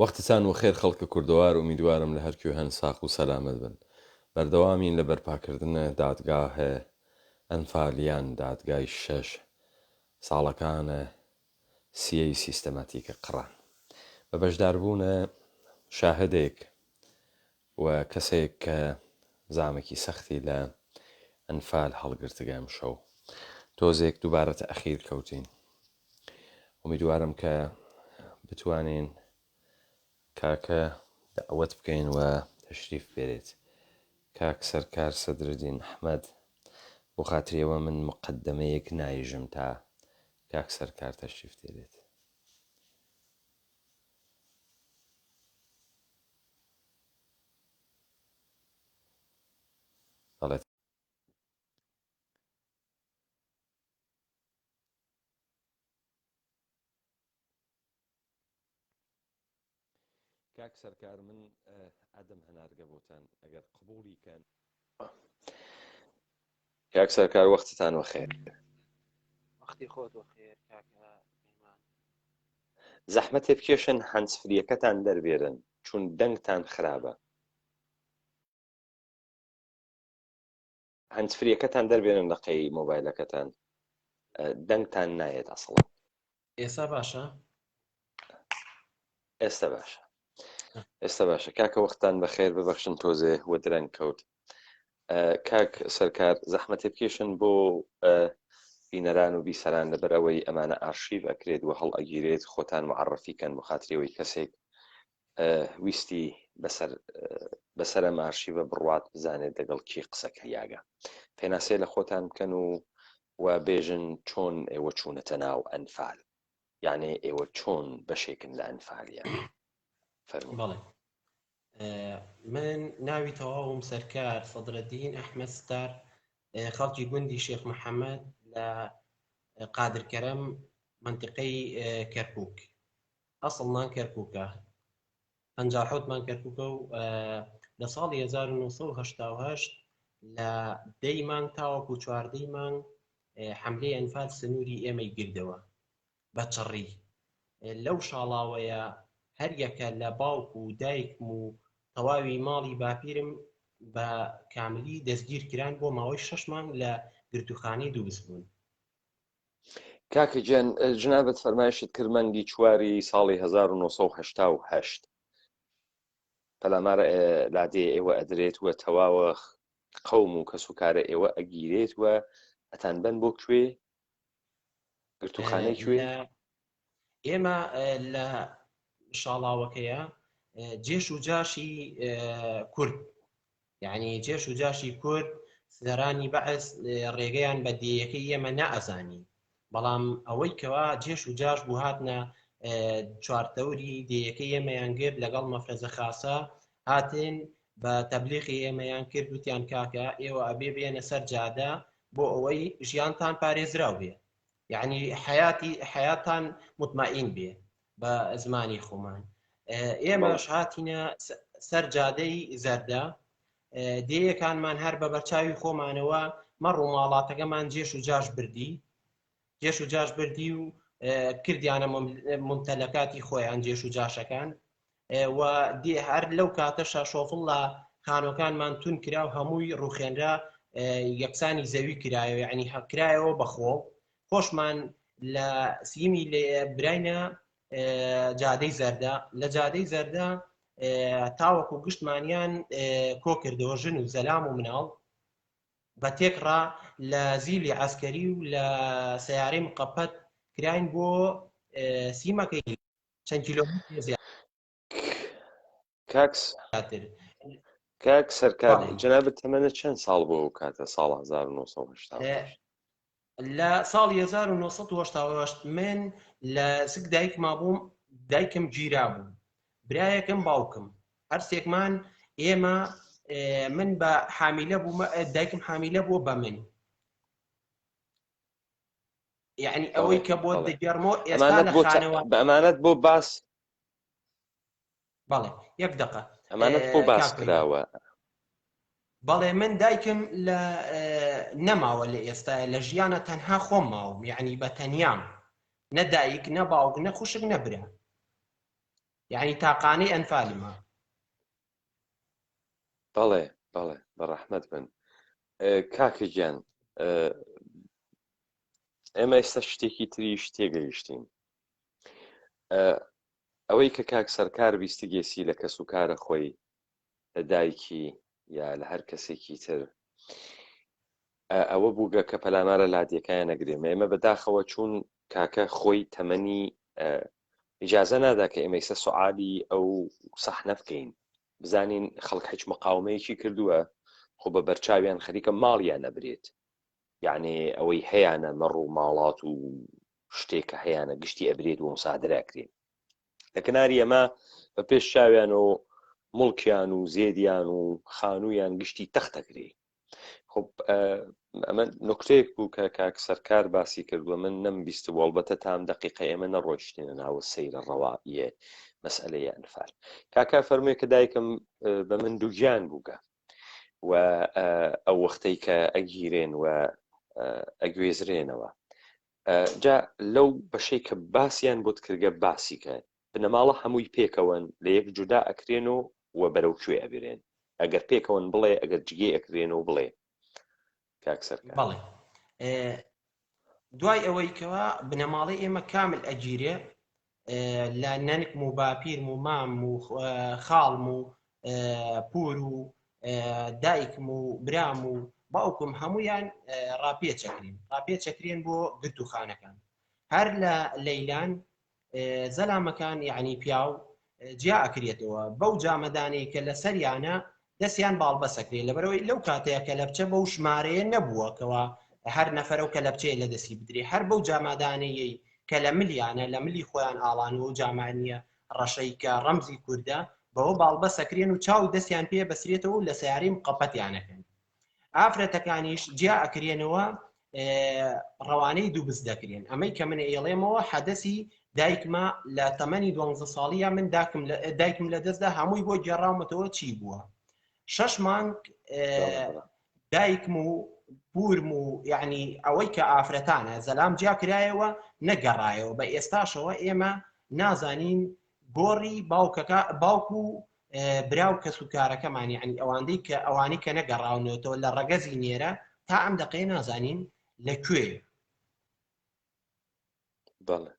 وەختتان وەخێر خەڵکە کوردەوار ئومیدوارم لە هەرکوێ هەن ساق و سەلامەت بن بەردەوامین لە بەرپاکردنە دادگاهێ ئەنفالیان دادگای شەش ساڵەکانە سیەی سیستەماتیکە قڕان بە بەشداربوونە شاهدێک و کەسێک کە زامێکی سەختی لە ئەنفال هەڵگرتگە ئەمشەو تۆزێک دووبارە تەئخیر کەوتین ئومیدوارم کە بتوانین کاکە دەعوەت بکەین و تەشریف بێرێت کاک سەرکار سەدرەدین ئەحمەد بۆ خاتری ئەوە من مقدمەیەک نایژم تا کاک سەرکار تەشریف دێرێت. بەڵێ. کاک سەرکار من ئەدم هەنارگە بۆتان ئەگەر قبوڵی کەن. کاک سەرکار وەختتان وەخێر. وەختی خۆت وەخێر کاکە پەیمان. زەحمەتێ بکێشن هەندسفریەکەتان دەربێرن چون دەنگتان خرابە. هەندسفریەکەتان دەربێنن لە قەی مۆبایلەکەتان دەنگتان نایەت ئەسڵەن. ئێستا باشە؟ ئێستا باشە ئێستا باشە کاکە وەختان بەخێر ببەخشن تۆزێ وە درەنگ کەوت کاک سەرکار زەحمەتێ بکێشن بۆ بینەران و بیسەران لەبەر ئەوەی ئەمانە ئارشیڤ ئەکرێت و هەڵ ئەگیرێت خۆتان معرفی کەن بۆ خاتری ئەوەی کەسێک ویستی بەسەر بەسەر ئەم ئارشیڤە بڕوات بزانێت دەگەڵ کی قسە کریاگە پێناسەی لە خۆتان بکەن و و بێژن چۆن ئێوە چوونەتە ناو ئەنفال یعنی ئێوە چۆن بەشێکن لە ئەنفالیان فەرموو بەڵێ من ناوی تەواوم سەرکار سەدرەدین ئەحمەد ستار خەڵکی گوندی شێخ محەممەد لە قادرکەرەم منتیقەی کەرکک ئەسڵمان کەرکوکە 57 مان کەرکوکە و لە ساڵی 1970 لە دەی مانگ تاوەکو چواردەی مانگ حملەی ئەنفال سنووری ئێمەی گردەوە بە چڕی لەو شاڵاوەیە هەریەکە لە باوک و دایکم و تەواوی ماڵی باپیرم بە کاملی دەستگیر کران بۆ ماوەی شەش مانگ لە گرتوخانەی دووبز بوون. کاکە گیان جنابت فەرمایشت کرد مانگی چواری ساڵی 1970 پەلامار لادێ ئێوە ئەدرێت و تەواوە قەوم و کەس و کارە ئێوە ئەگیرێت و ئەتان بەن بۆ کوێ گرتوخانەی کوێ ئێمە لە شاڵاوەکەیە جێش و جاشی کورد یعنی جێش و جاشی کورد سەرانی بەعس ڕێگەیان بە دێیەکەی ئێمە نەئەزانی بەڵام ئەوەی کەوا جێش و جاش بوو هاتنە چوارتەوری دێیەکەی ئێمەیان گرت لەگەڵ مەفرەزە خاسە هاتن بە تەبلیغی ئێمەیان کرد وتیان کاکە ئێوە ئەبێ بێنە سەر جادە بۆ ئەوەی ژیانتان پارێزراو بێ یعنی حیاتی حیاتان مطمئین بێ بە زمانی خۆمان ئێمەش هاتینە سەر جادەی زەردە دێیەکانمان هەر بە بەرچاوی خۆمانەوە مەڕ و ماڵاتەکەمان جێش و جاش بردی جێش و جاش بردی و کردیانە ممتەلەکاتی خۆیان جێش و جاشەکان و دێ هەر لەو کاتەشا شۆفڵ لە خانۆکانمان تون کرا و هەمووی ڕوخێنرا یەکسانی زەوی کرایەوە یعنی هەکرایەوە بەخۆ خۆشمان لە سیمی لێ براینە جادەی زەردە لە جادەی زەردە تاوەکو گشتمانیان کۆ کردەوە ژن و زەلام و مناڵ بە تێکڕا لە زیلی عسکەری و لە سیارەی مقەپەت کراین بۆ سیمەکەی چەند کیلۆمەتر کاک زیاتر کاک سەرکار بەڵێ. جەنابت تەمەنت چەند ساڵ بوو ئەو کاتە ساڵ 1970 لە ساڵی 1970 من لە سک دایکما بووم دایکم گیرا بوو برایەکم باوکم هەرسێکمان ئێمە من بە حامیلە بووم دایکم حامیلە بووە بە من یعنی ئەوەی کە بۆ دەگەڕمەوە ئێستا لە خانەوە بە ئەمانەت بۆ باس بەڵێ یەک دقە ئەمانەت بۆ باس کراوە بەڵێ من دایکم لە نەماوە لە ئێستا لە ژیانە تەنها خۆم ماوم یعنی بە تەنیام نە دایک نە باوک نە خوشک نە برا. یعنی تاقانەی ئەنفالمە. بەڵێ بەڵێ بەڕەحمەت بن کاکە گیان ئێمە ئێستا شتێکی تریش تێگەیشتین ئەوەی کە کاک سەرکار بیستگێسی لە کەس و کارە خۆی لە دایکی یا لە هەر کەسێکی تر ئەوە بووگە کە پەلامارە لادیەکایان نەگرێ ئێمە بەداخەوە چوون کاکە خۆی تەمەنی ئیجازە نادا کە ئێمە ئیسە سوعالی ئەو سەحنە بکەین بزانین خەڵک هیچ مقاومەیەکی کردووە خۆ بە بەرچاویان خەریکە ماڵیان نەبرێت یعنی ئەوەی هەیانە مەڕ و ماڵات و شتێک کە هەیانە گشتی ئەبرێت و مسادراکرێت لە کناری ئەمە بە پێش چاویان و مڵکیان و زێدیان و خانوویان گشتی تەختەکرێ خب ئەمە نکتەیەک بوو کە کاک سەرکار باسی کردووە من نەم بیست وەڵبەتە تام دقیقە ئێمە نەڕۆیشتینە ناوە سەیرە ڕەواییە مەسئلەیە ئەنفال کاکا فەرمووی کە دایکم بە من دووگیان بووگە و ئەو وەختەی کە ئەگیرێن و ئەگوێزرێنەوە جا لەو بەشەی کە باسییان بۆت کردگە باسی کە بنەماڵە هەمووی پێکەوەن لە یەک جودا ئەکرێن و و بەرەو کوێ ئەبرێن؟ ئەگەر پێکەوەن بڵێ ئەگەر جگێ ئەکرێن و بڵێ کاک سەرکار. بەڵێ دوای ئەوەی کەوا بنەماڵەی ئێمە کامل ئەگیرێ لە نەنکم و باپیرم و مام و خاڵم و پور و دایکم و برام و باوکم هەمویان ڕاپێچەکرێن ڕاپێچەکرێن بۆ گرتوخانەکان هەر لە لەیلان زەلامەکان یعنی پیاو جیا ئەکرێتەوە بەو جامەدانەی کە لەسەریانە دەستیان باڵبەسەکرێت لەبەرەوەی لەو کاتەیە کە لەبچە بەو ژمارەیە نەبووە کەەوە هەر نەفرە و کە لەبچەیە لە دەستی بدرێ هەر بەو جامادانەیەی کە لە ملیانە لە ملی خۆیان ئاڵان و جامانیە ڕەشەی کە ڕەمزی کوردە بەوە باڵبەسەکرێن و چاو دەستیان پێ بەسرێتەوە و لە سیارەی مقەپەتیانەکەن ئافرەتەکانیش جیا ئەکرێنەوە ڕەوانەی دووبز دەکرێن ئەمەی کە من ئێڵێمەوە حەدەسی دایکمە لە تەمەنی دوانزە ساڵیە من داکم دایکم لە دەستدا هەمووی بۆ گێڕاومەتەوە چی بووە شەش مانگ دایکم و پورم و یعنی ئەوەی کە ئافرەتانە زەلام جیا کرایەوە نەگەڕایەوە بە ئێستاشەوە ئێمە نازانین گۆڕی باوکەکە باوک و برا و کەس و کارەکەمان یعنی ئەواندەی کە ئەوانی کە نەگەڕاونەتەوە لە ڕەگەزی نێرە تا ئەم دەقەیە نازانین لە کوێ بەڵێ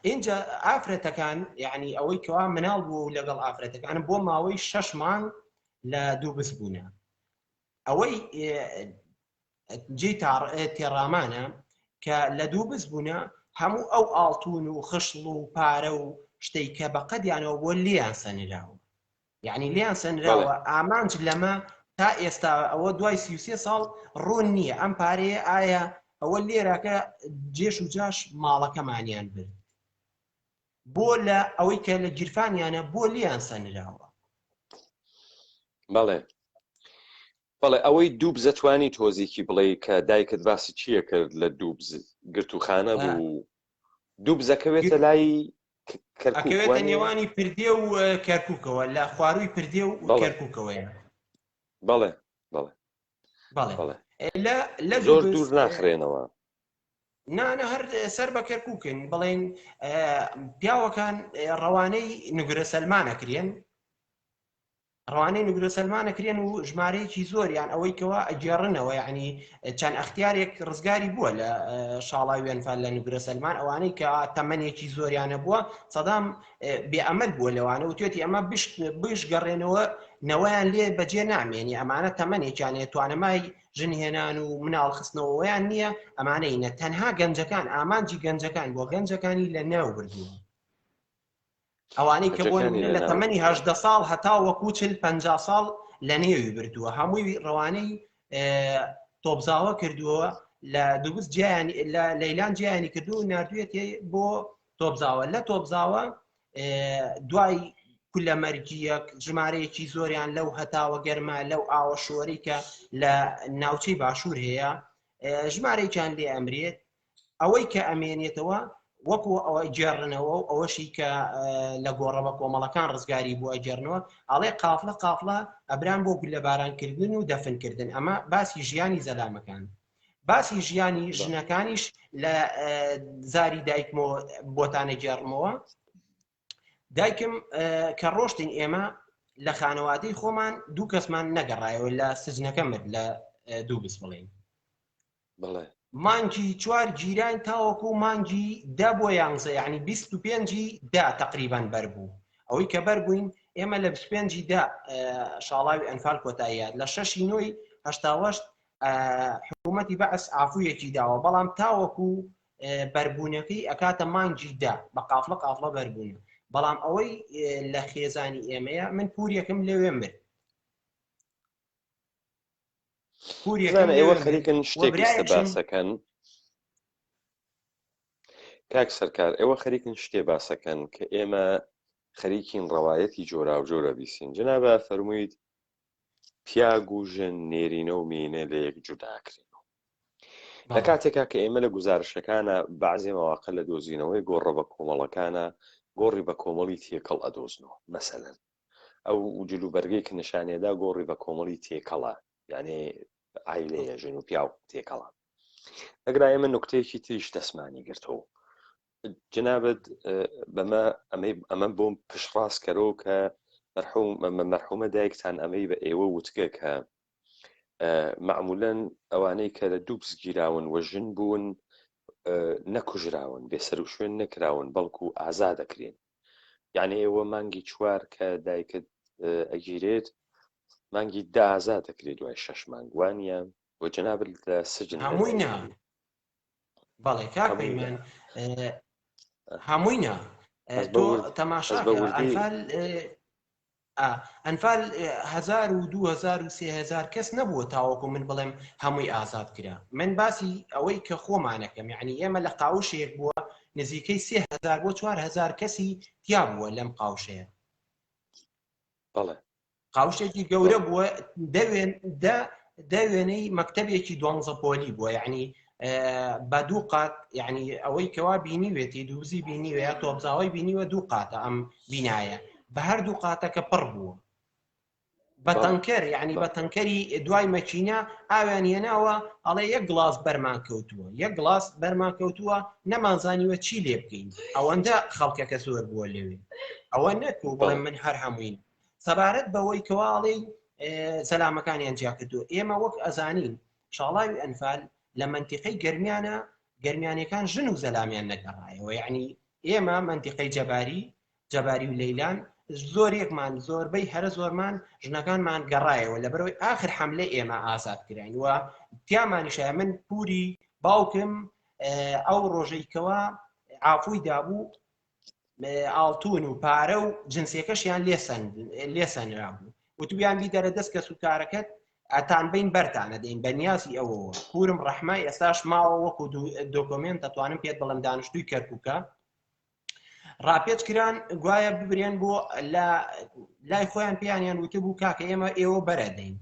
اینجا ئافرەتەکان یعنی ئەوەی کەوا مناڵ بوو لەگەڵ ئافرەتەکان بۆ ماوەی شەش مانگ لە دووبس بوونە ئەوەی جێی تێڕامانە کە لە دووبز بوونە هەموو ئەو ئاڵتون و خشڵ و پارە و شتەی کە بە قەدیانەوە بۆ لێیان سەنراوە یعنی لێیان سەنراوە ئامانج لەمە تا ئێستا ئەوە دوای 33 ساڵ ڕوون نییە ئەم پارەیە ئایا ئەوە لێراکە جێش و جاش ماڵەکەمانیان برد بۆ لە ئەوەی کە لە گیرفانیانە بۆ لیان سەنراوە بەڵێ بەڵێ ئەوەی دووبز ئەتوانی تۆزێکی بڵێی کە دایکت باسی چییە کرد لە دووبز گرتووخانە بوو دووبز ئەکەوێتە لای کەرکوک ئەکەوێتە وانیە؟ نێوانی پردێ و کەرکوکەوە لە خوارووی پردێ و بەڵێ. کەرکوکەوەیە بەڵێ بەڵێ بەڵێ بەڵێ لە لە زۆر دووبز دوور ناخرێنەوە نانە هەر سەر بە کەرکوکن بڵێن پیاوەکان ڕەوانەی نگرە سەلمانە کرێن ڕەوانەی نگرە سەلمانە کرێن و ژمارەیەکی زۆریان ئەوەی کەوا ئەگێڕنەوە یعنی چەند ئەختیارێک ڕزگاری بووە لە شاڵاوی ئەنفال لە نگرە سەلمان ئەوانەی کە تەمەنێکی زۆریانە بووە سەدام بێ ئەمەل بووە لەوانە وتێتی ئەمە بش گەڕێنەوە نەوەیان لێ بەجێ نامێنی ئەمانە تەمەنێکیان هەیە توانەمای ژنهێنان و مناڵ خستنەوەیان نییە ئەمانەینە تەنها گەنجەکان ئامانجی گەنجەکان بۆ گەنجەکانی لە ناو بردووە ئەوانەی کە بۆ نمونە لە تەمەنی هەدە ساڵ هەتا وەکو چل پ ساڵ لە نێوی بردووە هەمووی ڕەوانەی تۆپزاوە کردووە لە دووبز جیان لە لەیلان جیانی کردو و نردوێتی بۆ تۆپزاوە لە تۆپزاوە دوای کولە مەرگیەک ژمارەیەکی زۆریان لەو هەتاوە گەرمە لەو ئاوە شۆری کە لە ناوچەی باشوور هەیە ژمارەیەکیان لێ ئەمرێت ئەوەی کە ئەمێنێتەوە وەکو ئەوە گێڕنەوە و ئەوەشی کە لە گۆڕە بە کۆمەڵەکان ڕزگاری بووە گێڕنەوە ئەڵێ قافلە قافلە ئەبران بۆ گولەبارانکردن و دەفنکردن ئەمە باسی ژیانی زەلامەکان باسی ژیانی ژنەکانیش لە زاری دایکمەوە بۆتانە گێڕمەوە. دایکم کە ڕۆشتین ئێمە لە خانەوادەی خۆمان دوو کەسمان نەگەڕایەوە لە سجنەکە مرد لە دووبس بڵێین. بەڵێ. مانگی چوار گیراین تاوەکو مانگی دە بۆ یانزە یعنی 25 دا تقریبان بەربوو ئەوەی کە بەربووین ئێمە لە 25 دا شاڵاوی ئەنفال کۆتاییات لە شەشی نۆی هەشتاوەشت حکوومەتی بەعس ئافویەکی داوە بەڵام تاوەکو بەربوونەکەی ئەکاتە مانگی دە بە قافلە قافلە بەربوون بەڵام ئەوەی لە خێزانی ئێمەیە من پوریەکەم لەوێ مرد پوریەکەم ئێوە خەریکن شتێک ئیستە باسەکەن کاک سەرکار ئێوە خەریکن شتێ باسەکەن کە ئێمە خەریکین ڕەوایەتی جۆراوجۆرە بیسین جنابە فەرموویت پیاگ و ژن نێرینە و مێینە لە یەک جوداکرێن لە کاتێکا کە ئێمە لە گوزارشەکانە بەعزێ مەواقع لە دۆزینەوەی گۆڕە بە کۆمەڵەکانە گۆڕی بە کۆمەڵی تێکەڵ ئەدۆزنەوە مەسەلەن ئەو جلوبەرگەی کە نشانێدا گۆڕی بە کۆمەڵی تێکەڵە یعنی عیلەیە ژن و پیاو تێکەڵە ئەگرا ئێمە نکتەیەکی تریش دەستمانی گرتەوە جنابت بەمە ئەمەی ئەمە بۆم پشتڕاست کەرەوە کە مەرحوم مەرحومە دایکتان ئەمەی بە ئێوە وتگە کە معمولەن ئەوانەی کە لە دووبز گیراون و ژن بوون نەکوژراون بێسەر و شوێن نەکراون بەڵکو ئازا دەکرێن یعنی ئێوە مانگی چوار کە دایکت ئەگیرێت مانگی دا ئازا دەکرێت دوای شەش مانگ وانە بۆ جەنابت لە سجن هەمووی نا بەڵێ کاک پەیمان هەمووی نا تۆ تەماشا ئەنفال ئەنفال هزار و 2000 و 3000 کەس نەبووە تاوەکو من بڵێم هەمووی ئازاد کرا من باسی ئەوەی کە خۆمانەکەم یعنی ئێمە لە قاوشێک بووە نزیکەی 3000 بۆ 4000 کەسی تیا بووە لەم قاوشەیە بەڵێ قاوشێکی گەورە بووە دەوێن دە دەوێنەی مەکتتەبێکی دوانزە پۆلی بووە یعنی بە دوو قات یعنی ئەوەی کەوا بینیوێتی دووزی بینیوە یا تۆپزاوی بینیوە دوو قاتە ئەم بینایە بە هەردوو قاتەکە پڕ بووە بە تەنکەر یعنی بە تەنکەری دوای مەکینە ئاویان هێناوە ئەڵێ یەک گڵاس بەرمان کەوتووە یەک گڵاس بەرمان کەوتووە نەمانزانیوە چی لێ بکەین ئەوەندە خەڵکەکە زۆر بووە لەوێ ئەوە نەکو بڵێ من هەر هەمووین سەبارەت بەوەی کەواڵی سەلامەکانیان جیا کردو ئێمە وەک ئەزانین شاڵاوی ئەنفال لە منتیقەی گەرمیانە گەرمیانەکان ژن و زەلامیان نەگەڕایەوە یعنی ئێمە منتیقەی جەباری جەباری و لەیلان زۆرێکمان زۆربەی هەرە زۆرمان ژنەکانمان گەڕایەوە لەبەرەوەی ئاخر حملە ئێمە ئازاد کراین و تیامانیشە من پوری باوکم ئەو ڕۆژەی کەوا عافوی دابوو ئاڵتون و پارە و جنسیەکەشیان لێسەنرا بوو وتویان بیدەرە دەست کەس و کارەکەت ئەتان بین بەرتانە دەین بە نیازی ئەوەوە پورم ڕەحمای ئێستاش ماوە وەکو دۆکۆمێنت دەتوانم پێت بڵم دانیشتوی کەرکووکە ڕاپێچ کران گوایە ببرێن بۆ لە لای خۆیان پێیانیان وتبوو کاکە ئێمە ئێوە بەرەدەین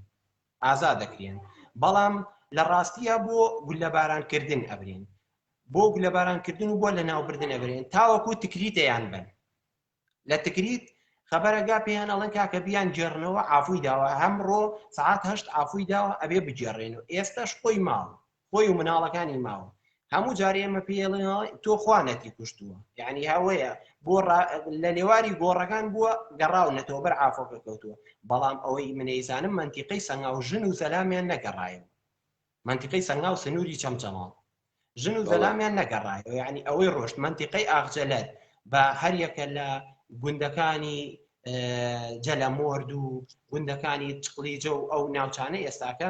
ئازاد دەکرێن بەڵام لە ڕاستیە بۆ گولەبارانکردن ئەبرێن بۆ گولەبارانکردن و بۆ لە ناوبردن ئەبرێن تاوەکو تکریتەیان بن لە تکریت خەبەرەگا پێیان ئەڵێن کاکە بیان گێڕنەوە عافوی داوە هەمڕۆ سعات هەشت عافوی داوە ئەبێ بگێڕێن و ئێستاش خۆی ماوە خۆی و مناڵەکانی ماوە هەموو جارێ ئێمە پێڵێن تۆ خوا نەتی کوشتووە یعنی هەوەیە بۆ لە لێواری گۆڕەکان بووە گەڕاونەتەوە بەر عافۆکە کەوتووە بەڵام ئەوەی منەیزانم منتیقەی سەنگاو ژن و زەلامیان نەگەڕایەوە منتیقەی سەنگاو سنووری چەمچەماڵ ژن و زەلامیان نەگەڕایەوە یعنی ئەوەی ڕۆشت منتیقەی ئاغجەلەر بە هەریەکە لە گوندەکانی جەلەمۆرد و گوندەکانی چقلیجە و ئەو ناوچانە ئێستاکە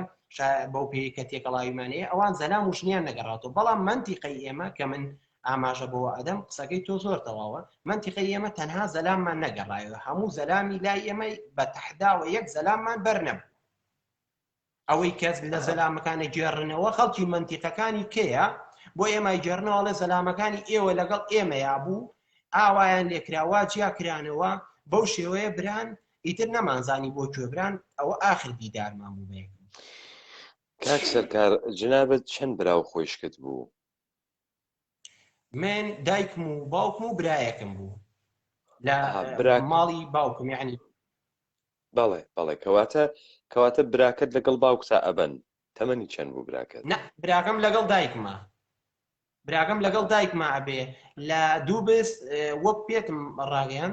بەو پێی کە تێکەڵاویمانەیە ئەوان زەلام و ژنیان نەگەڕاتەوە بەڵام منتیقەی ئێمە کە من ئاماژە بەوە ئەدەم قسەکەی تۆ زۆر تەواوە منتیقەی ئێمە تەنها زەلاممان نەگەڕایەوە هەموو زەلامی لای ئێمە بە تەحداوە یەک زەلاممان بەر نەبوو ئەوەی کەس لە زەلامەکانە گێڕنەوە خەڵکی مەنتیقەکانی کێیە بۆ ئێمای گێڕنەوە ئەڵێ زەلامەکانی ئێوە لەگەڵ ئێمەیا بوو ئاوایان لێکراوە جیا کرانەوە بەو شێوەیە بران ئیتر نەمانزانی بۆ کوێ بران ئەوە ئاخر دیدارمان بوو بەیەکەوە. کاک سەرکار جنابت چەند برا و خۆیشکت بوو؟ من دایکم و باوکم و برایەکم بوو لە ماڵی باوکم یعنی بەڵێ بەڵێ کەواتە کەواتە براکەت لەگەڵ باوکتا ئەبەن تەمەنی چەند بوو براکەت؟ نا براکەم لەگەڵ دایکمە براکەم لەگەڵ دایکمە ئەبێ لە دووبس وەک پێتم ڕاگەیان.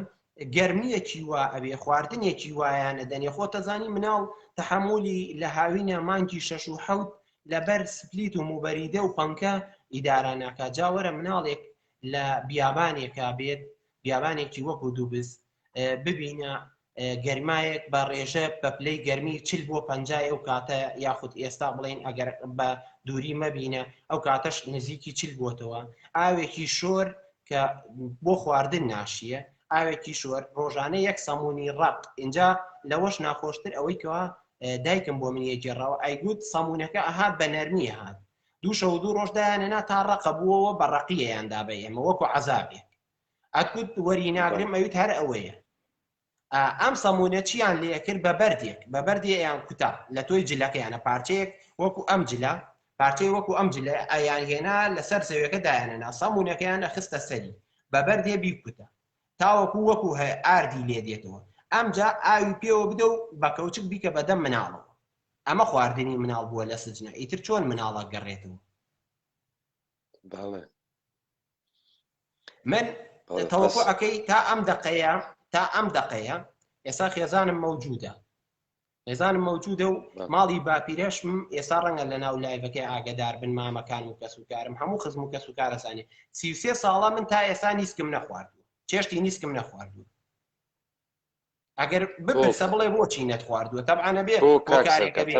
گەرمیەکی وا ئەبێ خواردنێکی وایان ئەدەنێ خۆ تەزانی مناڵ تەحەمولی لە هاوینە مانگی شەش و حەوت لەبەر سپلیت و موبەریدە و پەنکە ئیدارە ناکا جا وەرە مناڵێک لە بیابانێکا بێت بیابانێکی وەکو دووبز ببینە گەرمایەک بە ڕێژە بە پلەی گەرمی چل بۆ پەنجای ئەو کاتە یاخود ئێستا بڵێن ئەگەر بە دووری مەبینە ئەو کاتەش نزیکی چل بۆتەوە ئاوێکی شۆر کە بۆ خواردن ناشیە ئاوێکی شۆر ڕۆژانە یەک سەمونی ڕق اینجا لەوەش ناخۆشتر ئەوەی کەوا دایکم بۆ من یەگێڕەوە ئەیگوت سەمونەکە ئەهات بە نەرمی هات دوو شەو دوو ڕۆژ دایانەنا تا ڕقە بووەوە بە ڕقیەیاندا بە ئێمە وەکو عەزابێک ئەتگوت وەری ناگرم ئەویت هەر ئەوەیە ئەم سەمونە چیان لێکرد بە بەردێک بە بەردێ یان کوتا لە تۆی جلەکەیانە پارچەیەک وەکو ئەم جلە پارچەی وەکو ئەم جلە ئەیان هێنا لەسەر زەویەکە دایانەنا سەمونەکەیان خستە سەری بە بەردێ بیکوتە تاوەکو وەکو هەیە ئاردی لێ دێتەوە ئەمجا ئاوی پێوە بدە و بە کەوچک بیکە بەدەم مناڵەوە ئەمە خواردنی مناڵ بووە لە سجنە ئیتر چۆن مناڵە گەڕێتەوە بەڵێ من تەوەقعەکەی تا ئەم دقەیە تا ئەم دقەیە ئێستا خێزانم مەوجودە خێزانم مەوجودە و ماڵی باپیرەشم ئێستا ڕەنگە لە ناو لایڤەکەی ئاگدار بن مامەکان و کەسوکارم هەموو خزم و کەس و کارەسانی سیسێ ساڵە من تا ئێستا نیسکم نەخواردووە چێشتی نیسکم نەخواردووە ئەگەر بپرسە بڵێ بۆچی نەتخواردووە تەبعەن ئەبێ هۆکارێکە بێ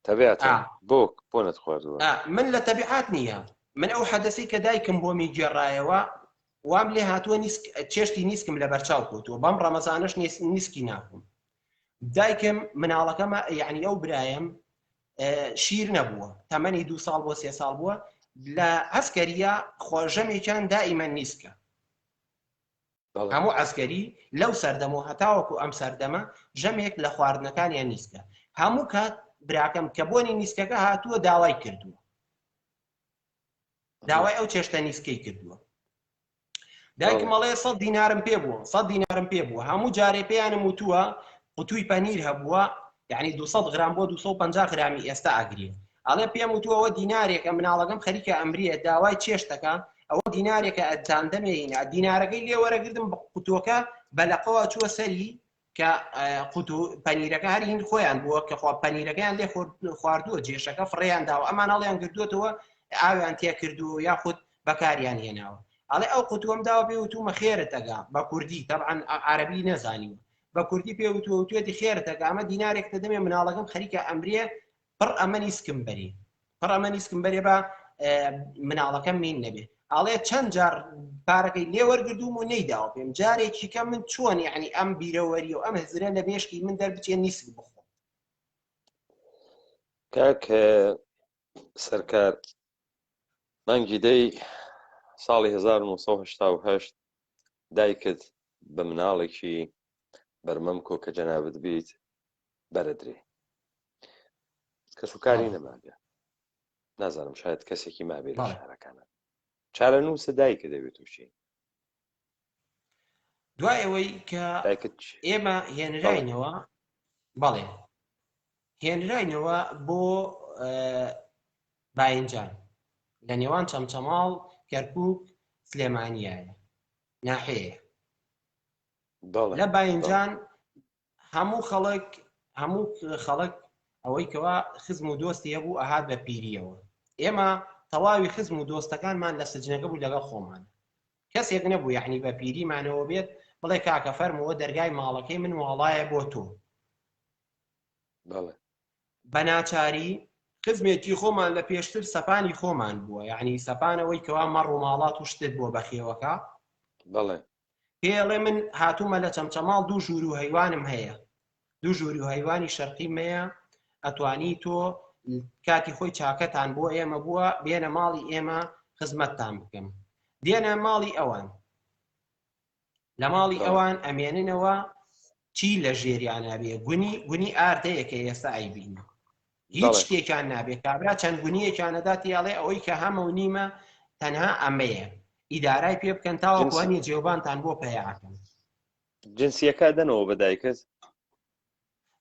تەبیعەتە بۆ بۆ نەتخواردووە من لە تەبیعات نییە من ئەو حەدەسی کە دایکم بۆمی گێڕایەوە وام لێ هاتووە نیسک چێشتی نیسکم لە بەرچاو کەوتووە بەم ڕەمەزانەش نیسکی ناخۆم دایکم مناڵەکەمە یعنی ئەو برایم شیر نەبووە تەمەنی دو ساڵ بۆ سێ ساڵ بووە لە عسکەریە خۆژەمێکیان دائیمە نیسکە هەموو عەسکەری لەو سەردەم و هەتاوەکو ئەم سەردەمە ژەمێک لە خواردنەکانیان نیسکە هەموو کات براکەم کە بۆنی نیسکەکە هاتووە داوای کردووە داوای ئەو چێشتە نیسکەی کردووە دایکم ئەڵێ سە دینارم پێ بووە سە دینارم پێ بووە هەموو جارێ پێیانم وتووە قوتوی پەنیر هەبووە یعنی 200 غرام بۆ 250 غرامی ئێستا ئەگرێ ئەڵێ پێم وتووە ئەوە دینارێکە مناڵەکەم خەریکە ئەمریە داوای چێشتەکە ئەوە دینارێکە ئەتاندەمێ هینا دینارەکەی لێ وەرەگرتم بە قوتوەکە بە لەقەوە چووە سەری کە قوتو پەنیرەکە هەر هین خۆیان بووە کە خوا پەنیرەکەیان لێ خواردووە جێشەکە فڕێیان داوە ئەمان هەڵیان گردووەتەوە ئاویان تێکردووە یاخود بەکاریان هێناوە ئەڵێ ئەو قوتوەم داوە پێ وتومە خێرت ئەگا بە کوردی تەبعەن عەرەبی نەزانیوە بە کوردی پێ وتووە وتوێتی خێرت ئەگا ئەمە دینارێک دەدەمێ مناڵەکەم خەریکە ئەمرێ پڕ ئەمە نیسکم بەرێ پڕ ئەمە نیسکم بەرێ بە مناڵەکەم مین نەبێ ئاڵێ چەند جار پارەکەی لێ وەرگردوم و نەیداوە پێم جارێکی کە من چۆن یعنی ئەم بیرەوەری و ئەم هزرە لە مێشکی من دەربچێ نیسک بخۆ کاک سەرکار مانگی دەی ساڵی 1970 دایکت بە مناڵێکی بەرمەم کۆ کە جەنابت بیت بەرەدرێ کەسوکاری نەماگە نازانم شاید کەسێکی مابێ لە شارەکانە چارەنووسە دایکە دەبێت تووشی دوای ئەوەی کە ئێمە هێنراینەوە بەڵێ هێنراینەوە بۆ باینجان لە نێوان چەمچەماڵ کەرکک سلێمانیایە ناحەیە لە باینجان هەموو خەڵک هەموو خەڵک ئەوەی کەوا خزم و دۆستی هەبوو ئەهات بە پیریەوە ئێمە تەواوی خزم و دۆستەکانمان لە سجنەکە بوو لەگەڵ خۆمان کەسێک نەبوو یعنی بە پیریمانەوە بێت بڵێ کاکە فەرمووە دەرگای ماڵەکەی من واڵایە بۆ تۆ بە ناچاری خزمێکی خۆمان لە پێشتر سەپانی خۆمان بووە یعنی سەپانەوەی کەوا مەڕ و ماڵات و شتت بۆ بەخێوەکە بەڵێ پێڵێ من هاتوومە لە چەمچەماڵ دوو ژوور و هەیوانم هەیە دوو ژووری و هەیوانی شەرقی مەیە ئەتوانی تۆ کاتی خۆی چاکەتان بۆ ئێمە بووە بێنە ماڵی ئێمە خزمەتتان بکەم دێنە ماڵی ئەوان لە ماڵی ئەوان ئەمێننەوە چی لە ژێریان نابێ گونی گونی ئاردەیە کە ئێستا ئەیبین هیچ شتێکیان نابێت کابرا چەند گونیەکیان ئەدات ئەڵێ ئەوەی کە هەمە و نیمە تەنها ئەمەیە ئیدارای پێ بکەن تاوەکوانی جێوبانتان بۆ پیاکەن جنسیەکە دەنەوە بە دایکت؟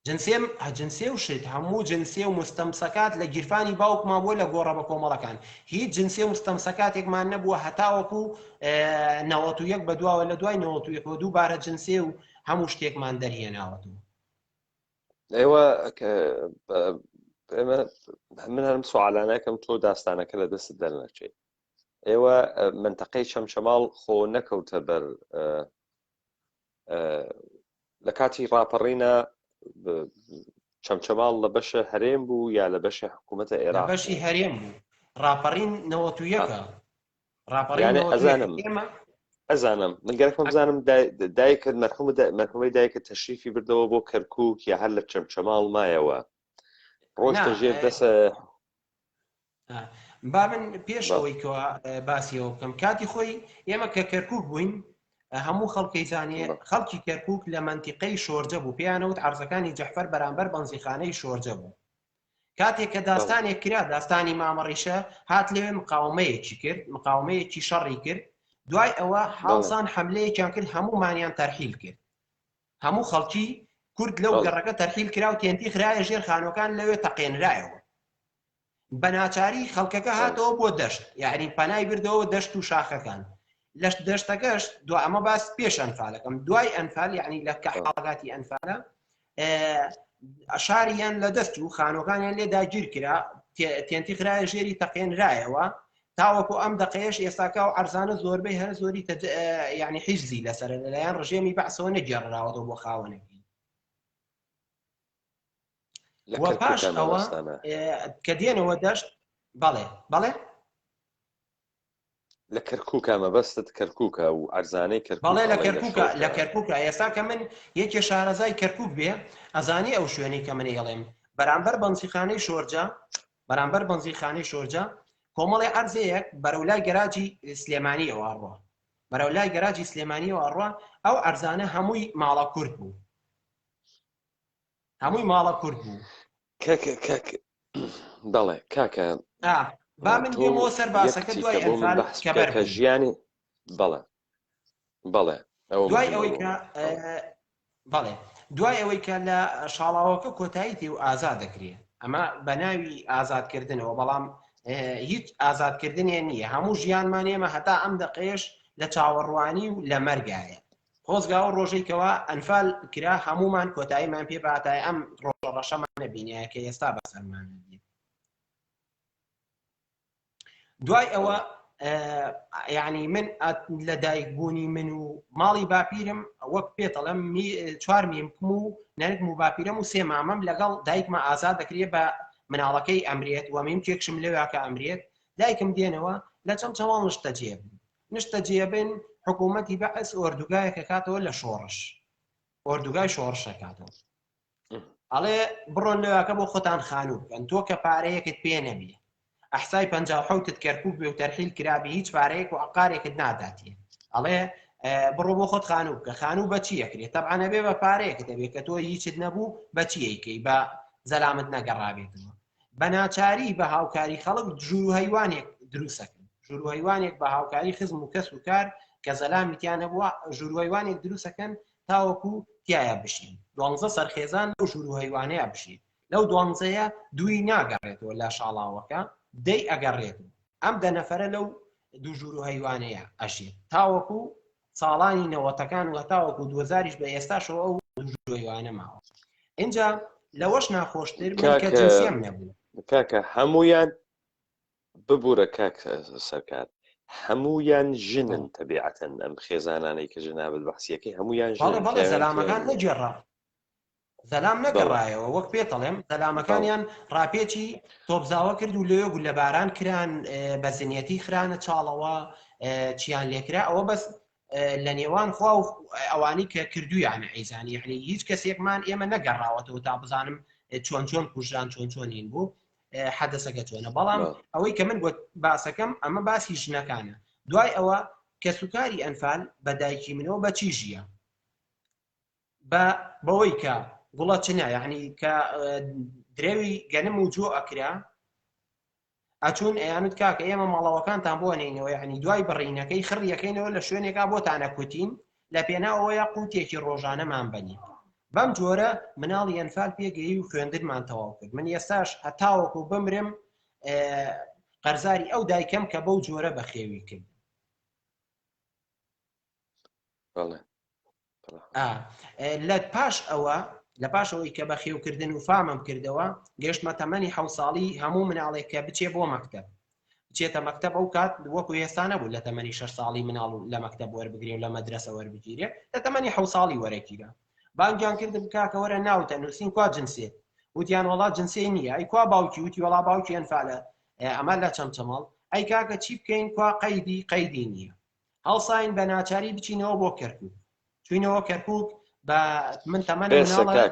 جنسێ جنسێ و شت هەموو جنسێ و مستەمسەکات لە گیرفانی باوکمان بووە لە گۆڕە بە کۆمەڵەکان هیچ جنسێ و مستەمسەکاتێکمان نەبووە هەتاوەکو 91 بە دواوە لە دوای 91 دووبارە جنسێ و هەموو شتێکمان دەرهێناوەتەوە. ئێوە ئێمە من هەرم سوالانەکەم تۆ داستانەکە لە دەست دەرنەچێت ئێوە منتەقەی چەمچەماڵ خۆ نەکەوتە بەر لە کاتی ڕاپەڕینە چەمچەماڵ لە بەشە هەرێم بوو یا لە بەشە حکوومەتە ئێرا بەشی هەرێم بوو ڕاپەڕین نەوەتویەکە ڕاپەڕین ئەزانم ئەزانم من گەرەکم بزانم دایکت مەرحوم مەرحومەی دایکت تەشریفی بردەوە بۆ کەرکک یا هەر لە چەمچەماڵ مایەوە ڕۆشتە ژێر دەسە با من پێش ئەوەی کەوا باسیەوە بکەم کاتی خۆی ئێمە کە کەرکک بووین هەموو خەڵکی زانێ خەڵکی کەرکک لە منتیقەی شۆرجە بوو پێیانەوت عرزەکانی جەحفەر بەرامبەر بەنزیخانەی شۆرجە بوو کاتێک کە داستانێک کرا داستانی مامەڕیشە هات لەوێ مقاومەیەکی کرد مقاومەیەکی شەڕی کرد دوای ئەوە حاڵسان حملەیەکیان کرد هەموومانیان تەرحیل کرد هەموو خەڵکی کورد لەو گەڕەکە تەرحیل کرا و تێنتی خرایە ژێر خانوەکان لەوێ تەقێنرایەوە بە ناچاری خەڵکەکە هاتەوە بۆ دەشت یعنی پەنای بردەوە دەشت و شاخەکان لە دەشتەکەش دو ئەمە باس پێش ئەنفالەکەم دوای ئەنفال یعنی لە کە حاڵاتی ئەنفالە شاریان لە دەست و خانۆکانیان لێ داگیر کرا تێنتی خرایە ژێری تەقێنرایەوە تاوەکو ئەم دقەیەش ئێستاکە و ئەرزانە زۆربەی هەر زۆری یعنی حیزی لەسەر لەلایەن ڕژێمی بەعسەوە نەگێڕراوەوە بۆ خاوەنەکەی و پاش ئەوە کە دێنەوە دەشت بەڵێ بەڵێ لە کەرکووکە مەبەستت کەرکووکە و ئەرزانەی کەرکووک بەڵێ لە کەرکووکە لە کەرکووکە ئێستا کە من یەکێ شارەزای کەرکووک بێ ئەزانی ئەو شوێنەی کە من ئێڵێم بەرامبەر بەنزیخانەی شۆرجە بەرامبەر بەنزیخانەی شۆرجە کۆمەڵی عەرزەیەک بەرەو لای گەراجی سلێمانیەوە ئەڕوا بەرەو لای گەراجی سلێمانیەوە ئەڕوا ئەو عەرزانە هەمووی ماڵە کورد بوو هەمووی ماڵە کورد بوو. کاکە کاکە بەڵێ کاکە با من بێمەوە سەر باسەکە دوای ئەنفال کە بەر کە ژیانی بەڵێ بەڵێ دوای ئەوەی کە بەڵێ دوای ئەوەی کە لە شاڵاوەکە کۆتایی تێ و ئازاد دەکرێت ئەمە بە ناوی ئازادکردنەوە بەڵام هیچ ئازادکردنێ نییە هەموو ژیانمان ئێمە هەتا ئەم دەقێش لە چاوەڕوانی و لە مەرگایە خۆزگا ئەو ڕۆژەی کەوا ئەنفال کرا هەموومان کۆتاییمان پێ باتایە ئەم ڕۆژە ڕەشەمان نەبینایە کە ئێستا بەسەرمان دێت. دوای ئەوە یعنی من لە دایک بوونی من و ماڵی باپیرم وەک پێتەڵم چوار میمکم و نەرکم و باپیرم و سێ مامەم لەگەڵ دایکمە ئازاد دەکرێت بە مناڵەکەی ئەمرێت و میمکێکشم لەوێکە ئەمرێت دایکم دێنەوە لە چەم چەواڵ نیشتەجێ بوو نیشتەجێبن حکوومەتی بەعس ئۆردوگایەک ئەکاتەوە لە شۆڕش ئۆردوگای شۆڕش ئەکاتەوە ئەڵێ بڕۆن لەوێکە بۆ خۆتان خانوو بکەن تۆ کە پارەیەکت پێ نەبێ ئەحسای 57ت کەرکک بێ و تەرحیل کرابی هیچ پارەیەک و عقارێکت ناداتێ ئەڵێ بڕۆ بۆ خۆت خانوو بکە خانوو بەچی ئەکرێت تەبعەن ئەبێ بە پارەیەکت دەبێت کە تۆ هیچت نەبوو بەچی ئەیکەی بە زەلامت نەگەڕابێتەوە بە ناچاری بە هاوکاری خەڵک ژوور و هەیوانێک دروستەکەن ژوور و هەیوانێک بە هاوکاری خزم و کەس و کار کە زەلامی تیا نەبووە ژوور و هەیوانێک دروستەکەن تاوەکو تایە بشین دوانزە سەرخێزان لەو ژوور و هەیوانەیە بشین لەو دوانزەیە دووی ناگەڕێتەوە لە شاڵاوەکە دەی ئەگەڕێت ئەم دە نەفەرە لەو دوو ژوور و هەیوانەیە ئەژێت تاوەکو ساڵانی نەوەتەکان و هەتاوەکو دووەزاریش بە ئێستاشەوە ئەو دوو ژوور ماوە اینجا لەوەش ناخۆشتر من کە جنسیەم نەبوو. کاکە هەمویان ببورە کاک سەرکار هەمویان ژنن تەبیعەتەن ئەم خێزانانەی کە جەنابت بەحسیەکەی هەمویان ژنن بەڵێ بەڵێ زەلامەکان نەگێڕا زەلام نەگەڕایەوە وەک پێتەڵێم زەلامەکانیان ڕاپێچی تۆپزاوە کرد و لەوێ گوللەباران کران بە زنیەتی خرانە چاڵەوە چیان لێکرا ئەوە بەس لە نێوان خوا و ئەوانی کە کردویانە ئەیزانی یعنی هیچ کەسێکمان ئێمە نەگەڕاوەتەوە تا بزانم چۆن چۆن کوژران چۆن چۆنین بوو حەدەسەکە چۆنە بەڵام ئەوەی کە من گوت باسەکەم ئەمە باسی ژنەکانە دوای ئەوە کەسوکاری ئەنفال بە دایکی منەوە بەچی ژیە بە بەوەی کە گوڵە چنە یعنی کە درێوی گەنم و جۆ ئەکرا ئەچوون ئەیانوت کاکە ئێمە ماڵەوەکانتان بۆ نینەوە یعنی دوای بڕینەکەی خڕیەکەینەوە لە شوێنێکا بۆتانە کوتین لە پێناوەیە قوتێکی ڕۆژانەمان بنی. بەم جۆرە مناڵی ئەنفال پێگەیی و خوێندنمان تەواو کرد من ئێستاش هەتاوەکو بمرم قەرزاری ئەو دایکەم کە بەو جۆرە بەخێوی کرد لە پاش ئەوە لە پاش ئەوەی کە بەخێوکردن و فامم کردەوە گەشتمە تەمەنی حە ساڵی هەموو مناڵێک کە بچێ بۆ مەکتب بچێتە مەکتب ئەو کات وەکو ئێستا نەبوو لە تەمەنی 6 ساڵی مناڵ لە مەکتب وەربگرێ و لە مەدرسە وەربگیرێ لە تەمەنی حە ساڵی وەرەگیرە بانگیان کردم کاکە وەرە ناوتە نووسین کوا جنسێ وتیان وڵا جنسێ نییە ئەی کوا باوکی وتی وڵا باوکی ئەنفالە ئەمە لە چەمچەماڵ ئەی کاکە چی بکەین کوا قەیدی قەیدی نییە هەڵساین بە ناچاری بچینەوە بۆ کەرکک چوینەوە کەرکک بە من تەمەن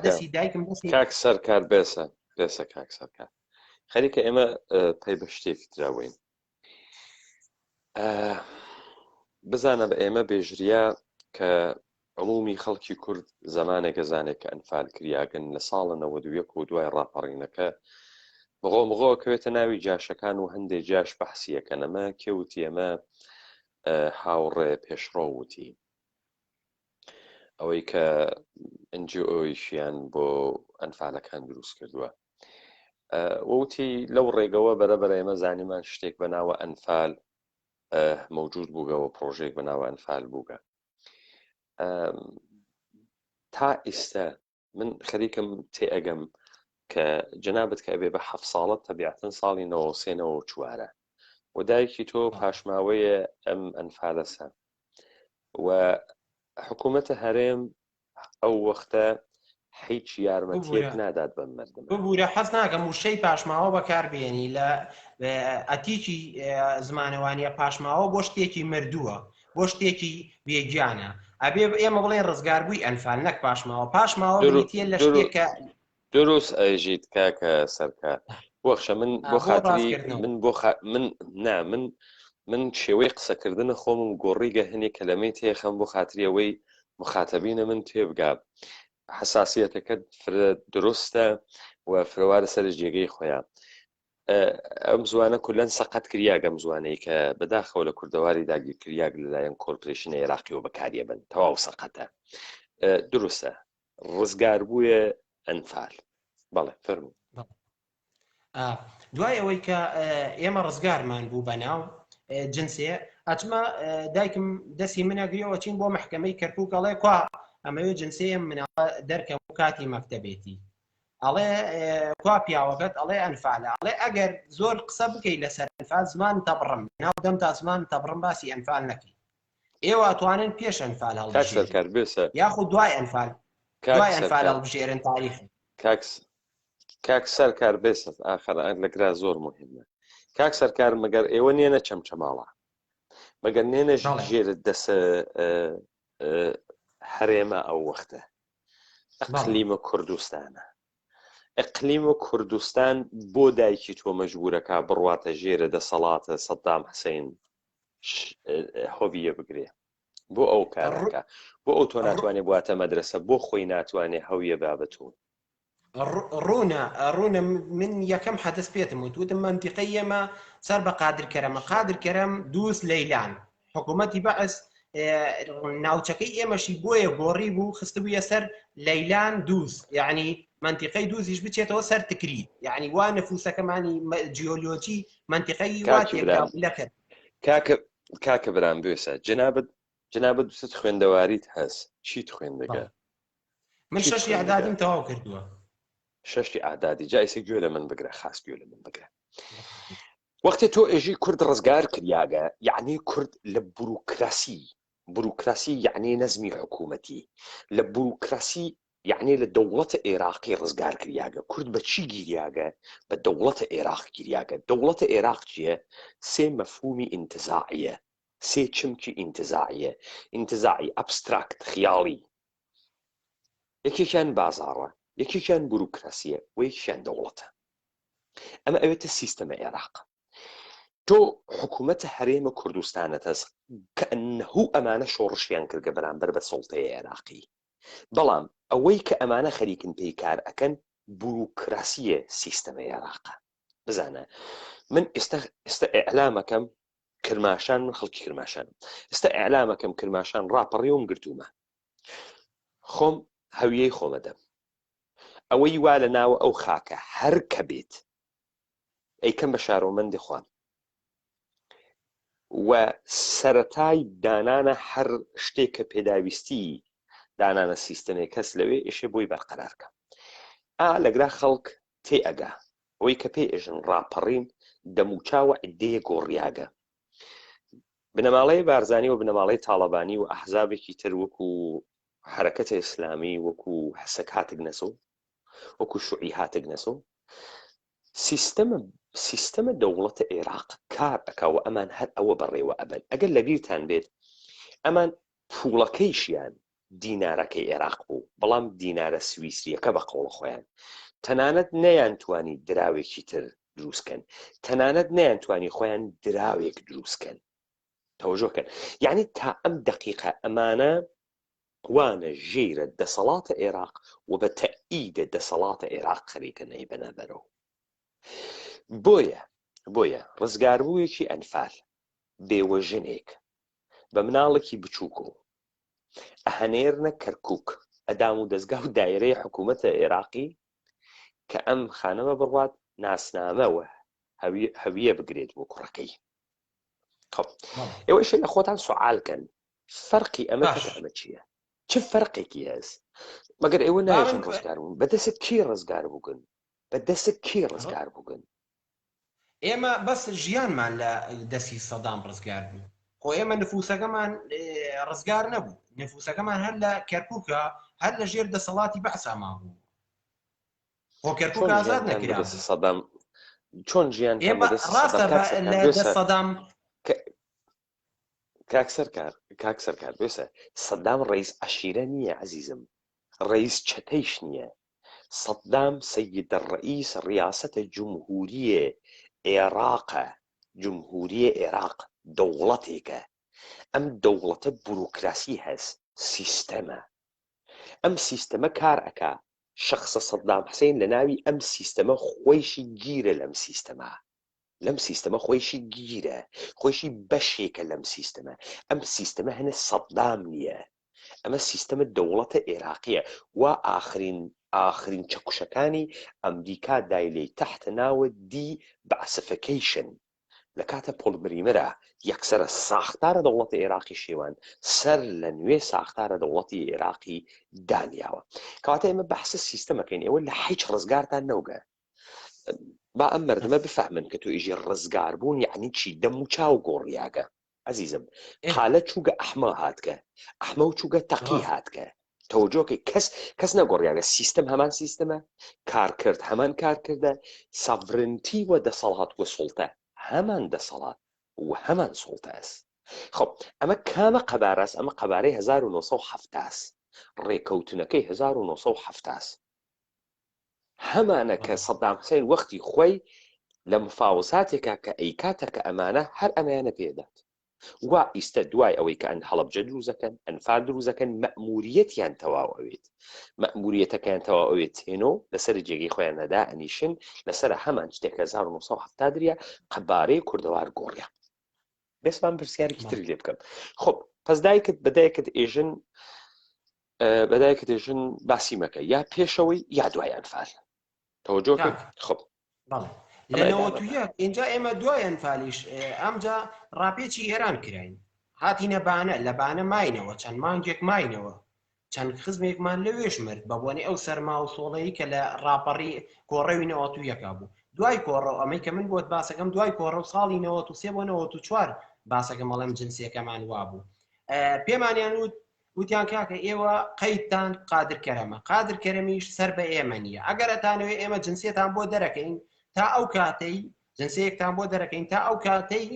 دەستی دایکم دەستی کاک سەرکار بێسە بێسە کاک سەرکار خەریکە ئێمە پەی بە شتێکی تراوین بزانە بە ئێمە بێژریا کە عمومی خەڵکی کورد زمانێکە زانێک کە ئەنفال کریاگن لە ساڵە 91 و دوای ڕاپەڕینەکە مغۆ مغۆ کەوێتە ناوی جاشەکان و هەندێ جاش بەحسیەکەن ئەمە کێ وتی ئەمە هاوڕێ پێشڕۆ وتی ئەوەی کە NGO-یشیان بۆ ئەنفالەکان دروست کردووە وتی لەو ڕێگەوە بەرەبەرە ئێمە زانیمان شتێک بە ناوە ئەنفال موجود بووگەوە پرۆژێک بە ناوە ئەنفال بووگە تا ئیستا من خەریکم تێئەگەم کە جەنابت کە ئەبێ بە حەف ساڵە تەبیعەتەن ساڵی 93 94 و دایکی تۆ پاشماوەیە ئەم ئەنفالەسە و حکوومەتە هەرێم ئەو وەختە هیچ یارمەتیەک نادات بەم مردم ببوورە حەز ناکەم وشەی پاشماوە بەکاربێنی لە ئەتیکی زمانەوانیە پاشماوە بۆ شتێکی مردووە بۆ شتێکی بێگیانە ئەبێ ئێمە بڵێن ڕزگاربووی ئەنفال نەک پاشماوە پاشماوە بریتیە لە شتێک کە دروست ئەژیت کاکە سەرکار وەخشە من بۆ خاتری من بۆ من نا من من شێوەی قسەکردنە خۆمم گۆڕیگە هەنێک کەلەمەی تێخەم بۆ خاتری ئەوەی مخاتەبینە من تێبگا حساسیەتەکەت فرە دروستە و فرەوارە سەر جێگەی خۆیان ئەم زوانە کولەن سەقەت کریاگ ئەم زوانەی کە بەداخەوە لە کوردەواری داگیرکریاگ لەلایەن کۆرپرێشنە عێراقیەوە بەکاریە بن تەواو سەقەتە دروستە ڕزگار بووە ئەنفال بەڵێ فەرموو دوای ئەوەی کە ئێمە ڕزگارمان بوو بەناو جنسێ ئەچمە دایکم دەستی منەگریەوە چین بۆ محکمەی کەرکک ئەڵێ کوا ئەمەوێ جنسێ مناڵە دەرکەم و کاتی مەکتەبێتی ئەڵێ کوا پیاوەکەت ئەڵێ ئەنفالە ئەڵێ ئەگەر زۆر قسە بکەی لەسەر ئەنفال زمان تەبڕم ناو دەم تا زمان تەبڕم باسی ئەنفال نەکەی ئێوە ئەتوانن پێش ئەنفال هەڵبژێرن یاخود دوای ئەنفال دوای ئەنفال هەڵبژێرن تاریخ کاک سەرکار بێسەر ئاخر لەگرا زۆر مهمە کاک سەرکار مەگەر ئێوە نێنە چەمچەماڵە مەگەر نێنە ژێرت دەسە هەرێمە ئەو وەختە ئەقلیمە کوردستانە ئەقلیمە کوردستان بۆ دایکی تۆ مەجبورەکە بڕواتە ژێرە دەسەڵاتە سەدام حسین هۆبیە بگرێ بۆ ئەو کارەکە بۆ ئەو تۆ ناتوانێت بواتە مەدرسە بۆ خۆی ناتوانێت هەویە بابەتون ڕوونە ڕوونە من یەکەم حەدەس پێتم وت وتم مەنتیقەی ئێمە سەر بە قادر کەرەمە قادر کەرەم دووس لەیلان حکوومەتی بەعس ناوچەکەی ئێمەشی بۆیە گۆڕی بوو خستبوویە سەر لەیلان دووس یعنی منتیقەی دووزیش بچێتەوە سەر تکری یعنی وا نفوسەکەمانی جیۆلۆجی منتیقەی وا لە کرد کاکە کاکە برام بێسە جنابت جنابت دوست خوێندەواریت هەست چیت خوێندەگە من شەشی ئەعدادیم تەواو کردووە. شەشی ئەعدادی جا ئیسە گوێ لە من بگرە خاس گوێ لە من بگرە وەختێ تۆ ئێژی کورد ڕزگار کریاگە یعنی کورد لە بوروکراسی بوروکراسی یعنی نەزمی حکوومەتی لە بوروکراسی یعنی لە دەوڵەتە عێراقی ڕزگار کریاگە کورد بە چی گیریاگە بە دەوڵەتە عێراق گیریاگە دەوڵەتە عێراق چییە سێ مەفهومی ئینتزاعیە سێ چمکی ئینتزاعیە ئینتزاعی ئەبستراکت خیاڵی یەکێکیان بازاڕە، یەکێکیان بوروکراسییە و یەکێکیان دەوڵەتە. ئەمە ئەوێتە سیستەمە عێراق. تۆ حکوومەتە هەرێمە کوردستانەتەس کە ئەنه ئەمانە شۆڕشیان کردگە بەرامبەر بە سوڵتەی عێراقی. بەڵام ئەوەی کە ئەمانە خەریکن پێی کار ئەکەن بوروکراسییە سیستەمە عێراقە. بزانە من ئێستا ئێستا ئیعلامەکەم کرماشان من خەڵکی کرماشانم ئێستا ئیعلامەکەم کرماشان ڕاپەڕیوم گرتوومە خۆم. هەویەی خۆمەدەم ئەوەی وا لە ناوە ئەو خاکە هەر کە بێت ئەیکەم بە شارۆمەندی خوان و سەرەتای دانانە هەر شتێک کە پێداویستی دانانە سیستەمێک کەس لەوێ ئێشێ بۆی بەرقەرارکە ئا لەگرا خەڵک تێ ئەگا ئەوەی کە پێی ئێژن ڕاپەڕین دەموچاوە عدەیە گۆڕیاگە بنەماڵەی بارزانی و بنەماڵەی تاڵەبانی و ئەحزابێکی تر وەکو حەرەکەتە ئیسلامی وەکو حسک هاتگ نەسۆ وەکو شوعی هاتگ نەسۆ سیستەمە سیستەمە دەوڵەتە عێراق کار ئەکا و ئەمان هەر ئەوە بەڕێوە ئەبەن ئەگەر لەبیرتان بێت ئەمان پوڵەکەیشیان دینارەکەی عێراق بوو بەڵام دینارە سویسریەکە بە قەوڵە خۆیان تەنانەت نەیانتوانی دراوێکی تر دروستکەن تەنانەت نەیانتوانی خۆیان دراوێک دروستکەن تەوەجۆکەن یعنی تا ئەم دقیقە ئەمانە وانە ژیرە دەسەڵاتە عێراق و بە تەئیدە دەسەڵاتە عێراق خەریکە نەیبەنە بەرەو بۆیە بۆیە ڕزگاربوویەکی ئەنفال بێوەژنێک بە مناڵێکی بچووک و ئەهەنێرنە کەرکک ئەدام و دەستگا و دایرەی حکوومەتە عێراقی کە ئەم خانەمە بڕوات ناسنامەوە هەویە بگرێت بۆ کوڕەکەی خب ئێوەشە لە خۆتان سوال کەن فەرقی ئەمە ئەمە چییە؟ چ فەرقێکی هەس؟ مەگەر ئێوە نایژن ڕزگار بوون بە دەست کی ڕزگار بووگن بە دەست کی ڕزگار بووگن ئێمە بەس ژیانمان لە دەستی سەدام ڕزگار بوو خۆ ئێمە نفوسەکەمان ڕزگار نەبوو نفوسەکەمان هەر لە کەرکووکە هەر لە ژێر دەسەڵاتی بەعساما بوو خۆ کەرکووک ئازاد نەکرا سەدام چۆن ژیان ئێمە ڕاستە سەدام کاک سەرکار کاک سەرکار بێسە سەدام ڕئیس عەشیرە نییە عەزیزم ڕئیس چەتەیش نییە سەدام سید الرئیس ریاست جمهوری عێراقە جمهوری عێراق دەوڵەتێکە ئەم دەوڵەتە بوروکراسی هەس سیستەمە ئەم سیستەمە کار ئەکا شەخسە سەدام حسین لە ناوی ئەم سیستەمە خۆیشی گیرە لەم سیستەمە لەم سیستەمە خۆیشی گیرە، خۆیشی بەشێکە لەم سیستەمە، ئەم سیستەمە هەنێ سەدام نییە، ئەمە سیستەمە دەوڵەتە ئێراقییە، وا ئاخرین ئاخرین چەکوشەکانی ئەمریکا دایلەی تەحتە ناوە de-Baathification لە کاتە پۆڵ بریمەرا یەکسەرە ساختارە دەوڵەتە ئێراقی شێوان سەر لە نوێ ساختارە دەوڵەتی ئێراقی دانیاوە. کەواتە ئێمە بەحسە سیستەمەکەین ئێوە لە حیچ ڕزگارتان نەوگە. با ئەم مردمە بفهمن کە تۆ ئیژی ڕزگار بوون یعنی چی دەم و چاو گۆڕیاگە عزیزم قالە چووگە ئەحمە هاتگە ئەحمە و چووگە تەقی هاتگە تەوجۆکەی کەس کەس نەگۆڕیاگە سیستم هەمان سیستمە کارکرد هەمان کارکردە sovereignty و دەسەڵات و سوڵتە هەمان دەسەڵات و هەمان سوڵتەس خب ئەمە کامە قەبارەس ئەمە قەبارەی 1970 ڕێکەوتنەکەی 1970 هەمانە کە سەدام حسین وەختی خۆی لە مفاوزاتێکا کە ئەیکاتە کە ئەمانە هەر ئەمەیانە پێدات وا ئیستە دوای ئەوەی کە ئەن هەڵەبجە دروزەکەن ئەنفال دروزەکەن مەموریەتیان تەواو ئەوێت مەموریەتەکەیان تەواو ئەوێت تێنۆ لەسەر جێگەی خۆیان نەدا ئەنیشن لەسەر هەمان شتێک 1970 دریا قەبارەی کوردەوار گۆڕیا بێسمان پرسیارێکی تر لێ بکەم خب پس دایکت بە دایکت ئێژن بە دایکت ئێژن باسی مەکە یا پێشەوەی یا دوای ئەنفال تەوەجۆ کرد خب لە اینجا ئێمە دوای ئەنفالیش ئەمجا ڕاپێچی ئێران کراین هاتینە بانە لە بانە ماینەوە چەند مانگێک ماینەوە چەند خزمێکمان لەوێش مرد بە بۆنەی ئەو سەرما و سۆڵەی کە لە ڕاپەڕی کۆڕەوی 91 بوو دوای کۆڕەو ئەمەی کە من بۆت باسەکەم دوای کۆڕەو ساڵی 93 بۆ 94 باسەکەم ئەڵێم جنسیەکەمان وابوو پێمانیان وت وتیان کاکە ئێوە قەیدتان قادر کەرەمە قادر کەرەمیش سەر بە ئێمە نییە ئەگەر ئەتانەوێ ئێمە جنسیەتان بۆ دەرەکەین تا ئەو کاتەی جنسەیەکتان بۆ دەرەکەین تا ئەو کاتەی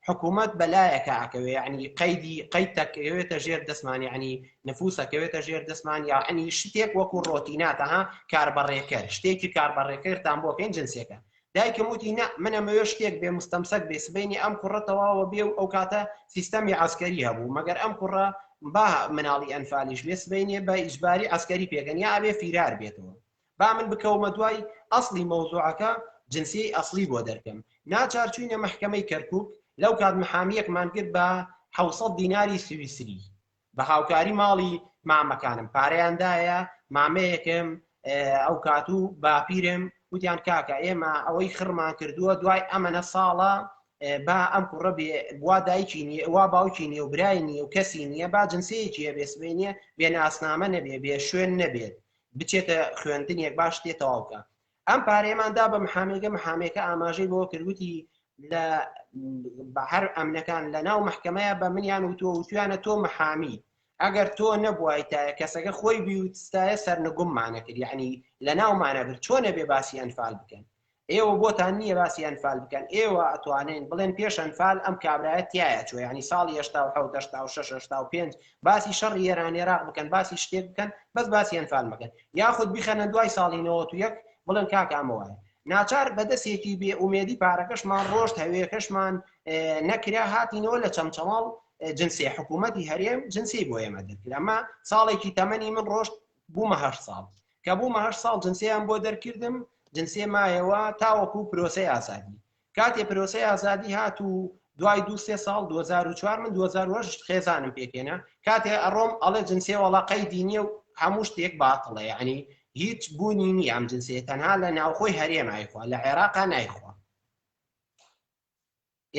حکوومەت بەلایەکە ئەکەوێ یعنی قەیدی قەید تەکەوێتە ژێر دەستمان یعنی نفوسەکەوێتە ژێر دەستمان یعنی شتێک وەکو ڕۆتیناتە ها کاربەڕێکەر شتێکی کاربەڕێکەرتان بۆکەین جنسەکە دایکم وتی نا من ئەمەوێ شتێک بێ مستەمسەک بێ سبینی ئەم کوڕە تەواوە بێ و ئەو کاتە سیستەمی عسکەری هەبوو مەگەر ئەم کوڕە با مناڵی ئەنفالیش بێ سبینێ بە ئیجباری عسکەری پێگەن یا ئەبێ فیرار بێتەوە با من بکەومە دوای ئەسڵی مەوزوعەکە جنسیەی ئەسڵی بۆ دەرکەم ناچار چوینە مەحکەمەی کەرکک لەو کات محامیەکمان کرد بە 600 دیناری سویسری بە هاوکاری ماڵی مامەکانم پارەیان دایە مامەیەکم ئەو کات و باپیرم وتیان کاکە ئێمە ئەوەی خڕمان کردووە دوای ئەمەنە ساڵە با ئەم کوڕە بێ وا دایکی نییە وا باوکی نییە و برای نییە و کەسی نییە با جنسەیەکی هەبێ سبەی نییە بێ ناسنامە نەبێ بێ شوێن نەبێت بچێتە خوێندنێک باش تێ تەواوکە ئەم پارەیەمان دا بە محامێکە محامێکە ئاماژەی بۆ کردوتی لە هەر ئەمنەکان لە ناو محکمەیە بە منیان وتووە وتویانە تۆ محامی ئەگەر تۆ نەبوایتایە کەسەکە خۆی بیوتستایە سەرنگوممانە کرد یعنی لە ناومانە برد چۆنە بێ باسی ئەنفال بکەن ئێوە بۆتان نییە باسی ئەنفال بکەن ئێوە ئەتوانین بڵێن پێش ئەنفال ئەم کابرایە تایە چوە ینی ساڵی 1970 86 باسی شەڕی ئێران عێراق بکەن باسی شتێک بکەن بەس باسی ئەنفال مەکەن یاخود بیخەنە دوای ساڵی 91 بڵێن کاکە ئەمە وایە ناچار بەدەستێکی بێ ئومێدی پارەکەشمان ڕۆشت هەوێکەشمان نەکرا هاتینەوە لە چەمچەماڵ جنسی حکوومەتی هەرێم جنسی بۆ ئێمە دەرکرد ئەمە ساڵێکی تەمەنی من ڕۆشت بوومە هەشت ساڵ کە بوومە هەشت ساڵ جنسیان بۆ دەرکردم جنسێ مایەوە تاوەکو پرۆسەی ئازادی کاتێ پرۆسەی ئازادی هات و دوای دو سێ ساڵ 2004 من 2008 خێزانم پێکێنە کاتێ ئەڕۆم ئەڵێ جنسێ وەڵا قەیدی نییە و هەموو شتێک باتڵە یعنی هیچ بوونی نییە ئەم جنسێ تەنها لە ناوخۆی هەرێم ئایخوا لە عێراقا نایخوا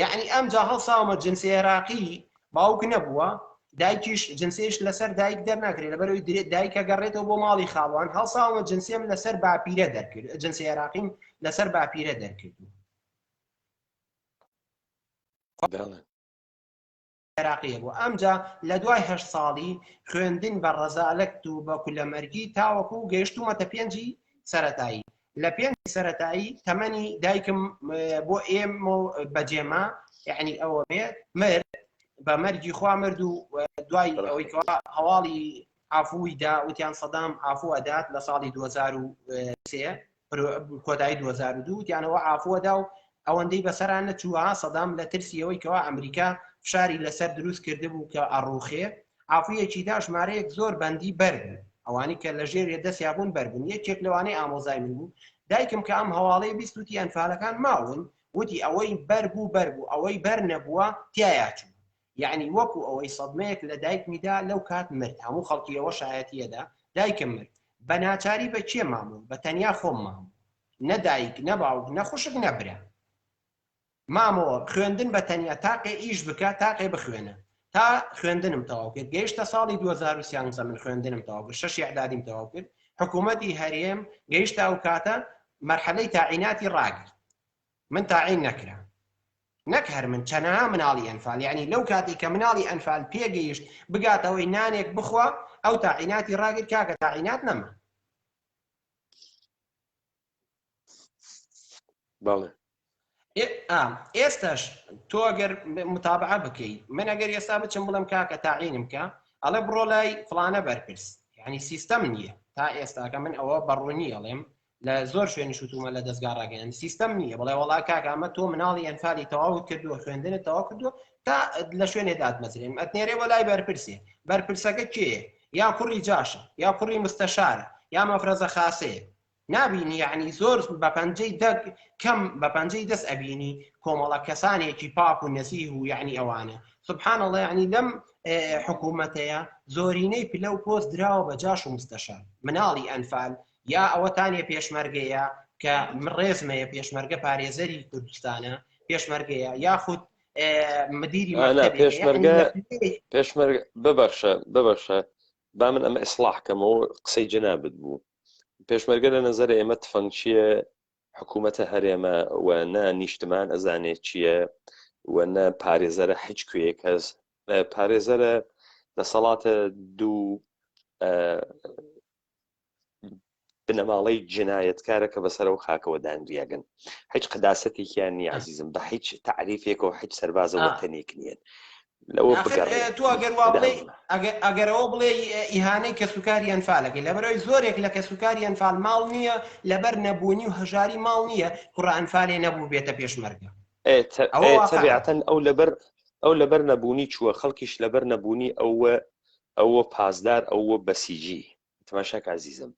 یعنی ئەمجا هەڵساومە جنسی عێراقی باوک نەبووە دایکیش جنسیش لەسەر دایک دەرناکرێت لەبەرەوەی درێت دایکە گەڕێتەوە بۆ ماڵی خاڵوان هەڵساومە جنسیم لەسەر باپیرە دەرکرد جنسی عێراقیم لەسەر باپیرە دەرکرد عێراقیە بوو ئەمجا لە دوای هه ساڵی خوێندن بە ڕەزالەت و بە کولەمەرگی تاوەکو گەیشتومەتە پێنجی سەتایی لە پێنج سەتایی تەمەنی دایکم بۆ ئێمە بەجێما یعنی ئەوە بێت مرد بە مەرگی خوا مرد و دوای ئەوەی کەوا هەواڵی عفوی دا وتیان سەدام عفو ئەدات لە ساڵی 2003 کۆتایی 2002 وتیانەوە عفوە دا و ئەوەندەی بەسەران نەچووە سەدام لە ترسی ئەوەی کەوا ئەمریکا فشاری لەسەر دروست کردبوو کە ئەڕوخێ عافویەکی دا ژمارەیەک زۆر بەندی بەر بوو ئەوانی کە لە ژێر دەستیا بوون بەر بوون یەکێک لەوانەی ئامۆزای من بوو دایکم کە ئەم هەواڵەی 20 وتی ئەنفالەکان ماون وتی ئەوەی بەر بوو بەر بوو ئەوەی بەر نەبووە تیایا چوو یعنی وەکو ئەوەی سەدمەیەک لە دایکمیدا لەو کات مرد هەموو خەڵکی ئەوە شایەتیەدا دایکم مرد بە ناچاری بە کێ مامۆ بە تەنیا خۆم مامۆ نە دایک نە باوک نە خوشک نە برا مامۆ خوێندن بە تەنیا تاقێ ئیش بکە تاقێ بخوێنە تا خوێندنم تەواو کرد گەیشتە ساڵی 2013 من خوێندنم تەواو کرد شەش ئیعدادیم تەواو کرد حکوومەتی هەرێم گەیشتە ئەو کاتە مەرحەلەی تاعیناتی ڕاگرت من تاعین نەکرا نەک هەر من چەنەها مناڵی ئەنفال یعنی لەو کاتی کە مناڵی ئەنفال پێگەیشت بگاتەوەی نانێک بخوا ئەو تاعیناتی ڕاگرت کاکە تاعینات نەما بەڵێ ئێستاش تۆ ئەگەر متابعە بکەی من ئەگەر ئێستا بچم بڵم کاکە تاعینم کە ئەڵێ بڕۆ لای فلانە بەرپرس یعنی سیستەم نییە تا ئێستاکە من ئەوە بەڕوونی ئەڵێم لە زۆر شوێنی شوتومە لە دەستگا ڕاگەیان سیستەم نییە بڵێ وڵا کاکە ئەمە تۆ مناڵی ئەنفالی تەواو کردووە خوێندنت تەواو کردووە تا لە شوێنێ دادمەزرێن ئەتنێرێ بۆ لای بەرپرسێ بەرپرسەکە کێیە یا کوڕی جاشە یا کوڕی مستەشارە یا مەفرەزە خاسەیە نابینی یعنی زۆر بە پەنجەی دەگ کەم بە پەنجەی دەست ئەبینی کۆمەڵە کەسانێکی پاک و نەزیه و یعنی ئەوانە سبحان الله یعنی لەم حکوومەتەیە زۆرینەی پلە و پۆست دراوە بە جاش و مستەشار مناڵی ئەنفال یا ئەوەتانێ پێشمەرگەیە کە من ڕێزمەیە پێشمەرگە پارێزەری کوردستانە پێشمەرگەیە یاخود مدیری پێشمەرگە پێشمەرگە ببەخشە ببەخشە با من ئەمە ئیسلاح کەمەوە قسەی جەنابت بوو پێشمەرگە لە نەزەرە ئێمە تفەنگچیە حکوومەتە هەرێمە و نە نیشتمان ئەزانێت چییە و نە پارێزەرە هیچ کوێ کەس پارێزەرە دەسەڵاتە دوو بنەماڵەی جنایەتکارە کە بەسەر ئەو خاکەوە دانریاگن هیچ قەداسەتێکیان نییە عزیزم بە هیچ تعریفێکەوە هیچ سەربازە وەتەنێک نییە لەوە بگەڕێ تۆ ئەگەر وا بڵێ ئەگەرەوە بڵێ ئیهانەی کەسوکاری ئەنفالەکەی لەبەرەوەی زۆرێک لە کەسوکاری ئەنفال ماڵ نییە لەبەر نەبوونی و هەژاری ماڵ نییە کوڕە ئەنفالێ نەبوو بێتە پێشمەرگە تەبیعەتەن ئەو لەبەر ئەو لەبەر نەبوونی چووە خەڵکیش لەبەر نەبوونی ئەوە ئەوە پاسدار ئەوە بەسیجی تماشاکە عزیزم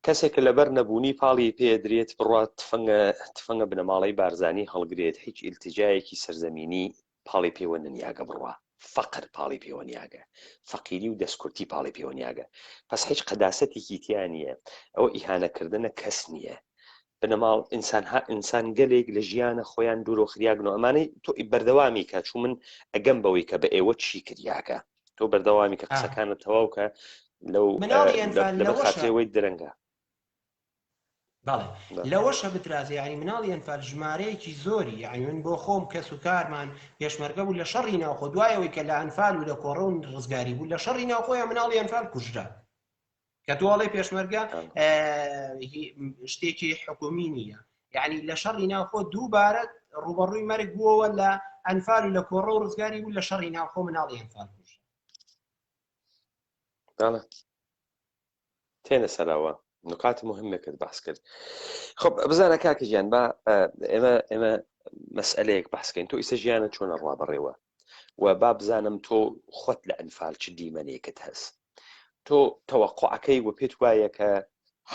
کەسێک کە لەبەر نەبوونی پاڵی پێدرێت بڕات تفەنگە تفەنگە بنەماڵەی بارزانی هەڵگرێت هیچ ئیلتیجایەکی سەرزەمینی پاڵی پێوە ننیاگە بڕوا. فەقر پاڵی پێوە نیاگە، فەقیری و دەستکورتی پاڵی پێوە نیاگە. پەس هیچ قەداسەتێکی تیا نییە. ئەوە ئیهانەکردنە کەس نییە. بنەماڵ ئینسان ها ئینسان گەلێک لە ژیانە خۆیان دوورۆ خریاگن و ئەمانەی تۆ بەردەوامی کە چوو من ئەگەم بەوەی کە بە ئێوە چی کریاگە. تۆ بەردەوامی کە قسەکانت تەواو کە لەو مناڵی ئەنفال لەبەر خاترەوەی درەنگە. بەڵێ لەوەشە بترازێ یعنی مناڵی ئەنفال ژمارەیەکی زۆری یعنی من بۆ خۆم کەس و کارمان پێشمەرگە بوو لە شەڕی ناوخۆ دوایەوەی کە لە ئەنفال و لە کۆڕە و ڕزگاری بوو لە شەڕی ناوخۆیان مناڵی ئەنفال کوژرا کە تۆ ئەڵێ پێشمەرگە شتێکی حکومی نییە یعنی لە شەڕی ناوخۆ دووبارە ڕوبەڕووی مەرگ بووەوە لە ئەنفال و لە کۆڕە و ڕزگاری بوو لە شەڕی ناوخۆ مناڵی ئەنفال کوژرا تێنە سەرەوە نقات مهمێکت باس کرد خب بزانە کاکە گیان با ئێمە ئێمە مەسئلەیەک باسکەین تۆ ئیسە ژیانە چۆنە ڕوا بەڕێوە و با بزانم تۆ خۆت لە ئەنفال چ دیمەنێکت هەست تۆ تەوەقعەکەی و پێت وایە کە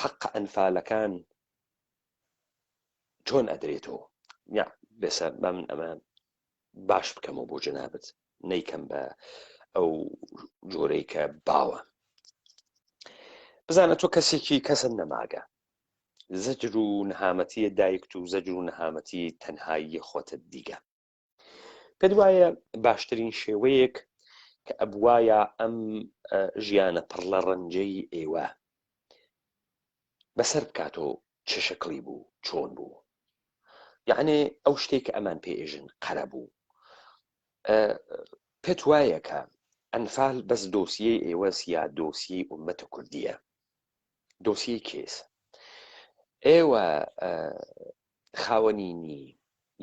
حەق ئەنفالەکان چۆن ئەدرێتەوە یا بێسە با من ئەمە باش بکەمەوە بۆ جەنابت نەیکەم بە ئەو جۆرەی کە باوە بزانە تۆ کەسێکی کەسە نەماگە زەجر و نەهامەتیە دایکت و زەجر و نەهامەتی تەنهایی خۆتت دیگە پێت وایە باشترین شێوەیەک کە ئەبواە ئەم ژیانە پڕ لە ڕەنجەی ئێوە بەسەر بکاتەوە چ شکڵی بوو چۆن بوو یعنی ئەو شتێک کە ئەمان پێ ئێژن قەرەبوو پێت وایە کە ئەنفال بەس دۆسیەی ئێوەس یا دۆسیەی ئومەتە کوردیە دۆسیەی کێس ئێوە خاوەنی نی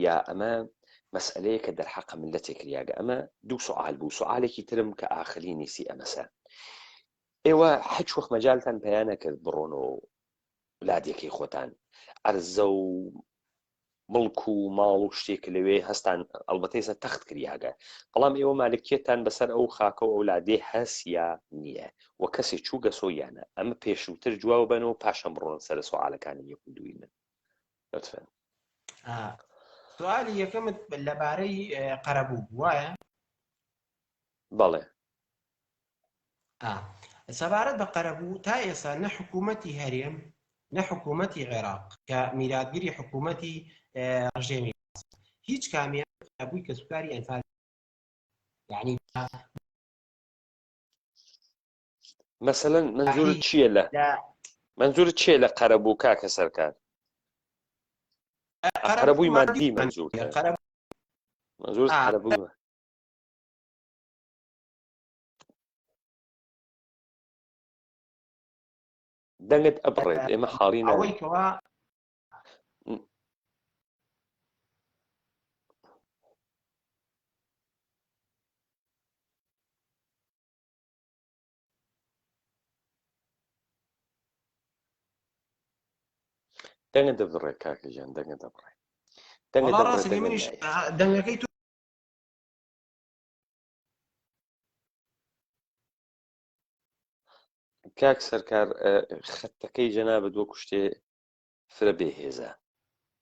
یا ئەمە مەسئلەیە کە دەرحەقە ملەتێک کریاگە ئەمە دوو سوال بوو سوالێکی ترم کە ئاخری نیسی ئەمەسە ئێوە هەچ وەخت مەجالتان پیا نەکرد بڕۆن و لادێکەی خۆتان ئەرزە و مڵک و ماڵ و شتێک لەوێ هەستان ئەڵبەتە ئێستا تەخت کریاگە بەڵام ئێوە مالکیەتان بەسەر ئەو خاکە و ئەولادێ هەس یا نییە و کەسێ چووگە سۆ یانە ئەمە پێشووتر جواو بەن و پاشان بڕۆن سەر سوالەکانی یەک و دووی من لطفا. سوالی یەکەمت لەبارەی قەرەبوو وایە؟ بەڵێ. سەبارەت بە قەرەبوو تا ئێستا نە حکوومەتی هەرێم نە حکوومەتی عێراق کە میراتگری حکوومەتی ڕژێمی هیچ کامیان قەرەبووی کەسوکاری ئەنفال یعنی مەسەلەن منزورت چییە لە منزورت چییە لە قەرەبوو کاکە سەرکار قەرەبووی مادی منزور منزور قەرەبووی دەنگت ئەبڕێت ئێمە حاڵی ئەوەی کەوا دەنگە دەبڕێ کاکە گیان دەنگە دەبڕێ دەنگە دەبڕێ منیش دەنگەکەی تو کاک سەرکار خەتەکەی جەنابت وەکو شتێ فرە بێهێزە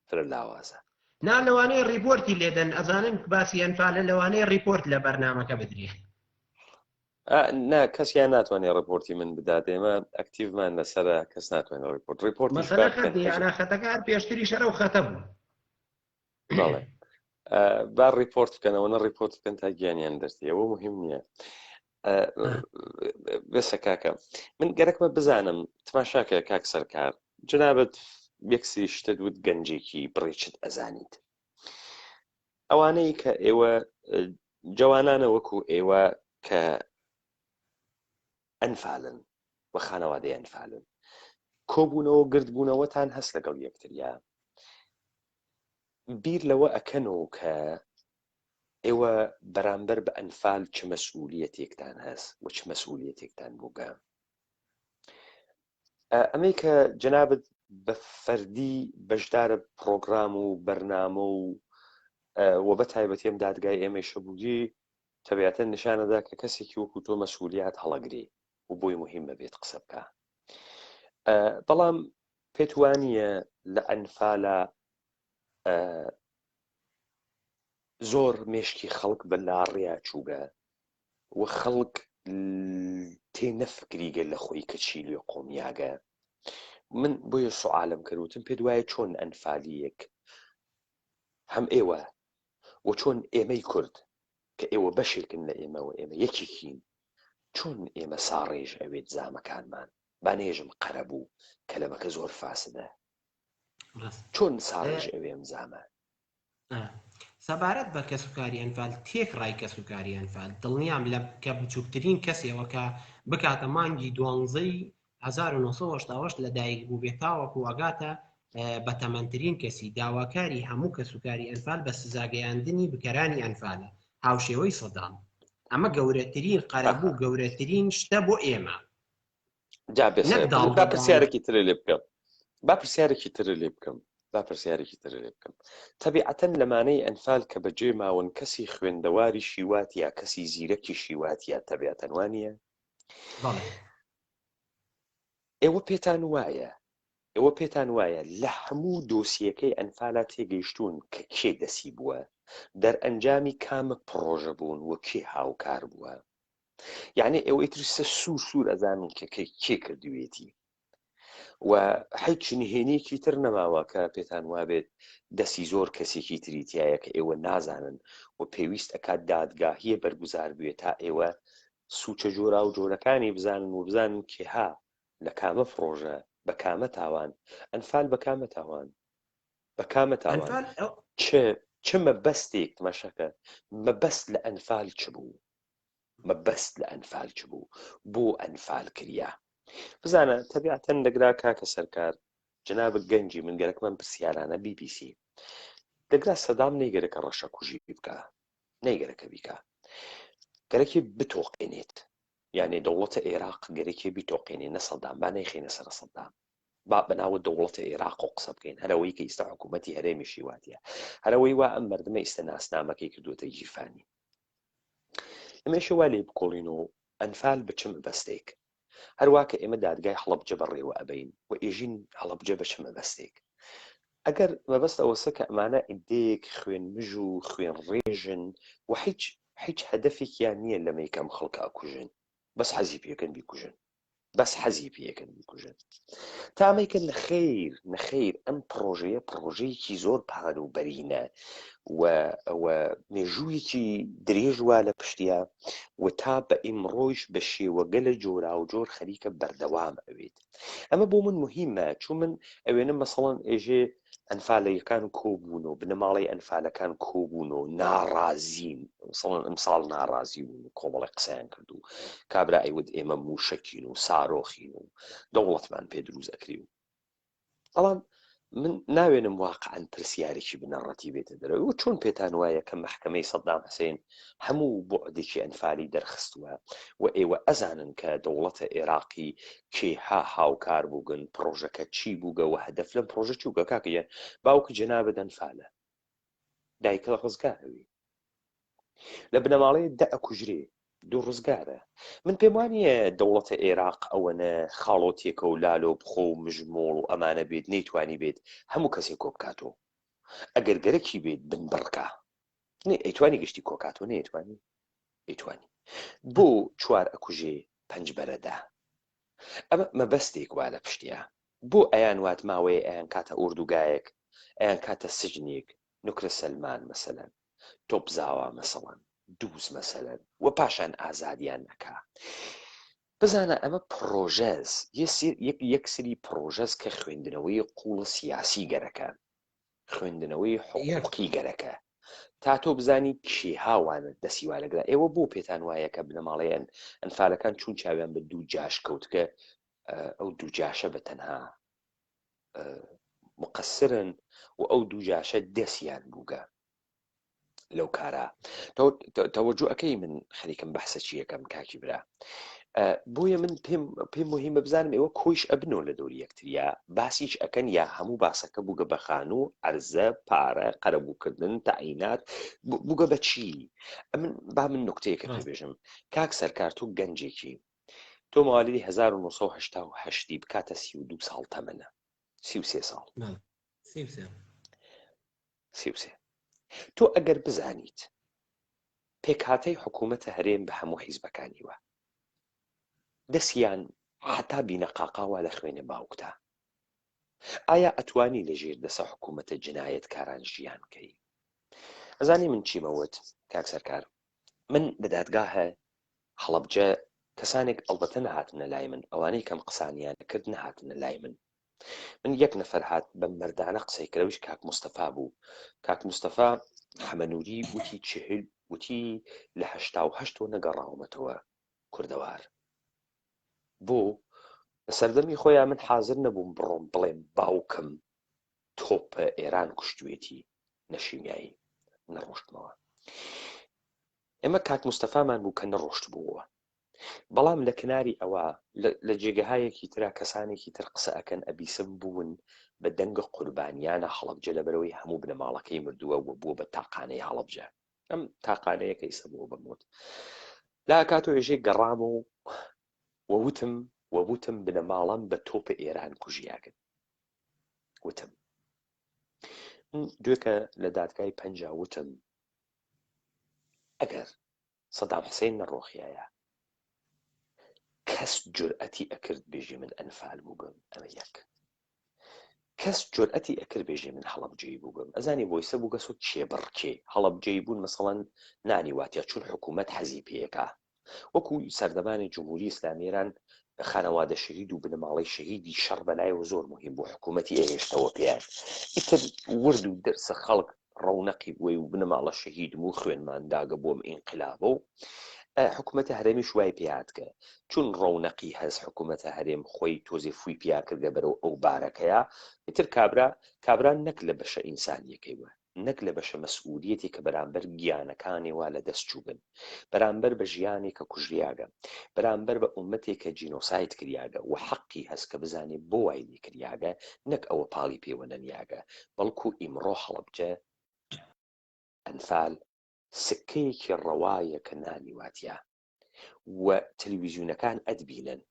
فرە لاوازە. نا لەوانەیە report ی لێدەن ئەزانن باسی ئەنفالە لەوانەیە report لە بەرنامەکە بدرێ. نا کەسیان ناتوانێت report ی من بدات ئێمە active مان لەسرە کەس ناتوانێت report report خەتەکە هەر پێشتری شەرە و خەتە بوو بەڵێ با report بکەنەوە نە report بکەن تا گیانیان دەرتی ئەوە مهم نییە بێسە کاکە من گەرەکمە بزانم تماشاکە کاک سەرکار جنابەت یەکسی شتت وت گەنجێکی بڕیچت ئەزانیت ئەوانەی کە ئێوە جوانانە وەکو ئێوە کە ئەنفالن و خانەوادەی ئەنفالن کۆبوونەوە گردبوونەوەتان هەست لەگەڵ یەکتریا بیر لەوە ئەکەنەوە کە ئێوە بەرامبەر بە ئەنفال چ مەسئولیەتێکتان هەست و چ مەسئولیەتێکتان بووگە ئەمەی کە جەنابت بە فەردی بەشدارە پرۆگرام و بەرنامە و و بە تایبەتی ئەم دادگای ئێمەی شەبووگی تەبیعەتەن نیشانەدا کە کەسێکی وەکو تۆ مەسئولیات هەڵەگری و بۆی مهمە بێت قسە بکە بەڵام پێت وانە لە ئەنفالە زۆر مێشکی خەڵک بە لاڕیا چووگە. و خەڵک تێ نەفکریگە لە خۆی کە چی لێ قۆمیاگە. من بۆیە سوعالم کرد وتم پێت وایە چۆن ئەنفالیەک هەم ئێوە و چۆن ئێمەی کورد کە ئێوە بەشێکن لە ئێمە و ئێمە یەکێکین چۆن ئێمە ساڕێژ ئەوێت زامەکانمان با نێژم قەرەبوو کەلەمەکە زۆر فاسدە چۆن ساڕێژ ئەوێ ئەم زامە؟ سەبارەت بە کەسوکاری ئەنفال تێکڕای کەسوکاری ئەنفال دڵنیام لە کە بچووکترین کەسێەوە کە بکاتە مانگی دوانزەی 1970 لە دایک بوو بێت تاوەکو ئەگاتە بە تەمەنترین کەسی داواکاری هەموو کەسوکاری ئەنفال بە سزاگەیاندنی بکەرانی ئەنفالە هاوشێوەی سەدام ئەمە گەورەترین قەرەبوو گەورەترین شتە بۆ ئێمە جا با پرسیارێکی تر لێ بکەم با پرسیارێکی تر لێ بکەم با پرسیارێکی تر لێ بکەم تەبیعەتەن لەمانەی ئەنفال کە بەجێ ماون کەسی خوێندەواری شیوات یا کەسی زیرەکی شیوات یا تەبیعەتەن وانە ئێوە پێتان وایە ئێوە پێتان وایە لە هەموو دۆسیەکەی ئەنفالا تێگەیشتوون کە کێ دەسی بووە دەرئەنجامی کامە پڕۆژە بوون و کێ هاوکار بووە یعنی ئێوە ئیتر سە سوور سوور ئەزانن کە کێ کێ کردوێتی و هیچ نهێنیەکی تر نەماوە کە پێتان وابێت دەسی زۆر کەسێکی تری تایە کە ئێوە نازانن و پێویست ئەکات دادگاهیە بەرگوزار بوێت تا ئێوە سوچە جۆرا و جۆرەکانی بزانن و بزانن کێها لە کامە پڕۆژە بە کامە تاوان ئەنفال بە کامە تاوان بە کامە تاوان چ چ مەبەستێک تماشاکە مەبەست لە ئەنفال چ بوو مەبەست لە ئەنفال چ بوو بۆ ئەنفال کریا بزانە تەبیعەتەن دەگرا کاکە سەرکار جەنابت گەنجی من گەرەکمان پرسیارانە بی بی سی دەگرا سەدام نەیگەرەکە ڕەشە کوژی بکە نەیگەرەکە بیکە گەرەکی بتۆقێنێت یانێ دەوڵەتە عێراق گەرەکێ بیتۆقێنێ نە سەدام با نەیخینە سەر سەدام با بەناوە دەوڵەتە عێراق و قسە بکەین هەرەوەی کە ئیستا حکوومەتی هەرێمیشی واتە هەرەوەی وا ئەم مردمە ئیستا ناسنامەکەی کردوێتە گیرفانی ئەمەشە وا لێ بکۆڵین و ئەنفال بە چ مەبەستێک هەروا کە ئێمە دادگای هەڵەبجە بەڕێوە ئەبەین و ئێژین هەڵەبجە بە چ مەبەستێک ئەگەر مەبەست ئەوەسە کە ئەمانە ئیدەیەک خوێنمژ و خوێن ڕێژن و هیچ هیچ هەدەفێکیان نییە لەمەی کە ئەم خەڵکە ئەکوژن بەس حەزی پێکەن بیکوژن بەس حەزی پێکەن بیکوژن تا ئەمەی کە نەخیر نەخیر ئەم پڕۆژەیە پڕۆژەیەکی زۆر پان و بەرینە و و مێژوویەکی درێژ وا لە پشتیا و تا بە ئیمڕۆیش بە شێوەگەلە جۆراوجۆر خەریکە بەردەوام ئەوێت ئەمە بۆ من مهمە چون من ئەوێنم مەسەڵەن ئێژێ ئەنفالەکان کۆبوون و بنەماڵەی ئەنفالەکان کۆبوون و ناڕازین سەڵەن ئەمساڵ ناڕازی بوون و کۆمەڵی قسەیان کرد و کابرا ئەیوت ئێمە موشەکین و سارۆخین و دەوڵەتمان پێ دروست ئەکری و بەڵام من ناوێنم واقعا پرسیارێکی بنەڕەتی بێتە دەرەوە و چۆن پێتان وایە کە مەحکەمەی سەدام حسێن هەموو بوعدێکی ئەنفالی دەرخستووە و ئێوە ئەزانن کە دەوڵەتە ئێراقی کێها هاوکار بووگن پڕۆژەکە چی بووگە و هەدەف لەم پڕۆژە چی بووگە کاکە گیان باوکی جەنابت ئەنفالە دایکە ڕزگارەوی لە بنەماڵەیە دە ئەکوژرێ دوو ڕزگارە من پێم وانییە دەوڵەتە ئێراق ئەوەنە خاڵۆتێکە و لالۆ بخۆ و مژمۆڵ و ئەمانە بێت نەیتوانی بێت هەموو کەسێک کۆ بکاتەوە ئەگەر گەرەکی بێت بنبڕکا نێ ئەیتوانی گشتی کۆکاتەوە نەیتوانی ئەیتوانی بۆ چوار ئەکوژێ پەنج بەرەدا ئەمە مەبەستێک وا لە پشتیا بۆ ئەیان وات ماوەیە ئەیان کاتە ئوردوگایەک ئەیان کاتە سجنێک نوکرە سەلمان مەسەلەن تۆپزاوا مەسەڵەن دووز مەسەلەن و پاشان ئازادیان ئەکا بزانە ئەمە پڕۆژەس یەک سری پڕۆژەس کە خوێندنەوەی قوڵە سیاسی گەرەکە خوێندنەوەی حقوقی گەرەکە تا تۆ بزانی کێها وانە دەسی وا لەگرا ئێوە بۆ پێتان وایە کە بنەماڵەیەن ئەنفالەکان چون چاویان بە دوو جاش کەوتکە ئەو دوو جاشە بە تەنها مقصرن و ئەو دوو جاشە دەسیان بووگە لەو کارە تەوەجو ئەەکەی من خەریکم بەحسە چیەکەم کاکی برا بۆیە من پێم پێم مهمە بزانم ئێوە کۆیش ئەبنەوە لە دەوری یەکتریا باسیش ئەکەن یا هەموو باسەکە بووگە بە خانوو عەرزە پارە قەرەبووکردن تەعینات بووگە بە چی ئەمن با من نکتەیەکە پێ بێژم کاک سەرکار تۆ گەنجێکی تۆ موالیدی 1970 بکاتە 32 ساڵ تەمەنە 33 ساڵ 33 تۆ ئەگەر بزانیت. پێکهاتەی حکوومەتە هەرێم بە هەموو حیزبەکانیوە دەسیان حەتا بینەقاقا وا لە خوێنێ باوکتا. ئایا ئەتوانی لە ژێر دەسە حکوومەتە جنایەتکاران ژیان کەی؟ ئەزانی من چیمە وت کاک سەرکار؟ من لە دادگاهە هەڵەبجە کەسانێک ئەڵبەتە نەهاتنە لای من، ئەوانەی کەم قسانیان ئەکرد نەهاتنە لای من. من یەک نەفەر هات بە مەردانە قسەی کرد ئەویش کاک مستەفا بوو. کاک مستەفا حەمەنووری وتی چهل وتی لە 88 وە نەگەڕاومەتەوە کوردەوار. بۆ؟ لە سەردەمی خۆیا من حازر نەبووم بڕۆم بڵێم باوکم تۆپە ئێران کوشتوێتی نە شیمیایی نەڕۆشتمەوە. ئێمە کاک مستەفامان بوو کە نەڕۆشتبووەوە. بەڵام لە کناری ئەوە لە جێگەهایەکی ترا کەسانێکی تر قسە ئەکەن ئەبیسم بوون بە دەنگە قوربانیانە هەڵەبجە لەبەرەوەی هەموو بنەماڵەکەی مردووە و بووە بە تاقانەی هەڵەبجە ئەم تاقانەیە کە ئیسە بووە بە مۆت لا کاتۆ ێژێ گەڕام و ووتم ووتم بنەماڵەم بە تۆپە ئێران کوژیاگن وتم دوێکە لە دادگای پەنجا وتم ئەگەر سەدام حسین نەڕۆخیایە کەس جورئەتی ئەکرد بێژێ من ئەنفال بووگم ئەمە یەک کەس جورئەتی ئەکرد بێژێ من هەڵەبجەیی بووگم ئەزانی بۆیسە بووگەسۆ کێبڕکێ هەڵەبجەیی بوون مەسەڵەن نانی واتیا چون حکوومەت حەزی پێیەکا وەکو سەردەمانی جمهوری ئیسلامی ئێران خانەوادە شەهید و بنەماڵەی شەهیدی شەڕ بەلایەوە زۆر مهم بوو حکوومەتی ئەهێشتەوە پێیان ئیتر ورد و درسە خەڵک ڕەونەقی بووی و بنەماڵە شەهیدم و خوێنمان داگە بۆم ئینقلابە و حکوومەتە هەرێمیش وای پێهاتکە چون ڕەونەقی هەز حکوومەتە هەرێم خۆی تۆزێ فوی پیا کردگە بەرەو ئەو بارەکەیە ئیتر کابرا کابرا نەک لە بەشە ئینسانیەکەی وە نەک لە بەشە مەسئولیەتێ کە بەرامبەر گیانەکانێ وا لە دەست چووگن، بەرامبەر بە ژیانێ کە کوژریاگە، بەرامبەر بە ئوممەتێ کە جینۆساید کریاگە و حەقی هەس کە بزانێ بۆ وای لێ کریاگە، نەک ئەوە پاڵی پێوە نەنیاگە، بەڵکو ئیمڕۆ هەڵەبجە، ئەنفال، سکەیەکی ڕەوایە کە نانی واتیا و تلویزیونەکان ئەتبینن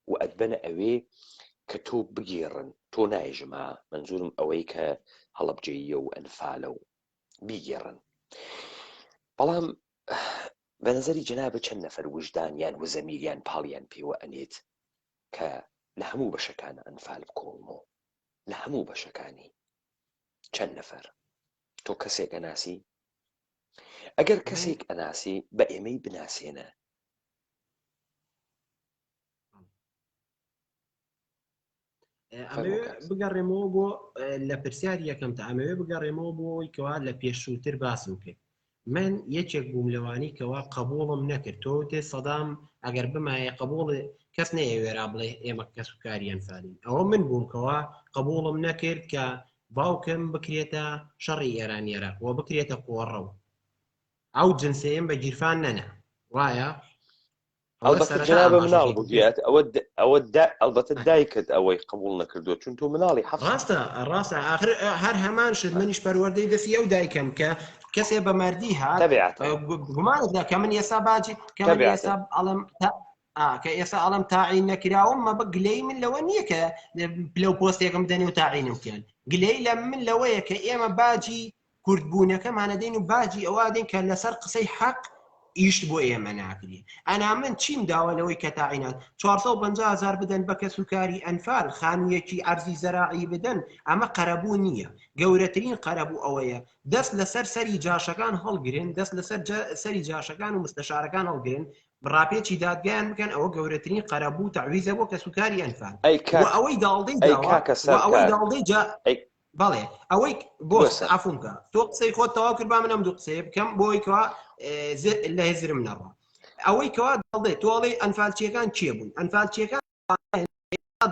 و ئەتبەنە ئەوێ کە تۆ بگێڕن تۆ نایژم ها مەنزورم ئەوەی کە هەڵەبجەییە و ئەنفالە و بیگێڕن بەڵام بە نظری جەنابت چەند نەفەر وژدانیان و زەمیریان پاڵیان پێوە ئەنێت کە لە هەموو بەشەکانە ئەنفال بکۆڵنەوە لە هەموو بەشەکانی چەند نەفەر تۆ کەسێک ئەناسی ئەگەر کەسێک ئەناسی بە ئێمەی بناسێنە. ئەمەوێ بگەڕێمەوە بۆ لە پرسیاری یەکەم تا ئەمەوێ بگەڕێمەوە بۆ ئەوەی کەوا لە پێشووتر باسم کرد من یەکێک بووم لەوانی کەوا قبوڵم نەکرد تۆ تێ سەدام ئەگەر بمایە قبوڵ کەس نەیەوێرا بڵێ ئێمە کەس و کاری ئەنفالین ئەوە من بووم کەوا قبوڵم نەکرد کە باوکم بکرێتە شەڕی ئێران ئێراق و بکرێتە قۆڕە و ئەو جنسەیەم بە گیرفان نەنا وایە ئەڵبەتە جەنابە مناڵ بوویت ئەوە ئەوە ئەڵبەتە دایکت ئەوەی قبول نەکردووە چون تۆ مناڵی حەف ڕاستە ڕاستە ئاخر هەر هەمان شت منیش پەروەردەی دەستی ئەو دایکەم کە کەسێ بە مەردی هات گومانت کە من ئێستا باجی کە من ئێستا ئەڵم کە ئێستا ئەڵم تاعین نەکراوم مەبە گلەی من لەوە نییە کە پلە و پۆستێکم دەنێ و تاعینم بکەن گلەی لە من لەوەیە کە ئێمە باجی کوردبوونەکەمانەدەین و باجی ئەوە دەین کە لەسەر قسەی حەق ئیشت بۆ ئێمە ناکرێ ئەنا من چیم داوە لەوەی کە تاعینات 450 هزار بدەن بە کەس و کاری ئەنفال خانوویەکی ئەرزی زەراعی بدەن ئەمە قەرەبوو نییە گەورەترین قەرەبوو ئەوەیە دەست لەسەر سەری جاشەکان هەڵگرن دەست لەسەر سەری جاشەکان و مستەشارەکان هەڵگرن ڕاپێچی دادگایان بکەن ئەوە گەورەترین قەرەبوو تەعویزە بۆ کەسوکاری ئەنفال ئەوەی داڵدەی ئەوەی داڵدەی جا بەڵێ ئەوەی بۆ عفوم کە تۆ قسەی خۆت تەواو کرد با من ئەم دوو قسەیە بکەم بۆی کەوا لە هزرم نەڕۆ ئەوەی کەوا داڵدەی تۆ ئەڵێی ئەنفالچیەکان کێ بوون ئەنفالچیەکان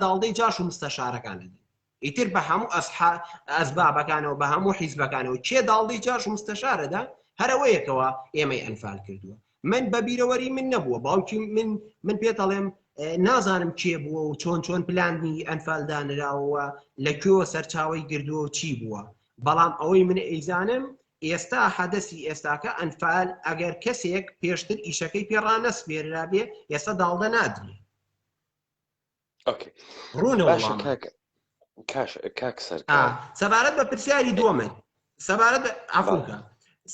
داڵدەی جاش و مستەشارەکان دەدەن ئیتر بە هەموو ئەسبابەکانەوە بە هەموو حیزبەکانەوە کێ داڵدەی جاش و مستەشارەدا هەرەوەیەکەوە ئێمەی ئەنفال کردووە من بە بیرەوەری من نەبووە باوکی من من پێتەڵێم نازانم کێ بووە و چۆن چۆن پلانی ئەنفال دانراوە لە کوێوە سەرچاوی گردووە و چی بووە بەڵام ئەوەی من ئەیزانم ئێستا حەدەسی ئێستاکە ئەنفال ئەگەر کەسێک پێشتر ئیشەکەی پێڕانەسپێررابێ ئێستا داڵدە نادرێ ئۆکەی ڕوونە باشە کاک کاش کاک سەرکار سەبارەت بە پرسیاری دووەمت سەبارەت بە عەفوکە.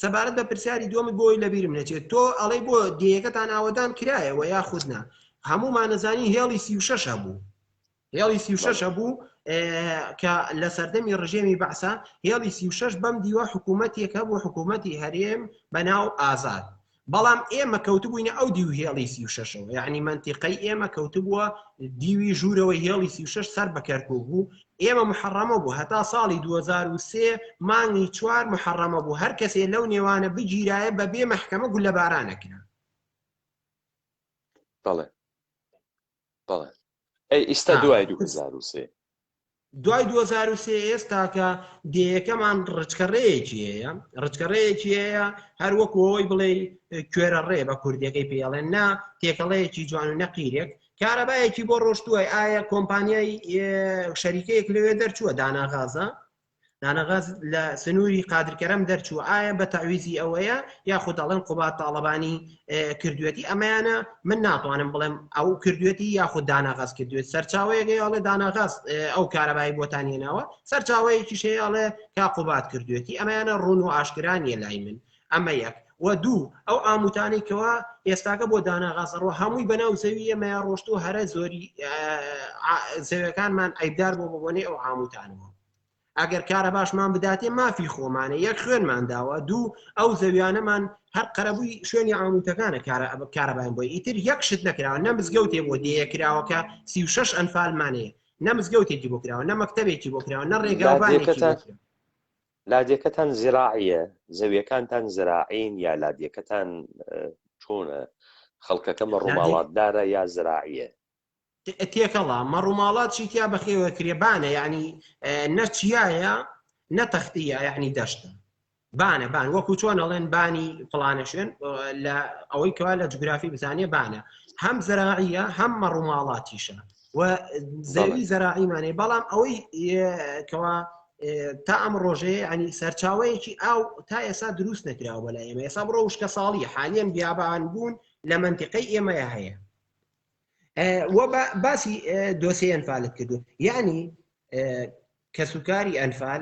سەبارەت بە پرسیاری دووەمت بۆی لەبیرم نەچێت تۆ ئەڵێ بۆ دێیەکەتان ئاوەدان کرایەوە یاخود نا هەمومان نەزانی هێڵی 36 هەبوو هێڵی 36 هەبوو کە لە سەردەمی ڕژێمی بەعسا هێڵی 36 بەم دیوە حکوومەتێک هەبوو حکوومەتی هەرێم بە ناو ئازاد بەڵام ئێمە کەوتبووینە ئەو دیو هێڵی 36ەوە یعنی منتیقەی ئێمە کەوتبووە دیوی ژوورەوەی هێڵی 36 سەر بە کەرکوک بوو ئێمە محەڕەمە بوو هەتا ساڵی 2023 مانگی چوار محەڕەمە بوو هەر کەسێ لەو نێوانە بگیرایە بە بێ مەحکەمە گولەبارانەکرا. بەڵێ بەڵێ ئەی ئیستا دوای 2003 دوای 2003 ئێستاکە دێیەکەمان ڕچکەڕێیەکی هەیە ڕچکەڕێیەکی هەیە هەر وەکو ئەوەی بڵێ کوێرە ڕێ بە کوردیەکەی پێڵێن نا تێکەڵەیەکی جوان و نەقیرێک کارەبایەکی بۆ ڕۆشتووە ئایا کۆمپانیای شەریکەیەک لەوێ دەرچووە داناغازە دانەغاز لە سنووری قادرکەرەم دەرچوو ئایا بە تەعویزی ئەوەیە یاخود دەڵێن قوباد تاڵەبانی کردوێتی ئەمەیانە من ناتوانم بڵێم ئەو کردوێتی یاخود داناغاز کردوێت سەرچاوەیەک هەیە ئەڵێ داناغاز ئەو کارەبای بۆتان هێناوە سەرچاوەیەکیش هەیە ئەڵێ کا قوباد کردوێتی ئەمەیانە ڕوون و ئاشکرا نییە لای من ئەمە یەک و دوو ئەو ئاموتانەی کەوا ئێستاکە بۆ داناغاز ئەڕوا هەمووی بەناو زەوی ئێمەیا ڕۆشتووە هەرە زۆری زەویەکانمان عەیبدار بۆ بەبۆنەی ئەو ئاموتانەوە ئەگەر کارەباشمان بداتێ مافی خۆمانە یەک خوێنمان داوە دوو ئەو زەویانەمان هەر قەرەبووی شوێنی ئاموتەکانە کارەبایان بۆی ئیتر یەک شت نەکراوە نە مزگەوتێ بۆ دێیە کراوە کە 36 ئەنفالمانەیە نە مزگەوتێکی بۆ کراوە نە مەکتەبێکی بۆ کراوە نە ڕێگاوبانێکی بۆ کراوە. لادێکەتان زراعیە زەویەکانتان زراعین یا لادێکەتان چۆنە خەڵکەکە مەڕوماڵاتدارە یا زراعیە؟ تێکەڵە مەڕوماڵات چی تیا بەخێوە کرێ بانە یعنی نە چیایە نە تەختیە یعنی دەشتە بانە بان وەکو چۆن ئەڵێن بانی فڵانە شوێن لە ئەوەی کەوا لە جوگرافی بزانێ بانە هەم زراعیە هەم مەڕوماڵاتیشە و زەوی زەراعیمانێ بەڵام ئەوەی کەوا تا ئەم ڕۆژەیە ینی سەرچاوەیەکی ئاو تا ئێسا دروست نەکراوە بەلای ئێمە ئێسا بڕۆ وشکە ساڵی حالیان بیابان بوون لە منتیقەی ئێمەیە هەیە و باسی دۆسیەی ئەنفالت کردو یعنی کەسوکاری ئەنفال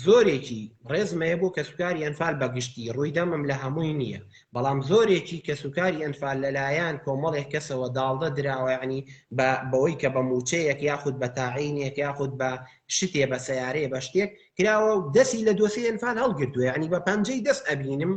زۆرێکی ڕێزم هەیە بۆ کەسوکاری ئەنفال بەگشتی ڕووی دەمم لە هەمووی نییە بەڵام زۆرێکی کەسوکاری ئەنفال لەلایەن کۆمەڵێک کەسەوە داڵدە دراوە یعنی بە بەوەی کە بە موچەیەک یاخود بە تاعینێک یاخود بە شتێ بە سیارەیە بە شتێک کراوە و دەسی لە دۆسیەی ئەنفال هەڵگرتووە یعنی بە پەنجەی دەست ئەبینم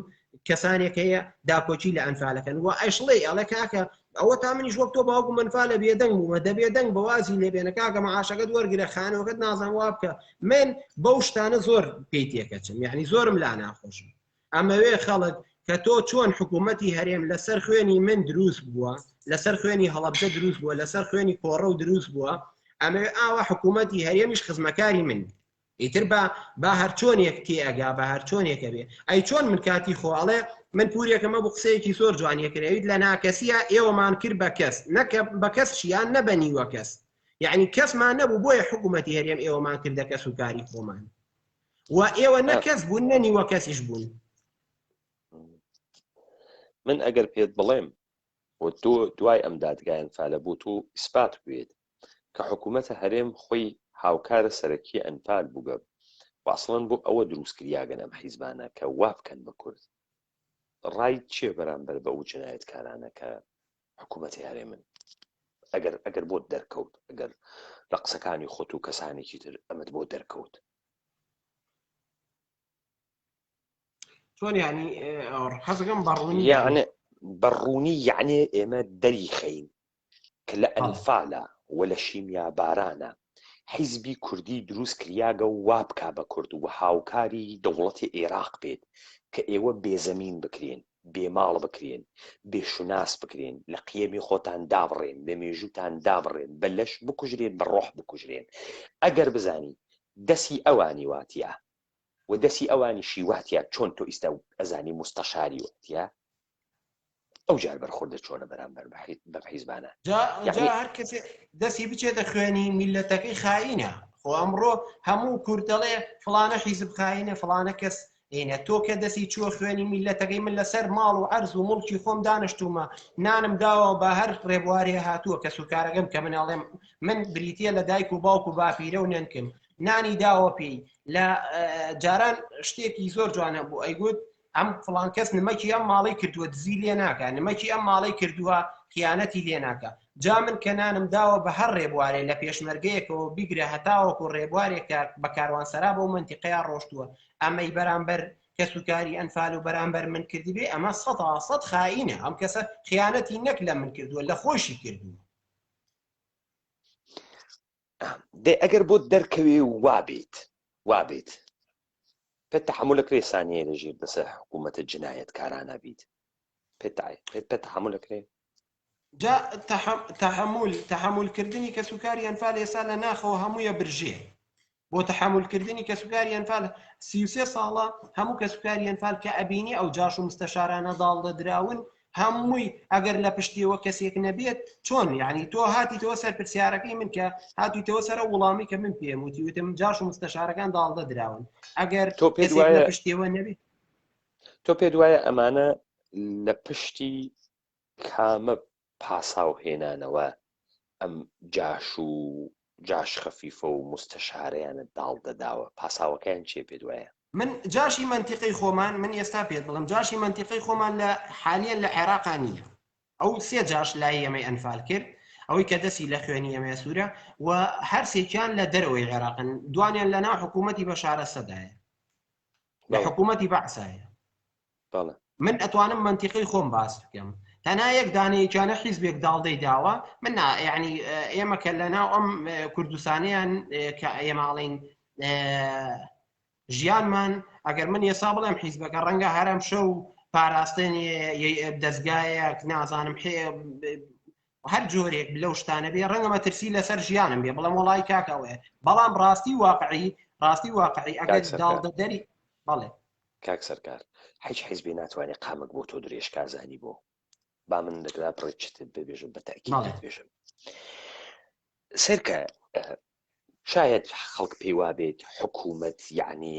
کەسانێک هەیە داکۆکی لە ئەنفالەکەن و ئەشڵێ ئەڵێ کاکە ئەوە تا منیش وەک تۆ باوکم ئەنفالە بێدەنگ بوومە دەبێ دەنگ بەوازی لێبێنە کاکە معاشەکەت وەرگرە خانەوەکەت نازان وا بکە من بەو شتانە زۆر پێی تێکەچم یعنی زۆرم لا ناخۆشم ئەمەوێ خەڵک کە تۆ چۆن حکوومەتی هەرێم لەسەر خوێنی من دروست بووە لەسەر خوێنی هەڵەبجە دروست بووە لەسەر خوێنی کۆڕە و دروست بووە ئەمەوێ ئاوا حکوومەتی هەرێمیش خزمەکاری من ئیتر با با هەرچۆنێک تێ ئەگا بە هەرچۆنێکە بێ ئەی چۆن من کاتی خۆ ئەڵێ من پورێکەمە بۆ قسەیەکی زۆر جوانیە کرێویت لە ناکەسیە ئێوەمان کرد بە کەس نەکە بە کەس چیان نە بە نیوە کەس یعنی کەسمان نەبوو بۆیە حکوومەتی هەرێم ئێوەمان کردە کەس و کاری خۆمان و ئێوە نە کەس بوون نە نیوە کەسیش بوون من ئەگەر پێت بڵێم و تۆ دوای ئەم دادگای ئەنفالە بۆ تۆ ئیسپات بێت کە حکوومەتە هەرێم خۆی هاوکارە سەرەکی ئەنفال بووگە و ئەسڵەن بۆ ئەوە دروست کریاگەن ئەم حیزبانە کە وا بکەن بە کورد ڕای چیە بەرامبەر بە ئەو جنایەتکارانە کە حکوومەتی هەرێمن ئەگەر ئەگەر بۆت دەرکەوت ئەگەر لە قسەکانی خۆت و کەسانێکی تر ئەمەت بۆ دەرکەوت چۆن یعنی حەزەکەم بەڕوونی یعنی بەڕوونی یعنی ئێمە دەری خەین کە لە ئەنفالە و لە شیمیابارانە حیزبی کوردی دروست کریاگە و وا بکا بە کورد و هاوکاری دەوڵەتی ئێراق بێت کە ئێوە بێ زەمین بکرێن، بێ ماڵ بکرێن، بێ شوناس بکرێن، لە قیەمی خۆتان دابڕێن، لە مێژووتان دابڕێن، بە لەش بکوژرێن، بە ڕۆح بکوژرێن. ئەگەر بزانی دەسی ئەوانی واتیا و دەسی ئەوانیشی واتیا چۆن تۆ ئیستا ئەزانی موستەشاری واتیا، ئەو جار بەرخوردە چۆنە بەرامبەر بەم حیزبانە جا هەر کەسێ دەستی بچێتە خوێنی میلەتەکەی خائینە خۆ ئەمڕۆ هەموو کورد دەڵێ فڵانە حیزب خائینە فڵانە کەس ئینە تۆ کە دەسی چووە خوێنی میلەتەکەی من لەسەر ماڵ و عەرز و مڵکی خۆم دانیشتومە نانم داوە بە هەر ڕێبوارێ هاتووە کەس و کارەکەم کە من ئەڵێم من بریتە لە دایک و باوک و باپیرە و نەنکم نانی داوە پێی لە جاران شتێکی زۆر جوانە بوو ئەیگوت. ئەم فڵان کەس نمەکی ئەم ماڵەی کردووە دزی لێ ناکە نمەکی ئەم ماڵەی کردووە خیانەتی لێ ناکە جا من کە نانم داوە بە هەر ڕێبوارێ لە پێشمەرگەیەکەوە بیگرە هەتاوەکو ڕێبوارێک کە بە کاروانسەرا بۆ مەنتیقەیە ڕۆشتووە ئەمەی بەرامبەر کەسوکاری ئەنفال و بەرامبەر من کردبێ ئەمە سەدا سەد خائینە ئەم کەسە خیانەتی نەک لە من کردووە لە خۆشی کردووە. دەی ئەگەر بۆت دەرکەوێ و وابیت وابیت پێت تەحەمول ئەکرێ سانیە لە ژێر دەسە حکوومەتە جنایەتکارانە بیت پێت پێت پێت تەحەمول ئەکرێ؟ جا تەحەمول تەحەمولکردنی کەسوکاری ئەنفال ئێستا لە ناخەوە هەموویە برژێ بۆ تەحەمولکردنی کەسوکاری ئەنفال 33 ساڵە هەموو کەسوکاری ئەنفال کە ئەبینی ئەو جاش و مستەشارانە داڵدە دراون هەمووی ئەگەر لە پشتیەوە کەسێک نەبێت چۆن یعنی تۆ هاتیتەوە سەر پرسیارەکەی من کە هاتیتەوە سەر وڵامی کە من پێم وتی وتم جاش و مستەشارەکان داڵدە دراون ئەگەر تۆ پێت کەسێک لە وایە پشتیەوە نەبێت تۆ پێت وایە ئەمانە لە پشتی کامە پاساو هێنانەوە ئەم جاش و جاش خەفیفە و موستەشارەیانە داڵدە داوە پاساوەکەیان چیە پێت وایە؟ من جاشی مەنتیقەی خۆمان من ئێستا پێت بڵێم جاشی مەنتیقەی خۆمان لە حالیەن لە عێراقا نییە ئەو سێ جاش لای ئێمەی ئەنفال کرد ئەوەی کە دەستی لە خوێنی ئێمەیە سوورە و هەرسێکیان لە دەرەوەی عێراقن دوانیان لە ناو حکوومەتی بەشارە سەدایە لە حکوومەتی بەعسایە بەڵێ. من ئەتوانم مەنتیقەی خۆم باس بکەم تەنها یەک دانەیەکیانە حیزبێک داڵدەی داوە من نا یعنی ئێمە کە لە ناو ئەم کوردستانیان کە ئێمە ئەڵێین ژیانمان ئەگەر من ئێسا بڵێم حیزبەکە ڕەنگە هەرم شەو پاراستن دەستگایەک نازانم هەر جۆرێک لەو شتانە بێ ڕەنگە مەترسی لەسەر ژیانم بێ بڵێم وڵی کاکەوەیە بەڵام ڕاستی واقعی ڕاستی واقعی ئەگەر داڵدە دەری بەڵێ کاک سەرکار هیچ حیزبێ ناتوانێ قامک بۆ تۆ درێژ کا زانی بۆ با من لەگەلا بڕێ چتت ببێژم بە تاکید بەڵێ. پێت بێژم سەرکە شاید خەڵک پێی وابێت حکوومەت یعنی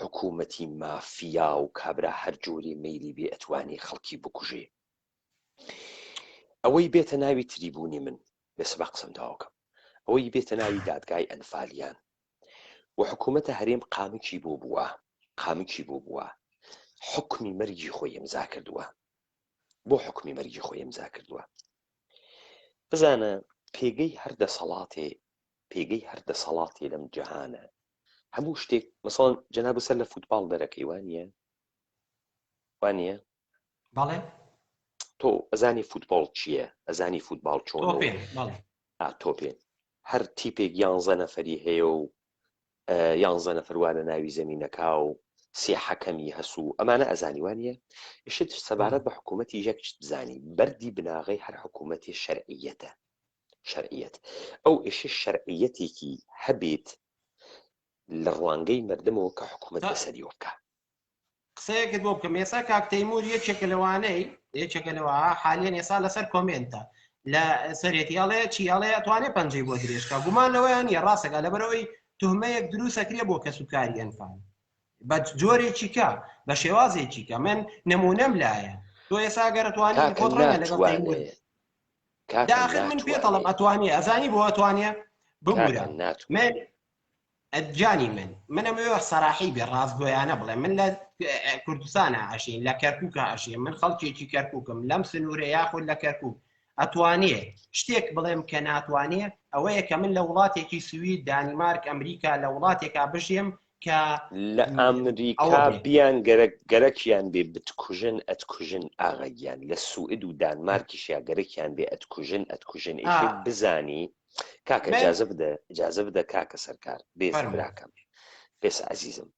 حکوومەتی مافیا و کابرا هەر جۆری مەیلی بێ ئەتوانی خەڵکی بکوژێ ئەوەی بێتە ناوی تریبوونی من بێسە با قسەم تەواو کەم ئەوەی بێتە ناوی دادگای ئەنفالیان و حکوومەتە هەرێم قامکی بۆ بووە قامکی بۆ بووە حکمی مەرگی خۆی ئیمزا کردووە بۆ حکمی مەرگی خۆی ئیمزا کردووە بزانە پێگەی هەر دەسەڵاتێ پێگەی هەر دەسەڵاتی لەم جەهانە هەموو شتێک مەسەڵەن جەناب سەر لە فوتباڵ دەرەکەی وانە وانە بەڵێ تۆ ئەزانی فوتبۆڵ چییە ئەزانی فوتباڵ چۆن تۆپێ هەر تیپێک یانزە نەفەری هەیە و یانزە نەفەر وا لە ناوی زەمینەکا و سێ حەکەمی هەس و ئەمانە ئەزانی وانە شت سەبارەت بە حکوومەتی یەک شت بزانی بەردی بناغەی هەر حکوومەتی شەرعیەتە شەرعیەت ئەو ئیشی شەرعیەتێکی هەبێت لە ڕوانگەی مردمەوە کە حکوومەت بەسەریەوە بکە قسەیەکت بۆ بکەم ئێستا کاک تەیمور یەکێکە لەوانەی یەکێکە لەوە حالیان ئێستا لەسەر کۆمێنتە لە سەرێتی ئەڵێ چی ئەڵێ ئەتوانێ پەنجەی بۆ درێژکە گومان لەوەیان نیە ڕاستەکە لەبەرەوەی تهمەیەک دروستەکرێ بۆ کەس و کاری ئەنفال بە جۆرێکی کە بە شێوازێکی کە من نمونەم لایە تۆ ئێستا گەر توانی خۆت ڕەنگە لەگەڵ تەیمور داخر من پێتەڵم ئەتوانێ ئەزانی بۆ ئەتوانێ ببورە من گیانی من من ئەمەوێ سەراحی بێ ڕاستگۆیانە بڵێم من لە کوردستانە ئەژین لە کەرکووکە ئەژین من خەڵکێکی کەرکووکم لەم سنوورە یاخود لە کەرکووک ئەتوانێ شتێک بڵێم کە ناتوانێ ئەوەیە کە من لە وڵاتێکی سوید دانیمارک ئەمریکا لە وڵاتێکا بژێم کە لە ئەمریکا بیان گەرەک گەرەکیان بێ بتکوژن ئەتکوژن ئاغا گیان لە سوئد و دانمارکیشیا گەرەکیان بێ ئەتکوژن ئەتکوژن ئیشێ بزانی کاکە اجازە بدە اجازە بدە کاکە سەرکار بێز براکەم بێس عزیزم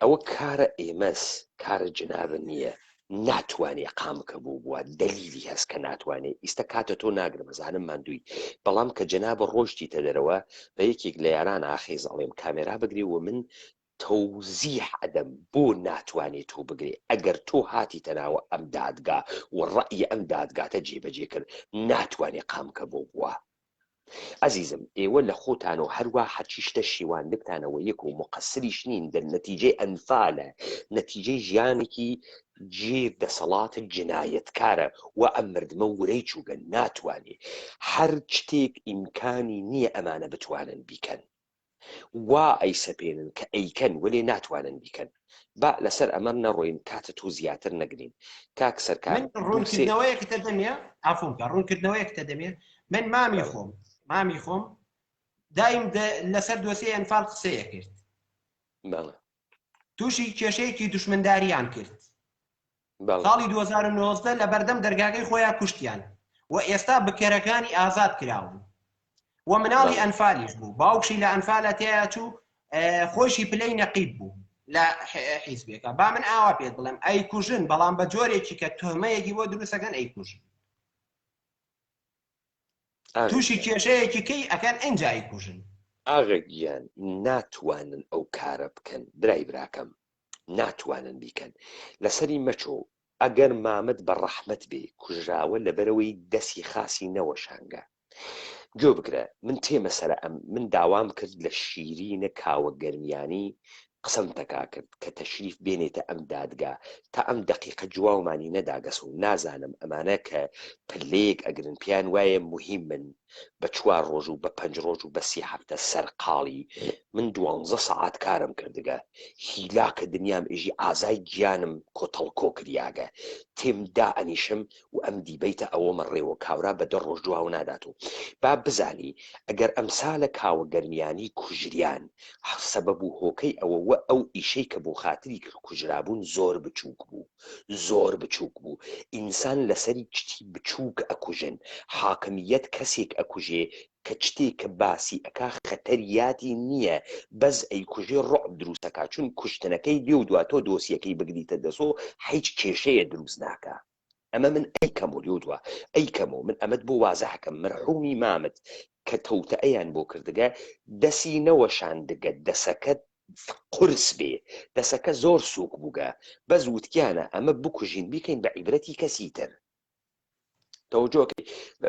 ئەوە کارە ئێمەس کارە جنابە نییە ناتوانێ قامکە بوو بووە دەلیلی هەست کە ناتوانێ ئیستا کاتە تۆ ناگرم ئەزانم ماندووی بەڵام کە جەنابە ڕۆشتیتە دەرەوە بە یەکێک لە یاران ئاخێز ئەڵێم کامێرا بگرێ و من تەوزیح ئەدەم بۆ ناتوانێ تۆ بگرێ ئەگەر تۆ هاتیتە ناوە ئەم دادگا و ڕەئی ئەم دادگاتە جێبەجێ کرد ناتوانێ قامکە بۆ بووە ئەزیزم ئێوە لە خۆتان و هەروا هەرچی شتە شیواندگتانەوە یەک و موقەسریش نین دە نەتیجەی ئەنفالە نەتیجەی ژیانێکی ژیر دەسەڵات جنایەتکارە و ئەم مردمە ورەی چووگە ناتوانێ هەر شتێک ئیمکانی نییە ئەمانە بتوانن بیکەن. وا ئەیسەپێنن کە ئەیکەن وەلێ ناتوانن بیکەن. با لەسەر ئەمە نەڕۆین کاتە تۆ زیاتر نەگرین. کاک سەرکار من ڕوونکردنەوەیەکت دەدەمێ عەفوم کە ڕوونکردنەوەیەکت دەدەمێ من مامی خۆم مامی خۆم دایم لەسەر دۆسیەی ئەنفال قسەیە کرد بەڵێ تووشی کێشەیەکی دوشمنداریان کرد ساڵی 2019 لە بەردەم دەرگاکەی خۆیان کوشتیان و ئێستا بکەرەکانی ئازاد کراون و مناڵی ئەنفالیش بوو باوکشی لە ئەنفالە تیا چوو خۆشی پلەی نەقیب بوو لە حیزبێکە با من ئاوا پێت بڵێم ئەی کوژن بەڵام بە جۆرێکی کە تهمەیەکی بۆ دروستەکەن ئەی کوژن تووشی کێشەیەکی کەی ئەکەن ئینجا ئەیکوژن. ئاغە گیان ناتوانن ئەو کارە بکەن برای براکەم ناتوانن بیکەن لەسەری مەچۆ ئەگەر مامت بە ڕەحمەت بێ کوژراوە لەبەرئەوەی دەسی خاسی نەوەشانگە گوێ بگرە من تێمە سەرە ئەم من داوام کرد لە شیرینە کاوە گەرمیانی قسەم تەکا کرد کە تەشریف بێنێتە ئەم دادگا تا ئەم دەقیقە جواومانی نەداگەس و نازانم ئەمانە کە پلەیەک ئەگرن پێیان وایە موهیمن بە چوار ڕۆژ و بە پەنج ڕۆژ و بە سی هەفتە سەرقاڵی من دوانزە سەعات کارم کردگە هیلاکە دنیام ئێژی ئازای گیانم کۆتەڵکۆ کریاگە تێم دائەنیشم و ئەم دیبەیتە ئەوەمە ڕێوە کاورا بە دە ڕۆژ جواو نادات و با بزانی ئەگەر ئەمسالە کاوە گەرمیانی کوژریان سەبەب و هۆکەی ئەوە وە ئەو ئیشەی کە بۆ خاتری کوژرابوون زۆر بچووک بوو زۆر بچووک بوو ئینسان لەسەری چتی بچووک ئەکوژن حاکمیەت کەسێک ئەکوژێ کە چتێ کە باسی ئەکا خەتەریاتی نیە بەس ئەیکوژێ ڕوعب دروست ئەکا چون کوشتنەکەی لێو دوا تۆ دۆسیەکەی بگریتە دەسۆ حیچ کێشەیە دروست ناکا ئەمە من ئەیکەمۆ لێو دوا ئەیکەمۆ من ئەمەت بۆ وازح ئەکەم مەرحومی مامت کە تەوتئەیان بۆ کردگە دەسی نەوەشاندگە دەسەکەت قورس بێ دەسەکە زۆر سوک بووگە بەس وتکیانە ئەمە بکوژین بیکەین بە عیبرەتی کەسی تر تەوەجۆکەی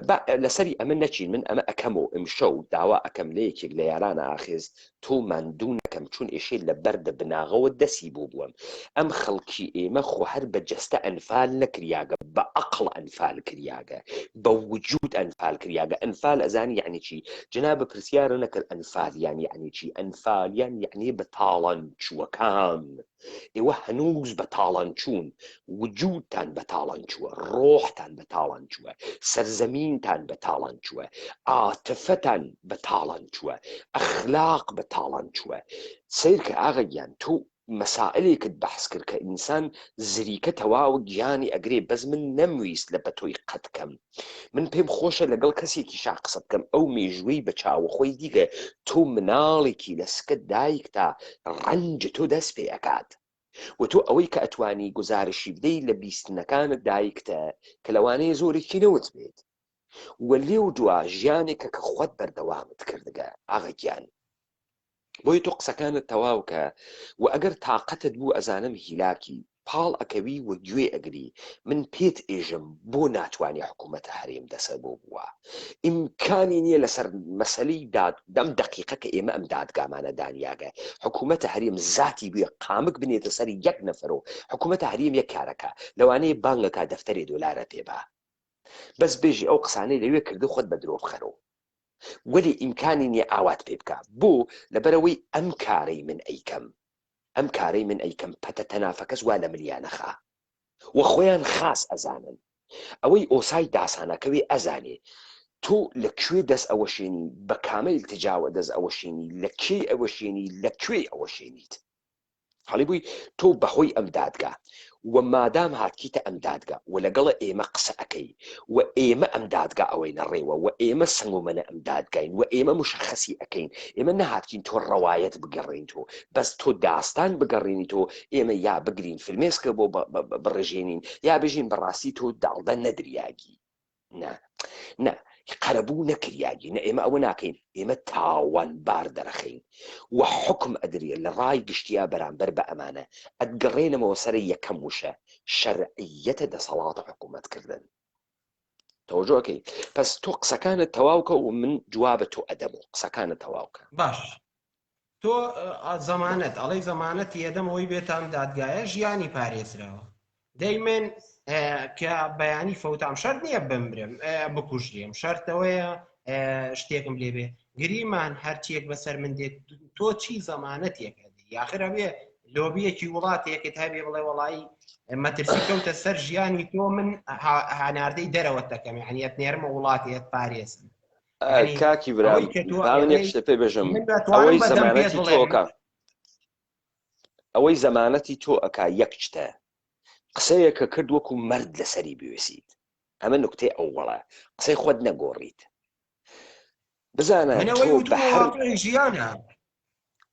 با لەسەری ئەمە نەچین من ئەمە ئەکەم و ئمشەو داوا ئەکەم لە یەکێک لە یارانە ئاخێز تۆ ماندوو نەکەم چون ئێشێ لە بەردە بناغەوە دەسی بۆ بووەم ئەم خەڵکی ئێمە خۆ هەر بە جەستە ئەنفال نەکریاگە بە ئەقڵ ئەنفال کریاگە بە وجود ئەنفال کریاگە ئەنفال ئەزانی یعنی چی جنابە پرسیارە نەکرد ئەنفالیان یعنی چی ئەنفالیان یعنی بە تاڵان چووەکان ئێوە هەنووز بە تاڵان چوون، وجودتان بە تاڵان چووە، ڕۆحتان بە تاڵان چووە، سەرزەمینتان بە تاڵان چووە، عاتفەتان بە تاڵان چووە، ئەخلاق بە تاڵان چووە. سەیرکە ئاغا گیان تۆ مەسائلێکت بەحس کرد کە ئینسان زریکە تەواو گیانی ئەگرێ بەس من نەمویست لە بەتۆی قەت کەم. من پێم خۆشە لەگەڵ کەسێکیشا قسە بکەم ئەو مێژووەی بە چاوە خۆی دیگە تۆ مناڵێکی لە سکە دایکتا ڕەنج تۆ دەست پێ ئەکات و تۆ ئەوەی کە ئەتوانی گوزارشی بدەی لە بیستنەکانت دایکتە کە لەوانەیە زۆرێکی نەوت بێت و لێو دوا ژیانێکە کە خۆت بەردەوامت کردگە ئاغا گیان بۆیە تۆ قسەکانت تەواو کە و ئەگەر تاقەتت بوو ئەزانم هیلاکی پاڵ ئەکەوی و گوێ ئەگری من پێت ئێژم بۆ ناتوانی حکوومەتە هەرێم دەسە بۆ بووە ئیمکانی نییە لەسەر مەسەلەی داد دەم دەقیقە کە ئێمە ئەم دادگامانە دانیاگە حکوومەتە هەرێم زاتی بوێ قامک بنێتە سەر یەک نەفەرۆ حکوومەتە هەرێم یەک کارەکە لەوانەیە بانگەکە دەفتەرێ دۆلارە پێ با بەس بێژی ئەو قسانەی لەوێ کردو خۆت بە درۆ بخەرۆ وەلێ ئیمکانی نیە ئاوات پێ بکا بۆ؟ لەبەرئەوەی ئەم کارەی من ئەیکەم ئەم کارەی من ئەیکەم پەتە تەنافەکەس وا لە ملیا نەخا و خۆیان خاس ئەزانن ئەوەی ئۆسای داسانەکەوێ ئەزانێ تۆ لە کوێ دەس ئەوەشێنی بە کامە ئیلتجاوە دەس ئەوەشێنی لە کێی ئەوەشێنی لە کوێی ئەوەشێنیت هەڵی بووی تۆ بەهۆی ئەم دادگا و مادام هاتکیتە ئەم دادگا و لەگەڵە ئێمە قسە ئەکەی و ئێمە ئەم دادگا ئەوەی نەڕێوە و ئێمە سەنگومەنە ئەم دادگاین و ئێمە مشخصی ئەکەین ئێمە نەهاتکین تۆ ڕەوایەت بگەڕێین تۆ بەس تۆ داستان بگەڕێنی تۆ ئێمە یا بگرین فرمێسکە بۆ بڕژێنین یا بژین بەڕاستی تۆ داڵدە نەدریاگی نا نا قەرەبوو نەکریاگی نە ئێمە ئەوە ناکەین ئێمە تاوانبار دەرەخەین و حکم ئەدرێ لە ڕای گشتیا بەرامبەر بە ئەمانە ئەتگەڕێنمەوە سەر یەکەم وشە شەرعیەتە دەسەڵاتە حکوومەتکردن تەوەجۆکەی پس تۆ قسەکانت تەواوکە و من جوابە تۆ ئەدەم و قسەکانت تەواوکە باش تۆ زەمانەت ئەڵێی زەمانەتی ئەدەم ئەوەی بێتام دادگایە ژیانی پارێزراوە دەی من کە بەیانی فەوتام شەرت نییە بمرم بکوژرێم شەرتەوەیە شتێکم لێبێ گریمان هەرچیەک بەسەر من دێت تۆ چی زەمانەتێک یاخر ئەبێ لۆبیەکی وڵاتێکت هەبێ بڵێ وەڵایی مەترسی کەوتە سەر ژیانی تۆ من هاناردەی دەرەوە دەکەم یعنی نێرمە وڵاتێت پارێزم کاکی برام یەک شتە پێ بێژم ئەوەی زەمانەتی تۆکە ئەوەی زەمانەتی تۆ ئەک یەک شتە قسەیەکە کرد وەکو مەرد لەسەری بوێسیت ئەمە نکتەی ئەوەڵە قسەی خۆت نەگۆڕیت بزانە تۆ بە هەر ژیانە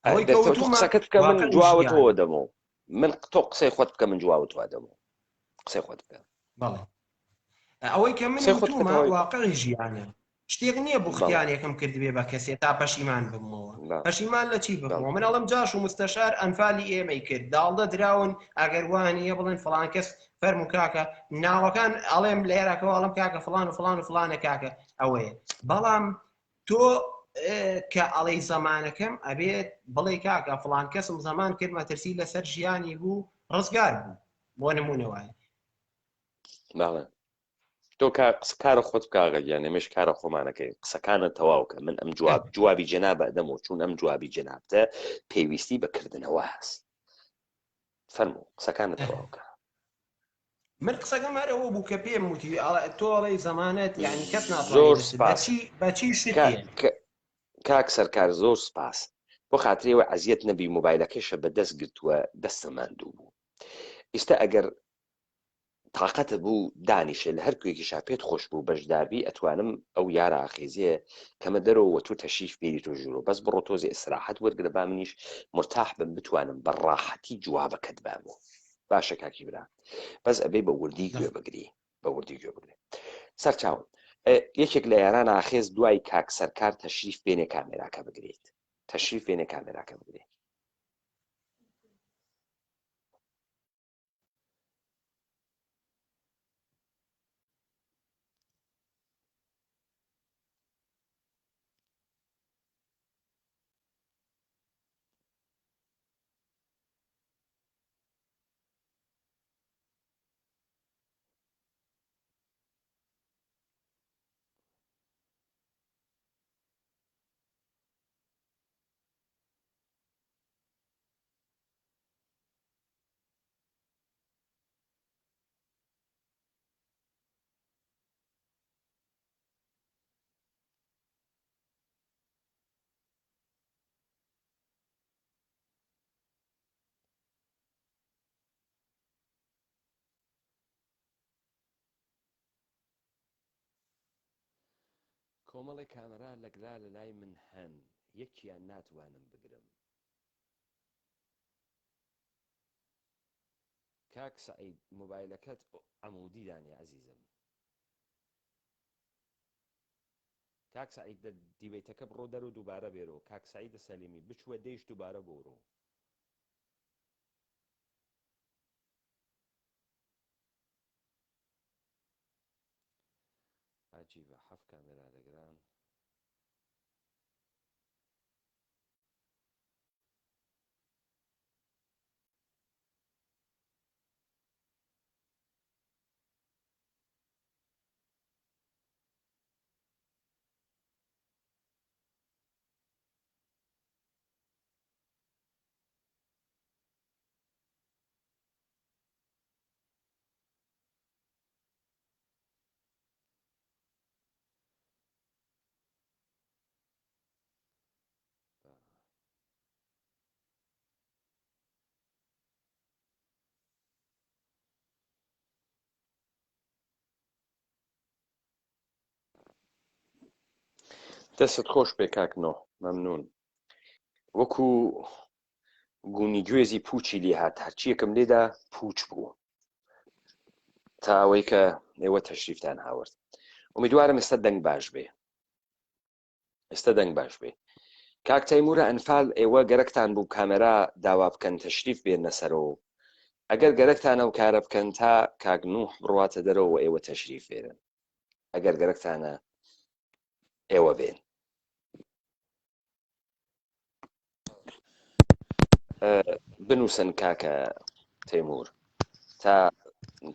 ئەوەی کە وتومە قسەکەت بکە من جوابت تۆ دەمەوە من تۆ قسەی خۆت بکە من جوابت تۆ دەمەوە قسەی خۆت بکە بەڵێ ئەوەی کە من وتومە واقعی ژیانە شتێک نییە بوختیانێکم کردبێ بە کەسێ تا پەشیمان ببمەوە پەشیمان لە چی ببمەوە من ئەڵم جاش و مستەشار ئەنفالی ئێمەی کرد داڵدە دراون ئەگەر وانە بڵێن فڵان کەس فەرمو کاکە ناوەکان ئەڵێم لە عێراقەوە ئەڵم کاکە فڵان و فڵان و فڵانە کاکە ئەوەیە بەڵام تۆ کە ئەڵێی زەمانەکەم ئەبێت بڵێ کاکە فڵان کەسم زەمان کرد مەترسی لەسەر ژیانی بوو ڕزگار بوو بۆ نمونە وایە بەڵێ تۆ کارە خۆت بکاغە گیان ئێمەش کارە خۆمانەکەی قسەکانە تەواو کە من ئەم جواب جوابی جەنابە ئەدەم و چون ئەم جوابی جەنابتە پێویستی بە کردنەوە هەست فەرموو قسەکانت تەواو کە. من قسەکەم هەر ئەوە بوو کە پێم وتی تۆ ئەڵێی زەمانەت یعنی کەس زۆر ناتوانێت سپاس بەچی بەچی شتێ کاک سەرکار زۆر سپاس بۆ خاتری ئەوە ئەزیەت نەبی مۆبایلەکەشە بە دەست گرتووە دەستم ماندوو بوو ئیستا ئەگەر تاقەتت بوو دانیشە لە هەر کوێکیشا پێت خۆش بوو بەشداربی ئەتوانم ئەو یارە ئاخێزیە کەمە دەرەوە وە تۆ تەشریف بێری تۆ ژوورۆ بەس بڕۆ تۆزێ ئیسراحەت وەرگرە با منیش مورتاح بم بتوانم بە ڕاحەتی جوابەکەت بامۆ باشە کاکی برا بەس ئەبێ بە وردی گوێ بگری بە وردی گوێ بگری سەرچاوم یەکێک لە یاران ئاخێز دوای کاک سەرکار تەشریف بێنێ کامێراکە بگریت تەشریف بێنێ کامێراکە بگرێت کۆمەڵێ کامەرا لەگرا لەلای من هەن یەکیان ناتوانم بگرم. کاک سەعید مۆبایلەکەت عەمودی دانێ ئەزیزم. کاک سەعید دە دیبەیتەکە بڕۆ دەرو دووبارە بێرۆ کاک سەعیدە سەلیمی بچوە دەیشت دووبارە بۆرۆ. عجیبە حەف کامێرا دەگران. دەستت خۆش بێ کاک نۆ مەمنون وەکو گونی گوێزی پوچی لێ هات هەرچیەکم لێدا پوچ بوو تا ئەوەی کە ئێوە تەشریفتان هاورد ئومیدوارم ئێستا دەنگ باش بێ ئێستا دەنگ باش بێ کاک تەیمورە ئەنفال ئێوە گەرەکتان بوو کامێرا داوا بکەن تەشریف بێنە سەرەوە ئەگەر گەرەکتانە و کارە بکەن تا کاک نوح بڕواتە دەرەوە ئێوە تەشریف بێنن ئەگەر گەرەکتانە ئێوە بێن بنووسن کاکە تەیمور تا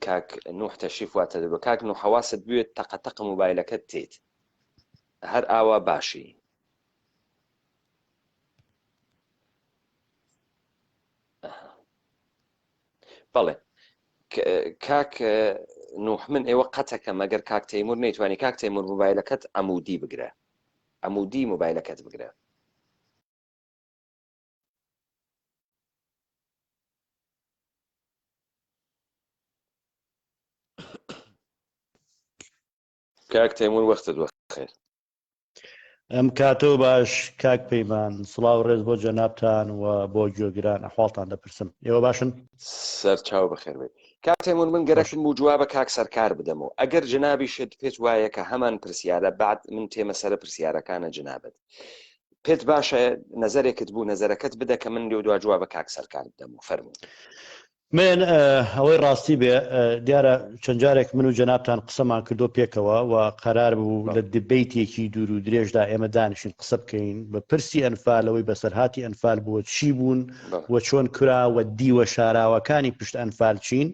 کاک نوح تەشریف واتە دەبە کاک نوح حەواست بوێت تەقە تەقە مۆبایلەکەت تێت. هەر ئاوا باشی. بەڵێ کاک نوح من ئێوە قەتەکەم ئەگەر کاک تەیمور نەیتوانی کاک تەیمور موبایلەکەت عەمودی بگرە عەمودی موبایلەکەت بگرە. کاک تەیمور وەختت بەخێر. ئەم کاتەو باش کاک پەیمان سڵاو ڕێز بۆ جەنابتان و بۆ گوێگران ئەحواڵتان دەپرسم ئێوە باشن؟ سەر چاو بەخێر بێی کاک تەیمور من گەرەکم بوو جوابە کاک سەرکار بدەمەوە ئەگەر جەنابیشت پێت وایە کە هەمان پرسیارە بەعد من تێمە سەرە پرسیارەکانە جەنابت پێت باشە نەزەرێکت بوو نەزەرەکەت بدە کە من لێو دوا جوابە کاک سەرکار بدەم و فەرموو. من ئەوەی ڕاستی بێ دیارە چەند جارێک من و جەنابتان قسەمان کردو پێکەوە و قەرار بوو لە debate ێکی دوور و درێژدا ئێمە دانیشین قسە بکەین بە پرسی ئەنفالەوەی بەسەرهاتی ئەنفال بووە چی بوون و چۆن کرا و دیوە شاراوەکانی پشت ئەنفال چین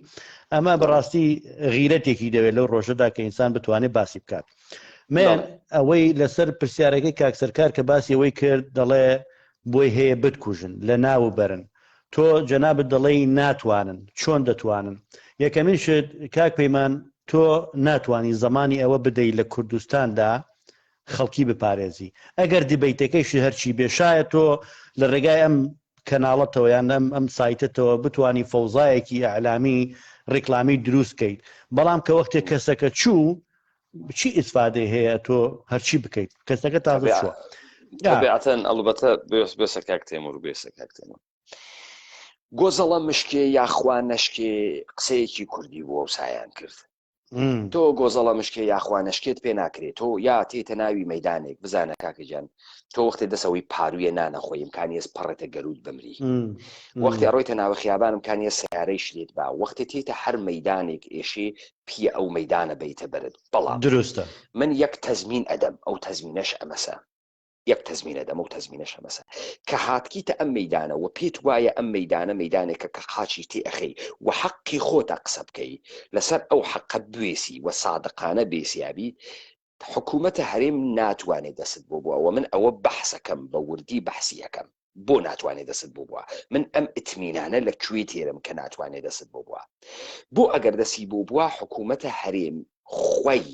ئەمە بەڕاستی غیرەتێکی دەوێت لەو ڕۆژەدا کە ئینسان بتوانێت باسی بکات من ئەوەی لەسەر پرسیارەکەی کاک سەرکار کە باسی ئەوەی کرد دەڵێ بۆی هەیە بتکوژن لە ناو بەرن تۆ جەنابت دەڵێی ناتوانن چۆن دەتوانن؟ یەکەمین شت کاک پەیمان تۆ ناتوانی زەمانی ئەوە بدەی لە کوردستاندا خەڵکی بپارێزی ئەگەر debate ەکەیشی هەرچی بێ شایەت تۆ لە ڕێگای ئەم کەناڵەتەوە یان ئەم ئەم سایتەتەوە بتوانی فەوزایەکی ئیعلامی ڕیکلامی دروست کەیت بەڵام کە وەختێک کەسەکە چوو چی ئیسفادەی هەیە تۆ هەرچی بکەیت کەسەکە تازە چووە طبیعەتەن ئەڵبەتە بێسە کاک تێمور بێسە کاک تێمور گۆزەڵە مشکێ یاخوا نەشکێ قسەیەکی کوردی بووە و سایان کرد تۆ گۆزەڵە مشکێ یاخوا نەشکێت پێ ناکرێت تۆ یا تێتە ناوی مەدانێک بزانە کاکە گیان تۆ وەختێ دەسەوەی پارویە نانەخۆی امکانیەس پەڕێتە گەروت بمری وەختێ ڕۆیتە ناوە خیابان امکانیە سیارەی شلێت با وەختێ تێتە هەر مەدانێک ئێشێ پیە ئەو مەیدانە بەیتە بەرت بەڵام دروستە. من یەک تەزمین ئەدەم ئەو تەزمینەش ئەمەسە یەک تەزمین ئەدەم ئەو تەزمینەش ئەمەسە کە هاتکیتە ئەم مەیدانە و پێت وایە ئەم مەیدانە مەیدانێکە کە قاچی تێ ئەخەی و حەقی خۆتە قسە بکەی لەسەر ئەو حەقە بوێسی و سادقانە بێسیابی حکوومەتە هەرێم ناتوانێ دەست بۆ بووە من ئەوە بەحسەکەم بە وردی بەحسی ئەکەم بۆ ناتوانێ دەست بۆ بووە من ئەم ئیتمینانە لە کوێ تێرم کە ناتوانێ دەست بۆ بووە بۆ ئەگەر دەسی بۆ بووە حکوومەتە هەرێم خۆی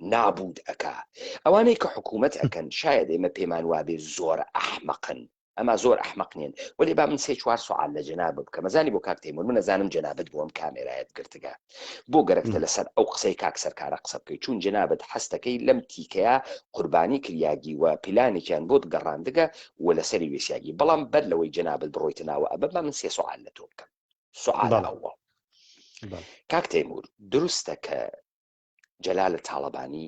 نابود ئەکا ئەوانەی کە حکوومەت ئەکەن شاید ئێمە پێمان وابێ زۆر ئەحمەقن ئەما زۆر ئەحمەق نین وەلێ با من سێ چوار سوعال لە جەنابت بکەم ئەزانی بۆ کاک تەیمور من ئەزانم جەنابت بۆ ئەم کامێرایەت گرتگە بۆ گەرەکتە لەسەر ئەو قسەی کاک سەرکارە قسە بکەی چون جەنابت حەستەکەی لەم تیکەیە قوربانی کریاگی و پیلانێکیان بۆت گەڕاندگە و لەسەری وێسیاگی بەڵام بەر لەوەی جەنابت بڕۆیتە ناوە ئەبە با من سێ سوعال لە تۆ بکەم سوعال ئەوەڵ کاک تەیمور دروستە کە جەلال تاڵەبانی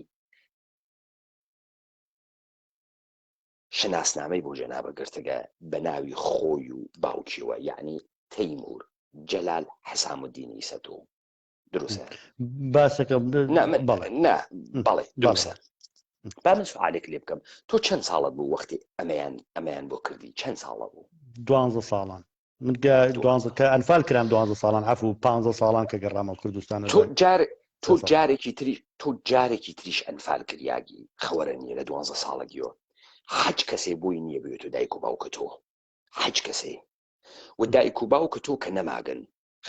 شناسنامەی بۆ جەنابە گرتگە بە ناوی خۆی و باوکیەوە یەعنی تەیمور جەلال حسام الدین ئیسە تۆ دروستە باسەکە نا من بەڵێ نا بەڵێ دروستە با من سوالێک لێ بکەم تۆ چەند ساڵت بوو وەختی ئەمەیان ئەمەیان بۆ کردی چەند ساڵە بوو دوانزە ساڵان من دوانزە کە ئەنفال کرام دوانزە ساڵان عفو پ ساڵان کە گەڕامە کوردستان تۆ جار تۆ جارێکی تری تۆ جارێکی تریش ئەنفال کریاگی خەوەرە نییە لە دوانزە ساڵەگیەوە حەج کەسێ بۆی نییە بێت و دایک و باوکە تۆ حەج کەسێ و دایک و باوکە تۆ کە نەماگن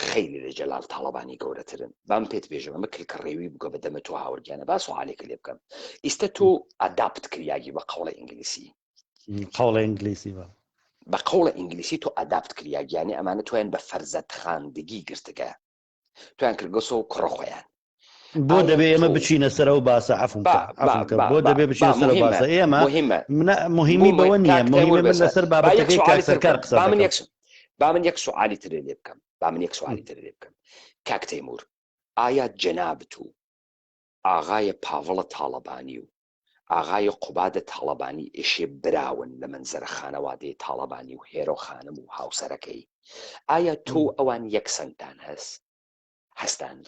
خەیلی لە جەلال تاڵەبانی گەورەترن بام پێت بێژم ئەمە کلکە ڕێوی بووگە بە دەمە تۆ هاوەرگیانە با سوالێکە لێ بکەم ئیستە تۆ adopt کریاگی بە قەوڵە ئینگلیسی قەوڵە ئینگلیسی بە بە قەوڵە ئینگلیسی تۆ adopt کریاگیانی ئەمانە تویان بە فەرزەت خاندگی گرتگە تویان کردگەسۆ کوڕە خۆیان بۆ دەبێ ئێمە بچینە سەر ئەو باسە عەفوم کە بۆ دەبێ بچینە سەر باسە ئێمە مهمی بەوە نییە مهمە من لەسەر بابەتەکەی کاک سەرکار قسە با من یەک با من یەک سوالی ترێ لێ بکەم با من یەک سوالی ترێ لێ بکەم کاک تەیمور ئایا جەنابت و ئاغایە پاڤڵە تاڵەبانی و ئاغای قوبادە تاڵەبانی ئێشێ براون لە مەنزەرە خانەوادەی تاڵەبانی و هێرۆ خانم و هاوسەرەکەی ئایا تۆ ئەوان یەکسەنتان هەس هەستان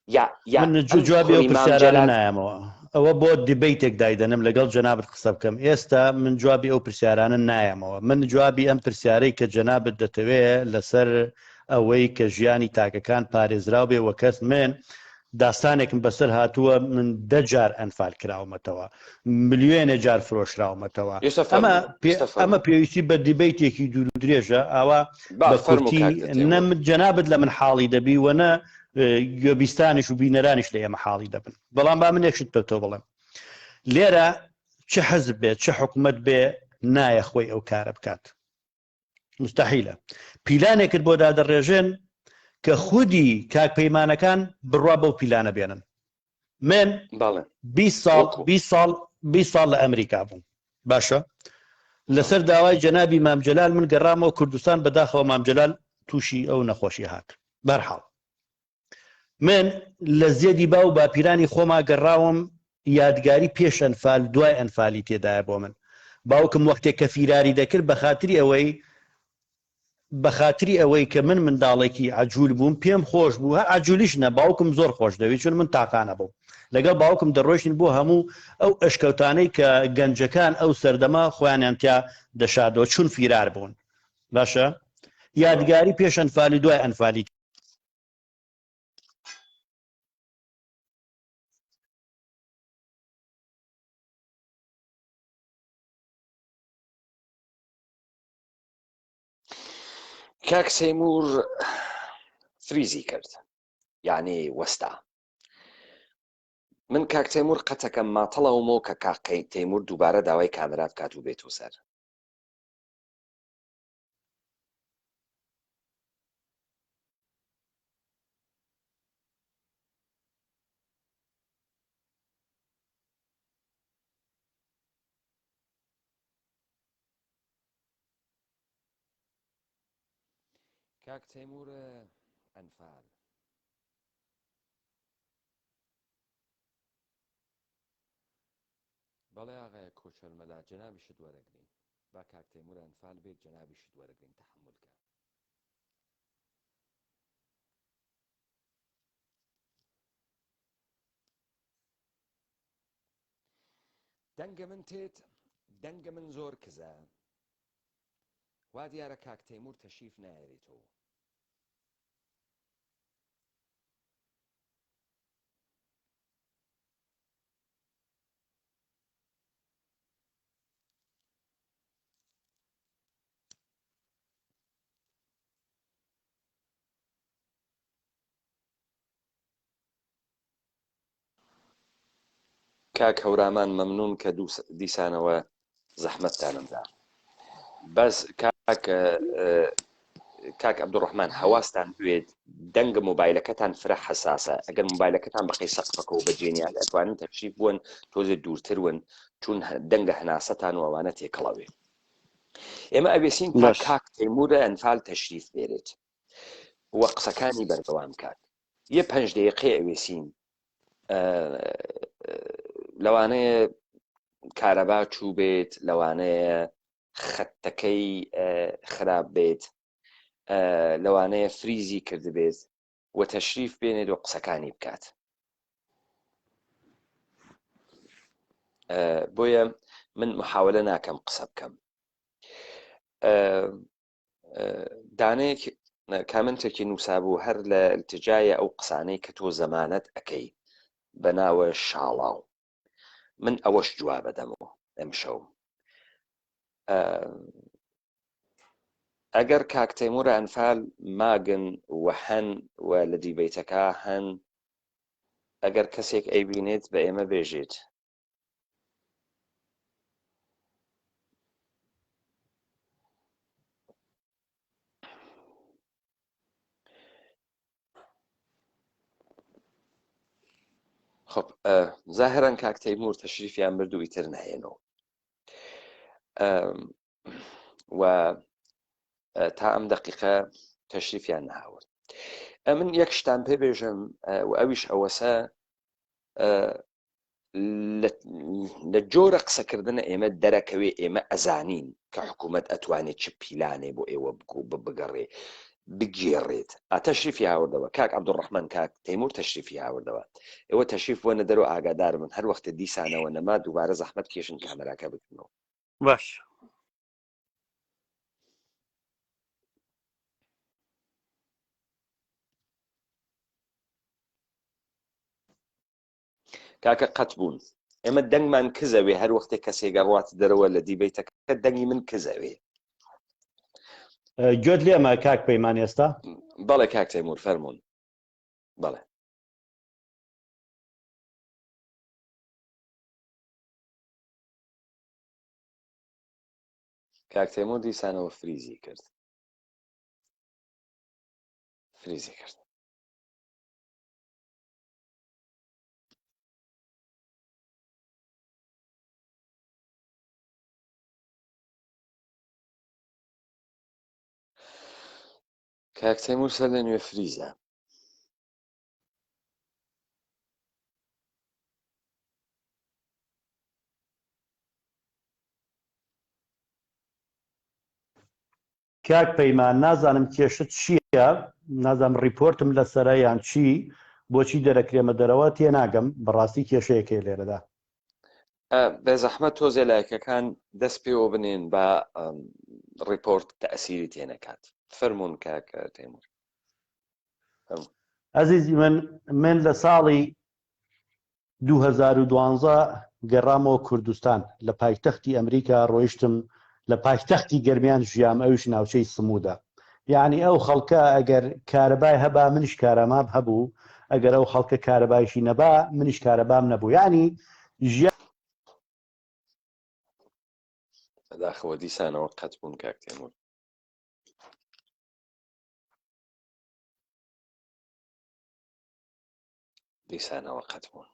یا یا من ئەم جوابی ئەو کوڕی مام پرسیارانە جەلال نایەمەوە ئەوە بۆ debate ێک دایدەنم لەگەڵ جەنابت قسە بکەم ئێستا من جوابی ئەو پرسیارانە نایەمەوە من جوابی ئەم پرسیارەی کە جەنابت دەتەوێ لەسەر ئەوەی کە ژیانی تاکەکان پارێزراو بێ وە کەس من. داستانێکم بەسەر هاتووە من دە جار ئەنفال کراومەتەوە ملیۆنێ جار فرۆشراومەتەوە ئەمە ئەمە پێویستی بە debate ێکی دوور و درێژە ئاوا بە کورتی نە جەنابت لە من حاڵی دەبی و نە گوێبیستانیش و بینەرانیش لە ئێمە حاڵی دەبن بەڵام با من یەک شت بە تۆ بڵێم لێرە چ حەزب بێت چ حکومت بێ نایە خۆی ئەو کارە بکات مستحیلە پیلانێکت بۆ دادەڕێژێن کە خودی کاک پەیمانەکان بڕوا بەو پیلانە بێنن من 20 ساڵ 20 ساڵ 20 ساڵ لە ئەمریکا بووم باشە لەسەر داوای جەنابی مامجلال من گەڕامەوە کوردستان بەداخەوە مامجلال تووشی ئەو نەخۆشی هات بەرحاڵ من لە زێدی باو و باپیرانی خۆما گەڕاوم یادگاری پێش ئەنفال دوای ئەنفالی تێدایە بۆ من باوکم وەختێک کە فیراری دەکرد بە خاتری ئەوەی بە خاتری ئەوەی کە من منداڵێکی عەجول بووم پێم خۆش بوو هەر عەجولیش نە باوکم زۆر خۆش دەوی چون من تاقانە بووم لەگەڵ باوکم دەڕۆیشتین بۆ هەموو ئەو ئەشکەوتانەی کە گەنجەکان ئەو سەردەمە خۆیانیان تیا دەشاردەوە چون فیرار بوون باشە یادگاری پێش ئەنفالی دوای ئەنفالی کاک سەیمور فریزی کرد یعنی وەستا من کاک تەیمور قەتەکەم ماتەڵەومەوە کە کاقەی تەیمور دووبارە داوای کامرا بکات و بێتۆ سەر کاک تەیمور ئەنفال بەڵێ ئاغای کۆچەر مەلا جەنابیشت وەرەگرین با کاک تەیمور ئەنفال بێت جەنابیشت وەرەگرین تەحەمول کە. دەنگە من تێت دەنگە من زۆر کزە وا دیارە کاک تەیمور تەشریف نایەرێتەوە. کاک هەورامان مەمنون کە دیسانەوە زەحمەتتانم دا بەس کاک کاک عەبدوڕەحمان حەواستان بوێت دەنگە مۆبایلەکەتان فرە حەساسە ئەگەر مۆبایلەکەتان بەقەی سەقفەکەەوە بەجێنیان ئەتوانن تەشریف بوون تۆزێ دوورتر ون چون دەنگە هەناسەتان و ئەوانە تێکەڵاوێ ئێمە ئەوێسین تا کاک تەیمورە ئەنفال تەشریف بێرێت و قسەکانی بەردەوام کات یە پنج دقیقەی ئەوێسین لەوانەیە کارەبا چوو بێت لەوانەیە خەتەکەی خراپ بێت لەوانەیە فریزی کردبێت و تەشریف بێنێت و قسەکانی بکات بۆیە من محاولە ناکەم قسە بکەم دانەیەک کامنتێکی نووسابوو هەر لە التجایە ئەو قسانەی کە تۆ زەمانەت ئەەکەی بە ناوە شاڵاو من ئەوەش جوابە دەمەوە ئەمشەو ئەگەر کاک تەیمور ئەنفال ماگن و هەن و لە دیبەیتەکە هەن ئەگەر کەسێک ئەیبینێت بە ئێمە بێژێت خب زاهرا کاک تەیمور تەشریفیان برد و ئیتر نایەنەوە و تا ئەم دقیقە تەشریفیان نهاورد ئەمن یەک شتان پێ بێژم و ئەویش ئەوەسە لە جۆرە قسەکردنە ئێمە دەرەکەوێ ئێمە ئەزانین کە حکوومەت ئەتوانێت چ پیلانێ بۆ ئێوە بکو بگەڕێ بگێڕێت ئا تەشریفی هاوردەوە کاک عەبدولڕەحمان کاک تەیمور تەشریفی هاوردەوە ئێوە تەشریف بۆنە دەرەوە ئاگادار بن هەر وەختێ دیسانەوە نەما دووبارە زەحمەت کێشن کامەراکە بگرنەوە. باش. کاکە قەت بوون ئێمە دەنگمان کزەوێ هەر وەختێک کەسێک ئەڕوات دەرەوە لە دیبەیتەکە دەنگی من کزەوێ. گوێت لێمە کاک پەیمان ئێستا؟ بەڵێ کاک تەیمور فەرموون بەڵێ. کاک تەیمور دیسانەوە فریزی کرد فریزی کرد. کاک تەیمور سەر لە نوێ فریزە. کاک پەیمان نازانم کێشە چییە نازانم ڕیپۆرتم لەسەرە یان چی بۆچی دەرەکرێمە دەرەوە تێناگەم بەڕاستی کێشەیەک هەیە لێرەدا. بێزەحمەت تۆزێ لایکەکان دەست پێوە بنێن با ڕیپۆرت تەئسیری تێ نەکات فەرموون کاک تەیمور. ئەزیزی من من لە ساڵی 2012 گەڕامەوە کوردستان لە پایتەختی ئەمریکا ڕۆیشتم لە پایتەختی گەرمیان ژیام ئەویش ناوچەی سمودە یعنی ئەو خەڵکە ئەگەر کارەبای هەبا منیش کارەمام هەبوو ئەگەر ئەو خەڵکە کارەبایشی نەبا منیش کارەبام نەبوو یعنی ژیان بەداخەوە دیسانەوە قەت بوون کاک تێمور. دیسانەوە قەت بوون.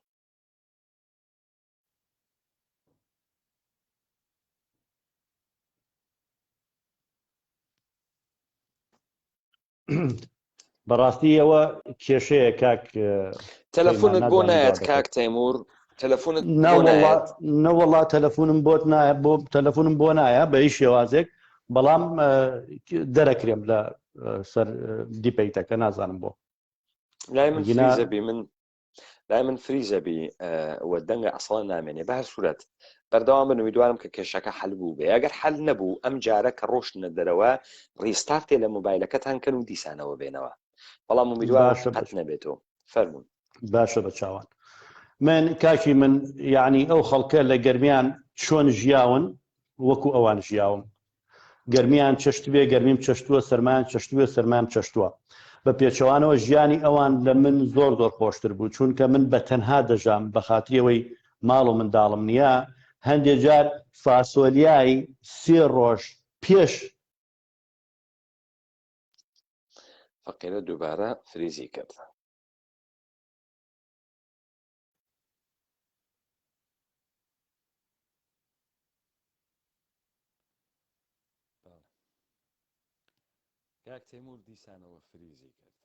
بەڕاستی ئەوە کێشەیە کاک تەلەفۆنت بۆ نایەت کاک تەیمور تەلەفۆنت نەوەڵا تەلەفۆنم بۆت نایە بۆ تەلەفۆنم بۆ نایە بە هیچ شێوازێک بەڵام دەرەکرێم لە سەر دیپەیتەکە نازانم بۆ لای من فریزە بی من لای من فریزە بی و دەنگە ئەسڵە نامێنێ بە هەر سوورەت بەردەوام بن امیدوارم کە کێشەکە حل بوو بێ ئەگەر حل نەبوو ئەم جارە کە ڕۆشتنە دەرەوە restart ێ لە مۆبایلەکەتان کەن و دیسانەوە بێنەوە بەڵام امیدوارم قەت نەبێتەوە فەرمونون باشە بە چاوان من کاکی من یعنی ئەو خەڵکە لە گەرمیان چۆن ژیاون وەکو ئەوان ژیاوم گەرمیان چەشتبێ گەرمیم چەشتووە سەرمایان چەشتبێ سەرمایم چەشتووە بە پێچەوانەوە ژیانی ئەوان لە من زۆر زۆر خۆشتر بوو چونکە من بە تەنها دەژام بە خاتری ئەوەی ماڵ و منداڵم نییە هەندێ جار فاسۆلیای سێ ڕۆژ پێش فەقیرە دووبارە فریزی کرد. کاک تەیمور دیسانەوە فریزی کرد.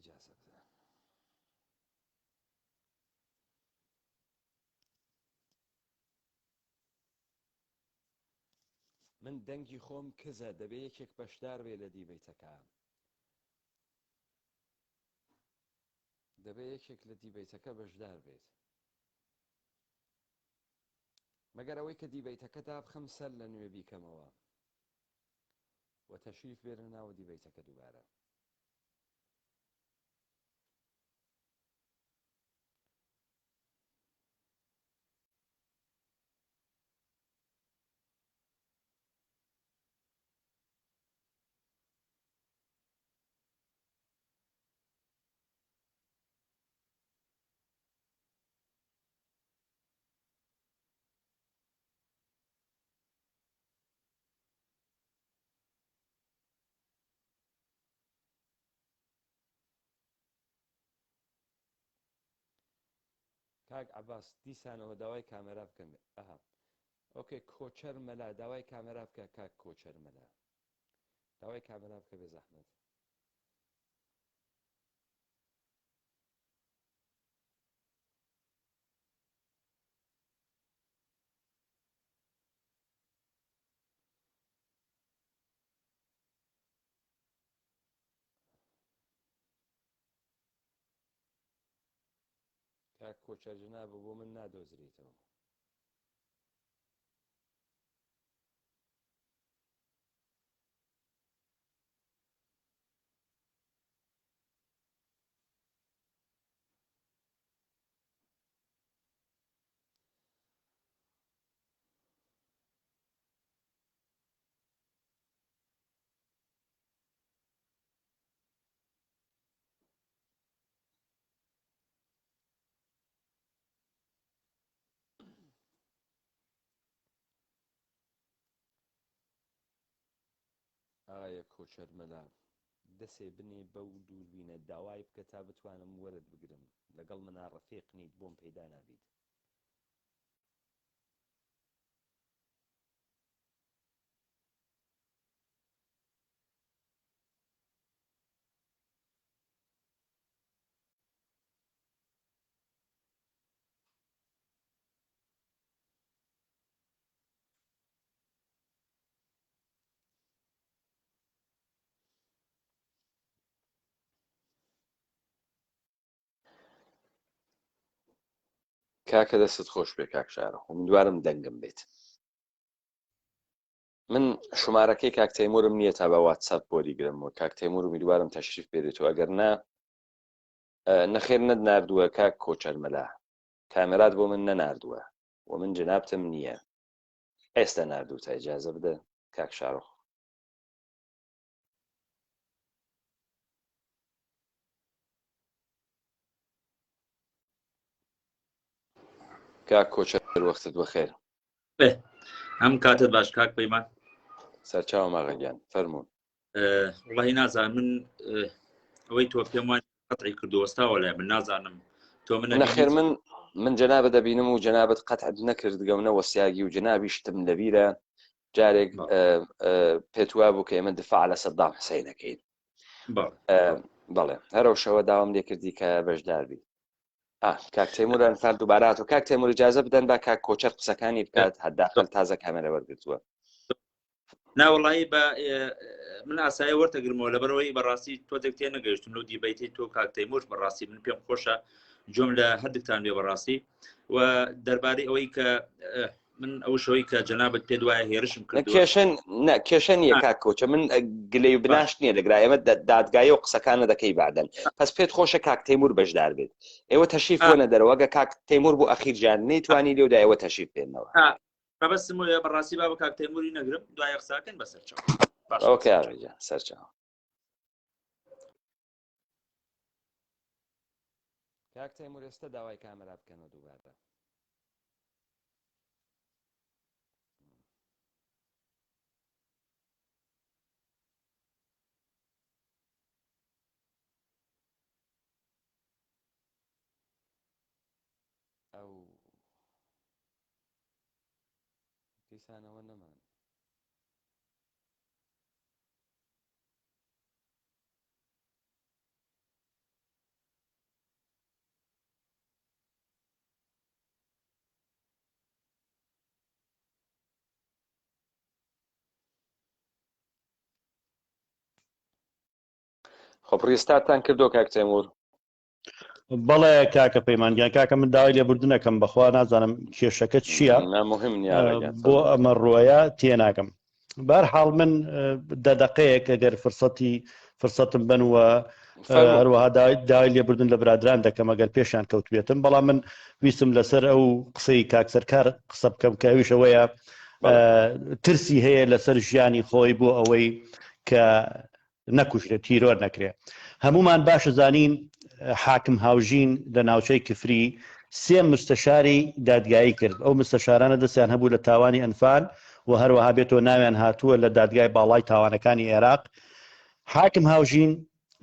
ئیجازە بدە. من دەنگی خۆم کزە دەبێ یەکێک بەشدار بێ لە دیبەیتەکە دەبێ یەکێک لە دیبەیتەکە بەشدار بێت مەگەر ئەوەی کە دیبەیتەکە دابخەم سەر لە نوێ بیکەمەوە و تەشریف بێنە ناوە دیبەیتەکە دووبارە. کاک عەباس دیسانەوە داوای کامێرا بکەن ئەها okay کۆچەر مەلا داوای کامێرا بکە کاک کۆچەر مەلا داوای کامێرا بکە بێ زەحمەت. کاک کۆچەر جەنابە بۆ من نادۆزریتەوە. ئایا کۆچەر مەلا دەسێ بنێ بەو دووربینە داوای بکە تا بتوانم وەرت بگرم لەگەڵ منا ڕەفیق نیت بۆم پەیدا نابیت. کاکە دەستت خۆش بێ کاک شارە ئومیدوارم دەنگم بێت من شمارەکەی کاک تەیمورم نییە تا بە واتساپ بۆری گرم و کاک تەیمور امیدوارم تەشریف بێرێت و ئەگەر نا نەخێر نەت ناردووە کاک کۆچەر مەلا کامێرات بۆ من نەناردووە و من جەنابتم نییە ئێستا ناردووتە ئیجازە بدە کاک شارۆخ. کاک کۆچەر وەختت بەخێر. ئەم کاتت باش کاک پەیمان. سەرچاوم ئاغا گیان فەرموون. وڵی نازانم من ئەوەی تۆ پێم وان قەتعی کردو وەستاوە لای من نازانم تۆ من نەخێر من من جەنابە دەبینم و جەنابەت قەتعت نەکردگە و نەوەسیاگی و جەنابیشتم لەبیرە جارێک پێت وا بوو کە ئێمە دفاع لە سەدام حسینەکەین بەڵێ هەرەو شەوە داوام لێکردی کە بەشداربی کاک تەیمور ئەنفال دووبارە هاتوو کاک تەیمور اجازە بدەن با کاک کۆچەر قسەکانی بکات حداقل تازە کامێرە وەرگرتووە ناوەڵی بە من ئاسایی وەرتەگرمەوە لەبەرەوەی بەڕاستی تۆزێک تێ نەگەیشتم لەو debate ی تۆ کاک تەیمور بەڕاستی من پێم خۆشە جۆم لە هەردووکتان بێ بەڕاستی و دەربارەی ئەوەی کە من ئەو شەوەی کە جەنابت پێ دوایە هێرشم کرد کێشە نە کێشە نییە کاک کۆچە من گلەی و بناشت نییە لەگرا ئێمە دادگایی و قسەکانە دەکەی بعدەن پس پێت خۆشە کاک تەیمور بەشدار بێت ئێوە تەشریف بۆنە دەرەوە گە کاک تەیمور بۆ ئەخیر جار نەیتوانی لێودا ئێوە تەشریف بێنەوە مەبەستم وەیە بەڕاستی با بە کاک تەیموری نەگرم دوای قساکەن بەسەر چاو okay ئاغا گیان سەرچاو کاک تەیمور ئێستا داوای کامەرا بکەنەوە دووبارە. ئەو دیسانەوە نەمان. خۆ restart تان کردو کاک تێمور بەڵێ کاکە پەیمانگیان کاکە من داوای لێبوردنەکەم بەخوا نازانم کێشەکە چییە بۆ ئەمە ڕۆیە تێناگەم بار حاڵ من دە دقەیەک ئەگەر فرسەتی فرسەتم بن و هەروەها داوای لێبوردن لە برادران دەکەم ئەگەر پێشیان کەوتبێتم بەڵام من ویستم لەسەر ئەو قسەی کاک سەرکار قسە بکەم کە ئەویش ئەوەیە ترسی هەیە لەسەر ژیانی خۆی بۆ ئەوەی کە نەکوژرێت تیرۆر نەکرێ هەمومان باش زانین حاکم هاوژین لە ناوچەی کفری سێ مستەشاری دادگایی کرد ئەو مستەشارانە دەستیان هەبوو لە تاوانی ئەنفال و هەروەها بێتەوە ناویان هاتووە لە دادگای باڵای تاوانەکانی عێراق حاکم هاوژین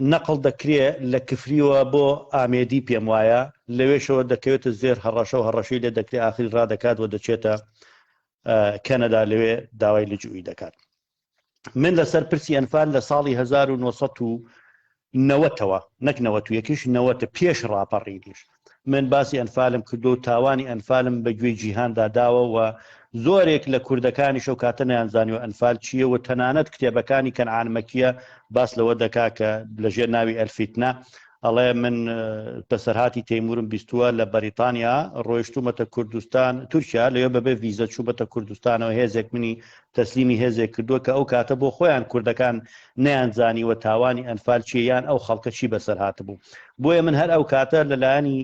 نەقڵ دەکرێ لە کفریوە بۆ ئامێدی پێم وایە لەوێشەوە دەکەوێتە زێر هەڕەشە و هەڕەشەی لێ دەکرێ ئاخری ڕادەکات و دەچێتە کەنەدا لەوێ داوای لجوئی دەکات. من لەسەر پرسی ئەنفال لە ساڵی 1990ەوە نەک نەوەت و یەکیش نەوەتە پێش ڕاپەڕینیش من باسی ئەنفالم کردو و تاوانی ئەنفالم بە گوێی جیهاندا داوە و زۆرێک لە کوردەکانیش ئەو کاتە نەیانزانیوە ئەنفال چییە و تەنانەت کتێبەکانی کەنعان مەکیە باس لەوە دەکا کە لەژێر ناوی ئەلفیتنە ئەڵێ من بەسەرهاتی تەیمورم بیستووە لە بەریتانیا ڕۆیشتومەتە کوردستان تورکیا لەوێ بەبێ ڤیزە چوومەتە کوردستانەوە هێزێک منی تەسلیمی هێزێک کردووە کە ئەو کاتە بۆ خۆیان کوردەکان نەیانزانیوە تاوانی ئەنفال چیە یان ئەو خەڵکە چی بەسەر هاتبوو بۆیە من هەر ئەو کاتە لەلایەنی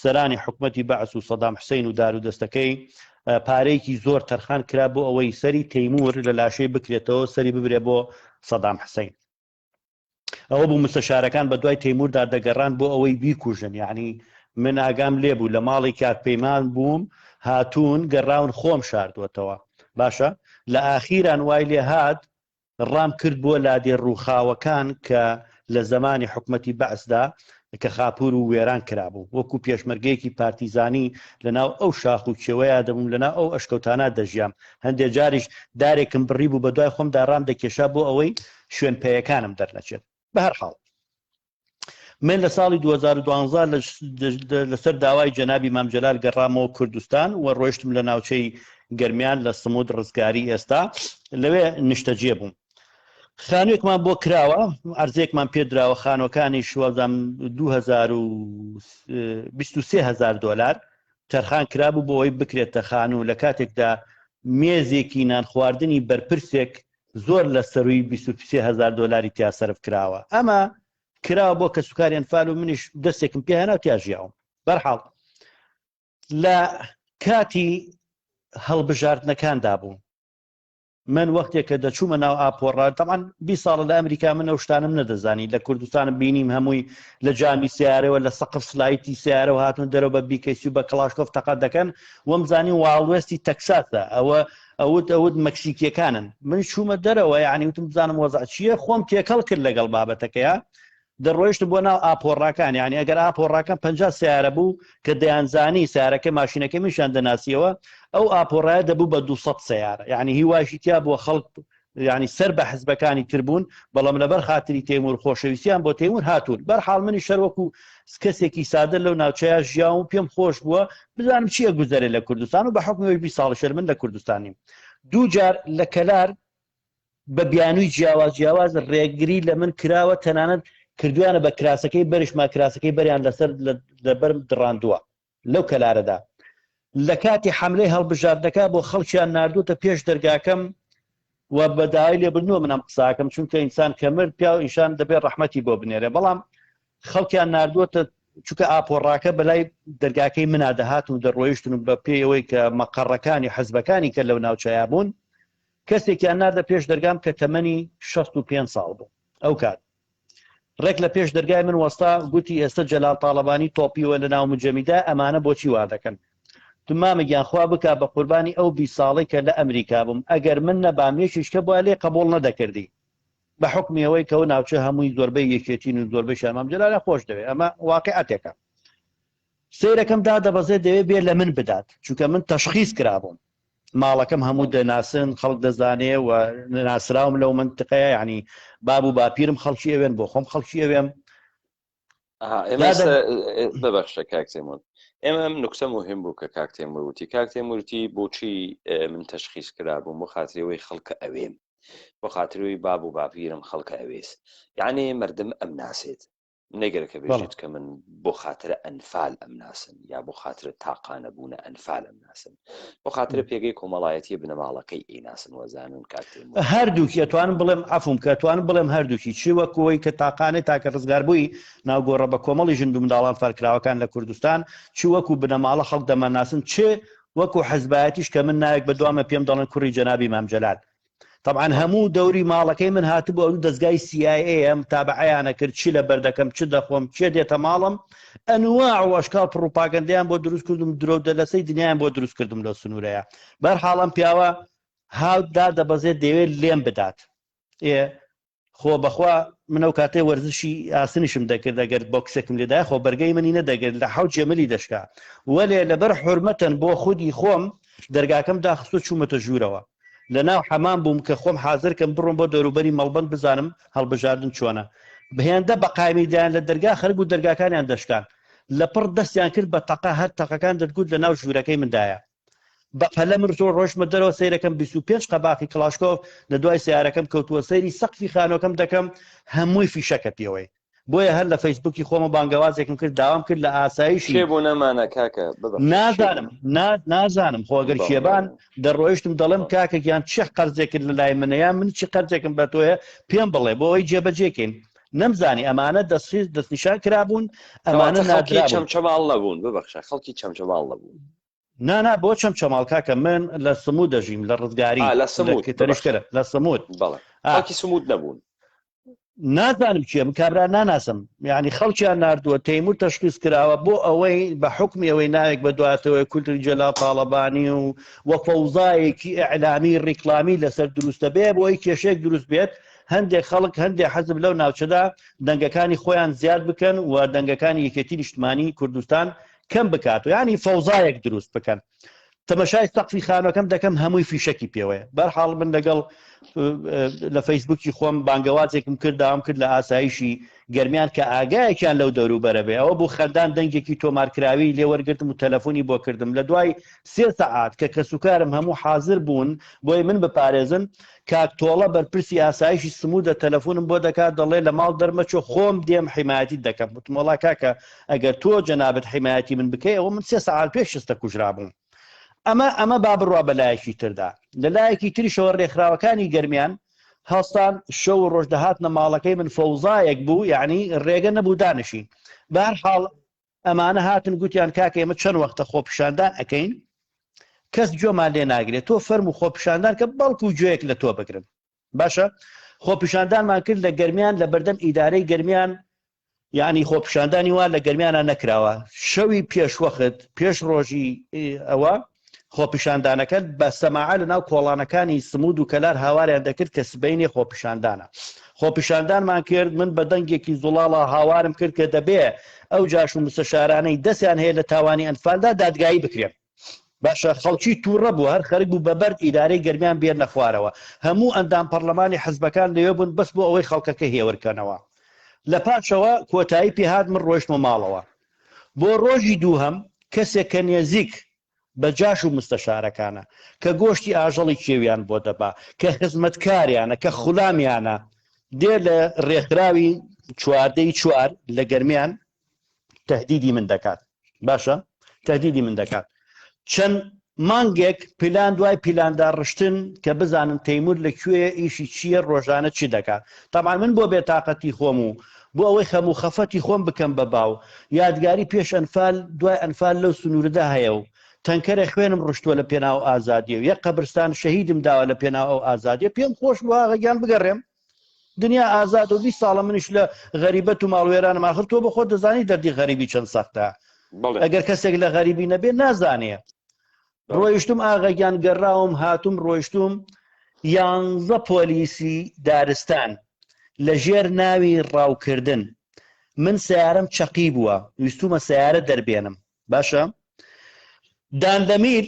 سەرانی حکومەتی بەعس و سەدام حسین و دار و دەستەکەی پارەیەکی زۆر تەرخان کرا بۆ ئەوەی سەری تەیمور لە لاشەی بکرێتەوە سەری ببرێ بۆ سەدام حسین ئەوە بوو مستەشارەکان بە دوای تەیموردا دەگەڕان بۆ ئەوەی بیکوژن یعنی من ئاگام لێبوو لە ماڵی کاک پەیمان بووم هاتوون گەڕاون خۆم شاردووەتەوە باشە لە ئاخیران وای لێ هات ڕام کرد بۆ لادێ ڕووخاوەکان کە لە زەمانی حکومەتی بەعسدا کە خاپور و وێران کرابوو وەکو پێشمەرگەیەکی پارتیزانی لەناو ئەو شاخ و کێوەیا دەبووم لەناو ئەو ئەشکەوتانە دەژیام هەندێ جاریش دارێکم بڕی بوو بە دوای خۆمدا ڕام دەکێشا بۆ ئەوەی شوێن پێیەکانم دەرنەچێت بەهەرحاڵ من لە ساڵی 2012 لەسەر داوای جەنابی مام جەلال گەڕامەوە کوردستان و ڕۆیشتم لە ناوچەی گەرمیان لە سمود ڕزگاری ئێستا لەوێ نیشتەجێ بووم خانوێکمان بۆ کراوە ئەرزێکمان پێدراوە خانوەکانی شوازم 2023 هزار دلار تەرخان کرابوو بۆ ئەوەی بکرێتە خانوو لە کاتێکدا مێزێکی نانخواردنی بەرپرسێک زۆر لە سەرووی 23 هزار دۆلاری تیا سەرف کراوە ئەمە کراوە بۆ کەسوکاری ئەنفال و منیش دەستێکم پێ هێنا و تیا ژیاوم بەرحاڵ لە کاتی هەڵبژاردنەکاندا بوو من وەختێک کە دەچوومە ناو ئاپۆڕا تەبعەن 20 ساڵە لە ئەمریکا من ئەو شتانم نەدەزانی لە کوردستانم بینیم هەمووی لە جامی سیارەوە لە سەقف سلایتی سیارەوە هاتون دەرەوە بە بیکەسی و بە کڵاشکۆف تەقە دەکەن وەم زانی واڵوێستی تەکساسە ئەوە ئەوت ئەوت مەکسیکیەکانن من چوومە دەرەوە یعنی وتم بزانم وەزع چییە خۆم تێکەڵ کرد لەگەڵ بابەتەکەیە دەڕۆیشتم بۆ ناو ئاپۆڕاکان یعنی ئەگەر ئاپۆڕاکان پ سیارە بوو کە دەیانزانی سیارەکە ماشینەکە میشان دەناسیەوە ئەو ئاپۆڕایە دەبوو بە 200 سیارە یعنی هیواشی تیا بووە خەڵک یعنی سەر بە حزبەکانی تر بوون بەڵام لەبەر خاتری تێمور خۆشەویستیان بۆ تێمور هاتوون بەرحاڵ منی شەروەکو کەسێکی سادە لەو ناوچەیە ژیاوم و پێم خۆش بووە بزانم چییە گوزەرێ لە کوردستان و بە حکومی 20 ساڵ شەر من لە کوردستانیم دوو جار لە کەلار بە بیانووی جیاواز جیاواز ڕێگری لە من کراوە تەنانەت کردویانە بە کراسەکەی بەرشما کراسەکەی بەریان لەسەر لەبەرم دڕاندووە لەو کەلارەدا لە کاتی حملەی هەڵبژاردنەکە بۆ خەڵکیان ناردوتە پێش دەرگاکەم و بە داوای لێبردنەوە منم قساکەم چونکە ئینسان کە مرد پیاو ئینشان دەبێت ڕەحمەتی بۆ بنێرێ بەڵام خەڵکیان ناردووەتە چونکە ئاپۆڕاکە بەلای دەرگاکەی منا دەهاتن و دەڕۆیشتن و بە پێی ئەوەی کە مەقەڕەکانی حزبەکانی کە لەو ناوچەیە بوون کەسێکیان ناردە پێش دەرگام کە تەمەنی 65 ساڵ بوو ئەو کات ڕێک لە پێش دەرگای من وەستا گوتی ئێستا جەلال تاڵەبانی تۆپیوە لە ناو مجەمیدا ئەمانە بۆچی وا دەکەن تو مامە گیان خوا بکا بە قوربانی ئەو 20 ساڵەی کە لە ئەمریکا بووم ئەگەر من نەبام یەکیش کە بووە لێ قبوڵ نەدەکردی بە حوکمی ئەوەی کە ئەو ناوچە هەمووی زۆربەی یەکێتین و زۆربەی مام جەلالیان خۆش دەوێت ئەمە واقعەتێکە سەیرەکەم دادەبەزێ دەوێ بێ لە من بدات چونکە من تەشخیص کرابووم ماڵەکەم هەموو دەناسن خەڵک دەزانێ و ناسراوم لەو منتقەیە یعنی باب و باپیرم خەڵکی ئەوێن بۆ خۆم خەڵکی ئەوێم ببەخشە کاک تێمور ئێمە ئەم نکتە مهم بوو کە کاک تێمور وتی کاک تێمورتی بۆچی من تەشخیص کرابووم بۆ خاترەوەی خەڵکە ئەوێم بۆ خاترەوەی باب و باپیرم خەڵکە ئەوێس یعنی مردم ئەم ناسێت نەگەر کە بێژێت کە من بۆ خاترە ئەنفال ئەم ناسن یا بۆ خاترە تاقانە بوونە ئەنفال ئەم ناسن بۆ خاترە پێگەی کۆمەڵایەتی بنەماڵەکەی ئەیناسن وەزانن کاک تێمور هەردووکی ئەتوانم بڵێم عەفوم کە ئەتوانم بڵێم هەردووکی چی وەک ئەوەی کە تاقانەی تاکە ڕزگاربووی ناو گۆڕە بە کۆمەڵی ژن و منداڵان فەرکراوەکان لە کوردستان چ وەکو بنەماڵە خەڵک دەمانناسن چ وەکو حزبایەتیش کە من ناوێک بە دوامە پێم دەڵێن کوڕی جەنابی مام جەلال طبعا هەموو دەوری ماڵەکەی من هاتبوو ئەو دەستگای CIA متابعەیانە کرد چی لەبەر دەکەم چ دەخۆم کێ دێتە ماڵم ئەنواع و ئەشکال پڕوپاگەندەیان بۆ دروست کردم درۆ دەلەسەی دنیایان بۆ دروست کردم لەو سنوورەیە بەرحاڵ ئەم پیاوە هاوت دادەبەزێت دەیەوێت لێم بدات ئێ. خۆ بەخوا من ئەو کاتەی وەرزشی ئاسنیشم دەکرد ئەگەر بۆکسێکم لێدایە خۆ بەرگەی منی نەدەگرت لە حەوت جێ ملی دەشکا وەلێ لەبەر حورمەتەن بۆ خودی خۆم دەرگاکەم داخستو چوومەتە ژوورەوە لە ناو حەمام بووم کە خۆم حازر کەم بڕۆم بۆ دەوروبەری مەڵبەند بزانم هەڵبژاردن چۆنە هێندە بە قایمی دایان لە دەرگا خەرگ و دەرگاکانیان دەشکان لەپڕ دەستیان کرد بە تەقە هەر تەقەکان دەتگوت لە ناو ژوورەکەی مندایە بە پەلە من زۆر ڕۆشتمە دەرەوە سەیرەکەم 25 قەباقی کڵاشکۆف لە دوای سیارەکەم کەوتووە سەیری سەقفی خانۆکەم دەکەم هەمووی فیشەکە پێوەی بۆیە هەر لە فەیسبوکی خۆمە بانگەوازێکم کرد داوام کرد لە ئاسایشی کێ بوون ئەمانە کاکە نازانم نازانم خۆگەر کێبان دەڕۆیشتم دەڵێم کاکە گیان چه قەرزێکت لە لای منە یان من چی قەرزێکم بە تۆیە پێم بڵێ بۆ ئەوەی جێبەجێکەین نەمزانی ئەمانە دەستنیشان کرابوون ئەمانە خەڵکی چەمچەماڵ نەبوون ببەخشە خەڵکی چەمچەماڵ نەبوون نا نا بۆ چەمچەماڵ کاکە من لە سموت دەژیم لە ڕزگاری لە سموت تەنیشترە لە سموت بەڵێ خەڵکی سموت نەبوون نازانم کێ من کابرا ناناسم یعنی خەڵکیان ناردووە تەیمور تەشخیص کراوە بۆ ئەوەی بە حکمی ئەوەی ناوێک بە دواتەوەی کولتری جەلال تاڵەبانی و وە فەوزایەکی ئیعلامی ڕیکلامی لەسەر دروستە بێ بۆ ئەوەی کێشەیەک دروست بێت هەندێک خەڵک هەندێک حەزب لەو ناوچەدا دەنگەکانی خۆیان زیاد بکەن و دەنگەکانی یەکێتی نیشتمانی کوردستان کەم بکات و یعنی فەوزایەک دروست بکەن تەمەشای سەقفی خانەکەم دەکەم هەمووی فیشەکی پێوەیە بەرحاڵ من لەگەڵ لە فەیسبوکی خۆم بانگەوازێکم کرد داوام کرد لە ئاسایشی گەرمیان کە ئاگایەکیان لەو دەوروبەرە بێ ئەوە بوو خەندان دەنگێکی تۆمارکراوی لێوەرگرتم و تەلەفۆنی بۆ کردم لە دوای سێ سەعات کە کەسوکارم هەموو حاضر بوون بۆی من بپارێزن کاک تۆڵە بەرپرسی ئاسایشی سمودە تەلەفونم بۆ دەکات دەڵێ لە ماڵ دەرمەچۆ خۆم دێم حیمایەتیت دەکەم وتم وەڵا کاکە ئەگەر تۆ جەنابت حیمایەتی من بکەی ئەوە من سێ سەعات پێش ئێستا کوژرابووم ئەمە ئەمە با بڕوا بە لایەکی تردا لە لایەکی تریشەوە ڕێکخراوەکانی گەرمیان هەستان شەو و ڕۆژ دەهاتنە ماڵەکەی من فەوزایەک بوو یعنی ڕێگە نەبوو دانشین بەهەرحاڵ ئەمانە هاتن گوتیان کاکە ئێمە چەند وەختە خۆپیشاندان ئەکەین کەس گوێمان لێ ناگرێت تۆ فەرموو خۆپیشاندان کە بەڵکو گوێیەک لە تۆ بگرن باشە خۆپیشاندانمان کرد لە گەرمیان لە بەردەم ئیدارەی گەرمیان یعنی خۆپیشاندانی وا لە گەرمیانە نەکراوە شەوی پێشوەخت پێش ڕۆژی ئەوە خۆپیشاندانەکە بە سەماعە لە ناو کۆڵانەکانی سمود و کەلار هاواریان دەکرد کە سبەینێ خۆپیشاندانە. خۆپیشاندانمان کرد، من بە دەنگێکی زوڵاڵا هاوارم کرد کە دەبێ ئەو جاش و مستەشارانەی دەستیان هەیە لە تاوانی ئەنفالدا دادگایی بکرێن. باشە خەڵکی تووڕە بوو، هەر خەرک بوو بە بەرد ئیدارەی گەرمیان بێننە خوارەوە. هەموو ئەندام پەڕلەمانی حزبەکان لەوێ بوون بەس بۆ ئەوەی خەڵکەکە هێور کەنەوە. لە پاشەوە کۆتایی پێهات من ڕۆیشتمە ماڵەوە. بۆ ڕۆژی دووهەم کەسێک کە نێزیک بە جاش و مستەشارەکانە، کە گۆشتی ئاژەڵی کێویان بۆ دەبا، کە خزمەتکاریانە، کە خولامیانە، دێ لە ڕێکخراوی چواردەی چوار لە گەرمیان تەهدیدی من دەکات. باشە تەهدیدی من دەکات. چەند مانگێک پیلان دوای پیلانداڕشتن کە بزانن تەیمور لە کوێیە ئیشی چییە ڕۆژانە چی دەکات تەبعەن من بۆ بێتاقەتی خۆم و بۆ ئەوەی خەم و خەفەتی خۆم بکەم بە باو یادگاری پێش ئەنفال دوای ئەنفال لەو سنوورەدا هەیە و تەنکەرە خوێنم ڕشتووە لە پێناو ئازادیە و یەک قەبرستان شەهیدم داوە لە پێناو ئەو ئازادیە پێم خۆش بوو ئاغا گیان بگەڕێم دنیا ئازاد و 20 ساڵە منیش لە غەریبەت و ماڵوێرانم ئاخر تۆ بە خۆت دەزانی دەردی غەریبی چەند سەختە ئەگەر کەسێک لە غەریبی نەبێ نازانێ ڕۆیشتم ئاغەگیان گەڕاوم هاتوم ڕۆیشتوم یانزە پۆلیسی دارستان لە ژێر ناوی ڕاوکردن من سیارەم چەقی بووە ویستومە سیارە دەربێنم باشە داندەمیر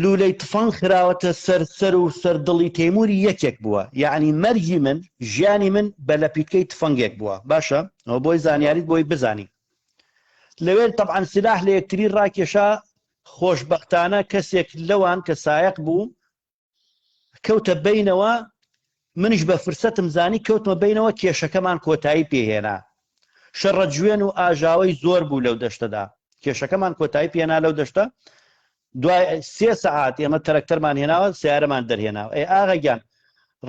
لولەی تفەنگ خراوەتە سەر سەر و سەر دڵی تەیموری یەکێک بووە یەعنی مەرگی من ژیانی من بە لەپیتکەی تفەنگێک بووە باشە ئەوە بۆی زانیاریت بۆی بزانی لەوێ تەبعەن سلاح لە یەکتری ڕاکێشا خۆشبەختانە کەسێک لەوان کە سایەق بوو کەوتە بینەوە منیش بە فرسەتم زانی کەوتمە بینەوە کێشەکەمان کۆتایی پێهێنا شەڕە جوێن و ئاژاوەی زۆر بوو لەو دەشتەدا کێشەکەمان کۆتایی پێنا لەو دەشتە دوای سێ سەعات ئێمە تەرەکتەرمان هێناوە سیارەمان دەرهێناوە ئەی ئاغا گیان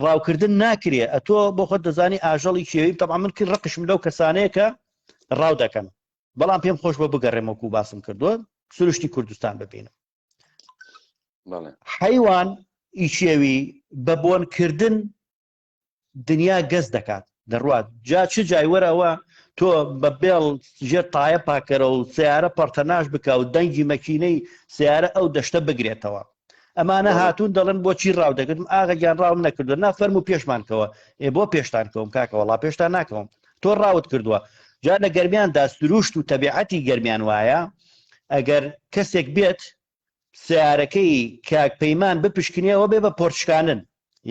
ڕاوکردن ناکرێ ئەتۆ بۆ خۆت دەزانی ئاژەڵی کێوی تەبعا من کرد ڕقشم لەو کەسانەیە کە ڕاو دەکەن بەڵام پێم خۆش بۆ بگەڕێم وەکو باسم کردووە سروشتی کوردستان ببینم حیوان ئیچێوی بە بۆنکردن دنیا گەز دەکات دەڕوات جا چ جای وەرە ئەوە تۆ بە بێڵ ژێر تایە پاکەرە و سیارە پەرتەناش بکە و دەنگی مەکینەی سیارە ئەو دەشتە بگرێتەوە. ئەمانە هاتوون دەڵێن بۆچی ڕاو دەکردم ئاغە گیان ڕاوم نەکردووە نا فەرموو پێشمان کەوە ئێ بۆ پێشتان کەوم کاکە وەڵا پێشتان ناکەوم تۆ ڕاوت کردووە جا لە گەرمیاندا سروشت و تەبیعەتی گەرمیان وایە ئەگەر کەسێک بێت سیارەکەی کاک پەیمان بپشکنێەوە بێ بە پۆرچکانن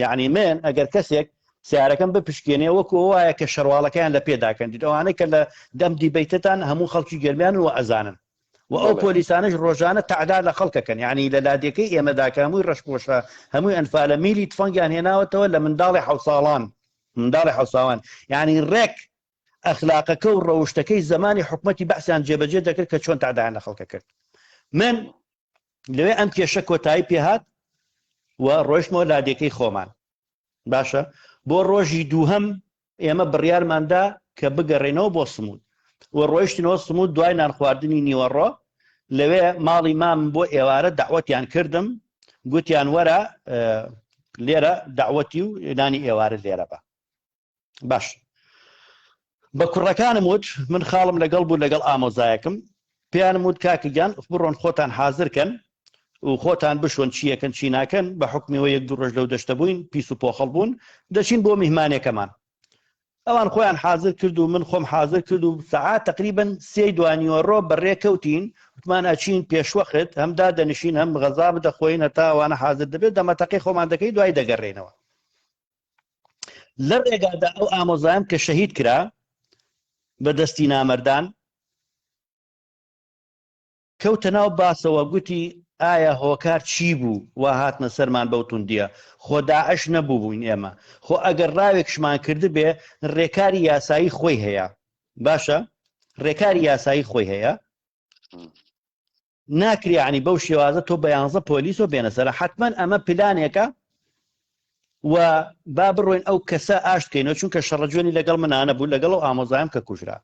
یعنی من ئەگەر کەسێک سیارەکەم بپشکێنێ وەکو وایە کە شەرواڵەکەیان لە پێداکەندیت ئەوانەی کە لە دەم دیبەیتتان هەموو خەڵکی گەرمیان و ئەزانن و ئەو پۆلیسانەش ڕۆژانە تەعدا لە خەڵکەکەن یعنی لە لادێکەی ئێمەدا کە هەمووی ڕەشپۆشە هەمووی ئەنفالە میلی تفەنگیان هێناوەتەوە لە منداڵی حەوساڵان منداڵی حەوساوان یعنی ڕێک ئەخلاقەکە و ڕەوشتەکەی زمانی حکومەتی بەعسیان جێبەجێ دەکرد کە چۆن تەعدایان لە خەڵکە کرد من لەوێ ئەم کێشە کۆتایی پێهات و ڕۆیشتمەوە لادێکەی خۆمان باشە بۆ ڕۆژی دووهەم ئێمە بڕیارماندا کە بگەڕێنەوە بۆ سموت و ڕۆیشتنەوە سموت دوای نانخواردنی نیوەڕۆ لەوێ ماڵی مام بۆ ئێوارە داوەتیان کردم گوتیان وەرە لێرە داوەتی و نانی ئێوارە لێرە بە باش بە کوڕەکانم وت من خاڵم لەگەڵ بوو لەگەڵ ئامۆزایەکم پێیانم وت کاکە گیان بڕۆن خۆتان حازر کەن و خۆتان بشۆن چیەکەن چی ناکەن بە حکمیەوە یەک دوو ڕۆژ لەو دەشتە بووین پیس و پۆخەڵ بوون دەچین بۆ میهمانەکەمان ئەوان خۆیان حازر کرد و من خۆم حازر کرد و سەعات تقریبا سێ دوانیوەڕۆ بەڕێ کەوتین وتمان ئەچین پێشوەخت هەم دادەنیشین هەم غەزا بدەخۆین هەتا ئەوانە حازر دەبێت دەمەتەقی خۆمان دەکەی دوای دەگەڕێنەوە لە ڕێگادا ئەو ئامۆزایم کە شەهید کرا بە دەستی نامەردان کەوتە ناو باسەوە گوتی ئایا هۆکار چی بوو وا هاتنە سەرمان بەو توندیە خۆ داعش نەبوو بووین ئێمە خۆ ئەگەر ڕاوێکشمان کردبێ ڕێکاری یاسایی خۆی هەیە باشە ڕێکاری یاسایی خۆی هەیە ناکرێ یانی بەو شێوازە تۆ بە یانزە پۆلیسۆ بێنە سەرە حتمما ئەمە پلانێکە و با بڕۆین ئەو کەسە ئاشتکەینەوە چونکە شەڕەجوێنی لەگەڵ منانە بوو لەگەڵ ئەو ئامۆزایم کە کوژرا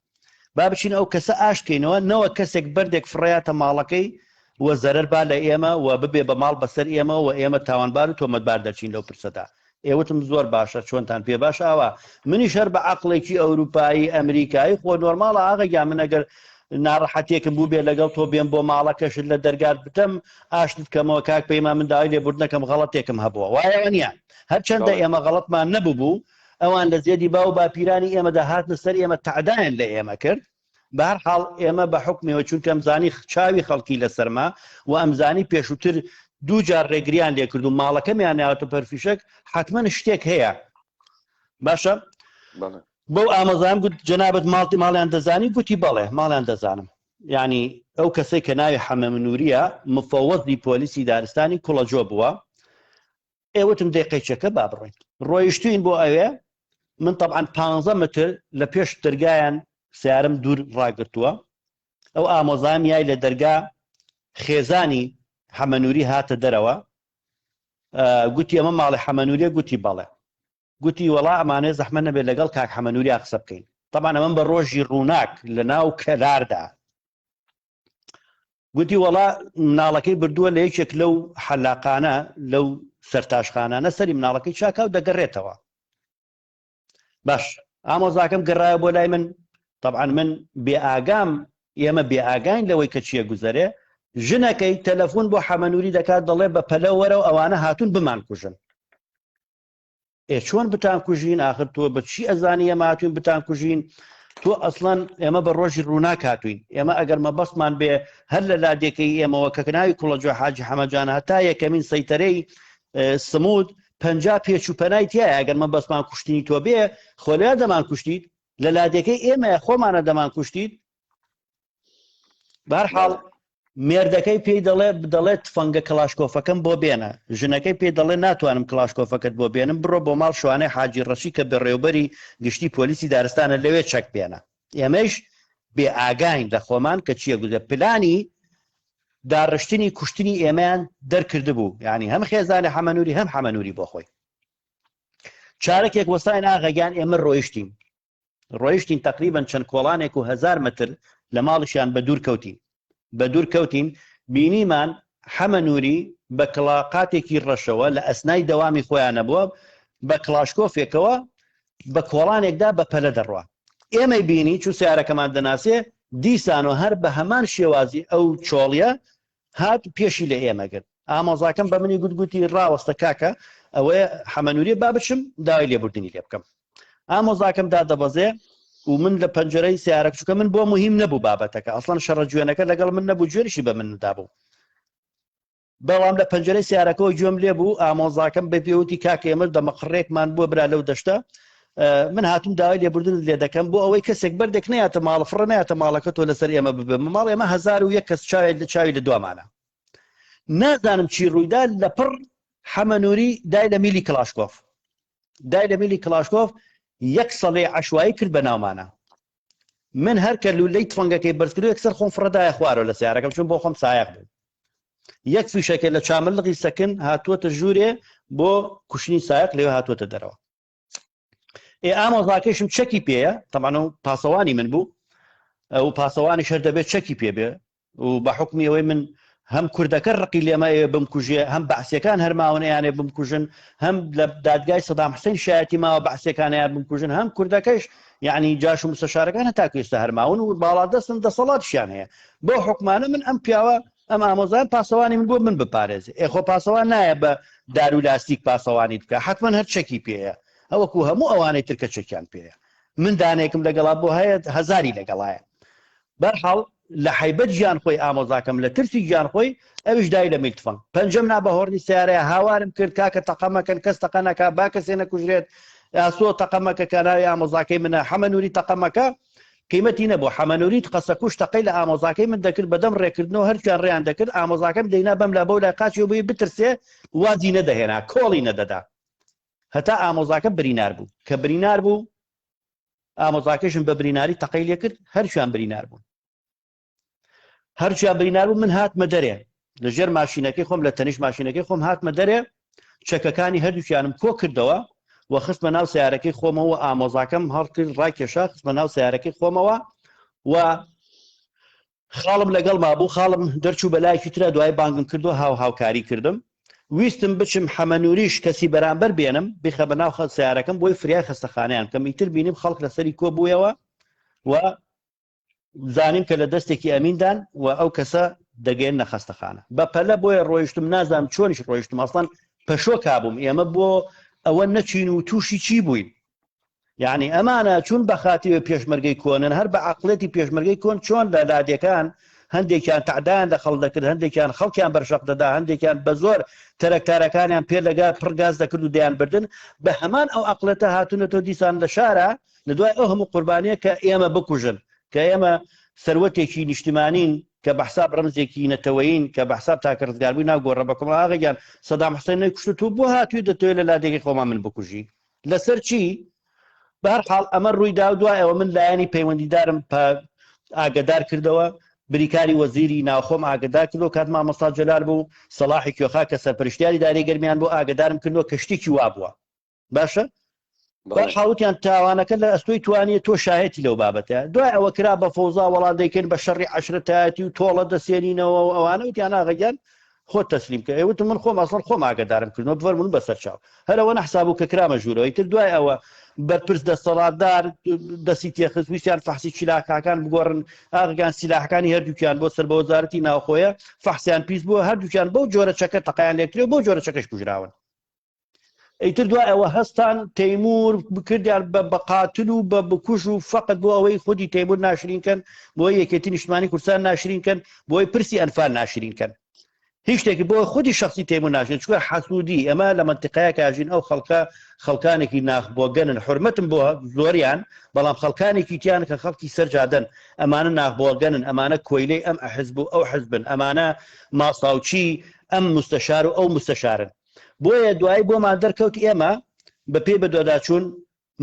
با بچین ئەو کەسە ئاشتکەینەوە نەوە کەسێک بەردێک فڕیاتە ماڵەکەی و زەرەر با لە ئێمە و ببێ بە ماڵ بەسەر ئێمە و ئێمە تاوانبار و تۆمەتبار دەچین لەو پرسەدا ئێوتم زۆر باشە چۆنتان پێ باش ئاوا منیش هەر بە عقلێکی ئەوروپایی ئەمریکایی خۆ نۆرماڵە ئاغە گیان من ئەگەر ناڕەحەتێکم بوو بێ لەگەڵ تۆ بێم بۆ ماڵەکەشت لە دەرگات بدەم ئاشتت کەمەوە کاک پەیمان من داوای لێبوردنەکەم غەڵەتێکم هەبووە وایە نییە هەرچەندە ئێمە غەڵەتمان نەبوو ئەوان لە زێدی باو باپیرانی ئێمەدا هاتنە سەر ئێمە تەعدایان لە ئێمە کرد بەهەر حاڵ ئێمە بە حوکمەوە چونکە ئەمزانی چاوی خەڵکی لەسەرما و ئەمزانی پێشووتر دوو جار ڕێگریان لێکرد و ماڵەکەمیان ناوەتە پەرفیشەک حتمما شتێک هەیە باشە بەو ئامۆزام گوت جەنابەت ماڵتی ماڵیان دەزانی گوتی بەڵێ ماڵیان دەزانم یعنی ئەو کەسێک کە ناوی حەمە منوریە مفەوەزی پۆلیسی دارستانی کوڵەجۆ بووە ئێ وتم دەی قەیچەکە با بڕۆین ڕۆیشتوین بۆ ئەوێ من طبعا پ متر لە پێش دەرگایان سیارم دوور ڕاگرتووە ئەو ئامۆزام یای لە دەرگا خێزانی حەمەنووری هاتە دەرەوە گوتی ئەمە ماڵی حەمەنووریە گوتی بەڵێ گوتی وەڵا ئەمانێ زەحمە نەبێت لەگەڵ کاک حەمەنووریا قسە بکەین طبعا ئەمە بە ڕۆژی ڕووناک لە ناو کەلاردا گوتی وەڵا مناڵەکەی بردووە لە یەکێک لەو حەلاقانە لەو سەرتاشخانانە سەری مناڵەکەی چاکا و دەگەڕێتەوە باش ئامۆزاکەم گەڕایە بۆ لای من طبعا من بێ ئاگام ئێمە بێ ئاگاین لەوەی کە چییە گوزەرێ ژنەکەی تەلەفۆن بۆ حەمەنوری دەکات دەڵێ بە پەلە وەرەوە ئەوانە هاتوون بمان کوژن ئێ چۆن بتان کوژین ئاخر تۆ بە چی ئەزانی ئێمە هاتوین بتان کوژین تۆ ئەسڵەن ئێمە بە ڕۆژی ڕووناک هاتوین ئێمە ئەگەر مەبەستمان بێ هەر لە لادێکەی ئێمەوە کە ناوی کوڵەجۆ حاجی حەمەجانە هەتا یەکەمین سەیتەرەی سمود پەنجا پێچ و پەنای تایە ئەگەر مەبەستمان کوشتنی تۆ بێ خۆ لەوێ دەمان کوشتیت لە لادێکەی ئێمە خۆمانە دەمان کوشتیت بەهەرحاڵ مێردەکەی پێی دەڵێ دەڵێت تفەنگە کڵاشکۆفەکەم بۆ بێنە ژنەکەی پێی دەڵێ ناتوانم کڵاشکۆفەکەت بۆ بێنم بڕۆ بۆ ماڵ شوانەی حاجی ڕەشی کە بەڕێوبەری گشتی پۆلیسی دارستانە لەوێ چەک بێنە ئێمەش بێ ئاگاین لە خۆمان کە چییە گوزە پلانی داڕشتنی کوشتنی ئێمەیان دەرکردبوو یعنی هەم خێزانی حەمەنوری هەم حەمەنوری بۆ خۆی چارەکێک وەساین ئاغەگیان ئێمە ڕۆیشتین ڕۆیشتین تەقریبەن چەند کۆڵانێک و هەزار مەتر لە ماڵیشیان بە دوور کەوتین بە دوور کەوتین بینیمان حەمە نووری بە کڵاقاتێکی ڕەشەوە لە ئەسنای دەوامی خۆیان نەبووە بە کڵاشکۆفێکەوە بە کۆڵانێکدا بە پەلە دەڕوا ئێمەی بینی چوو سیارەکەمان دەناسێ دیسان و هەر بە هەمان شێوازی ئەو چۆڵیە هات پێشی لە ئێمە گرت. ئامۆزاکەم بە منی گوت گوتی ڕاوەستە کاکە ئەوەیە حەمەنووریە با بچم داوای لێبوردنی لێ بکەم ئامۆزاکەم دادەبەزێ و من لە پەنجەرەی سیارە چونکە من بۆ مهم نەبوو بابەتەکە ئەسڵەن شەڕە جوێنەکە لەگەڵ من نەبوو جوێنیشی بە من دابوو بەڵام لە پەنجەرەی سیارەکەەوە گوێم لێ بوو ئامۆزاکەم بە پێوتی کاکە ئێمە دەمەقڕێکمان بووە برا لەو دەشتە من هاتوم داوای لێبوردن لێ دەکەم بۆ ئەوەی کەسێک بەردێک نەیاتە ماڵ فڕە نایەتە ماڵەکە تۆ لەسەر ئێمە ببێ ماڵ ئێمە 1001 کەس چاوێت لە چاوی لە دوامانە نازانم چی ڕوویدا لە پڕ حەمەنوری دای لە میلی کلاشکۆف دای لە میلی کلاشکۆف یەک سەڵێ عشوایی کرد بە ناومانە من هەر کە لولەی تفەنگەکەی بەرز کرد یەکسەر خۆم فڕەدایە خوارەوە لە سیارەکەم چون بۆ خۆم سایەق بوو یەک فیشەکە لە چاملغی سەکن هاتووەتە ژوورێ بۆ کوشتنی سایەق لێ هاتووەتە دەرەوە ئێ ئامۆزاکەیشم چەکی پێیە تەمان و پاسەوانی من بوو ئەو پاسەوانی شەر دەبێت چەکی پێ بێ و بە حوکمی ئەوەی من هەم کوردەکە ڕقی لێمە ئەیەوێ بمکوژێ، هەم بەعسیەکان هەر ماون ئەیانێ بمکوژن، هەم لە دادگای سەدام حسین شایەتی ماوە بەعسیەکان ئەیان بمکوژن، هەم کوردەکەش یعنی جاش و مستەشارەکان هەتاکو ئێستا هەر ماون و باڵادەستن دەسەڵاتیشیان هەیە. بەو حوکمانە من ئەم پیاوە ئەم ئامۆزایەم پاسەوانی من بۆ من بپارێزێ. ئێ خۆ پاسەوان نایە بە دار و لاستیک پاسەوانیت بکا، حەتمەن هەر چەکی پێیە، ئەوەکو هەموو ئەوانەی تر کە چەکیان پێیە. من دانەیەکم لەگەڵا بۆ هەیە هەزاری لەگەڵایە. بەرحاڵ لە حەیبەت گیان خۆی ئامۆزاکەم لە ترسی گیان خۆی ئەویش دای لە میل تفەنگ پەنجەم نا بە هۆڕنی سیارەیە هاوارم کرد کاکە تەقە مەکەن کەس تەقە نەکا با کەسێ نەکوژرێت ئاسۆ تەقە مەکە کە ناوی ئامۆزاکەی منە حەمە نوری تەقە مەکە قیمەتی نەبوو حەمە نوری قەسەکوش تەقەی لە ئامۆزاکەی من دەکرد بەدەم ڕێکردنەوە هەرکوێیان ڕێیان دەکرد ئامۆزاکەم دەینا بەم لا بەو لای قاچی بووی بترسێ وازی نەدەهێنا کۆڵی نەدەدا هەتا ئامۆزاکە برینار بوو کە برینار بوو ئامۆزاکەشم بە بریناری تەقەی لێکرد هەرچیان برینار بوون هەرچیان برینار بوو من هاتمە دەرێ لە ژێر ماشینەکەی خۆم لە تەنیش ماشینەکەی خۆم هاتمە دەرێ چەکەکانی هەردووکیانم کۆ کردەوە و خستمە ناو سیارەکەی خۆمەوە ئامۆزاکەم هەڵکرد ڕایکێشا خستمە ناو سیارەکەی خۆمەوە و خاڵم لەگەڵ مابوو خاڵم دەرچوو بە لایەکی ترا دوای بانگم کردو هاو هاوکاری کردم ویستم بچم حەمەنوریش کەسی بەرامبەر بێنم بیخە بە ناو خەڵ سیارەکەم بۆی فریای خەستەخانەیان کەم ئیتر بینیم خەڵک لەسەری کۆ بوویەوە و زانیم کە لە دەستێکی ئەمیندان و ئەو کەسە دەگەێن نە خەستەخانە بە پەلە بۆیە ڕۆیشتم نازانم چۆنیش ڕۆیشتم ئەسڵەن پەشۆکا بووم ئێمە بۆ ئەوە نەچین و تووشی چی بووین یعنی ئەمانە چون بە خاتری پێشمەرگەی کۆنن هەر بە عقلێتی پێشمەرگەی کۆن چۆن لە لادێکان هەندێکیان تعدایان لە خەڵ دەکرد هەندێکیان خەڵکیان بەرشەق دەدا هەندێکیان بە زۆر تەرەکتارەکانیان پێ لەگا پڕگاز دەکرد و دەیان بردن بە هەمان ئەو عقلێتە هاتوونەتەوە دیسان لە شارە لە دوای ئەو هەموو قوربانیە کە ئێمە بکوژن کە ئێمە سەروەتێکی نیشتمانین کە بە حساب ڕەمزێکی نەتەوەیین کە بە حساب تاکە ڕزگاربووی ناو گۆڕە بە کۆمەڵ ئاغەگیان سەدام حسێن نەیکوشت و تۆ بۆ هاتووی دەتەوێت لە لادێکی خۆمان من بکوژی لەسەر چی؟ بەهەرحاڵ ئەمە ڕوویدا و دوای ئەوە من لایەنی پەیوەندیدارم ئاگدار کردەوە بریکاری وەزیری ناوخۆم ئاگدار کردەوە کات مامۆستا جەلال بوو سەڵاحی کوێخا کە سەرپەرشتیاری داری گەرمیان بۆ ئاگدارم کردەوە کە شتێکی وا بووە باشە حاوتیان تاوانەکە لە ئەستۆی توانیە تۆ شاهێتی لەو بابەتە دوای ئەوە کرا بە فەوزا وەڵا دەیکەن بە شەڕی عشرەتایەتی و تۆڵە دەسێنینەوە و ئەوانە وتیان ئاغەگیان خۆت تەسلیم کە ئێوتم من خۆم ئەسڵەن خۆم ئاگادارم کردنەوە بفەرموون بەسەر چاو هەر ئەوە نەحساب بوو کە کرامە ژوورەوە ئیتر دوای ئەوە بەرپرس دەسەڵاتدار دەستی تێخست ویستیان فەحسی چیلاکاکان بگۆڕن ئاغگان سیلاحەکانی هەردووکیان بۆ سەر بە وەزارەتی ناوخۆیە فەحسیان پیس بووە هەردووکیان بەو جۆرە چەکە تەقیان لێکرێ و بەو جۆرە چەکەش کوژراون ئیتر دوای ئەوە هەستان تەیمور بکردیان بە بەقاتل و بە بکوژ و فقط بۆ ئەوەی خودی تەیمور ناشرین کەن بۆ یەکێتی نیشتمانی کوردستان ناشرین کەن بۆی پرسی ئەنفال ناشرین کەن هیچ شتێکی بۆ خودی شخصی تەیمور ناشرین چونکە حەسوودی ئەمە لە منتیقەیەکا ژین ئەو خەڵکە خەڵکانێکی ناخبۆگەنن حرمەتم بۆ زۆریان بەڵام خەڵکانێکی تیان کە خەڵکی سەرجادەن ئەمانە ناخبۆگەنن ئەمانە کۆیلەی ئەم حزب و ئەو حزبن ئەمانە ماساوچی ئەم مستەشار و ئەو مستەشارن بۆیە دوایی بۆمان دەرکەوت ئێمە بە پێی بەدواداچوون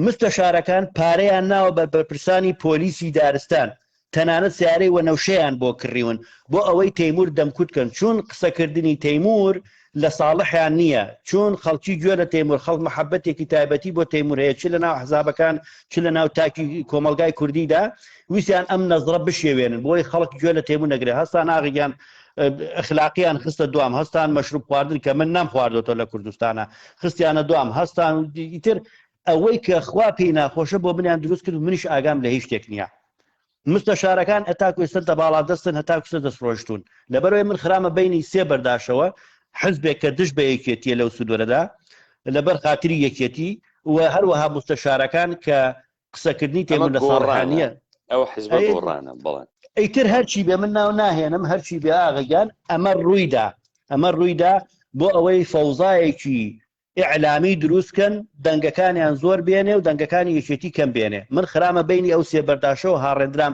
مستەشارەکان پارەیان ناوە بە بەرپرسانی پۆلیسی دارستان تەنانەت سیارەی وەنەوشەیان بۆ کڕیون بۆ ئەوەی تەیمور دەمکوت کەن چون قسەکردنی تەیمور لە ساڵحیان نییە چون خەڵکی گوێ لە تەیمور خەڵک محەبەتێکی تایبەتی بۆ تەیمور هەیە چ لە ناو حزابەکان چ لە ناو تاکی کۆمەڵگای کوردیدا ویستیان ئەم نەزڕە بشێوێنن بۆی خەڵک گوێ لە تەیمور نەگرێ هەستان ئاغیان ئەخلاقیان خستە دوام هەستان مەشروب خواردن کە من نام خواردۆتەوە لە کوردستانە خستیانە دوام هەستان ئیتر ئەوەی کە خوا پێی ناخۆشە بۆ منیان دروست کرد منیش ئاگام لە هیچ شتێک نییە مستەشارەکان ئەتاکو ئێستا دەباڵا دەستن هەتاکو سەر دەست ڕۆشتون لەبەرەوەی من خرامە بینی سێ بەرداشەوە. حزبێک کە دژ بە یەکێتیە لەو سنوورەدا لەبەر خاتری یەکێتی و هەروەها مستەشارەکان کە قسەکردنی ئەمە تەیمور لە گۆڕانە ساڵحانیە ئەو حزبە ئەی گۆڕانە بەڵێ ئیتر هەرچی بێ من ناو ناهێنم هەرچی بێ ئاغەگیان ئەمە ڕوویدا ئەمە ڕوویدا بۆ ئەوەی فەوزایەکی ئیعلامی دروست کەن دەنگەکانیان زۆر بێنێ و دەنگەکانی یەکێتی کەم بێنێ من خرامە بەینی ئەو سێ بەرداشەوە هاڕێندرام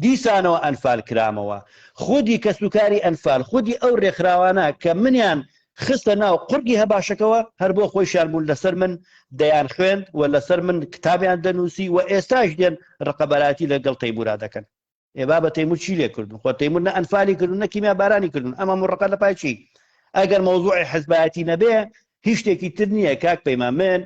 دیسانەوە ئەنفال کرامەوە خودی کەسوکاری ئەنفال خودی ئەو رێکخراوانە کە منیان خستە ناو قوڕگی هەباشەکەوە هەر بۆ خۆیشیان بوون لەسەر من دەیان خوێند و لەسەر من کتابیان دەنووسی و ئێستاش دێن ڕقەبەراتی لەگەڵ تەیمورا دەکەن ئێ بابە تەیمور چی لێ کردون خۆ تەیمور نە ئەنفالی کردون نە کیمیا بارانی کردون ئەمە مڕقە لە پای چی ئەگەر مەوزوعی حزبایەتی نەبێ هیچ شتێکی تر نییە کاک پەیمان من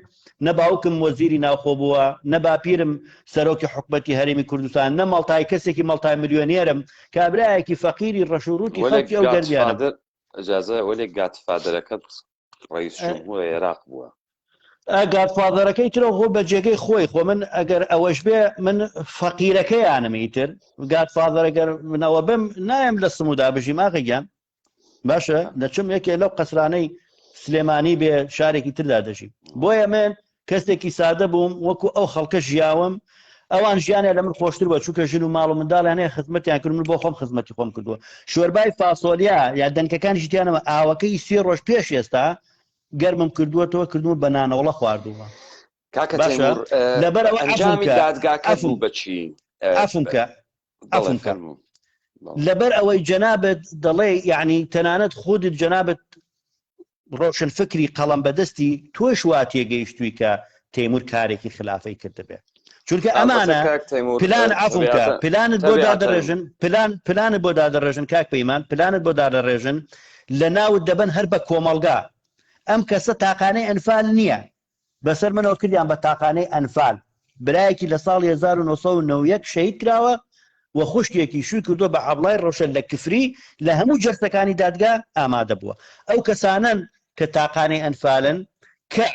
نە باوکم وەزیری ناوخۆ بووە نە باپیرم سەرۆکی حکومەتی هەرێمی کوردستان نە مەڵتای کەسێکی مەڵتای ملیۆنێرم کابرایەکی فەقیری ڕەشوڕوتی وەلێ خەڵکی ئەو گەرمیانم گادفادەر ئەجازە وەلێ گادفادەرەکەت ڕئیس جمهور عێراق بووە. گادفادەرەکەی ترە خۆ بە جێگەی خۆی خۆ من ئەگەر ئەوەش بێ من فەقیرەکەیانم ئیتر گادفادەر ئەگەر منەوە بم نایم لە سمودا بژیم ئاغە گیان باشە دەچم یەکێ لەو قەسرانەی سلێمانی بێ شارێکی تردا دەژیم بۆیە من کەسێکی سادە بووم وەکو ئەو خەڵکە ژیاوم ئەوان ژیانیان لە من خۆشتر بووە چونکە ژن و ماڵ و منداڵیان هەیە خزمەتیان کرد من بۆ خۆم خزمەتی خۆم کردووە شۆربای فاسۆلیا یا دەنکەکانیشی تیانەوە ئاوەکەی سێ ڕۆژ پێش ئێستا گەرمم کردووەتەوە کردووە بە نانەوڵە خواردووە کاکە باشە تەیمور لەبەرەوە عەفوم ئەنجامی کە دادگاکە عەفوم بوو بەچی عەفوم کە بەڵێ عەفوم کە فەرموو بەڵێ. لەبەر ئەوەی جەنابت دەڵێ یعنی تەنانەت خودت جەنابت ڕۆشن فکری قەڵەم بەدەستی تۆش وا تێگەیشتووی کە تەیمور کارێکی خلافەی کردبێ چونکە ئەلبەتە ئەمانە کاک تەیمور پلان عەفوم کە تەبیعەتەن پلانت بۆ تەبیعەتەن دادەڕێژن پلان پلانت بۆ دادەڕێژن کاک پەیمان پلانت بۆ دادەڕێژن لە ناوت دەبەن هەر بە کۆمەڵگا ئەم کەسە تاقانەی ئەنفال نییە بەسەر منەوە کردیان بە تاقانەی ئەنفال، برایەکی لە ساڵی 1991 شەهید کراوە و خوشکێکی شووی کردووە بە عەبڵای ڕەوشەن لە کفری لە هەموو جەرسەکانی دادگا ئامادە بووە. ئەو کەسانەن کە تاقانەی ئەنفالن کە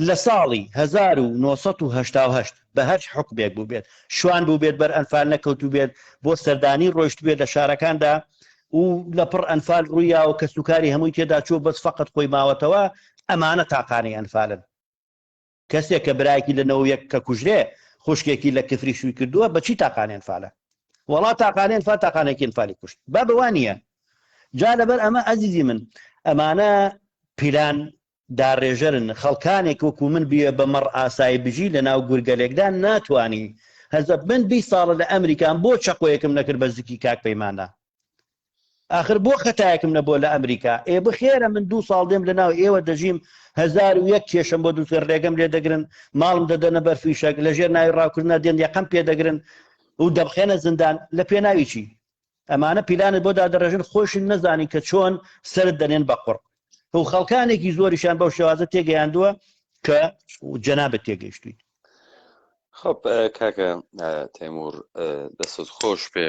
لە ساڵی 1988 بە هەر حوکمێک بووبێت، شوان بووبێت بەر ئەنفال نەکەوتووبێت، بۆ سەردانی ڕۆیشتبێت لە شارەکاندا و لە پڕ ئەنفال ڕوویاوە کەسوکاری هەمووی تێدا چووە بەس فەقەت خۆی ماوەتەوە، ئەمانە تاقانەی ئەنفالن. کەسێک کە برایەکی لە 91 کە کوژرێ، خوشکێکی لە کفری شووی کردووە، بە چی تاقانەی ئەنفالە؟ وەڵا تاقانەی ئەنفال تاقانێکی ئەنفالی کوشت. بابە وا نییە. جا لەبەر ئەمە ئەزیزی من ئەمانە پیلان داڕێژەرن، خەڵکانێک وەکو من بیوێ بە مەڕ ئاسایی بژی لە ناو گورگەلێکدا ناتوانی هەزە من 20 ساڵە لە ئەمریکام بۆ چەقۆیەکم نەکرد بە زکی کاک پەیمانە ئاخر بۆ خەتایەکم نەبووە لە ئەمریکا ئێ بخێرە من دوو ساڵ دێم لە ناو ئێوە دەژیم 1001 کێشەم بۆ دروست ڕێگەم لێ دەگرن ماڵم دەدەنە بەر فیشەک لە ژێر ناوی ڕاوکردنە دێن یەقەم پێ دەگرن و دەبخێنە زیندان لە پێناوی چی ئەمانە پیلانت بۆ دادەڕێژن خۆشن نەزانی کە چۆن سەرت دەنێن بە قوڕ و خەڵکانێکی زۆریشان بەو شێوازە تێگەیاندووە کە جەنابت تێگەیشتویت. خب کاکە تەیمور دەستت خۆش بێ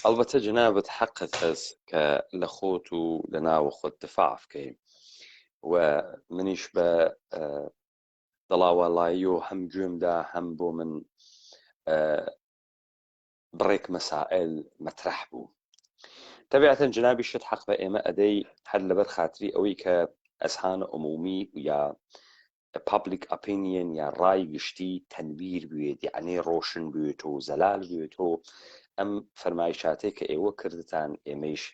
ئەڵبەتە جەنابت حەقت هەس کە لە خۆت و لە ناوە خۆت دفاع بکەی و منیش بە دڵاوەڵایی و هەم گوێمدا هەم بۆ من بڕێک مەسائل مەترەح بوو. تەبیعەتەن جەنابیشت حەق بە ئێمە ئەدەی هەر لەبەر خاتری ئەوەی کە ئەزهان عمومی یا پابلیک ئەپینیەن یا ڕای گشتی تەنویر بوێت یعنی ڕۆشن بوێت و زەلال بوێت و ئەم فەرمایشاتێک کە ئێوە کردتان ئێمەیش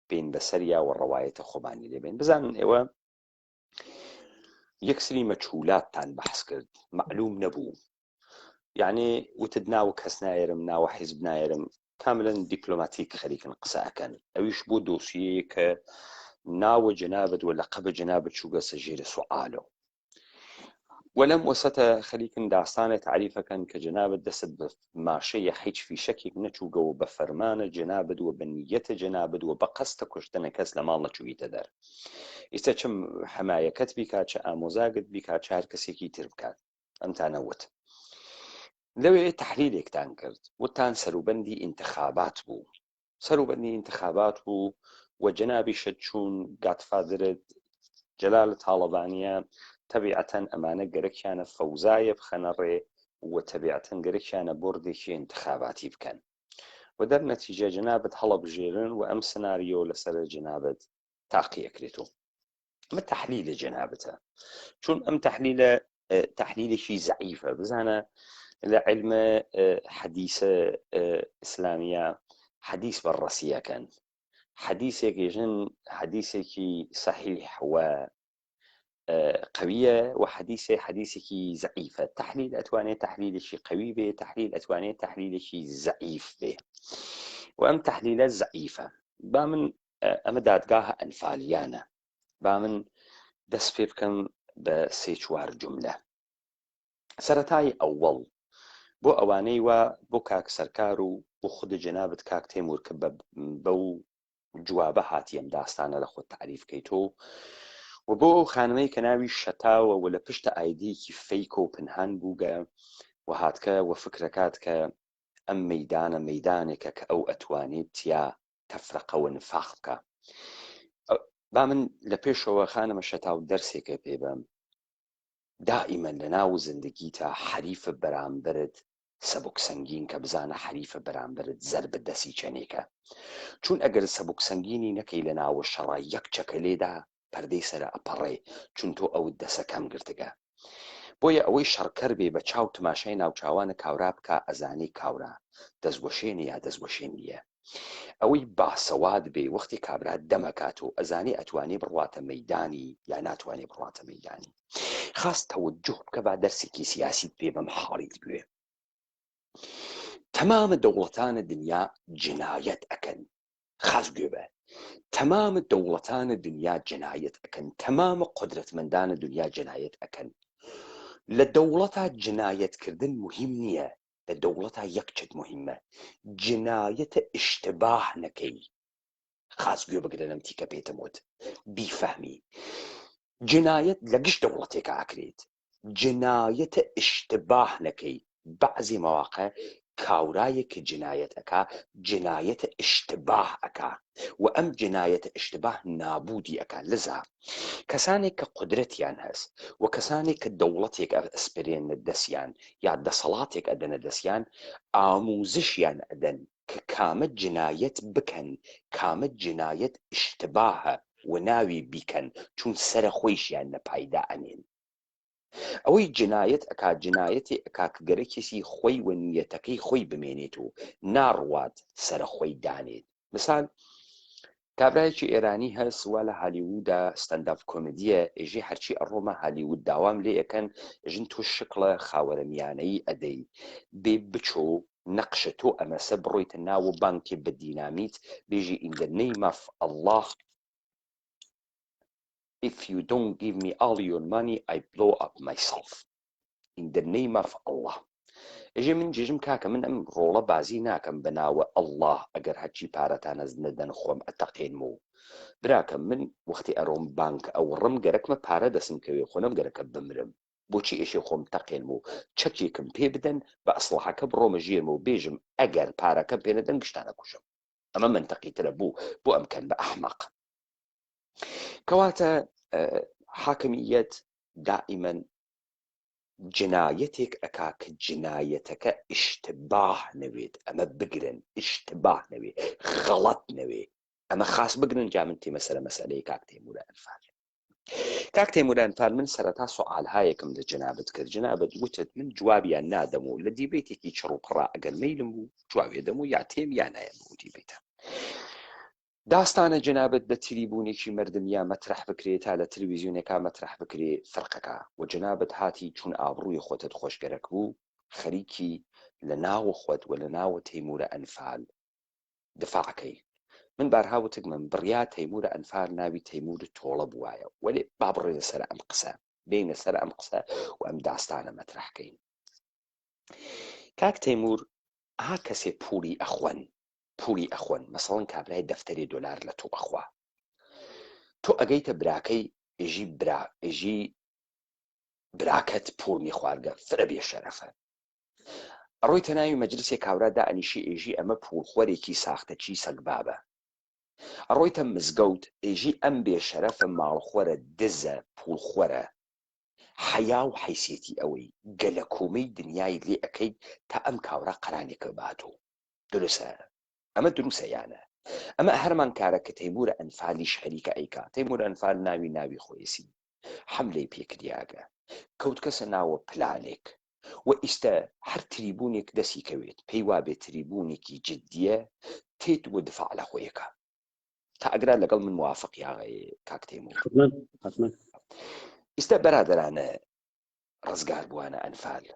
بین بەسەریا و ڕەوایەتە خۆمانی لێبێن بزانن ئێوە یەکسری مەچولاتتان بەحس کرد معلوم نەبوو یعنی وتت ناوە کەس نایەرم ناوە حیزب نایەرم کاملا دیپلۆماتیک خەریکن قسە ئەکەن ئەویش بۆ دۆسیەیە کە ناوە جەنابت و لەقەبە جەنابت چووگەسە ژێرە سوعالەوە وەلەم وەسەتە خەریکن داستانە تعریفەکەن کە جەنابت دەست بە ماشەیە هیچ فیشەکێک نەچووگەوە بە فەرمانە جەنابت و بە نیەتە جەنابت و بە قەستە کوشتنە کەس لە ماڵ نەچوویتە دەر ئیستا چم حەمایەکەت بیکات چ ئامۆزاگت بیکات چ هەر کەسێکی تر بکات ئەمتانە وت لەوێ تحلیلێکتان کرد وتان سەروبەندی ئینتخابات بوو سەروبەندی ئینتخابات بوو و جەنابیشت چوون گاتفادرت جەلال تاڵەبانیە تەبیعەتەن ئەمانە گەرەکیانە فەوزایە بخەنە ڕێ و تەبیعەتەن گەرەکیانە بۆردێکی ئینتخاباتی بکەن و دەر نەتیجە جەنابت هەڵەبژێرن و ئەم سناریۆ لەسەر جەنابت. تاقی ئەکرێتەوە. ئەمە تەحلیلە جەنابتە، چون ئەم تەحلیلە تەحلیلێکی زەعیفە. بزانە لە علم حەدیسە ئیسلامیە حەدیس بەڕەسیەکەن، حەدیسێک ژن حەدیسێکی سەحیح و قویە و حەدیسێ حەدیسێکی زەعیفە. تەحلیل ئەتوانێت تەحلیلێکی قوی بێ، تەحلیل ئەتوانێت تەحلیلێکی زەعیف بێ و ئەم تەحلیلە زەعیفە. با من ئەمە دادگاهە ئەنفالیانە، با من دەست پێ بکەم بە سێ چوار جملە. سەرەتای ئەوەڵ بۆ ئەوانەی وا بۆ کاک سەرکار و بۆ خودە جەنابت کاک تێمور کە بەو جوابە هاتی ئەم داستانە لە خۆت تعریف کەیت و و بۆ ئەو خانمەی کە ناوی شەتاوە و لە پشتە ئایدیەکی فەیک و پنهان بووگە و هاتکە و فکرەکات کە ئەم مەیدانە مەیدانێکە کە ئەو ئەتوانێت تیا تەفرەقە و نفاق بکە. با من لە پێشەوە خانمە شەتاو دەرسێکە پێ بەم. دائیمەن لە ناو زندگیتا حەریفە بەرامبەرت سەبک سەنگین کە بزانە حەریفە بەرامبەرت زەربە دەسی چەنێکە، چون ئەگەر سەبک سەنگینی نەکەی لە ناوە شەڕا یەک چەکە لێدا پەردەی سەرە ئەپەڕێ چون تۆ ئەوت دەسە کەم گرتگە. بۆیە ئەوەی شەڕکەر بێ بە چاو تماشای ناوچاوانە کاورا بکا ئەزانێ کاورا دەستوەشێنە یا دەستوەشێن نییە. ئەوەی باسەواد بێ وەختی کابرا دەمەکات و ئەزانێ ئەتوانێ بڕواتە مەیدانی یا ناتوانێ بڕواتە مەیدانی. خاس تەوەجوه بکە با دەرسێکی سیاسیت پێ بەم حاڵیت بوێ. تەمامە دەوڵەتانە دنیا جنایەت ئەکەن. خاس گوێ بە. تەمامە دەوڵەتانە دنیا جنایەت ئەکەن. تەمامە قودرەتمەندانە دنیا جنایەت ئەکەن. لە دەوڵەتا جنایەتکردن موهیم نییە. لە دەوڵەتا یەک چت موهیمە جنایەتە ئیشتباه نەکەی. خاس گوێ بگرە لەم تیکە پێتم وت بیفەهمی. جنایەت لە گشت دەوڵەتێکا ئەکرێت. جنایەتە ئیشتباه نەکەی. بەعزێ مەواقع کاورایەک کە جنایەت ئەکا جنایەتە ئیشتباه ئەکا و ئەم جنایەتە ئیشتباه نابودی ئەکا. لزا کەسانێک کە قودرەتیان هەس و کەسانێک کە دەوڵەتێک ئەسپرێنە دەسیان یا دەسەڵاتێک ئەدەنە دەسیان ئاموزشیان ئەدەن کە کامە جنایەت بکەن کامە جنایەت ئیشتباهە و ناوی بیکەن چون سەرە خۆیشیان لە پایدا ئەنێن. ئەوەی جنایەت ئەکا جنایەتێ ئەکا کە گەرەکێسی خۆی و نیەتەکەی خۆی بمێنێت و ناڕوات سەرە خۆی دانێت. مثال کابرایەکی ئێرانی هەس وا لە هالیوودا stand-up کۆمدیە ئێژێ هەرچی ئەڕۆمە هالیوود داوام لێ ئەکەن ئێژن تۆ شکڵە خاوەرە میانەیی ئەدەی بێ بچۆ نەقشە تۆ ئەمەسە بڕۆیتە ناوە بانکێ بە دینامیت بێژی in the name of Allah if you don't give me all your money I blow up myself in the name of Allah ئێژێ من جێژم کاکە من ئەم ڕۆڵە بازی ناکەم بە ناوە ئەڵڵا ئەگەر هەرچی پارەتان ئەز نەدەن خۆم ئەتەقێنم و براکەم من وەختی ئەرۆم بانک ئەوڕم گەرەکمە پارە دەسم کەوێ خۆ نەم گەرەکە بمرم بۆچی ئێشێ خۆم تەقێنم و چەکێکم پێ بدەن بە ئەسڵەحەکە بڕۆمە ژێرمە و بێژم ئەگەر پارەکەم پێ نەدەن گشتان ئەکوژم ئەمە مەنتەقی ترە بوو بۆ ئەم کەن بە ئەحمەق کەواتە حاکمیەت دائیمەن جنایەتێک ئەکا کە جنایەتەکە ئیشتباه نەوێت، ئەمە بگرن، ئیشتباه نەوێ، غەڵەت نەوێ، ئەمە خاس بگرن، جا من تێمە سەرە مەسەلەی کاک تەیموورە ئەنفال. کاک تەیموور ئەنفال من سەرەتا سوئالهایەکم لە جەنابت کرد، جەنابت وتت من جوابیان نادەم و لە debate ێکی چڕ و پڕا ئەگەر مەیلم بوو جوابێ دەم و یا تێم یا نایەم بۆ debate ە. داستانە جەنابت لە تریبونێکی مەردمیا مەترەح بکرێ تا لە تلویزیونێکا مەترەح بکرێ فەرقەکا وە جەنابت هاتی چون ئابڕوی خۆتت خۆش گەرەک بوو خەریکی لە ناوە خۆت وە لە ناوە تەیمورە ئەنفال دفاع کەی من بارها وتگمم بڕیا تەیمورە ئەنفال ناوی تەیمور تۆڵە بوایە وەلێ با بڕۆینە سەر ئەم قسە بێینە سەر ئەم قسە و ئەم داستانە مەترەح کەین کاک تەیمور ئا کەسێ پوڵی ئەخۆن پوڵی ئەخۆن مەسەڵەن کابرای دەفتەرێ دۆلار لە تۆ ئەخوا تۆ ئەگەیتە براکەی ئێژی برا ئێژی براکەت پوڵمی خوارگە فرە بێ شەرەفە ئەڕۆیتە ناوی مەجلسێ کاورا دائەنیشی ئێژی ئەمە پوڵخۆرێکی ساختەچی سەگبابە ئەڕۆیتە مزگەوت ئێژی ئەم بێ شەرەفە ماڵخۆرە دزە پوڵخۆرە حەیا و حەیسیەتی ئەوەی گەلەکۆمەی دنیای لێ ئەکەیت تا ئەم کاورا قەرانێکە باتۆ دروسە ئەمە دروسە یانە؟ ئەمە هەرمان کارە کە تەیمورە ئەنفالیش خەریکە ئەیکا تەیمور ئەنفال ناوی ناوی خۆیسی حەملەی پێکریاگە کەوتکەسە ناوە پلانێک و ئیستە هەر تریبونێک دەسی کەوێت پێی وابێ تریبونێکی جدیە تێت و دفاع لە خۆیەکا تا ئەگرا لەگەڵ من موافق یاغێ کاک تەیمور ئیستە بەرادەرانە ڕزگار بووانە ئەنفال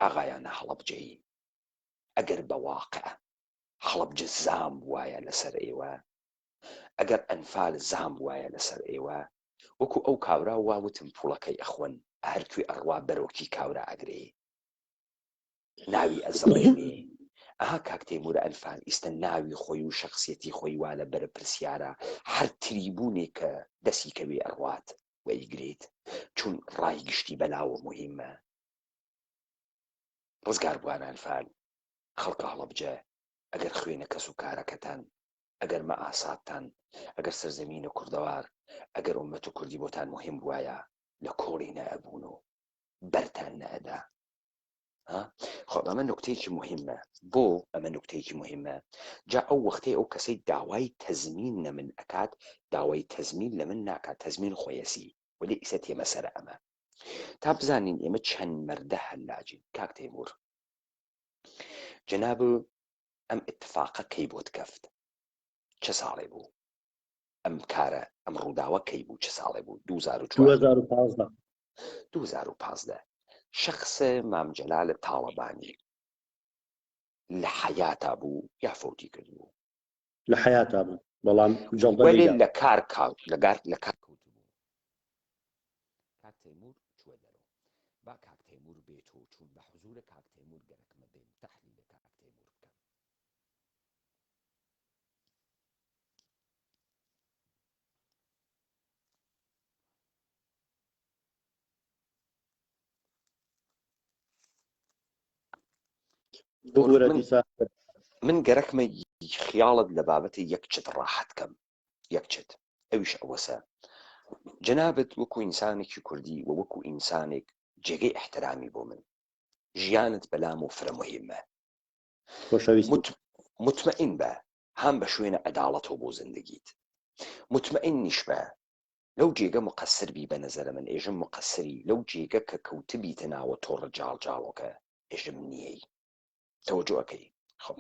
ئاغایانە هەڵەبجەیی ئەگەر بە واقع هەڵەبجە زام بوایە لەسەر ئێوە ئەگەر ئەنفال زام بوایە لەسەر ئێوە وەکو ئەو کاورا وا وتم پوڵەکەی ئەخۆن هەر کوێ ئەڕوا بەرۆکی کاورا ئەگرێ ناوی ئەزڕێنێ ئەها کاک تەیمور ئەنفال ئیستە ناوی خۆی و شەخسیەتی خۆی وا لە بەرە پرسیارە هەر تریبونێک کە دەسی کەوێ ئەڕوات و ئەیگرێت چون ڕای گشتی بەلاوە موهیمە ڕزگار بوان ئەنفال خەڵکە هەڵەبجە ئەگەر خوێنە کەس و کارەکەتان ئەگەر مەئاساتتان ئەگەر سەرزەمینە کوردەوار ئەگەر ئومەت و کوردی بۆتان موهیم بوایە لە کۆڵی نەئەبوون و بەرتان نەئەدا ها خۆ ئەمە نوکتەیەکی موهیمە بۆ ئەمە نوکتەیەکی موهیمە جا ئەو وەختەی ئەو کەسەی داوای تەزمین لە من ئەکات داوای تەزمین لە من ناکات تەزمین خۆیەسی وەلی ئیسە تێمە سەرە ئەمە تا بزانین ئێمە چەند مەردە هەلاجین کاک تەیمور جەناب ئەم ئیتفاقە کەی بۆت کەفت چ ساڵێ بوو ئەم کارە ئەم ڕووداوە کەی بوو چ ساڵێ بوو 2015 2015 شخص مام جەلال تاڵەبانی لە حەیاتا بوو یا فەوتی کردبوو لە حەیاتا بوو بەڵام جەڵدە وەلێ لە کار کاوت لەگار لە کار کەوتبوو کاک تەیمور چووە دەرەوە با کاک تەیمور بێت و چوون بە حزورە کاک تەیمور گەرەکمە بێم تەحلیلە کاک تەیمور بکەم. ببورە من دیسان من گەرەکمە خیاڵت لە بابەتی یەک چت ڕاحەت کەم یەک چت ئەویش ئەوەسە جەنابت وەکو ئینسانێکی کوردی و وەکو ئینسانێک جێگەی ئیحترامی بۆ من ژیانت بەلام و فرە مهمە خۆشەویستی مت... مطمئن بە هام بە شوێنە عەداڵەتەوە بۆ زندگیت مطمئن نیش بە لەو جێگە مقصر بی بە نەزەرە من ئێژم مقصری لەو جێگە کە کەوتبیتە ناوە تۆڕە جاڵجاڵۆکە ئێژم نیەی تەوەجۆ ئەکەی خۆ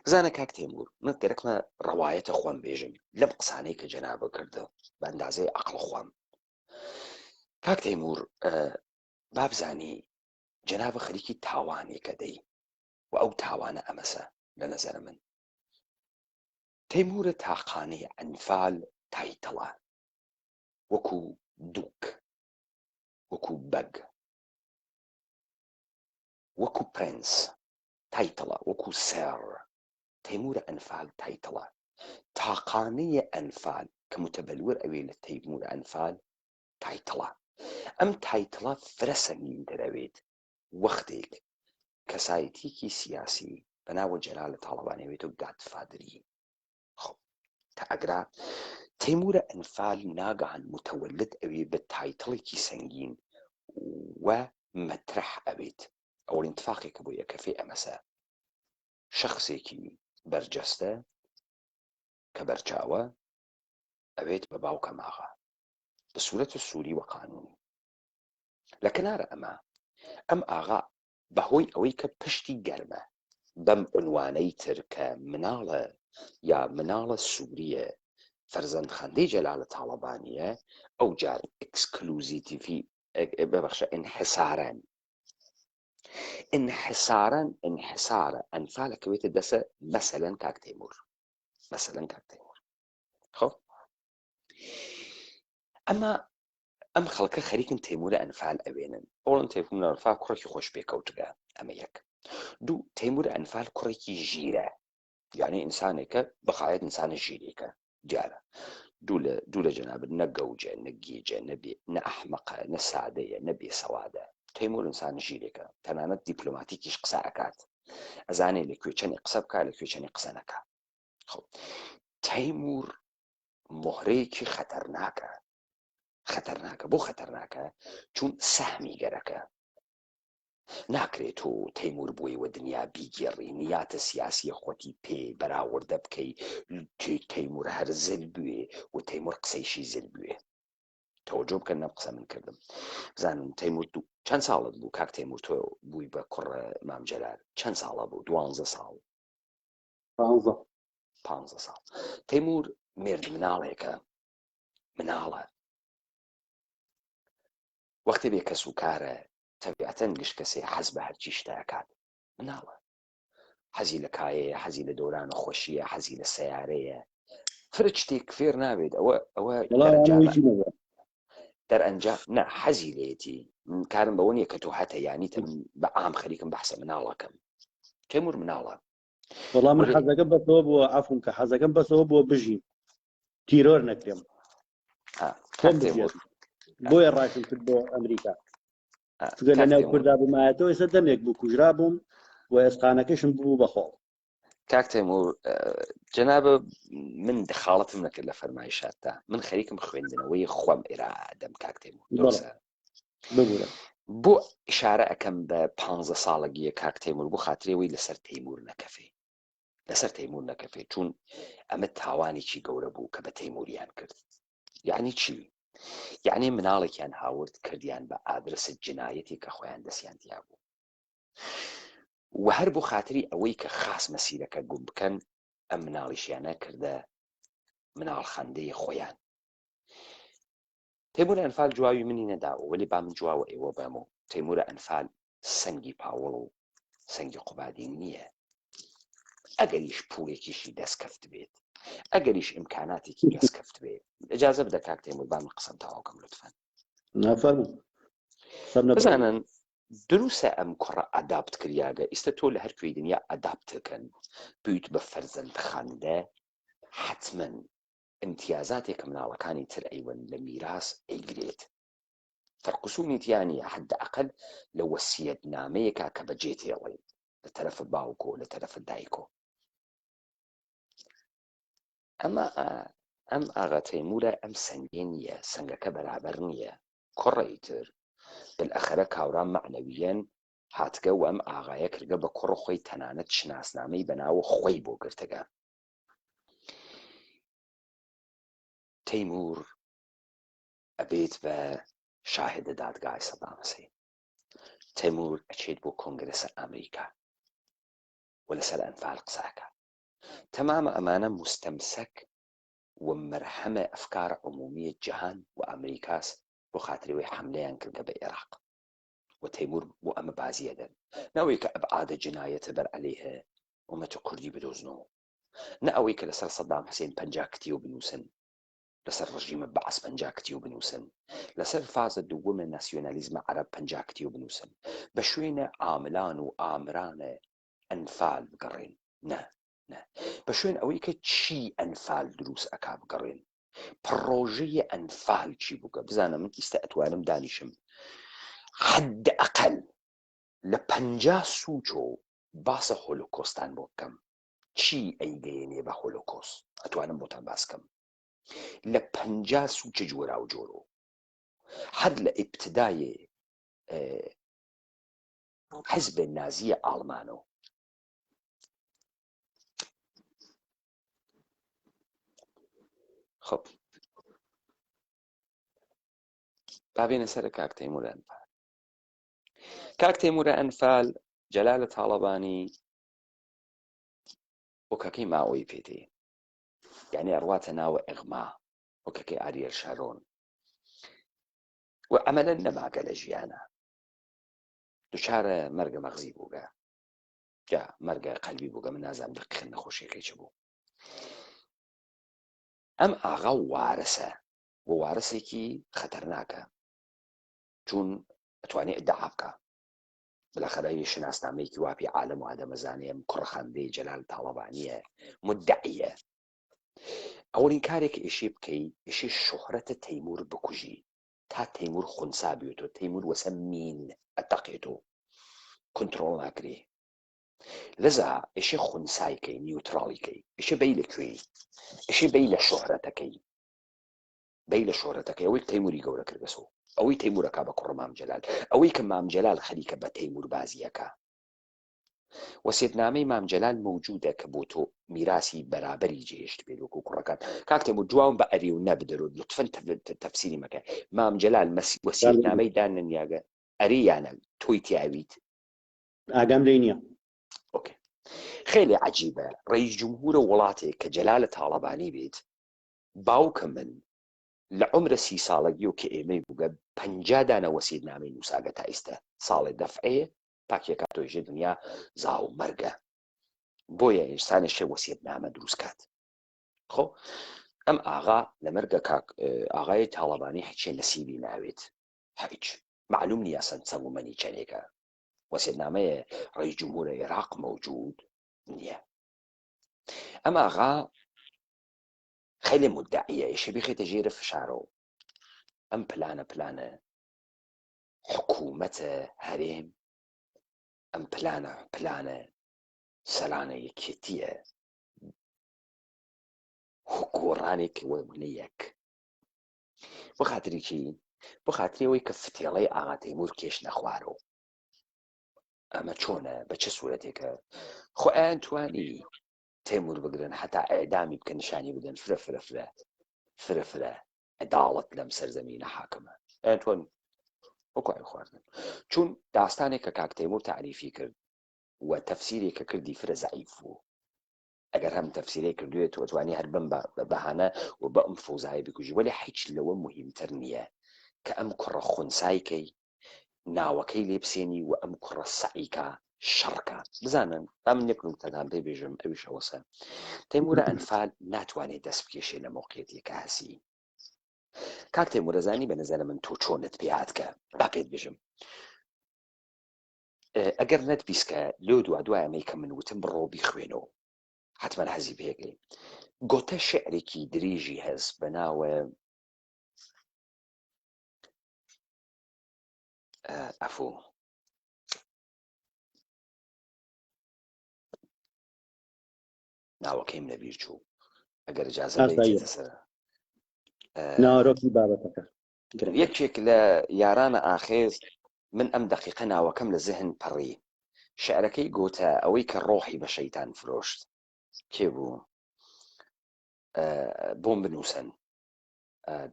بزانە کاک تێمور من گەرەکمە ڕەوایەتە خۆم بێژم لەم قسانەی کە جەنابە کردە بە ئەندازەی عەقڵ خۆم کاک تەیمور بابزانی جەنابە خەریکی تاوانێکە دەی و ئەو تاوانە ئەمەسە لە نەزەرە من تەیمورە تاقانەی ئەنفال title ە وەکو دوک وەکو بەگ وەکو پرنس title ە وەکو سێر تەیمورە ئەنفال title ە تاقانەیە ئەنفال کە متبلور ئەوێ لە تەیمورە ئەنفال title ە ئەم title ە فرە سەنگینتر ئەوێت وەختێک کەسایەتیەکی سیاسی بە ناوە جەلال تاڵەبانی ئەوێتە godfather ی خۆ تا ئەگرا تەیمورە ئەنفال ناگەهان متولد ئەوێ بە title ێکی سەنگین و مەترەح ئەوێت ئەوەڵین تفاقێکە بۆ یەکەفێ ئەمەسە شەخسێکی بەرجەستە کە بەرچاوە ئەوێت بە باوکە ماغا بە سورەت سوری و قانونی لە کەنارە ئەمە ئەم ئاغا بەهۆی ئەوەی کە پشتی گەرمە بەم عنوانەی تر کە مناڵە یا مناڵە سووریە فەرزەندخاندەی جەلالە تاڵەبانیە ئەو جار ئەکسکلوزیتیڤی ببەخشە ئینحسارەن ئینحسارەن ئینحسارە ئەنفالە کەوێتە دەسە مەسەلەن کاک تەیمور مەسەلەن کاک تەیمور خۆ ئەمە ئەم خەڵکە خەریکن تەیمورە ئەنفال ئەوێنن ئەوڵن تەیمورە ئەنفال کوڕێکی خۆش پێکەوتگە ئەمە یەک دوو تەیمورە ئەنفال کوڕێکی ژیرە یعنی ئینسانێکە بەخایەت ئینسانە ژیرێکە دیارە دوو لە دوو لە جەنابت نە گەوجە نە گێجە نە بێ نە ئەحمەقە نە سادەیە نە بێسەوادە تەیمور ئینسان ژیرێکە تەنانەت دیپلۆماتیکیش قسە ئەکات ئەزانێ لە کوێ چەنێ قسە بکا لە کوێ چەنێ قسە نەکا خۆ تەیمور مۆهرەیەکی خەتەرناکە خەتەرناکە بۆ خەتەرناکە چون سەهمی گەرەکە. ناکرێ تۆ تەیمور بووی وە دنیا بیگێڕی نیاتە سیاسیە خۆتی پێ بەراوردە بکەی تەیمور هەر زل بوێ و تەیمور قسەیشی زل بوێ. تەوەجۆ بکەن لەم قسە من کردم بزانن تەیمور دوو چەند ساڵت بوو کاک تەیمور تۆ بووی بە کوڕ مام جەلال چەند ساڵە بوو دوانزە ساڵ پانزە پانزە ساڵ تەیمور مێرد مناڵێکە مناڵە وەختێ بێ کەس و کارە تەبیعەتەن گشت کەسێ حەز بە هەرچی شتە ئەکات مناڵە حەزی لە کایەیە حەزی لە دەوران و خۆشیە حەزی لە سەیارەیە فرە شتێک فێر نابێت ئەوە ئەوە دەرئەنجام نە حەزی لێتی من کارم بەوە نییە کە تۆ هەتە یانی تە من بە عام خەریکم بەحسە مناڵەکەم تێمور مناڵە وەڵام من حەزەکەم بەسەوە بووە عەفوم کە حەزەکەم بەسەوە بووە بژیم تیرۆر نەکرێم بۆیە ڕاکم کرد بۆ ئەمریکا چونکە لە ناو کوردا بمایەتەوە ئێستا دەمێک بوو کوژرا بووم و ئێسقانەکەشم بوو بەخۆڵ کاک تەیمور جەنابە من دەخاڵەتم نەکرد لە فەرمایشاتدا من خەریکم خوێندنەوەی خۆم ئێرادەم کاک تەیمور دروستە ببورە بۆ ئشارە ئەەکەم بە پ ساڵەگیە کاک تەیمور بۆ خاترێەوەی لەسەر تەیمور نەکەفێ لەسەر تەیمور نەکەفێ چون ئەمە تاوانێکی گەورە بوو کە بە تەیموریان کرد یعنی چی یعنی مناڵێکیان هاورد کردیان بە ئادرسە جنایەتی کە خۆیان دەستیان تیا بوو و هەر بۆ خاتری ئەوەی کە خاس مەسیرەکە گوم بکەن ئەم مناڵیشیانە کردە مناڵ خەندەی خۆیان تەیمور ئەنفال جواوی منی نەداوە وەلی با من جواوە ئێوە بەم و تەیمورە ئەنفال سەنگی پاوڵ و سەنگی قوبادی نییە ئەگەریش پوڵێکیشی دەستکەفت بێت ئەگەریش ئیمکاناتێکی دەستکەفت بێت ئجازە بدە کاک تەیمور با من قسەم تەواوکەم لطفەن نافەرموو بزانن دروسە ئەم کوڕە adopt کریاگە ئیستە تۆ لە هەر کوێی دنیا adopt کەن بویت بە فەرزەند خاندە حتمەن ئیمتیازاتێک کە مناڵەکانی تر ئەیوەن لە میراس ئەیگرێت فەرق و سومی تیا نییە حد ئەقل لە وەسیەت نامەیەکا کە بەجێ تێڵێ لە تەرەفە باوکۆ لە تەرەفە دایکۆ ئەمە ئەم ئاغا تەیمورە ئەم سەنگێ نییە سەنگەکە بەرابەر نییە کوڕەی تر بالئەخەرە کاورا مەعنەویەن هاتگە و ئەم ئاغایە کردگە بە کوڕ خۆی تەنانەت شناسنامەی بەناوە خۆی بۆ گرتگە تەیمور ئەبێت بە شاهدە دادگای سەدام حسین تەیمور ئەچێت بۆ کۆنگرەسە ئەمریکا و لەسەر ئەنفال قساکە تەمامە ئەمانە مستەمسەک و مەرهەمە ئەفکار عمومیە جەهان و ئەمریکاس بۆ خاتری وەی حەملەیان کردگە بە ئێراق و تەیمور بۆ ئەمە بازیە دەن نەوەی کە ئەبعادە جنایەتە بەر عەلەیه ئومەت کوردی بدۆزنەوە نە ئەوەی کە لەسەر سەدام حسین 50 کتیو بنووسن لەسەر ڕژیمە بەعس 50 کتیو بنووسن لەسەر فازە دووەمە ناسیۆنالیزمە عەرەب 50 کتیو بنووسن بە شوێنە عاملان و ئامرانە ئەنفال بگەڕێن نە نە بە شوێن ئەوەی کە چی ئەنفال دروست ئەکا بگەڕێن پڕۆژەی ئەنفال چی بووگە بزانە من ئیستا ئەتوانم دانیشم حد ئەقل لە 50 سوچۆ باسە هۆلۆکۆستان بۆ بکەم چی ئەیگەیەنێ بە هۆلۆکۆست ئەتوانم بۆتان باس کەم لە 50 سوچە جۆرا و جۆرۆ هەر لە ئیبتدایێ حزب نازیە ئاڵمانۆ خب با بێنە سەر کاک تەیمور ئەنفال کاک تەیمورە ئەنفال جەلالە تاڵەبانی ئۆکەکەی ماوەی پێدێ یعنی ئەڕواتە ناوە ئەغما ئۆکەکەی ئاریەل شارۆن و ئەمەلەن نەماگە لە ژیانە دوچارە مەرگە مەغزی بووگە جا مەرگە قەلبی بووگە من نازانم دقیقا نەخۆشیەکەی چ بوو ئەم ئاغا وارسە و وارسێکی خەتەرناکە چون ئەتوانێ ئیدعا بکا بالاخرە یە شناسنامەیەکی واپی عالەم و ئادەمەزانێ ئەم کوڕە خاندەی جەلال تاڵەبانیە مدعیە ئەوەڵین کارێک ئێشێ بکەی ئێشێ شوهرەتە تەیمور بکوژی تا تەیمور خونسا بێتۆ تەیمور وەسە مین ئەتەقێتۆ کنترۆڵ ناکرێ لەزا ئێشێ خونسای کەی نیوتراڵی کەی ئێشێ بەی لە کوێی ئێشێ بەی لە شوهرەتەکەی بەی لە شوهرەتەکەی ئەوەی تەیموری گەورە کردگەسۆ. ئەوەی تەیمورەکە بە کوڕە مام جەلال، ئەوەی کە مام جەلال خەریکە بە تەیمور بازیەکە. وەسێتنامەی مام جەلال مەوجودە کە بۆ تۆ میراسی بەرابەری جێهێشت بێت وەکو کوڕەکان. کاک تەیمور جوابم بە ئەرێ و نە بدەرۆ لوتفەن تەفسیری مەکە. مام جەلال وەسیەتنامەی دانەنیاگە ئەرێ یا نە تۆی تیاویت؟ ئاگام لێی نییە. ئۆکەی. خێلێ عەجیبە ڕەئیس جمهورە وڵاتێک کە جەلالە تاڵەبانی بێت باوکە من لە عومرە سی ساڵەگیەو کە ئێمەی بووگە 50 دانە وەسیەتنامەی نووساگە تا ئیستە ساڵێ دەفعەیە پاکیەکە تۆیژێ دنیا زاو مەرگە بۆیە ئینسانێ شێ وەسیەتنامە دروست کات خۆ ئەم ئاغا لە مەرگە کاک ئاغای تاڵەبانی هیچێ نەسیبی ناوێت هیچ معلوم نییە سەند سەمومەنی چەنێکە وەسیەتنامەیە ڕئیس جمهور عێراق مەوجود نییە ئەم ئاغا خیلی مدعیە ئیشە بخێتە ژێرە فشارەوە ئەم پلانە پلانە حکوومەتە هەرێم ئەم پلانە پلانە سەرانە یەکێتیە گۆڕانێک وەبنە یەک بۆ خاتری چی بۆ خاتری ئەوەی کە فتێڵەی ئاغا تەیمور کێش نەخوارەوە ئەمە چۆنە بە چه سوورەتێکە خۆ ئەیان توانی تەیمور بگرن حتا ئەعدامی بکەن نیشانی بدەن فرە فرە فرە فرە فرە عداڵەت لەم سەرزەمینە حاکمە ئەیان توانی وەکو ئەوی خواردن چون داستانێک کە کاک تەیمور تعریفی کرد و تەفسیرێک کە کردی فرە زەعیف بوو ئەگەر هەم تەفسیرەی کردوێت تۆ توانی هەر بم بە بەهانە و بە ئەم فەوزایە بکوژی وەلی هیچ لەوە مهمتر نییە کە ئەم کوڕە خونسای کەی ناوەکەی لێ بسێنی و ئەم کوڕە سەعیکا شەڕکە بزانن با من یەک نوکتەتان پێ بێژم ئەویش ئەوەسە تەیمورە ئەنفال ناتوانێت دەست بکێشێ لە مۆقیەتێکە هەسی کاک تەیمورە زانی بە نەزەرە من تۆ چۆنت پێ هاتکە با پێت بێژم ئەگەر نەتبیسکە لۆ دوا دوای ئەمەی کە من وتم بڕۆ بیخوێنەوە حتمما حەزی پێگەی گۆتە شعرێکی درێژی هەست بە ناوە ئەفۆ ناوەکەیم لەبیر چوو ئەگەر اجازە سەر ناوەرۆکی بابەتەکە یەکێک لە یارانە ئاخێز من ئەم دەقیقە ناوەکەم لە زهن پەڕی شعرەکەی گۆتە ئەوەی کە ڕۆحی بە شەیتان فرۆشت کێ بوو بۆم بنووسن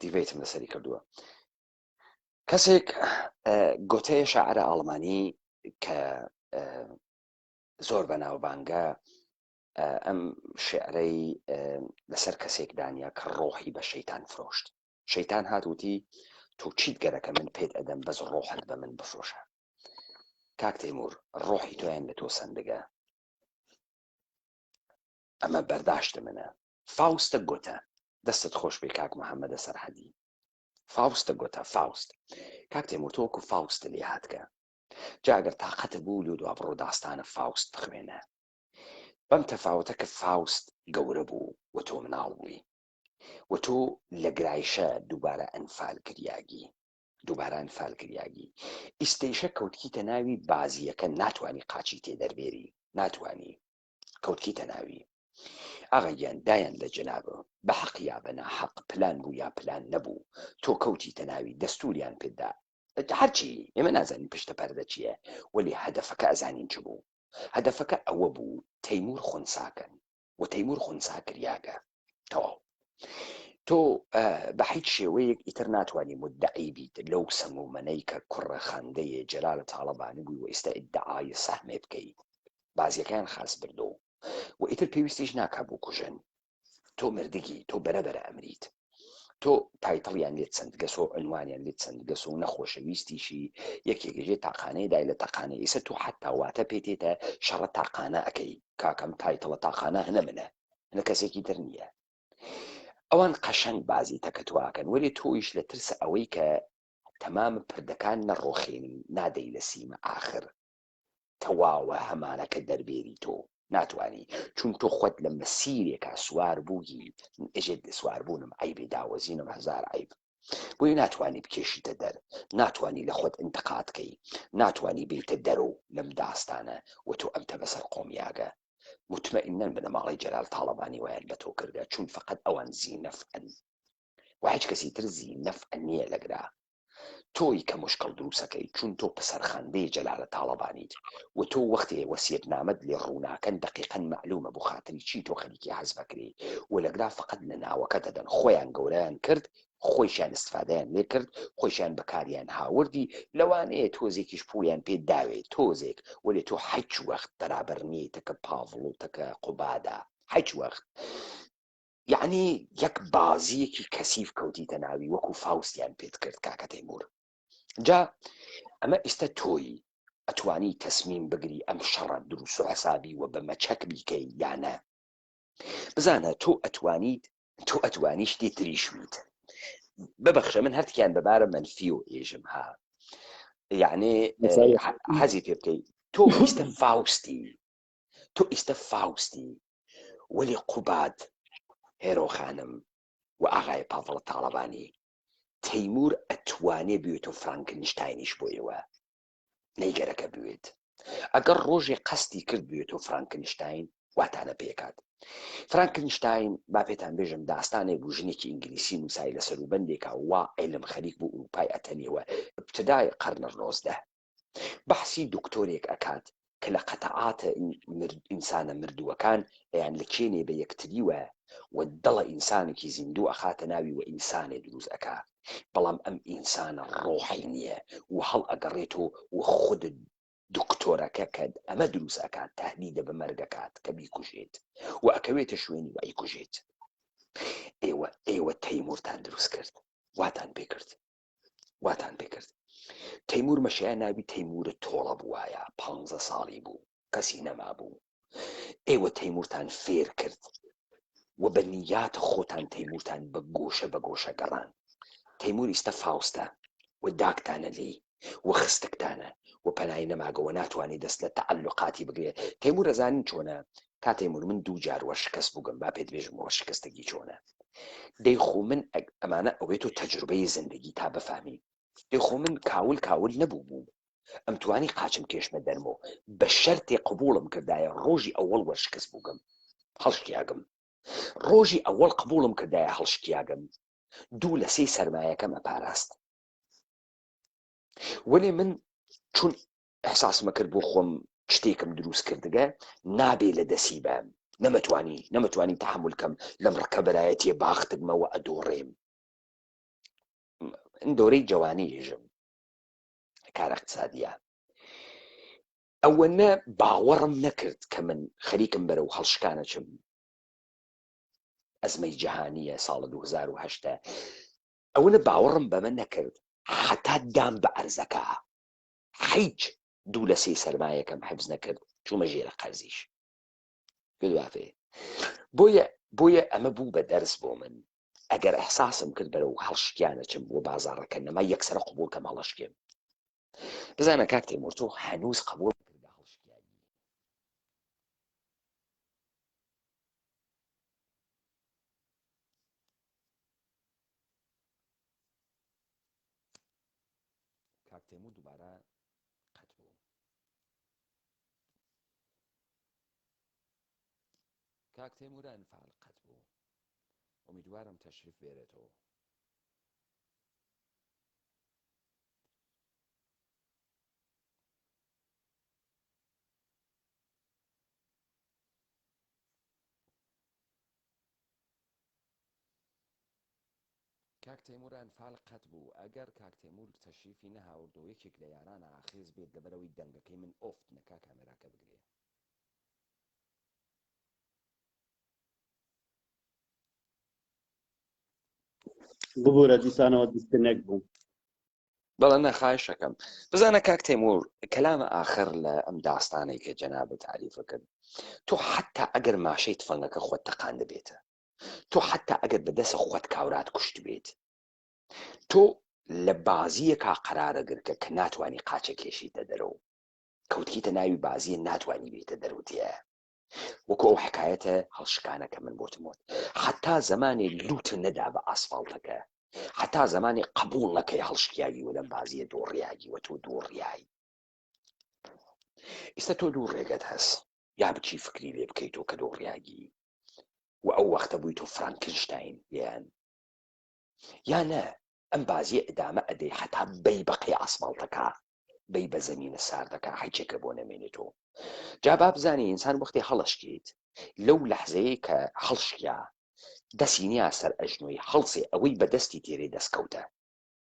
دیبەیتم لەسەری کردووە کەسێک گۆتەیە شاعرە ئاڵمانی کە زۆر بەناوبانگە ئەم شعرەی لەسەر کەسێک دانیا کە ڕۆحی بە شەیتان فرۆشت شەیتان هات وتی تۆ چیت گەرەکە من پێت ئەدەم بەس ڕۆحت بە من بفرۆشە کاک تەیمور ڕۆحی تۆیان لە تۆ سندگە ئەمە بەرداشتە منە فاوستە گۆتە دەستت خۆش بێ کاک محەممەدە سەرحەدی فاوستە گۆتە فاوست کاک تەیمور تۆ وەکو فاوستە لێ هاتکە جا ئەگەر تاقەتە بوو لۆ دوا بڕۆ داستانە فاوست بخوێنە بەم تەفاوتە کە فاوست گەورە بوو و تۆ مناڵ بووی و تۆ لە گرایشە دووبارە ئەنفال کریاگی دووبارە ئەنفال کریاگی ئیستەیشە کەوتکیتە ناوی بازیەکە ناتوانی قاچی تێ دەربێری ناتوانی کەوتکیتە ناوی ئاغا گیان دایان لە جەنابە بە حەق یا بە ناحەق پلان بوو یا پلان نەبوو تۆ کەوتیتە ناوی دەستوریان پێدا هەرچی ئێمە نازانین پشتە پەردە چییە وەلی هەدەفەکە ئەزانین چ بوو هەدەفەکە ئەوە بوو تەیمور خونساکەن و تەیمور خونسا کریاگە تەواو تۆ بە هیچ شێوەیەک ئیتر ناتوانانی مدعی بیت لەو سەمومەنەی کە کوڕە خەندەیە جەلال تاڵەبانی بووی و ئێستا ئیدعای سەهمێ بکەی بازیەکەیان خاس بردۆ و ئیتر پێویستیش ناکا بکوژن تۆ مردگی تۆ بەرەبەرە ئەمریت تۆ title یان لێت چەند گەس و عنوانیان لێت چەند گەس و نەخۆشەویستیشی یەکێکژێ تاقانەی دای لە تاقانەی ئیسە تۆ حتا واتە پێتێتە شەڕە تاقانە ئەەکەی کاکەم title ە تاقانە هەنە منە هەنە کەسێکی تر نییە ئەوان قەشەنگ بازی تەکەتواکەن وەلێ تۆیش لە ترسە ئەوەی کە تەمام پردەکان نەڕۆخێنی نادەی لە سیمە ئاخر تەواوە هەمانەکە دەربێری تۆ ناتوانی چون تۆ خۆت لە مەسیرێکا سوار بووگی ئێژێت سوار بوونم عەیبێ داوەزینم هەزار عەیب بۆیە ناتوانی بکێشیتە دەر ناتوانی لە خۆت ئینتقاد کەی ناتوانی بێیتە دەرۆ لەم داستانە و تۆ ئەمتە بەسەر قۆمیاگە مطمئنن بنەماڵەی جەلال تاڵەبانی وایان بە تۆ کردە چون فقط ئەوان زی نەفعن و هیچ کەسی تر زی نەفع نییە لەگرا. تۆی کە مشکڵ دروسەکەی چون تۆ پسەرخەندەی جەلالە تاڵەبانیت و تۆ وەختێ وەسیەتنامەت لێ ڕووناکەن دەقیقەن مەعلومە بۆ خاتری چی تۆ خەریکی حەزبەکرێی و لەگرا فەقەت لە ناوەکە دەدەن خۆیان گەورەیان کرد خۆیشیان استفادەیان لێ کرد خۆیشیان بەکاریان هاوردی لەوانەیە تۆزێکیش پوڵیان پێ داوێ تۆزێک وەلێ تۆ حەچ وەخت بەرابەر نیی تەکە پاڤڵ و تەکە قوبادا حەچ وەخت یعنی یەک بازیەکی کەسیف کەوتیتە ناوی وەکو فاوستیان پێت کرد کاکە تەیمور جا ئەمە ئیستا تۆی ئەتوانی تەسمیم بگری ئەم شەڕە دروست و حسابی و بە مەچەک بیکەی یانە بزانە تۆ ئەتوانیت تۆ ئەتوانی شتی تریش بیت ببەخشە من هەرتکیان بەبارە منفی و ئێژم ها یعنی حەزی پێ بکەیت تۆ ئیستە فاوستی تۆ ئیستە فاوستی وەلی قوباد هێرۆ خانم و ئاغای پاڤڵ تاڵەبانی تەیمور ئەتوانێ بوێت و فرانکنشتاینیش بۆ ئێوە نەیگەرەکە بوێت ئەگەر ڕۆژێ قەستی کرد بوێت و فرانکنشتاین واتانە پێکات فرانکنشتاین با پێتان بێژم داستانێک بوو ژنێکی ئینگلیسی نووسای لە سەروبەندێکا وا عیلم خەریک بوو ئوروپای ئەتەنیەوە ابتدای قەرنە 19 بەحسی دکتۆرێک ئەکات کە لە قەتعاتە ئینسانە مردووەکان ئەیان لکێنێ بە یەکتریوە و دڵە ئینسانێکی زیندوو ئەخاتە ناوی و ئینسانێ دروست ئەکا بەڵام ئەم ئینسانە ڕۆحی نییە و هەڵ ئەگەڕێتەوە و خود دکتۆرەکە کە ئەمە دروست ئەکات تهدیدە بە مەرگ ئەکات کە بیکوژێت و ئەکەوێتە شوێنی و ئەیکوژێت. ئێوە ئێوە تەیمورتان دروست کرد واتان پێ کرد واتان پێ کرد تەیمور مەشەیە ناوی تەیمورە تۆڵە بووایە پ ساڵی بوو کەسی نەمابوو ئێوە تەیمورتان فێر کرد و بە نیات خۆتان تەیمورتان بە گۆشە بە گۆشە گەڕان. تەیمور ئیستە فاوستە و داکتانە لێی و خستکتانە و پەنای نەماگە و ناتوانێ دەست لە تەعەلوقاتی بگرێ. تەیمور ئەزانین چۆنە؟ کا تەیمور من دوو جار وەرشکەست بووگم با پێت بێژم وەرشکەستەگی چۆنە. دەی خۆ من ئەمانە ئەوێ تۆ تەجروبەی زندگی تا بفهمی. دەی خۆ من کاول کاول نەبووبووم. ئەمتوانی قاچم کێشمە دەرمۆ بە شەرتێ قبوڵم کردایە ڕۆژی ئەوەڵ وەرشکست بووگم هەڵشکیاگم ڕۆژی ئەوەڵ قبوڵم کردایە هەڵشکیاگم دوو لە سێی سەرمایەکەم ئەپاراست وەلێ من چون احساسمە کرد بۆ خۆم شتێکم دروست کردگە نابێ لە دەسی بەم نەمەتوانی نەمەتوانی تحمل کەم لەم ڕکەبەرایەتیە باختگمەوە ئەدۆڕێم دۆرەی جوانی ێژم کار اقتصادیە ئەوەنە باوەڕم نەکرد کە من خەریکم بەرەو هەڵشکانە چم ئەزمەی جیهانیە ساڵ 2008 ئەوەنە باوەڕم بەمە نەکرد حتا دام بە ئەرزەکە حیچ دوو لە سێ سەرمایەکەم حفز نەکرد چوومە ژێرە قەرزیش گوێ بۆیە بۆیە ئەمە بوو بە دەرس بۆ من ئەگەر ئەحساسم کرد بەرەو هەڵشکیانە چم بۆ بازاڕەکە نەما یەکسرە قبول کەم هەڵەشکێم بزانە کاک تێمور تۆ هەنووز قبول کردە هەڵشکیانی کاک تێمور دووبارە قەت بوو کاک تێمورە ئەنفال قەت بوو ئومیدوارم تەشریف بێرێتەوە. کاک تەیمور ئەنفال قەت بوو ئەگەر کاک تەیمور تەشریفی نەهاوردەوە یەکێک لە یاران ئاخێز بێت لەبەرئەوەی دەنگەکەی من ئۆفت نەکا کامێراکە بگرێ. ببورە دیسانەوە disconnect بووم. بەڵێ نە خواهشەکەم بزانە کاک تەیمور کەلامە ئاخر لە ئەم داستانەی کە جەنابت تاریفە کرد تۆ حتا ئەگەر ماشەی تفەنگەکە خۆت تەقاندبێتە تۆ حتا ئەگەر بەدەسە خۆت کاورات کوشت بێت تۆ لە بازیەکە قەرارە گرکە کە ناتوانانی قاچە کێشیتە دەرەوە کەوتکیتە ناوی بازیە ناتوانانی بیتە دەرەوتیە وەکو ئەو حکایەتە هەڵشکانە کە من بۆتم وت حتا زمانی لوت نەدا بە ئاسفاڵتەکە حتا زمانی قبول نەکەی هەڵشکیاوی و لەم بازیە دۆڕیاگی وە تۆ دۆڕیای ئیستا تۆ دوو ڕێگەت هەس یا بچی فکری لێ بکەیت تۆ کە دۆڕیاگی و ئەو وەختە بووی تۆ فرانکنشتاین یان یا نە. ئەم بازیە ئیدامە ئەدەی حەتا بەی بە قەی ئاسفاڵتەکا بەی بە زەمینە ساردەکە حەیچێکە بۆ نەمێنێتۆ جا با بزانی ئینسان وەختی هەڵەشکیت لەو لەحزەیە کە هەڵشکیا دەسی نیا سەر ئەژنۆی هەڵسێ ئەوەی بە دەستی تێرێ دەستکەوتە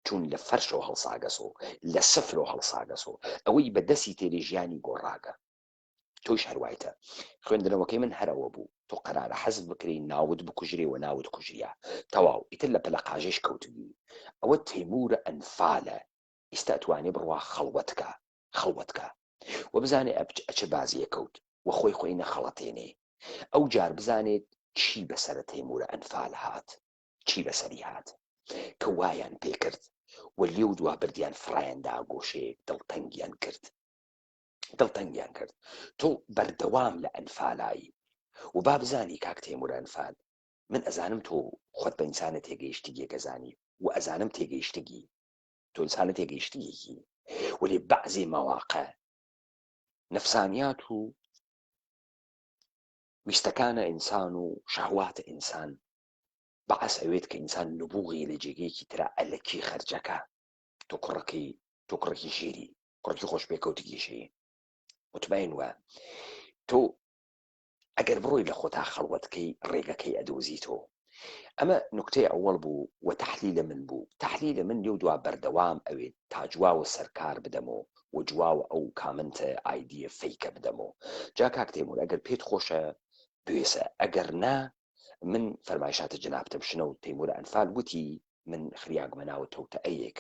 چون لە فەرشەوە هەڵساگەسۆ لە سفرۆ هەڵساگەسۆ ئەوەی بە دەستی تێرێ ژیانی گۆڕاگە تۆیش هەر وایتە. خوێندنەوەکەی من هەر ئەوە بوو. تۆ قەرارە حەزف بکرێی ناوت بکوژرێ و ناوت کوژریا. تەواو. ئیتر لە پەلەقاژەیش کەوتبووی. ئەوە تەیموورە ئەنفالە. ئیستا ئەتوانێ بڕوا خەڵوەت کا. خەڵوەت کا. و بزانێ ئەپچ ئەچ بازیە کەوت و خۆی خۆی نەخەڵەتێنێ. ئەو جار بزانێ چی بەسەرە تەیموورە ئەنفال هات. چی بەسەری هات. کە وایان پێ کرد و لێو دوا بردیان فڕایان دا گۆشەیەک دڵتەنگیان کرد. دڵتەنگیان کرد تۆ بەردەوام لە ئەنفالایی و با بزانی کاک تەیمور ئەنفال من ئەزانم تۆ خۆت بە ئینسانە تێگەیشتگێک ئەزانی و ئەزانم تێگەیشتگی تۆ ئینسانە تێگەیشتگێکی وەلێ بەعزێ مەواقع نەفسانیات و ویستەکانە ئینسان و شەهواتە ئینسان بەعس ئەوێت کە ئینسان نبوغی لە جێگەیەکی ترا ئەلەکی خەرجەکە تۆ کوڕەکەی تۆ کوڕێکی ژیری کوڕێکی خۆش پێکەوتگیشی مطمئن وە تۆ ئەگەر بڕۆی لە خۆتا خەڵوەتکەی ڕێگەکەی ئەدۆزیتەوە ئەمە نکتەی ئەوەڵ بوو و تحلیلە من بوو تحلیلە من لێو دوا بەردەوام ئەوێت تا جواوە سەرکار بدەمەوە و جواوە ئەو کامنتە ئایدیە فەیکە بدەمەوە جا کاک تێمور ئەگەر پێت خۆشە بوێسە ئەگەر نا من فەرمایشاتە جەنابتم شنەو تەیمور ئەنفال وتی من خریاگمە ناو تەوتەئەیەک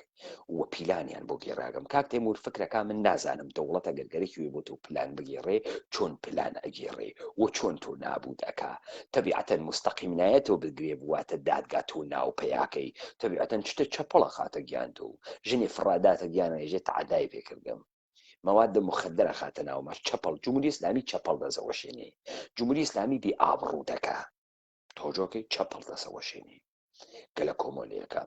و پیلانیان بۆ گێڕاگەم کاک تەیمور فکرەکا من نازانم دەوڵەت ئەگەر گەرەکی وێ بۆ تۆ پلان بگێڕێ چۆن پلان ئەگێڕێ و چۆن تۆ نابوت ئەکا تەبیعەتەن موستەقیم نایەتەوە بگرێ بواتە دادگا تۆ ناو پەیاکەی تەبیعەتەن چتە چەپڵە خاتە گیان تۆ ژنێ فڕاداتە گیانە ئێژێ تەعەدای پێکردم مواد مخدر ئەخاتە ناوما چەپەڵ جمهوری ئیسلامی چەپەڵ دەسەوەشێنێ جمهوری ئیسلامی بێ ئابڕوو دەکا تۆجۆکەی چەپەڵ دەسەوەشێنێ گەلە کۆمۆلەیەکە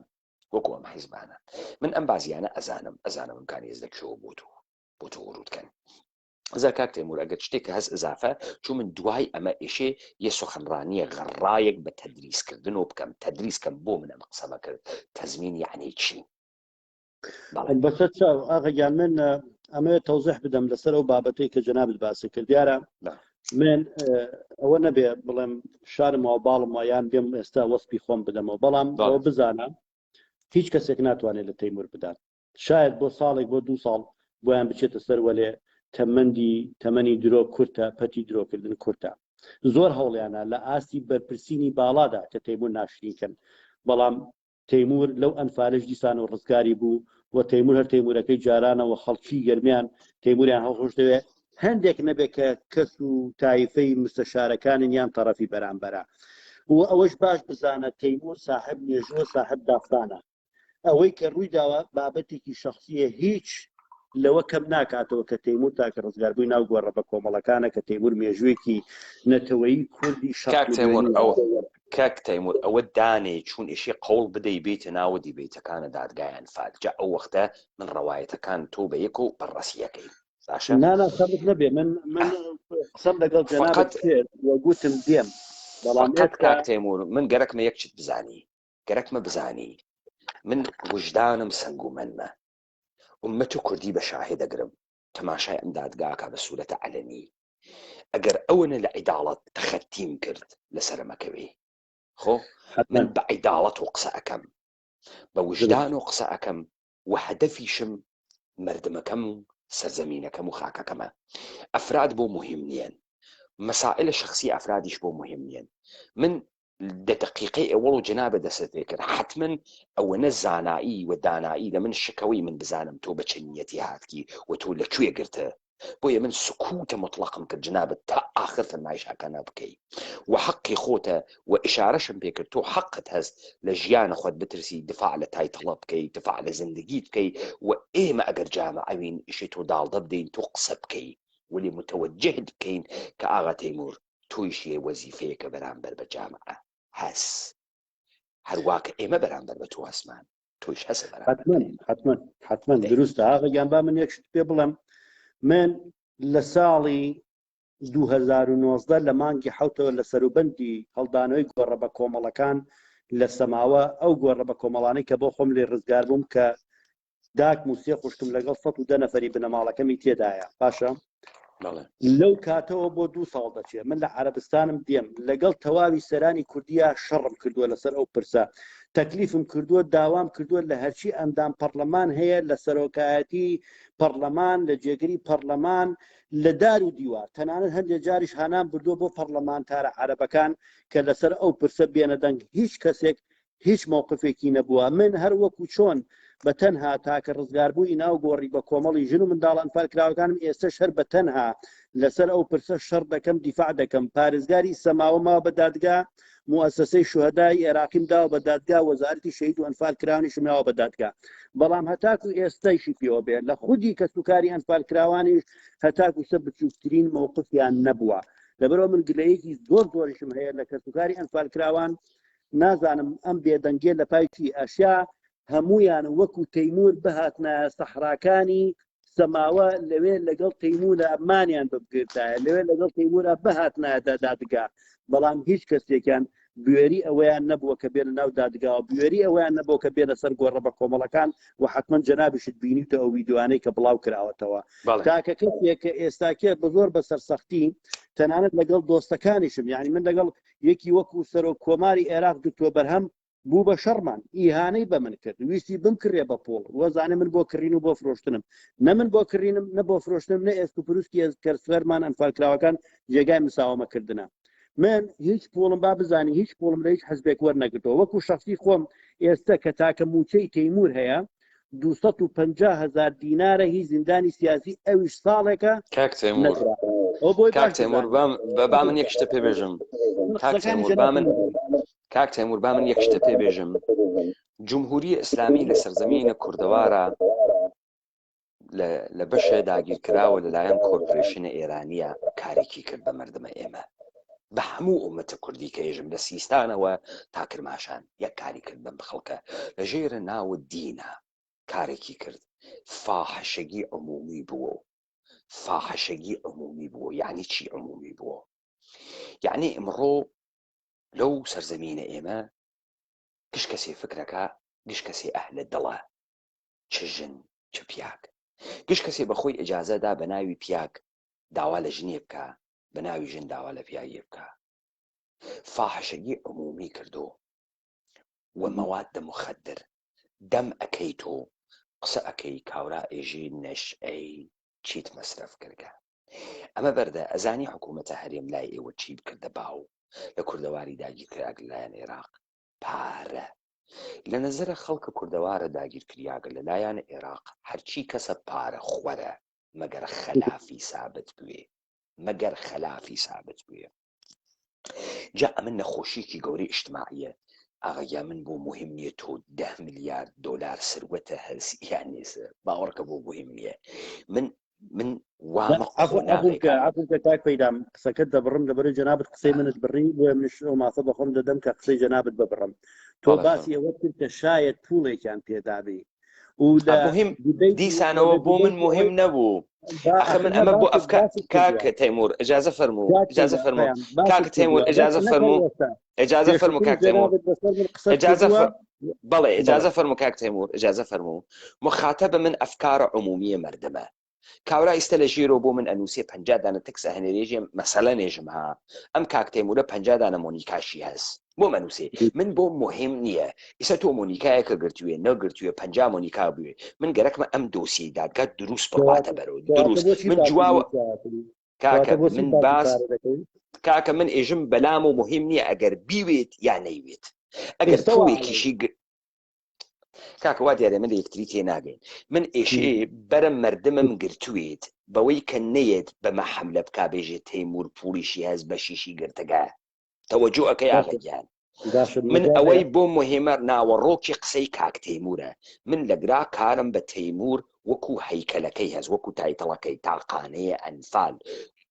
وەکو ئەم حیزبانە من ئەم بازیانە ئەزانم ئەزانم ئەمکانی ئێز لە کوێوە بۆ تۆ بۆ تۆ ورود کەن زا کاک تێمور ئەگەر شتێک کە هەست ئزافە چون من دوای ئەمە ئێشێ یە سخنڕانیە غەڕایەک بە تەدریسکردن و بکەم تەدریس کەم بۆ من ئەم قسەمە کرد تەزمین یعنی چی بەسەر چاو ئاغا گیان من ئەمەوێت تەوزیح بدەم لەسەر ئەو بابەتەی کە جەنابت باسی کرد دیارە من ئەوە نەبێ بڵێم شارم و باڵم و یان بێم ئێستا وەسپی خۆم بدەمەوە بەڵام ئەوە بزانە هیچ کەسێک ناتوانێت لە تەیمور بدات شاید بۆ ساڵێک بۆ دو ساڵ بۆیان بچێتە سەر وەلێ تەمەندی تەمەنی درۆ کورتە پەتی درۆکردن کورتە زۆر هەوڵیانە لە ئاستی بەرپرسینی باڵادا کە تەیمور ناشرینکەن بەڵام تەیمور لەو ئەنفالەش دیسانەوە ڕزگاری بوو و تەیمور هەر تەیمورەکەی جارانەوە خەڵکی گەرمیان تەیموریان هەڵ خۆش دەوێ هەندێک نەبێ کە کەس و تایفەی مستەشارەکانن یان تەڕەفی بەرامبەرە و ئەوەش باش بزانە تەیمور ساحب مێژووە ساحب داستانە ئەوەی کە ڕووی داوە بابەتێکی شخصیە هیچ لەوە کەم ناکاتەوە کە تەیمور تاکە ڕزگاربووی ناو گۆڕە بە کۆمەڵەکانە کە تەیمور مێژوویەکی نەتەوەیی کوردی کاک تەیمور ئەوە کاک تەیمور ئەوە دانێ چون ئیشی قەوڵ بدەی بێیتە ناوە دیبەیتەکانە دادگای ئەنفال جا ئەو وەختە من ڕەوایەتەکان تۆ بە یەک و بەڕەسیەکەی باشە نانا خەمت نەبێ من من قسەم لەگەڵ جەنابت فقط کرد و گوتم دێم بەڵام فقط ئێستا کاک تەیمور من گەرەکمە یەک چت بزانی گەرەکمە بزانی من وژدانم سەنگ و مەنمە ئوممەت و کوردی بە شاهێد ئەگرم تەماشای ئەم دادگا ئەکا بە سورەتە عەلەنی ئەگەر ئەوەنە لە عیداڵەت تەخەتیم کرد لەسەرم ئەکەوێ خۆ من بە عیداڵەت و قسە ئەکەم بە وژدان و قسە ئەکەم و هەدەفیشم مردمەکەم و سەرزەمینەکەم و خاکەکەمە ئەفراد بۆ مهم نییەن مەسائل شخصی ئەفرادیش بۆ مهم نییەن من دە دەقیقەی ئەوەڵ و جەنابت دەستت پێ کرد حەتمەن ئەوەنە زانایی و دانایی لە من شکەوەی من بزانم تۆ بە چ نیەتی هاتکی و تۆ لە کوێ گرتە بۆیە من سکوتە مطلقم کرد جنابت تا ئاخر فەرمایشەکانە بکەی و حەقی خۆتە و ئشارەشم پێ کرد تۆ حەقت هەست لە ژیانە خۆت بترسی دفاع لە title ە بکەی دفاع لە زندگیت بکەی و ئێمە ئەگەر جامعەوین ئیشێ تۆ داڵدە بدەین تۆ قسە بکەی ولی متوجهت بکەین کە ئاغا تەیمور تۆیش یە وەزیفەیەکە بەرامبەر بە جامعە هەس هەروا کە ئێمە بەرامبەر بە تۆ هەسمان تۆیش هەسە بەرامبەر حتمما حتمما حتمما دروستە ئاغا گیان با من یەک شت پێ بڵێم من لە ساڵی 2019 لە مانگی حوتەوە لە سەروبەندی هەڵدانەوەی گۆڕە بە کۆمەڵەکان لە سەماوە ئەو گۆڕە بە کۆمەڵانەی کە بۆ خۆم لێ ڕزگار بووم کە داکم و سێ خوشکم لەگەڵ 110 نەفەری بنەماڵەکەمی تێدایە باشە لەو کاتەوە بۆ دوو ساڵ دەچێت من لە عەربستانم دێم لەگەڵ تەواوی سەرانی کوردیا شەڕم کردووە لەسەر ئەو پرسە تەکلیفم کردووە داوام کردووە لە هەرچی ئەندام پەرلەمان هەیە لە سەرۆکایەتی پەرلەمان لە جێگری پەرلەمان لە دار و دیوار تەنانەت هەندێک جاریش هانام بردووە بۆ پەرلەمانتارە عەرەبەکان کە لەسەر ئەو پرسە بێنە دەنگ هیچ کەسێک هیچ مەوقفێکی نەبووە من هەر وەکو چۆن بە تەنها تاکە ڕزگاربووی ناو گۆڕی بە کۆمەڵی ژن و منداڵ ئەنفالکراوەکانم ئێستەش هەر بە تەنها لەسەر ئەو پرسە شەڕ دەکەم دیفاع دەکەم پارێزگاری سەماوە ماوە بە دادگا موسسەی شوهدای عێراقیم داوە بە دادگا وەزارەتی شەهید و ئەنفال کراونیشم ناوە بە دادگا بەڵام هەتاکو ئێستایشی پێوە بێت لە خودی کەسوکاری ئەنفال کراوانیش هەتاکو سە بچووکترین مەوقفیان نەبووە لەبەرەوە من گلەیەکی زۆر زۆریشم هەیە لە کەسوکاری ئەنفال کراوان نازانم ئەم بێدەنگیە لە پای چی ئەشیا هەمویان وەکو تەیمور بهاتنایە سەحراکانی سەماوە لەوێ لەگەڵ تەیمورە مانیان ببگرتایە لەوێ لەگەڵ تەیمورە بهاتنایە دادگا بەڵام هیچ کەسێکیان بوێری ئەوەیان نەبووە کە بێنە ناو دادگاوە بوێری ئەوەیان نەبووە کە بێنە سەر گۆڕە بە کۆمەڵەکان و حتمما جەنابیشت بینیوتە ئەو ویدیۆانەی کە بڵاو کراوەتەوە تاکە کەسێک کە ئێستاکێ بە زۆر بە سەرسەختی تەنانەت لەگەڵ دۆستەکانیشم یعنی من لەگەڵ یەکی وەکو سەرۆک کۆماری عێراق دکتۆر بەرهەم بوو بە شەڕمان ئیهانەی بە من کرد ویستی بمکڕێ بە پۆڵ وەزانێ من بۆ کڕین و بۆ فرۆشتنم نە من بۆ کڕینم نە بۆ فرۆشتنم نە ئێسک و پروسکی کەرسوەرمان ئەنفالکراوەکان جێگای مساوەمەکردنە من هیچ پوڵم با بزانی هیچ پوڵم لە هیچ حزبێک وەرنەگرتەوە وەکو شخصی خۆم ئێستا کە تاکە موچەی تەیمور هەیە 250 هزار دینارە هی زیندانی سیاسی ئەویش ساڵێکە کاک تەیمور کاک تەیمور بام با من یەک شتە پێ بێژم کاک تەیمور با من کاک تەیمور با من یەک شتە پێ بێژم جمهوری ئیسلامی لە سەرزەمینە کوردەوارە لە بەشێ داگیرکراوە لەلایەن کۆرپرێشنە ئێرانیە کارێکی کرد بە مردمە ئێمە بە هەموو ئومەتە کوردی کە ێژم لە سیستانەوە تا کرماشان یەک کاری کرد بەم خەڵکە لە ژێرە ناوە دینە کارێکی کرد فاحشەگی عمومی بووە فاحشەگی عمومی بووە یعنی چی عمومی بووە یعنی ئمڕۆ لەو سەرزەمینە ئێمە گشت کەسێ فکرەکە گشت کەسێ ئەهلە دڵە چ ژن چ پیاگ گشت کەسێ بەخۆی ئیجازە دا بە ناوی پیاگ داوا لە ژنێ بکا بە ناوی ژن داوا لە پیاگێ بکا فاحشەگی عمومی کردۆ و مواد مخدر دەم ئەکەی تۆ قسە ئەکەی کاورا ئێژێ نەشئەی چیت مەسرەف کردگە ئەمە بەردە ئەزانی حکوومەتە هەرێم لای ئێوە چی بکردە باو لە کوردەواری داگیرکراگ لەلایەن عێراق پارە لە نەزەرە خەڵکە کوردەوارە داگیرکریاگە لەلایەن عێراق هەرچی کەسە پارە خوەرە مەگەر خەلافی سابت بوێ مەگەر خەلافی سابت بوێ جا ئەمە نەخۆشیکی گەورەی ئیجتماعیە ئاغا گیان من بۆ مهم نییە تۆ ده ملیارد دۆلار سروەتە هەس یان نیسە باوەڕکە بۆ مهم نییە من من وامە عفوکە کاک پەیدام قسەکەت دەبڕم لەبەرەی جەنابت قسەی منت بڕی بۆیە منش ئەو مافە بەخۆم دەدەم کە قسەی جەنابت ببڕم تۆ باسی ئەوە کرد کە شاید پوڵێکیان پێدابی و لە مهم دیسانەوە بۆ من مهم نەبوو ئەخە من ئەمە بۆ ئەفکار کاک تەیمور اجازە فەرموو اجازە فەرموو کاک تەیمور اجازە فەرموو اجازە فەرموو کاک تەیمور اجازە بەڵێ اجازە فەرموو کاک تەیمور اجازە فەرموو مخاتبە من ئەفکار عمومیە مردمە کاورا ئیستە لە ژێرەوە بۆ من ئەنووسێ 50 دانە تکس ئەهنێرێژێ مەسەلە نێژم ها ئەم کاک تەیمورە 50 دانە مۆنیکاشی هەس بۆ مەنووسێ من بۆ مهم نییە ئیسە تۆ مۆنیکایەکە گرتوێ نەگرتوێ 50 مۆنیکا بوێ من گەرەکمە ئەم دۆسیەی دادگا دروست بڕواتە بەرەوە دروست من جواوە کاکە من باس کاکە من ئێژم بەلام و مهم نییە ئەگەر بیوێت یا نەیوێت ئەگەر پوڵێکیشی کاکە وا دیارە من لە یەکتری تێ ناگەین من ئێشێ بەرە مردمم گرتوێت بەوەی کە نەیەت بەمە حملە بک بێژێ تەیمور پوڵیشی هەز بەشیشی گرتگە تەوەجۆ ئەەکە یاغەگیان من ئەوەی بۆ مهمە ناوەڕۆکی قسەی کاک تەیمورە من لەگرا کارم بە تەیمور وەکو هەیکەلەکەی هەز وەکو تایتڵەکەی تاقانەیە ئەنفال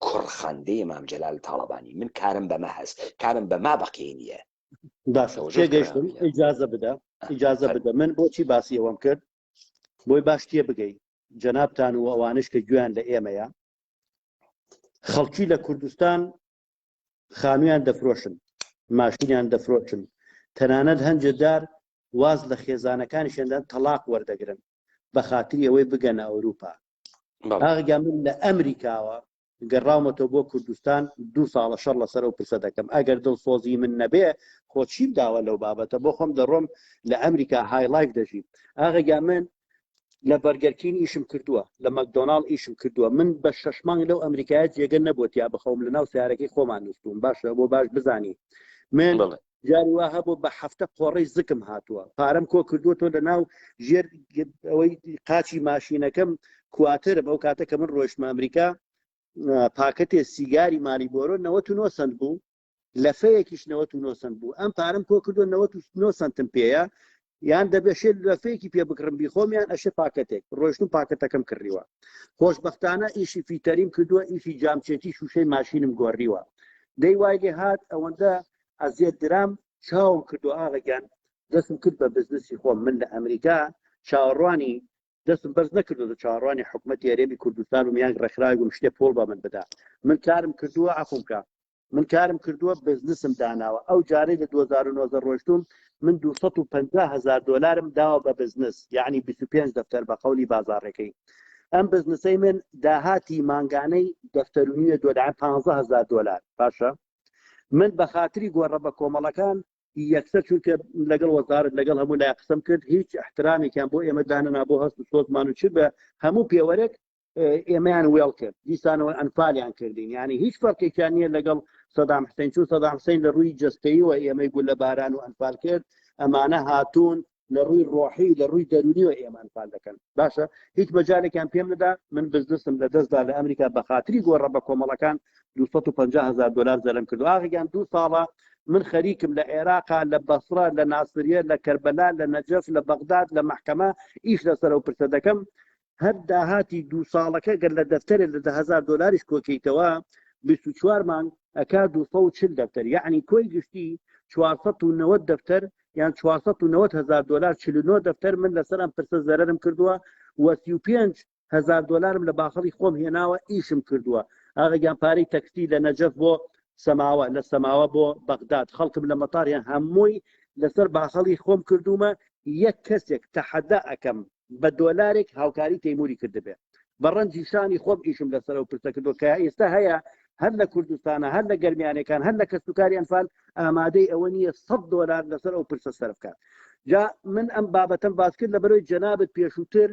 کوڕخەندەی مام جەلال تاڵەبانی من کارم بەمە هەست کارم بەما بەقی نییە باشە تێگەیشتم ئیجازە بدە ئیجازە بدە من بۆچی باسی ئەوەم کرد بۆی باش تێ بگەی جەنابتان و ئەوانش کە گویان لە ئێمەیە خەڵکی لە کوردستان خانویان دەفرۆشن ماشینیان دەفرۆشن. تەنانەت هەندێ جار واز لە خێزانەکانیشیان دەن تەڵاق وەردەگرن بە خاتری ئەوەی بگەنە ئەوروپا. ئاغا من لە ئەمریکاوە گەڕاومەتەوە بۆ کوردستان دوو ساڵە شەڕ لەسەر ئەو پرسە دەکەم ئەگەر دڵسۆزی من نەبێ خۆ چیم داوە لەو بابەتە بۆ خۆم دەڕۆم لە ئەمریکا high life دەژیم ئاغا من لە Burger King ئیشم کردووە لە مەکدۆناڵ ئیشم کردووە من بە شەش مانگ لەو ئەمریکایە جێگە نەبووە تیا بخەوم لە ناو سیارەکەی خۆمان نووسوم باشە بۆ باش بزانی من جاری وا هەبوو بە هەفتە قۆڕەی زکم هاتووە پارەم کۆ کردووە تۆ لە ناو ژێر ئەوەی قاچی ماشینەکەم کواترم ئەو کاتە کە من ڕۆیشتمە ئەمریکا پاکەتێ سیگاری مالیبۆرۆ 99 سنت بوو لەفەیەکیش 99 سنت بوو ئەم پارەم کۆ کردو 99 سنتم پێیە یان دەبێ شێ لەفەیەکی پێ بکڕم بیخۆم یان ئەشێ پاکەتێک ڕۆیشتم پاکەتەکەم کڕیوە خۆشبەختانە ئیشی فیتەریم کردووە ئیشی جامچێتی شوشەی ماشینم گۆڕیوە دەی وای لێ هات ئەوەندە ئەزیەت درام چاوم کردو ئاغەگیان دەستم کرد بە بزنسی خۆم من لە ئەمریکا چاوەڕوانی دەستم بەرز نەکردو چاوەڕوانی حکومەتی هەرێمی کوردستان و میان ڕێکخراوی بووم شتێ پۆڵ بە من بدا من کارم کردووە عەفوم کە من کارم کردووە بزنسم داناوە ئەو جارەی لە 2019 ڕۆشتوم من 250 هزار دلارم داوە بە بزنس یعنی 25 دەفتەر بە قەولی بازاڕەکەی ئەم بزنسەی من داهاتی مانگانەی دەفتەر و نیوە دۆلار 15 هزار دلار باشە من بە خاتری گۆڕە بە کۆمەڵەکان یەکسەر چونکە لەگەڵ وەزارت لەگەڵ هەموو لای قسەم کرد هیچ احترامێکیان بۆ ئێمە دانەنا بۆ هەست و سۆزمان و چ بە هەموو پێوەرێک ئێمەیان وێڵ کرد دیسانەوە ئەنفالیان کردین یعنی هیچ فەرقێکیان نییە لەگەڵ سەدام حسین چون سەدام حسین لە ڕووی جستەیەوە ئێمەی گولە باران و ئەنفال کرد ئەمانە هاتوون لە ڕووی ڕۆحی لە ڕووی دەرونیەوە ئێمە ئەنفال دەکەن باشە هیچ مەجالێکیان پێم نەدا من بزنسم لە دەستدا لە ئەمریکا بە خاتری گۆڕە بە کۆمەڵەکان 250 هزار دلار زەرم کردو ئاغیان دوو ساڵە من خەریکم لە عێراقا لە بەسرە لە ناسریە لە کەربەلا لە نەجەف لە بەغداد لە مەحکەمە ئیش لەسەر ئەو پرسە دەکەم هەر داهاتی دوو ساڵەکە گەر لە دەفتەرێ لە 10هزار دۆلاریش کۆکەیتەوە 24 مانگ ئەکا 240 دەفتەر یعنی کۆی گشتی 490 دەفتەر یان 490 هزار دلار 49 دەفتەر من لەسەر ئەم پرسە زەرەرم کردووە و 35 هزار دلارم لە باخەڵی خۆم هێناوە ئیشم کردووە ئاغەگیان پارەی تەکسی لە نەجەف بۆ سەماوە لە سەماوە بۆ بەغداد خەڵکم لە مەتاریان هەمووی لەسەر باخەڵی خۆم کردومە یەک کەسێک تەحەدا ئەکەم بە دۆلارێک هاوکاری تەیموری کردبێ بە ڕەنجی شانی خۆم ئیشم لەسەر ئەو پرسە کردو کە ئێستا هەیە هەر لە کوردستانە هەر لە گەرمیانەکان هەر لە کەسوکاری ئەنفال ئامادەی ئەوە نییە 100 دۆلار لەسەر ئەو پرسە سەرف بکات جا من ئەم بابەتەم باس کرد لە بەرەوەی جەنابت پێشووتر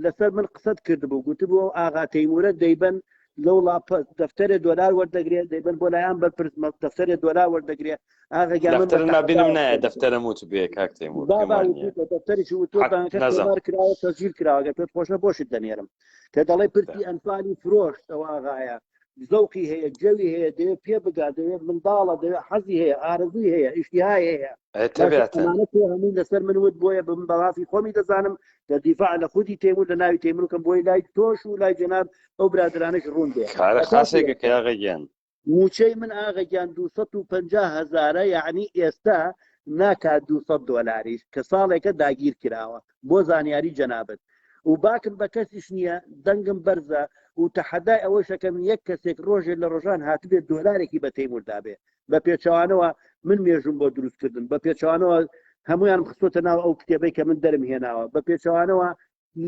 لەسەر من قسەت کردبوو گوتبوو ئەو ئاغا تەیمورە دەیبەن لەو ڵاپە دەفتەرێ دۆلار وەردەگرێ دەیبەن بۆ لایان بەرپرس دەفتەرێ دۆلار وەردەگرێ ئاغا گیان من دەفتەرم نابینم نایە دەفتەرم وت بێ کاک تەیمور پێم بابا وا نییە. وتوتە دەفتەرێکی وتووە حەق بانکە نازانم. تۆمار کراوە تەسجیل کراوە گەر پێت خۆشە بۆشت دەنێرم کە دەڵێ پرسی ئەنفالی فرۆشت ئەو ئاغایە زەوقی هەیە جەوی هەیە دەوێت پێ بگات دەوێت منداڵە دەوێت حەزی هەیە ئارەزووی هەیە ئیشتیهای هەیە ئێ باشە تەبیعەتەن ئەمانە تۆ هەمووی لەسەر من وت بۆیە بم بە مافی خۆمی دەزانم کە دیفاع لە خودی تەیمور لە ناوی تەیمور کەم بۆی لای تۆش و لای جەناب ئەو برادرانەش ڕوون بێ کارە هەتا خاسێکە کە یاغە گیان مووچەی من ئاغە گیان 250 هەزارە یعنی ئێستا ناکات 200 دۆلاریش کە ساڵێکە داگیر کراوە بۆ زانیاری جەنابت و باکم بە کەسیش نییە دەنگم بەرزە و تەحەدای ئەوەشەکەم یەک کەسێک ڕۆژێ لە ڕۆژان هاتبێت دۆلارێکی بە تەیمور دابێ بە پێچەوانەوە من مێژوم بۆ دروستکردن بە پێچەوانەوە هەمویان خستۆتە ناو ئەو کتێبەی کە من دەرم هێناوە بە پێچەوانەوە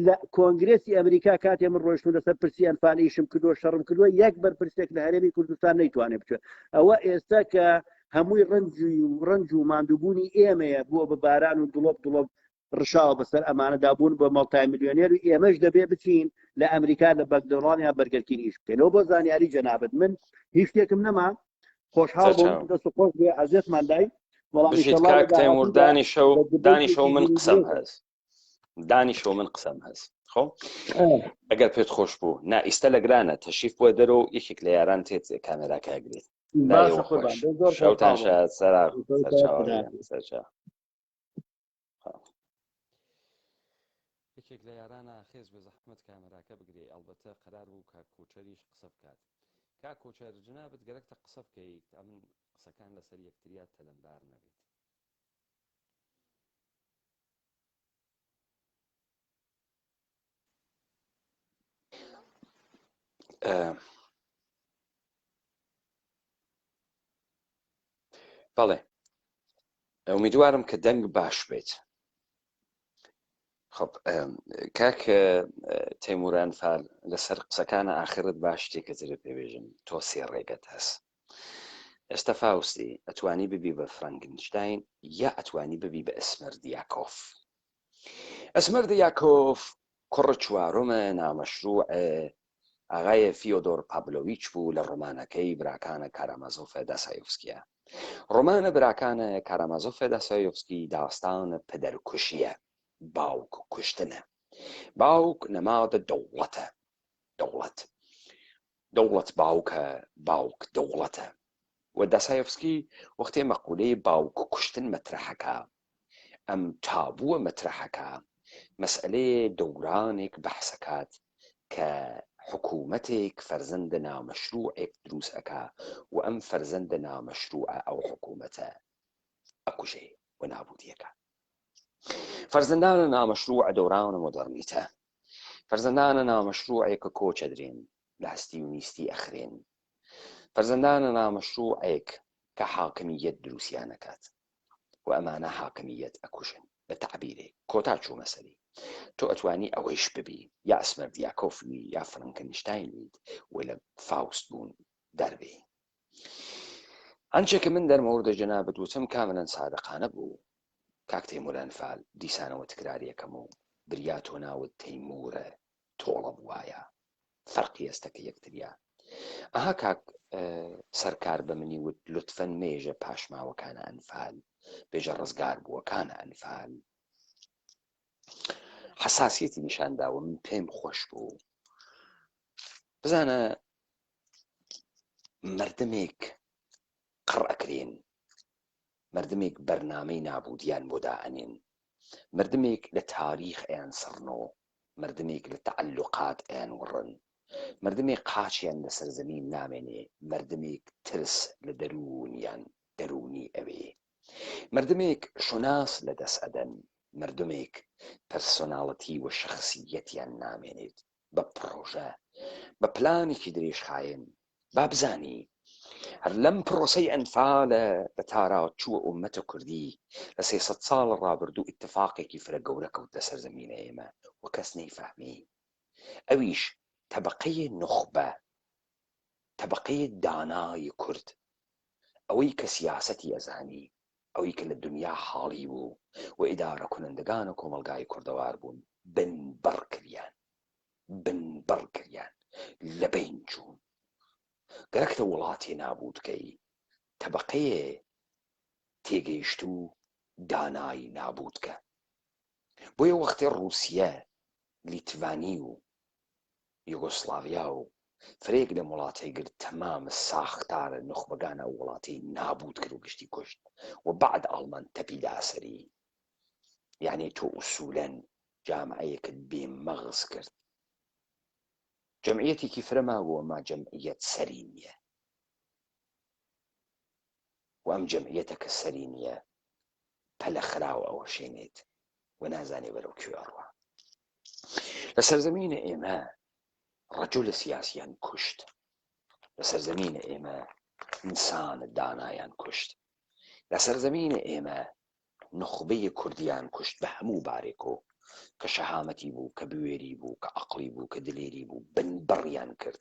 لە کۆنگرێسی ئەمریکا کاتێ من ڕۆشتم لەسەر پرسی ئەنفال ئیشم کردووە شەڕم کردووە یەک بەرپرسێک لە هەرێمی کوردستان نەیتوانێت بچێت ئەوە ئێستا کە هەمووی ڕەنج و ڕەنج و ماندووبوونی ئێمەیە بووە بە باران و دڵۆپ دڵۆپ ڕشاوە بەسەر ئەمانەدا بوون بە multi millionaire و ئێمەش دەبێ بچین لە ئەمریکا لە مەکدۆناڵد یا Burger King ئیش بکەینەوە بۆ زانیاری جەنابت من هیچ شتێکم نەما خۆشحاڵ بووم سەرچاو. دەست و خۆش بێ عەزێتمان دای بەڵام بژیت ئینشەڵڵا لە کاک تەیمور داهاتوودا دانیشە و لە دانیشە و دیبەیتێکی من قسەم دوور و درێژ هەس دانیشە و من قسەم هەس خۆ ئەگەر پێت خۆش بوو نا ئیستا لە گرانە تەشریف بۆ دەرەوە و یەکێک لە یاران تێت کامێراکە ئەگرێت باشە لایەوە قوربان خۆش دەست زۆر شەوتان خۆشحاڵ بووم شاد سەرا شەوتان سەرچاوە خوداحافظ. گیان سەرچاوە یەکێک لە یارانە خێز بێ زەحمەت کامێراکە بگرێ ئەڵبەتە قەرار بوو کاک کۆچەریش قسە بکات کاک کۆچەر جنابت گەرەکتە قسە بکەیت ئەمن قسەکان لەسەر یەکتریا تەلەمبار نەبێت. بەڵێ. ئومیدوارم کە دەنگ باش بێت. خب کاک تەیمور ئەنفال لەسەر قسەکانە ئاخرت باش شتێکە ترت پێ بێژم تۆ سێ ڕێگەت هەس ئێستا فاوستی ئەتوانی ببی بە فرانکنشتاین یا ئەتوانی ببی بە ئەسمەردیاکۆف ئەسمەردیاکۆف کوڕ چوارمە نامەشروع ئاغای فیۆدۆر پاڤلۆویچ بوو لە ڕۆمانەکەی براکانە کارامازۆف داسایۆفسکیە. ڕۆمانە براکانە کارامازۆف داسایۆفسکی داستان پدەرکوشیە، باوک کوشتنە. باوک نەمادە دەوڵەتە. دەوڵەت. دەوڵەت باوکە، باوک دەوڵەتە. و داسایۆفسکی وەختێ مەقولەی باوک کوشتن مەترەحەکا، ئەم تابووە مەترەحەکا، مەسئەلەێ دەورانێک بەحسەکات کە حکوومەتێک فەرزەندە نامەشرووعێک دروس ئەکا و ئەم فەرزەندە نامەشرووعە ئەو حکوومەتە ئەکوژێ و نابوودی ئەکا. فەرزەندانە نامەشرووع دەورانە مۆدێڕنیتە. فەرزەندانە نامەشرووعێک کە کۆچ ئەدرێن، لە هەستی و نیستی ئەخرێن. فەرزەندانە نامەشرووعێک کە حاکمییەت دروسیان ئەکات. و ئەمانە حاکمییەت ئەکوژن بە تەعبیرێک کۆتا چوومە سەری تۆ ئەتوانی ئەوەیش ببی یا ئەسمەردیاکۆف وی یا فرانکنشتاین ویت و لە فاوست بوون دەربێی ئەنچێ کە من دەرمەوردە جەنابت وتم کاملا سادقانە بوو کاک تەیمور ئەنفال دیسانەوە تکراریەکەم و بریا تۆ ناوت تەیمورە تۆڵە بوایە فەرقی ئێستەکە یەکتریا ئەها کاک سەرکار بە منی وت لوتفەن مێژە پاشماوەکانە ئەنفال بێژە ڕزگار بووەکانە ئەنفال حساسیەتی نیشان داوە من پێم خۆش بوو بزانە مردمێک قڕ ئەکرێن مردمێک بەرنامەی نابودیان بۆ دائەنێن مردمێک لە تاریخ ئەیان سڕنۆ مردمێک لە تەعەلوقات ئەیان وڕن مردمێک قاچیان لە سەرزەمین نامێنێ مردمێک ترس لە دەروونیان دەروونی ئەوێ مردمێک شوناس لە دەس ئەدەن مردمێک پرسۆناڵتی و شەخسییەتیان نامێنێت بە پڕۆژە بە پلانێکی درێژخایەن با بزانی هەر لەم پڕۆسەی ئەنفالە بە تارا چووە ئوممەتە کوردی لە 300 ساڵ ڕابردوو ئیتفاقێکی فرە گەورە کەوت لەسەر زەمینە ئێمە و کەس نەیفەهمی ئەویش تەبەقەی نوخبە تەبەقەی دانای کورد ئەوەی کە سیاسەتی ئەزانی ئەوەی کە لە دنیا حاڵی بوو و ئیدارە کونندگان و کۆمەڵگای کوردەوار بوون بنبڕ کریان بنبڕ کریان لەبەین چوون گەرەکتە وڵاتێ نابوود کەی تەبەقەیێ تێگەیشتوو دانای نابوود کە بۆیە وەختێ ڕووسیە لیتڤانی و یوگۆسلاڤیا و فرەیەک لەم وڵاتەی گرت تەمام ساختار نوخبەگان ئەو وڵاتەی نابوود کرد و گشتی کوشت و بەعد ئاڵمان تەپی دا سەری یەعنی تۆ ئوسولەن جامعەیەکت بێ مەغز کرد جەمعیەتێکی فرە مابوو ئەما جەمعیەت سەری نییە و ئەم جەمعیەتە کە سەری نییە پەلە خراو ئەوەشێنێت و نازانێ بەرەو کوێ ئەڕوا لە سەرزەمینە ئێمە ڕەجول سیاسیان کوشت لە سەرزەمینە ئێمە ئینسان دانایان کوشت لە سەرزەمینە ئێمە نوخبەی کوردیان کوشت بە هەموو بارێک و کە شەهامەتی بوو، کە بوێری بوو، کە عەقڵی بوو، کە دلێری بوو، بنبڕیان کرد.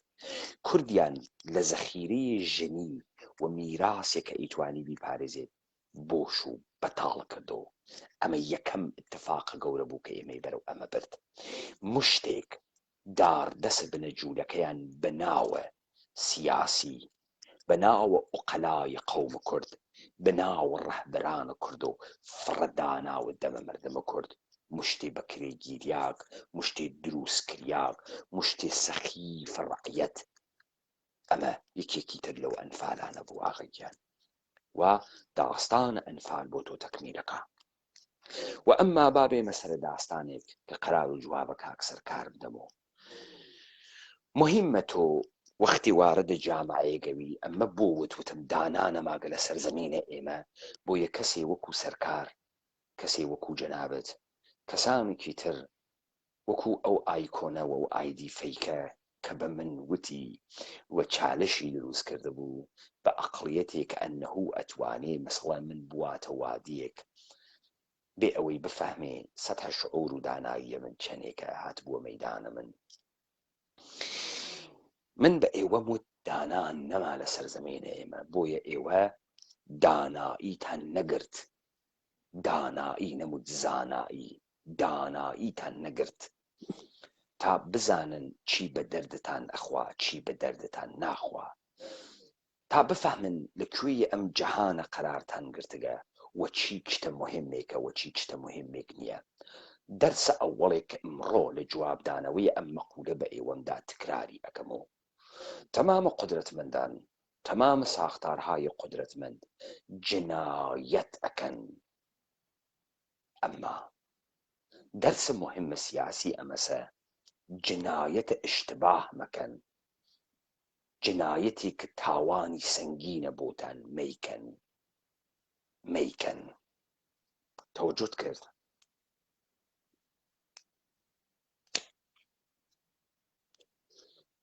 کوردیان لە زەخیرەی ژنی و میراسێک کە ئەیتوانی بیپارێزێت بۆش و بەتاڵ کردەوە. ئەمە یەکەم ئیتفاقە گەورە بوو کە ئێمەی بەرەو ئەمە برد. مشتێک داردەست بنە جوولەکەیان بە ناوە سیاسی بە ناوە ئوقەلای قەوم کورد، بە ناوە ڕەهبەران کورد و فڕە داناوە دەمە مەردم کورد، مشتێ بە کرێ گیریاگ، مشتێ دروس کریاگ، مشتێ سەخیف ڕەعیەت. ئەمە یەکێکی تر لەو ئەنفالانە بوو ئاغە گیان. و داستان ئەنفال بۆ تۆ تەکمیلەکا. و ئەمما با بێمە سەرە داستانێک کە قەرار و جوابە کاک سەرکار بدەمەوە. مهمە تۆ وەختی واردە جامعەیە گەوی ئەمە بۆ وت وتم دانا نەماگە لە سەرزەمینە ئێمە بۆیە کەسێ وەکو سەرکار کەسێ وەکو جەنابت کەسانێکی تر وەکو ئەو ئایکۆنە و ئەو ئایدی فەیکە کە. کە بە من وتی و چالشی دروست کردبوو بە ئەقڵیەتێک کە ئەنەهو ئەتوانێ مەسەڵەن من بواتە وادیەک بێ ئەوەی بفەهمێ سەتح شعور و داناییە من چەنێکە هاتبووە مەیدانە من. من بە ئێوەم وت دانا نەما لە سەرزەمینە ئێمە بۆیە ئێوە داناییتان نەگرت دانایی نەموت زانایی داناییتان نەگرت تا بزانن چی بە دەردتان ئەخوا چی بە دەردتان ناخوا تا بفهمن لە کوێی ئەم جەهانە قەرارتان گرتگە و چی چتە موهیمێکە و چی چتە موهیمێک نییە. دەرسە ئەوەڵێک کە ئمڕۆ لە جوابدانەوەی ئەم مەقولە بە ئێوەمدا تکراری ئەکەم و تەمام قودرەتمەندان، تەمام ساختارهای قودرەتمەند جنایەت ئەکەن. ئەمما دەرس موهیم سیاسی ئەمەسە جنایەت ئشتباه مەکەن. جنایەتێک تاوانی سەنگینە بۆتان مەیکەن مەیکەن تەوەجوت کرد.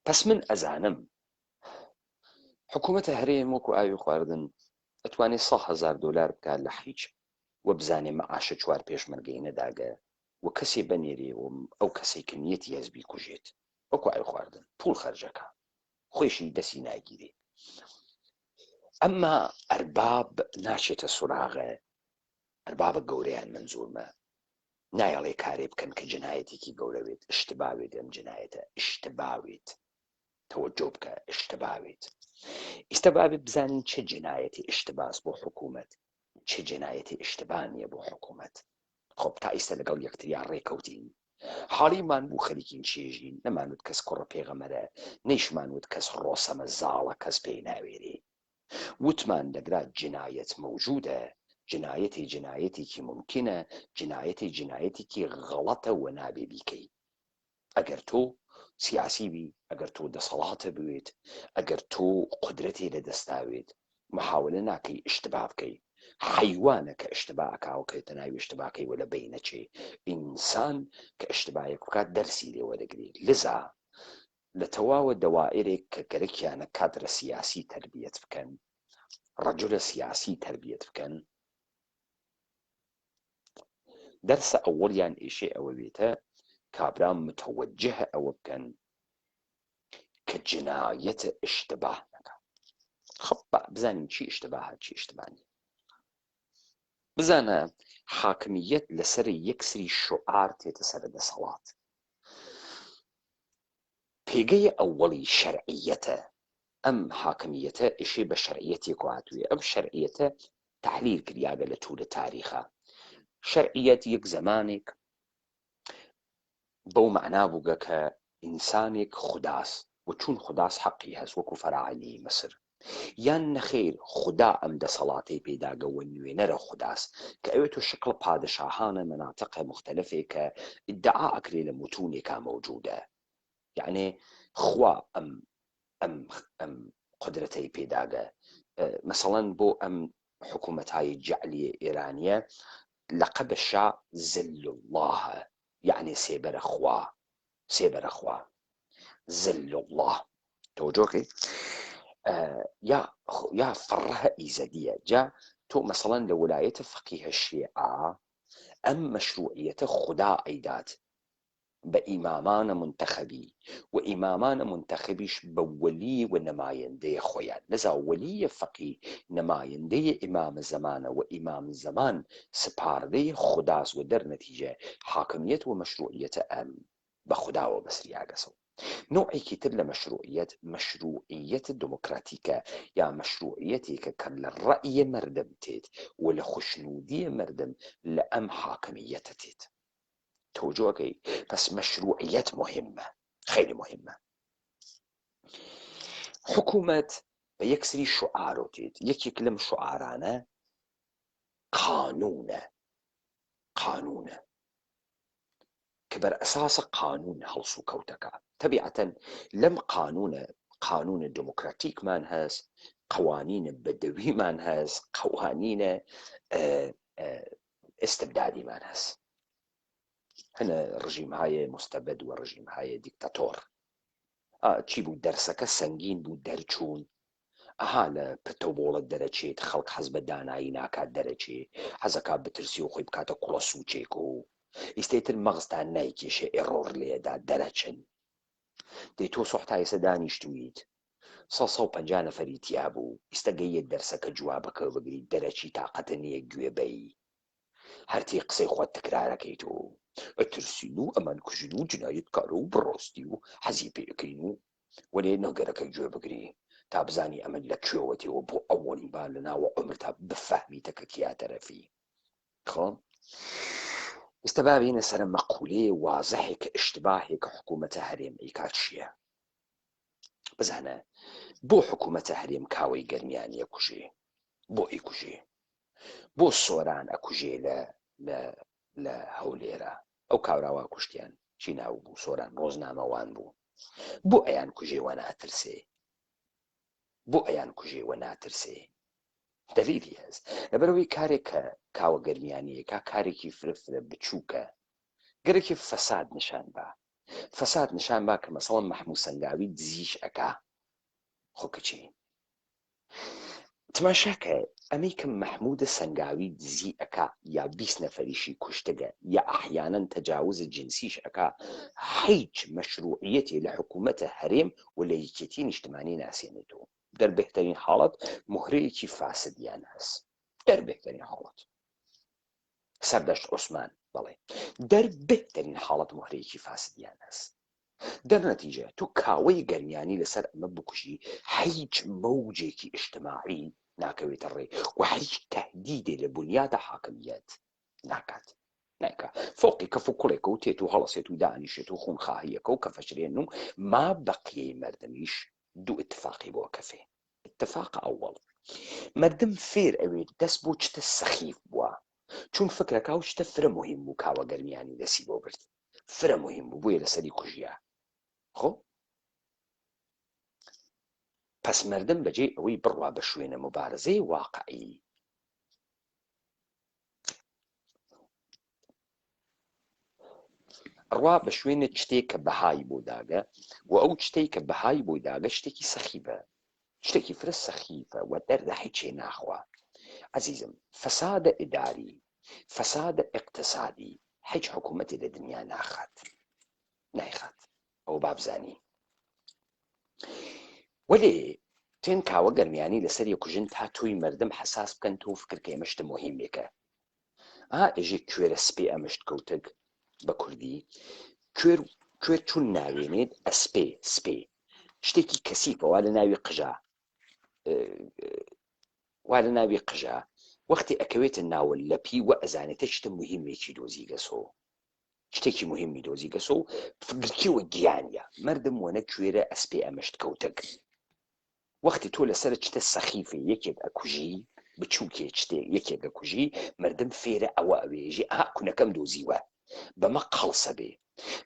پەس من ئەزانم حکوومەتە هەرێم وەکو ئاوی خواردن ئەتوانێ 100 هەزار دۆلار بکات لە حیچ و بزانێ مەعاشە چوار پێشمەرگەی نەداگە و کەسێ بەنێرێ و ئەو کەسەی کە نیەتی هەس بیکوژێت وەکو ئاوی خواردن پوڵ خەرجەکا خۆیشی دەسی ناگیرێ ئەمما ئەرباب ناچێتە سوراغە ئەربابە گەورەیان مەنزورمە نایەڵێ کارێ بکەن کە جنایەتێکی گەورە بێت اشتبا بێت ئەم جنایەتە اشتبا بێت تەوەجۆ بکە اشتبا بێت ئیستا بابێ بزانین چه جنایەتی اشتباس بۆ حکوومەت چه جنایەتی اشتبا نییە بۆ حکوومەت خۆ تا ئیستا لەگەڵ یەکتریا ڕێکەوتین حاڵیمان بوو خەریکین چێژین نەمانوت کەس کوڕە پێغەمەرە نەیشمان وت کەس ڕۆسەمە زاڵە کەس پێی ناوێرێ وتمان لەگرا جنایەت مەوجودە جنایەتی جنایەتێکی مومکینە جنایەتی جنایەتێکی غەڵەتە وە نابێ بیکەی ئەگەر تۆ سیاسی بی، ئەگەر تۆ دەسەڵاتە بوێت، ئەگەر تۆ قودرەتێ لە دەستاوێت، محاولە ناکەی ئیشتبا بکەی. حەیوانە کە ئیشتبا ئەکا و کەوێتە ناوی ئیشتباکەی و لە بەین ئەچێ. ئینسان کە ئیشتبایەک بکات دەرسی لێ وەرەگرێ. لذا لە تەواوە دەوائرێک کە گەرەکیانە کادرە سیاسی تەربیەت بکەن، ڕەجولە سیاسی تەربیەت بکەن، دەرسە ئەوەڵیان ئێشێ ئەوە بێتە کابرا متوجه ئەوە بکەن کە جنایەت اشتباه نەکا. خب با بزانین چی اشتباهە چی اشتباه نیە. بزانە حاکمیەت لەسەر یەک سری شوعار تێتە سەر دەسەڵات. پێگەی ئەوەڵی شەرعیەتە، ئەم حاکمیەتە ئێشێ بە شەرعیەتێک هاتوێ، ئەم شەرعیەتە تەحلیل کریاگە لە تولە تاریخا. شەرعیەت یەک زەمانێک بەو مەعنا بووگە کە ئینسانێک خوداس و چون خوداس حەقی هەس وەکو فەراعنەی مسر، یان نەخەیر خودا ئەم دەسەڵاتەی پێداگە و نوێنەرە خوداس کە ئەوێتۆ شکڵ پادشاهانە مەناتقە موختەلەفێ کە ئیدعا ئەکرێ لە موتونێکا مەوجودە یەعنێ خوا ئەم ئەم ئەم قودرەتەی پێداگە مەسەڵەن بۆ ئەم حکوومەتهای جەعلیە ئێرانیە لەقەب شا ظل اللە یەعنێ سێبەرە خوا سێبەرە خوا ظل اللە تەوەجۆکەی یا یا فڕه ئیزەدیە جا تۆ مەسەڵەن لە وەلایەتە فەقیهە شیعە ئەم مەشروعیەتە خودا ئەیدات بە ئیمامانە مونتەخەبی و ئیمامانە مونتەخەبیش بە وەلی و نەمایندەیە خۆیان لەزا وەلیە فەقی نەمایندەیە ئیمامە زەمانە و ئیمام زەمان سپاردەیە خوداس و دەر نەتیجە حاکمیەت و مەشروعیەتە ئەم بە خوداوە بەسریاگەسەو. نەوعێکی تر لە مەشروعیەت مەشروعیەت دموکراتیکە یا مەشروعیەتێکە کە لە ڕەئیە مەردم تێت و لە خوشنودیە مەردم لە ئەم حاکمیەتە تێت. تەوەجۆ ئەکەی؟ پەس مەشروعیەت موهیمە، خەیلی موهیمە. حکوومەت بە یەک سری شوعارۆ تێت، یەکێک لەم شوعارانە قانوونە، قانوونە کە بەر ئەساس قانوون هەڵسوکەوتەکە. تەبیعەتەن لەم قانوونە قانوونە دموکراتیکمان هەس، قەوانینە بەدەویمان هەس، قەوانینە ئستبدادیمان هەس. هەنە ڕژیمهای مستبد و ڕژیمهای دیکتاتۆر. چی بوو دەرسەکە سەنگین بوو دەرچوون ئەها لە پرتە و بۆڵە دەرەچێت خەڵک حەز بە دانایی ناکات دەرەچێ حەزەکا بترسی و خۆی بکاتە کوڵە سوچێک و ئیستەی تر مەغزتان نایکێشێ error لێدا دەرەچن دەی تۆ سۆح تا ئێستا دانیشتوویت سە 150 نەفەری تیا بوو ئیستە گەیە دەرسەکە جوابەکە بگری دەرەچی تاقەتە نییە گوێ بەی هەرتی قسەی خۆت تکرارەکەیت و ئەترسین و ئەمان کوژین و جنایەتکارە و بڕاستی و حەزی پێ ئەکەین و وەلێ نەگەرەکە گوێ بگری تا بزانی ئەمە لە کوێوە تێوە بۆ ئەوەڵین بار لە ناوە عومرتا بفەهمیتە کە کیا تەرەفی خۆ ئێستا با بێینە سەرە مەقولەیە وازحێک کە ئیشتباهێک کە حکوومەتە هەرێم ئەیکات چییە بزانە بۆ حکوومەتە هەرێم کاوەی گەرمیانی ئەکوژێ بۆ ئەیکوژێ بۆ سۆران ئەکوژێ لە لە لە هەولێرە ئەو کاوراوا کوشتیان چی ناو بوو سۆران ڕۆزنامەوان بوو بۆ ئەیان کوژێ وە ناترسێ بۆ ئەیان کوژێ وە ناترسێ دەلیلی هەست لەبەرەوەی کارێک کە کاوە گەرمیانیەکە کارێکی فرە فرە بچووکە گەرەکی فەساد نیشان با فەساد نیشان با کە مەسەڵەن مەحموو سەنگاوی دزیش ئەکا خۆ کەچی تماشاکە ئەمەی کە مەحموودە سەنگاوی دزی ئەکا یا 20 نەفەریشی کوشتگە یا ئەحیانەن تەجاوز جنسیش ئەکا هیچ مەشروعیەتێ لە حکوومەتە هەرێم و لە یەکێتی نیشتمانی ناسێنێتەوە دەر بهترین حاڵەت مهرەیەکی فاسدیان هەس دەر بهترین حاڵەت سەردەشت عوسمان بەڵێ دەر بهترین حاڵەت مهرەیەکی فاسدیان هەس دەرنەتیجە تۆ کاوەی گەرمیانی لەسەر ئەمە بکوژی هیچ مەوجێکی ئیجتماعی ناکەوێتە ڕێ و هیچ تهدیدێ لە بنیادە حاکمیەت ناکات نایکا فۆقی کەف و کوڵێکە و تێت و هەڵەسێت و دانیشێت و خونخواهیەکە و کەفەشرێن و ما بەقیەی مەردمیش دوو اتفاقی بۆ کەفێ اتفاق ئەوەڵ مردم فێر ئەوێت دەست بۆ چتە سەخیف بووە چون فکرەکە و شتە فرە مهم بوو کاوە گەرمیانی دەسی بۆ برد فرە مهم بوو بۆیە لەسەری کوژیا خۆ پس مردم بەجێی ئەوەی بڕوا بە شوێنە مبارزەی واقعی ڕوا بە شوێنە شتێک کە بەهای بۆ داگە و ئەو شتێک کە بەهای بۆی داگە شتێکی سەخیفە شتێکی فرە سەخیفە و دەردە هیچێ ناخوا عەزیزم فەسادە ئیداری فەسادە ئیقتسادی هیچ حکوومەتێ لە دنیا ناخات نایخات ئەوە بابزانی وەلێ تێن کاوە گەرمیانی لەسەر یەکوژن تا تۆی مردم حەساس بکەن تۆ فکر کە ئێمە شتە مهمێکە ئا ئێژێ کوێرە سپێ ئەمشت کەوتگ بە کوردی کوێر کوێر چون ناوێنێت ئەسپێ سپێ شتێکی کەسیفە وا لە ناوی قژە وا لە ناوی قژە وەختی ئەکەوێتە ناوە لەپی وە ئەزانێتە شتە مهمێکی دۆزی گەسۆ شتێکی مهمی دۆزی گەسۆ و فگرکیوە گیانە مردم وەنە کوێرە ئەسپێ ئەمشت کەوتگ وەختی تۆ لەسەر چتە سەخیفێ یەکێک ئەکوژی بچوکێ چتێ یەکێک ئەکوژی مردم فێرە ئەوە ئەوێژی ئەها کونەکەم دۆزیوە بەمە قەڵسە بێ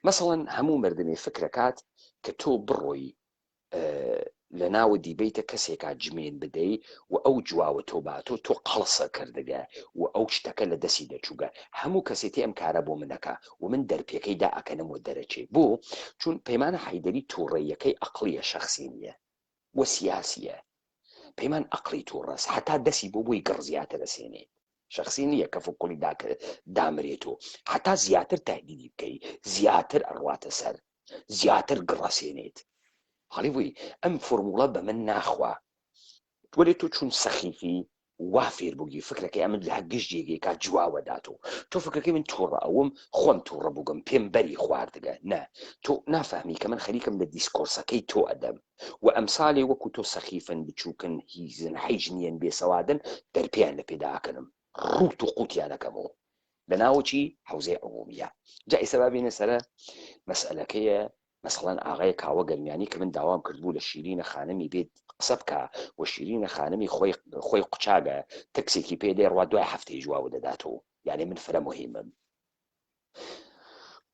مەسەڵەن هەموو مردمێ فکرەکات کە تۆ بڕۆی لە ناوە دیبەیتە کەسێکا جمێن بدەی و ئەو جواوە تۆ باتۆ تۆ قەڵسە کردگە و ئەو شتەکە لە دەسی دەچووگە هەموو کەسێتی ئەم کارە بۆ منەکە و من دەرپێکەی دا ئەکەنم و دەرەچێ بۆ چون پەیمانە حەیدەری تووڕەیەکەی ئەقڵیە شەخسی نییە و سیاسیە پەیمان ئەقڵی توڕەس حتا دەسی بۆ بۆی گڕ زیاتر ئەسێنێت شەخسی نییە کەف و کوڵی دامرێت و حتا زیاتر تهدیدی بکەی زیاتر ئەڕواتە سەر زیاتر گڕەسێنێت حاڵی بووی ئەم فۆرموڵە بە من ناخوا وەلێ تۆ چون سەخیفی وا فێر بووگی فکرەکەی ئەمن لە گشت جێگەیەکا جواوە داتۆ تۆ فکرەکەی من توڕە ئەوم خۆم توڕە بووگم پێم بەری خواردگە نا تۆ نافەهمی کە من خەریکم لە discourse ەکەی تۆ ئەدەم و ئەمسالێ وەکو تۆ سەخیفن بچووکن هیزن حیج نیەن بێسەوادن دەرپێیان لە پێدا ئەکەنم ڕووت و قوتیان ئەکەمەوە لە ناوەکی حەوزەی عمومیە جا ئیستا با بێینە سەرە مەسئەلەکەیە مەسەڵەن ئاغای کاوە گەرمیانی کە من داوام کردبوو لە شیرینە خانمی بێت قسە بکا و شیرینە خانمی خۆی خۆی قوچاگە تەکسێکی پێ دێ ڕوا دوای هەفتەی جواو دەداتەوە یعنی من فرە مهمم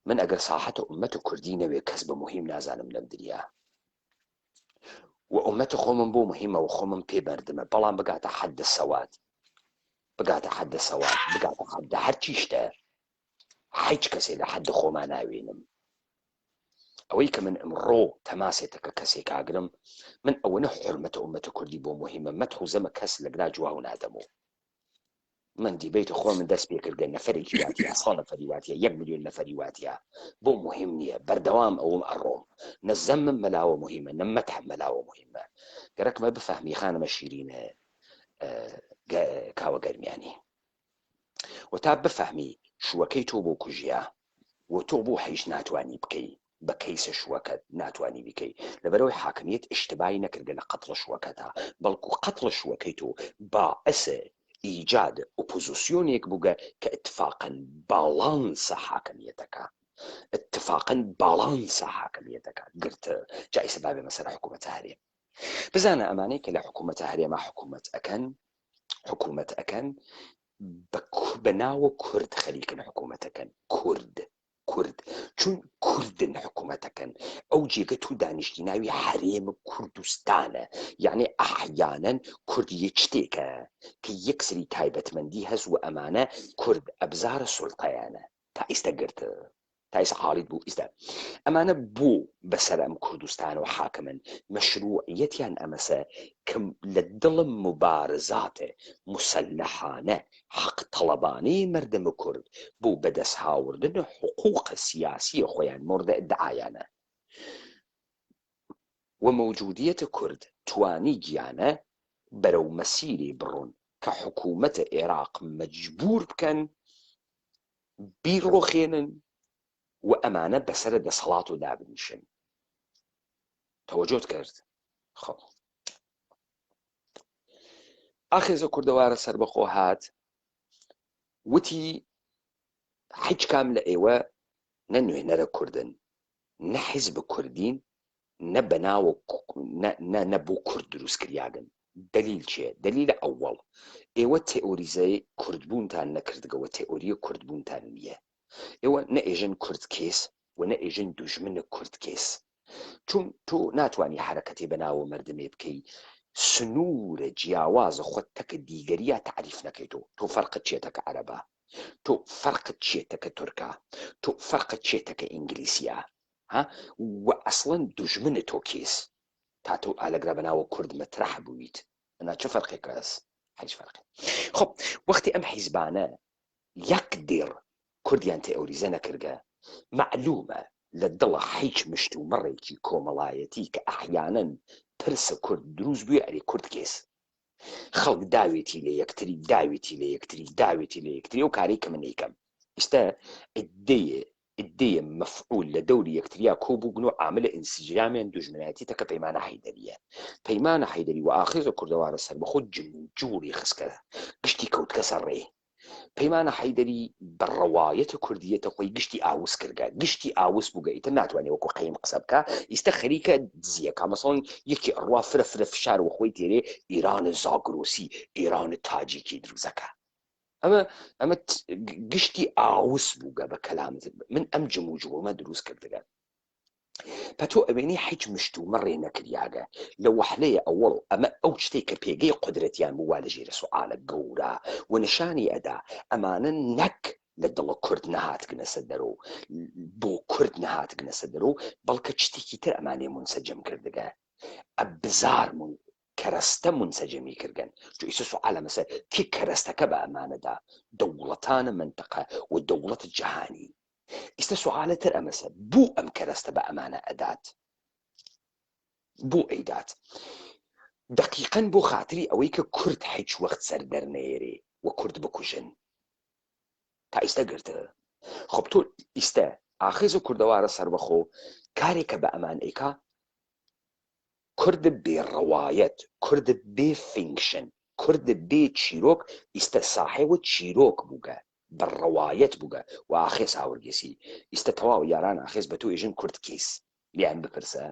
من ئەگەر ساحەت و ئومەت و کوردی نەوێ کەس بە مهم نازانم لەم دنیا و ئومەت خۆمم بۆ مهمە و خۆمم پێ بەردمە بەڵام بگاتە حەد سەواد بگاتە حەد سەواد بگاتە حەد هەرچی شتە هیچ کەسێ لە حەد خۆما ناوێنم. ئەوەی کە من ئمڕۆ تەماسێتەکە کەسێک ئاگرم من ئەوەنە حرمەتە ئومەتە کوردی بۆ مهمە مەتح و زەمە کەس لەگرا جواو نادەمەوە من debate خۆ من دەست پێکردگە نەفرێکی واتە سا نەفەری واتە یەک میلیۆن نەفەری واتە بۆ مهم نییە بەردەوام ئەوم ئەڕۆم نە زەمم مەلاوە مهمە نە مەتحم مەلاوە مهمە گەرەکمە بفەهمی خانمە شیرینە کاوە گەرمیانی و تا بفەهمی شووەکەی تۆ بۆ کوژیا و تۆ بۆ حیش ناتوانی بکەی بە کەیسە شووەکەت ناتوانی بیکەی لەبەرئەوەی حاکمیەت ئیشتبای نەکردگە لە قەتڵ شووەکەتا بەڵکو قەتڵ شووەکەی تۆ باعس ئیجاد ئۆپۆزسیۆنێک بووگە کە ئیتفاقەن باڵانسە حاکمیەتەکە ئیتفاقەن باڵانسە حاکمیەتەکە گرت جا ئیسە با بێمە سەر حکوومەتە هەرێم بزانە ئەمانەی کە لە حکوومەتە هەرێما حکوومەت ئەکەن حکوومەت ئەکەن بە ناوە کورد خەریکن حکوومەتەکەن کورد کورد چون کوردن حکوومەتەکەن ئەو جێگە تو دانیشتی ناوی هەرێم کوردستانە یعنی ئەحیانەن کورد یەک شتێکە کە یەکسری تایبەتمەندی هەس و ئەمانە کورد ئەبزارە سوڵتەیانە تا ئیستا گرت تا ئیستا حاڵیت بوو ئیستا ئەمانە بۆ بەسەر ئەم کوردستان و حاکمن مەشروعیەتیان ئەمەسە کە لە دڵم مبارزاتێ مسلحانە حەق تەڵەبانەی مەردم کورد بۆ بەدەس هاوردن حقوق سیاسی خۆیان مۆردە ئدعایانە و مەوجودیەت کورد توانی گیانە بەرەو مەسیرێ بڕۆن کە حکومەت ئێراق مەجبور بکەن بیڕۆخێنن و ئەمانە بەسەرە دەسەڵات و دابنیشن. تەوەجۆت کرد؟ خۆ ئاخێزە کوردەوارە سەربەخۆ هات وتی هیچ کام لە ئێوە نە نوێنەرە کوردن نە حیزب کوردین نە بەناوە نە نە بۆ کورد دروست کریاگن دەلیل چیە دەلیلە ئەوەڵ ئێوە تئوریزەی کوردبوونتان نەکردگەوە تئوریە کوردبوونتان نییە ئێوە نە ئێژن کورد کێس و نە ئێژن دوژمنە کورد کێس چون تۆ ناتوانی حەرەکەتێ بە ناوە مەردمێ بکەی سنوورە جیاوازە خۆت تەکە دیگەریا تەعریف نەکەی تۆ تۆ فەرقت چیە تەکە عەرەبا تۆ فەرقت چیە تەکە تورکا تۆ فەرقت چیە تەکە ئینگلیسیا ها و ئەسڵەن دوژمنت تۆ کێس تا تۆ ئالەگرا بە ناوە کورد مەترەح بوویت ئەنا چ فەرقێک هەس هیچ فەرقێ خب وەختی ئەم حیزبانە یەک دێڕ کوردیان تئوریزە نەکردگە، مەعلوومە لە دڵە حیچ مشتومڕێکی کۆمەڵایەتی کە ئەحیانەن پرس کورد دروس بوێ ئەرێ کورد کێس؟ خەڵک داوێتی لە یەکتری داوێتی لە یەکتری داوێتی لە یەکتری ئەو کارەی کە من ئەیکەم ئیستە عدەیێ عدەیێ مەفعول لە دەوری یەکتریا کۆ بووگن و عاملە ئینسجامیان دوژمنایەتی تەکە پەیمانە حەیدەریە پەیمانە حەیدەری وە ئاخێزە کوردەوارە سەربەخۆ جموجوڵی خسکە گشتی کەوتکەسە ڕێ پەیمانە حەیدەری بە ڕەوایەتە کوردیەتە خۆی گشتی ئاوس کردگە گشتی ئاوس بووگە ئیتر ناتوانێ وەکو قەیم قسە بکا ئیستە خەریکە دزیەکا مەسەڵەن یەکی ئەڕوا فرە فرە فشار وە خۆی تێرێ ئیران زاگرۆسی ئیران تاجیکی دروزەکە ئەمە ئەمە گشتی ئاوس بووگە بە کەلام من ئەم جموجوڵمە دروست کردگە پەتۆ ئەوێنی حیچ مشت و مڕێ نەکریاگە لە وەحلەیە ئەوەڵ ئەمە ئەو شتەی کە پێگەی قودرەتیان بوو وا لە ژێرە سوعالە گەورە و نشانی ئەدا ئەمانە نەک لە دڵە کورد نەهاتگنەسە دەرۆ بۆ کورد نەهاتگنەسە دەرۆ بەڵکە شتێکی تر ئەمانێ مونسەجم کردگە ئەبزار مون کەرەستە مونسەجەمی کردگەن چو ئیسە سوعالە مەسە کی کەرەستەکە بە ئەمانەدا دەوڵەتانە مەنتەقە و دەوڵەت جەهانی ئیستە سوعالە تر ئەمەسە بو ئەم کەرەستە بە ئەمانە ئەدات بو ئەیدات دەقیقەن بۆ خاتری ئەوەی کە کورد هیچ وەخت سەر دەرنەیەرێ و کورد بکوژن تا ئیستە گرتە خب تۆ ئیستە ئاخێز و کوردەوارە سەربەخۆ کارێکە بە ئەمان ئەیکا کورد بێ ڕەوایەت کورد بێ فینکشن کورد بێ چیرۆک ئیستە ساحێوە چیرۆک بووگە بە ڕەوایەت بووگە و ئاخێز هاورگێسی ئیستە تەواو یاران ئاخێز بە تۆ ئێژن کورد کیس لیان بپرسە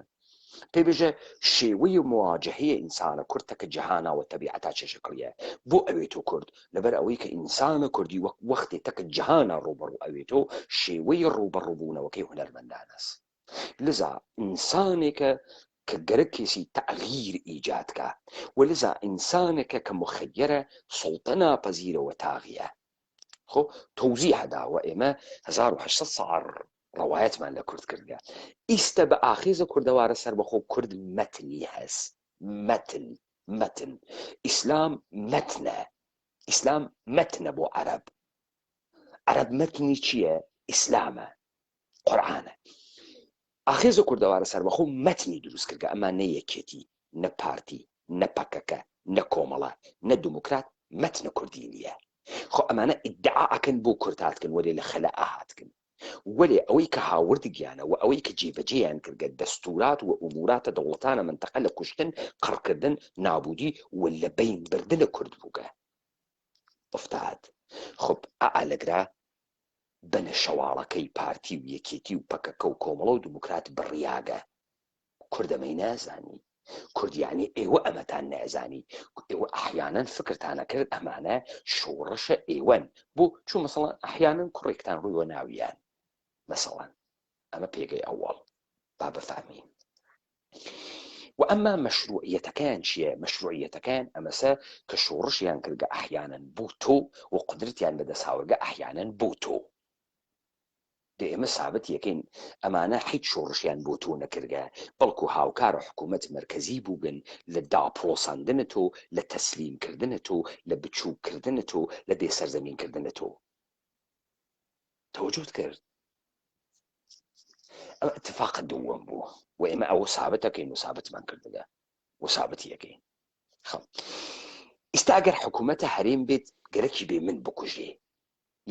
پێ بێژە شێوەی مواجهەیە ئینسانە کورد تەکە جەهانا و تەبیعەتا چێ شکڵیە بۆ ئەوێتۆ کورد لەبەر ئەوەی کە ئینسانە کوردی وەک وەختێ تەکە جەهانا ڕووبەڕوو ئەوێتۆ شێوەی ڕووبەڕووبوونەوەکەی هونەرمەندانەس لذا ئینسانێکە کە گەرەکێسی تەغییر ئیجاد کا و لذا ئینسانێکە کە موخەیەرە سوڵتە ناپەزیرە و تاغیە خۆ تەوزیح داوە ئێمە 1800 ساڵ. ڕەوایەتمان لە کورد کردگە. ئیستە بە ئاخێزە کوردەوارە سەربەخۆ کورد مەتنی هەس. مەتن. مەتن. ئیسلام مەتنە. ئیسلام مەتنە بۆ عەرەب. عەرەب مەتنی چییە؟ ئیسلامە. قورئانە. ئاخێزە کوردەوارە سەربەخۆ مەتنی دروست کردگە ئەما نە یەکێتی، نە پارتی، نە پەکەکە، نە کۆمەڵە، نە دموکرات مەتنە کوردی نییە. خۆ ئەمانە ئیدعا ئەکەن بۆ کورد هاتکن وەلێ لە خەلەئا هاتکن. وەلێ ئەوەی کە هاوردگیانە وە ئەوەی کە جێبەجێیان کردگە دەستورات وە ئوموراتە دەوڵەتانە مەنتەقە لە کوشتن، قڕکردن، نابودی و لە بەین بردنە کورد بووگە. ئوفتاد. خب ئا لەگرا بەنە شەواڵەکەی پارتی و یەکێتی و پەکەکە و کۆمەڵە و دموکرات بڕیاگە. کورد ئەمەی نازانی. کورد یانی ئێوە ئەمەتان نەئەزانی. ئێوە ئەحیانەن فکرتان ئەکرد ئەمانە شۆڕشە ئێوەن. بۆ؟ چون مەسەڵەن ئەحیانەن کوڕێکتان ڕوویوە ناویان. مەسەڵەن. ئەمە پێگەی ئەوەڵ. با بفهمین. و ئەمما مەشروعیەتەکەیان چییە؟ مەشروعیەتەکەیان ئەمەسە کە شۆڕشیان کردگە ئەحیانەن بۆ تۆ و قودرەتیان بەدەست هاورگە ئەحیانەن بۆ تۆ. دە ئێمە سابت یەکەین ئەمانە حیچ شۆڕشیان بۆ تۆ نەکردگە بەڵکو هاوکار حکوومەت مەرکەزی بووگن لە داپڵۆساندن تۆ، لە تەسلیم کردن تۆ، لە بچووک کردن تۆ، لە بێ سەرزەمین کردن تۆ. تەوەجوهت کرد؟ ئەمە اتفاق دووەم بوو و ئێمە ئەوە سابت ئەکەین و سابتمان کردگە و سابتی ئەکەین. خەم ئیستا ئەگەر حکوومەتە هەرێم بێت گەرەکی بێ من بکوژێ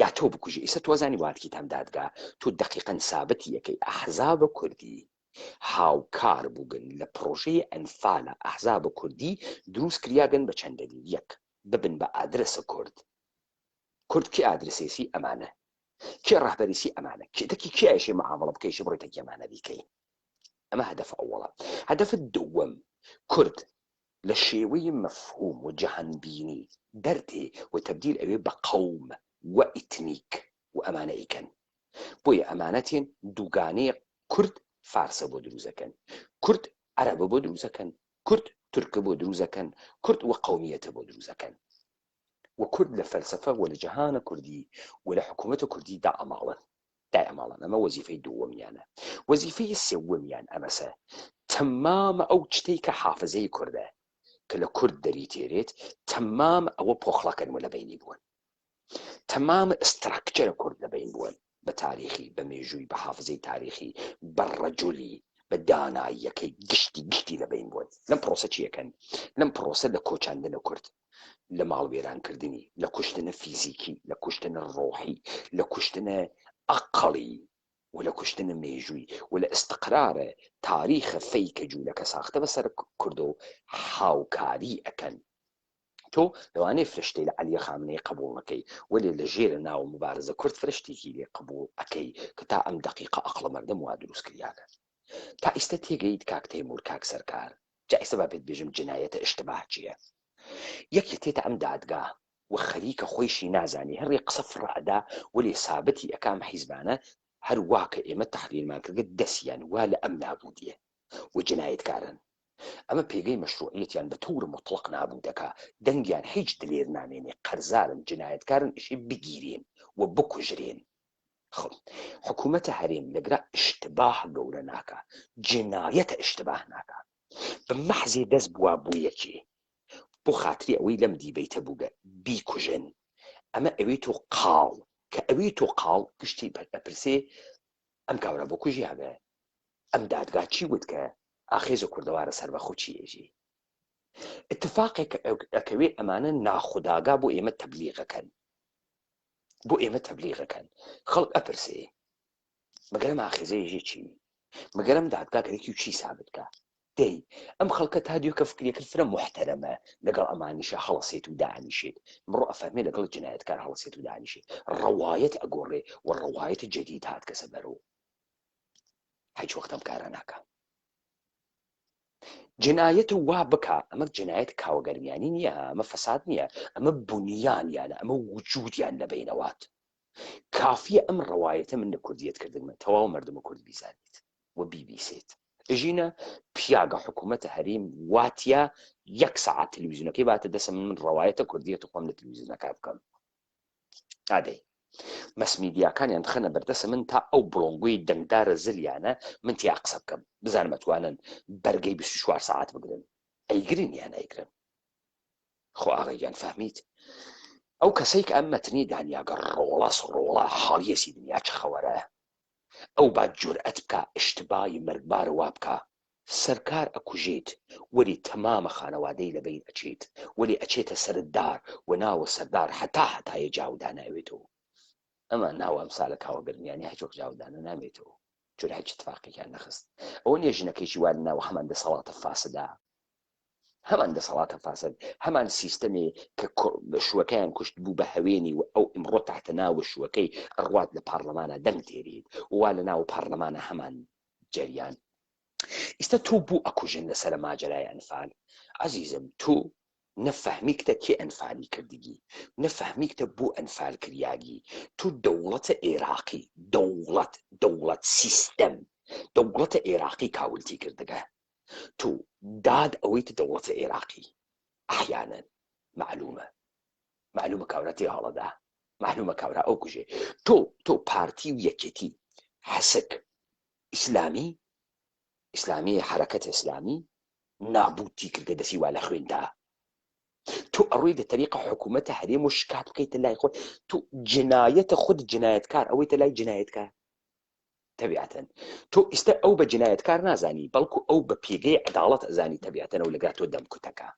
یا تۆ بکوژی ئیستا تۆ زانی واتکیتام دادگا تۆ دەقیقەن سابتی یەکەی ئەحزاب کوردی هاوکار بووگن لە پڕۆژەی ئەنفالە ئەحزاب کوردی دروست کریاگن بە چەند دەلیل یەک ببن بە ئادرەسە کورد کورد کێ ئادرسێسی ئەمانە کێ ڕەهبەریسی ئەمانە کێ دەکی کێ ئەشێ معامەڵە بکەیشی بڕۆی تەکی ئەمانە بیکەی ئەمە هەدەف ئەوەڵە هەدەف دووەم کورد لە شێوەی مەفهوم و جەهانبینی دەردێ و تەبدیل ئەوێ بە قەوم و ئیتنیک و ئەمانە ئەیکەن بۆیە ئەمانە تێن دووگانەیە کورد فارسە بۆ دروست ئەکەن کورد عەرەبە بۆ دروست ئەکەن کورد تورکە بۆ دروست ئەکەن کورد وە قەومیەتە بۆ دروست ئەکەن و کورد لە فەلسەفە و لە جەهانە کوردی و لە حکوومەتە کوردی دائەماڵن دایئەماڵن ئەمە وەزیفەی دووەمیانە وەزیفەی سێوەمیان ئەمەسە تەمام ئەو چتەی کە حافزەی کوردە کە لە کورد دەری تێرێت تەمام ئەوە پۆخڵەکەن و لە بینی بوون تەمام structure ە کورد لە بین بوون بە تاریخی بە مێژووی بە حافزەی تاریخی بە ڕەجولی بە داناییەکەی گشتی گشتی لە بین بوون لەم پرۆسە چیەکەن لەم پرۆسە لە کۆچاندنە کورد لە ماڵوێرانکردنی، لە کوشتنە فیزیکی، لە کوشتنە ڕۆحی، لە کوشتنە ئەقڵی و لە کوشتنە مێژووی و لە ئستقرارە تاریخە فەیکە جوولەکە ساختە بەسەر کوردۆ هاوکاری ئەکەن. تۆ لەوانەیە فرە شتێ لە عەلی خامنەیی قەبووڵ نەکەی وەلێ لە ژێرە ناو موبارزە کورد فرە شتێکی لێ قەبووڵ ئەکەی کە تا ئەم دەقیقە ئەقڵە مەردم وا دروست کریاگە. تا ئیستە تێگەیت کاک تەیموور کاک سەرکار؟ جا ئێستا با پێت بێژم جنایەتە اشتباه چیە یەکێ تێتە ئەم دادگا و خەریکە خۆیشی نازانی هەر ڕێ قسە فڕە ئەدا وەلێ سابتی ئەکا ئەم حیزبانە هەر وا کە ئێمە تەحلیلمان کردگە دەسیان وا لە ئەم نابودیە و جنایەتکارن ئەمە پێگەی مەشروعیەتیان بە تور موتڵەق نابود ئەکا دەنگیان هیچ دلێر نامێنێ قەرزارن جنایەتکارن ئەشێ بگیرێن و بکوژرێن خب حکومەتە هەرێم لەگرا اشتباه گەورە ناکا جنایەتە اشتباه ناکا بە مەحزێ دەست بوا بۆ یەکێ بۆ خاتری ئەوەی لەم دیبەیتە بووگە بیکوژن ئەمە ئەوی تۆ قاڵ کە ئەوی تۆ قاڵ گشتی ئەپرسێ ئەم کاورا بۆ کوژیاگە ئەم دادگا چی وت کە ئاخێزە کوردەوارە سەربەخۆ چی ئێژی اتفاقێک ئەکەوێ ئەمانە ناخوداگا بۆ ئێمە تەبلیغەکەن بۆ ئێمە تەبلیغەکەن خەڵک ئەپرسێ مەگەرم ئاخێزەیەژێ چی مەگەرم دادگا گەرەکی و چی سابت کە دەی ئەم خەڵکە تا دوێکە فکرێکرد فرە محتەرەمە لەگەڵ ئەمانیشە هەڵەسێت و دانیشێت مڕۆ ئەفەرمێ لەگەڵ جنایەتکار هەڵەسێت و دانیشێت ڕەوایەت ئەگۆڕێ و ڕەوایەت جدید هات کەسە بەرەو هیچ وەختم کارە ناکە جنایەت وا بکا ئەمە جنایەت کاوە گەرمیانی نییە ئەمە فەساد نییە ئەمە بنیانیانە ئەمە وجودیان لە بینەوات کافیە ئەم ڕەوایەتە من لە کوردیەت کردنمە تەواو مردمە کورد بیزانیت و بیبیسێت ژینە پیاگە حکوومەتە هەریم واتە یەک سەعات تەلویزیونەکەی باتە دەسم من ڕەوایەتە کوردیەت خۆم لە تەلویزیونەکە بکەم ئادەی. مەس میدیاکانیان بخەنە بەردەسە من تا ئەو بڵۆنگۆی دەنگدارە زلیانە من تیا قسە بکەم بزانم ئەتوانن بەرگەی 24 سەعات بگرن ئەیگرن یان ئەیگرن خۆ ئاغا گیان فەهمیت ئەو کەسەی کە ئەم مەتنی دانیاگە ڕۆڵەس ڕۆڵە حاڵیەسی دنیا چ خەوەرە ئەو با جورئەت بکا ئشتبای مەرگبار وا بکا سەرکار ئەکوژێت وەلی تەمامە خانەوادەی لە بەین ئەچێت وەلی ئەچێتە سەر دار و ناوە سەردار هەتا هەتایە جاودانە ئەوێتەوە ئەمە ناوە ئەمسالە کاوە گەرمیانی هەچ وەک جاودانە نامێتەوە چون هەچ اتفاقێکیان نەخست ئەوە نیە ژنەکەیشی وا لە ناوە هەمان دەسەڵاتە فاسدا هەمان دەسەڵاتە فاسد هەمان سیستەمێ کە شوەکەیان کوشت بوو بە هەوێنی و ئەو ئیمڕۆ تەحتە ناوە شوەکەی ئەڕوات لە پارلەمانە دەنگ تێریت وا لە ناو پارلەمانە هەمان جەریان ئیستا تۆ بوو ئەکوژن لەسەر ماجەرای ئەنفال عەزیزم تۆ نە فەهمیکتە کێ ئەنفالی کردگی نە فەهمیکتە بۆ ئەنفال کریاگی تۆ دەوڵەتە ئێراقی دەوڵەت دەوڵەت سیستەم دەوڵەتە ئێراقی کاولتی کردگە تۆ داد ئەوەیتە دەوڵەتە ئێراقی ئەحیانەن معلومە معلومە کاورا تێ هەڵەدا معلومە کاورا ئەو کوژێ تۆ تۆ پارتی و یەکێتی حسک ئیسلامی ئیسلامی حرەکەت ئیسلامی نابوتی کردگە دەسی وا لە خوێندا تۆ ئەڕۆی لە تەریقە حکوومەتە هەرێم و شکات بکەیتە لای خۆ تۆ جنایەتە خود جنایەتکار ئەوەیتە لای جنایەتکار تەبیعەتەن تۆ ئیستا ئەو بە جنایەتکار نازانی بەڵکو ئەو بە پێگەی عەداڵەت ئەزانی تەبیعەتەن ئەو لەگا تۆ دەم کوتەکە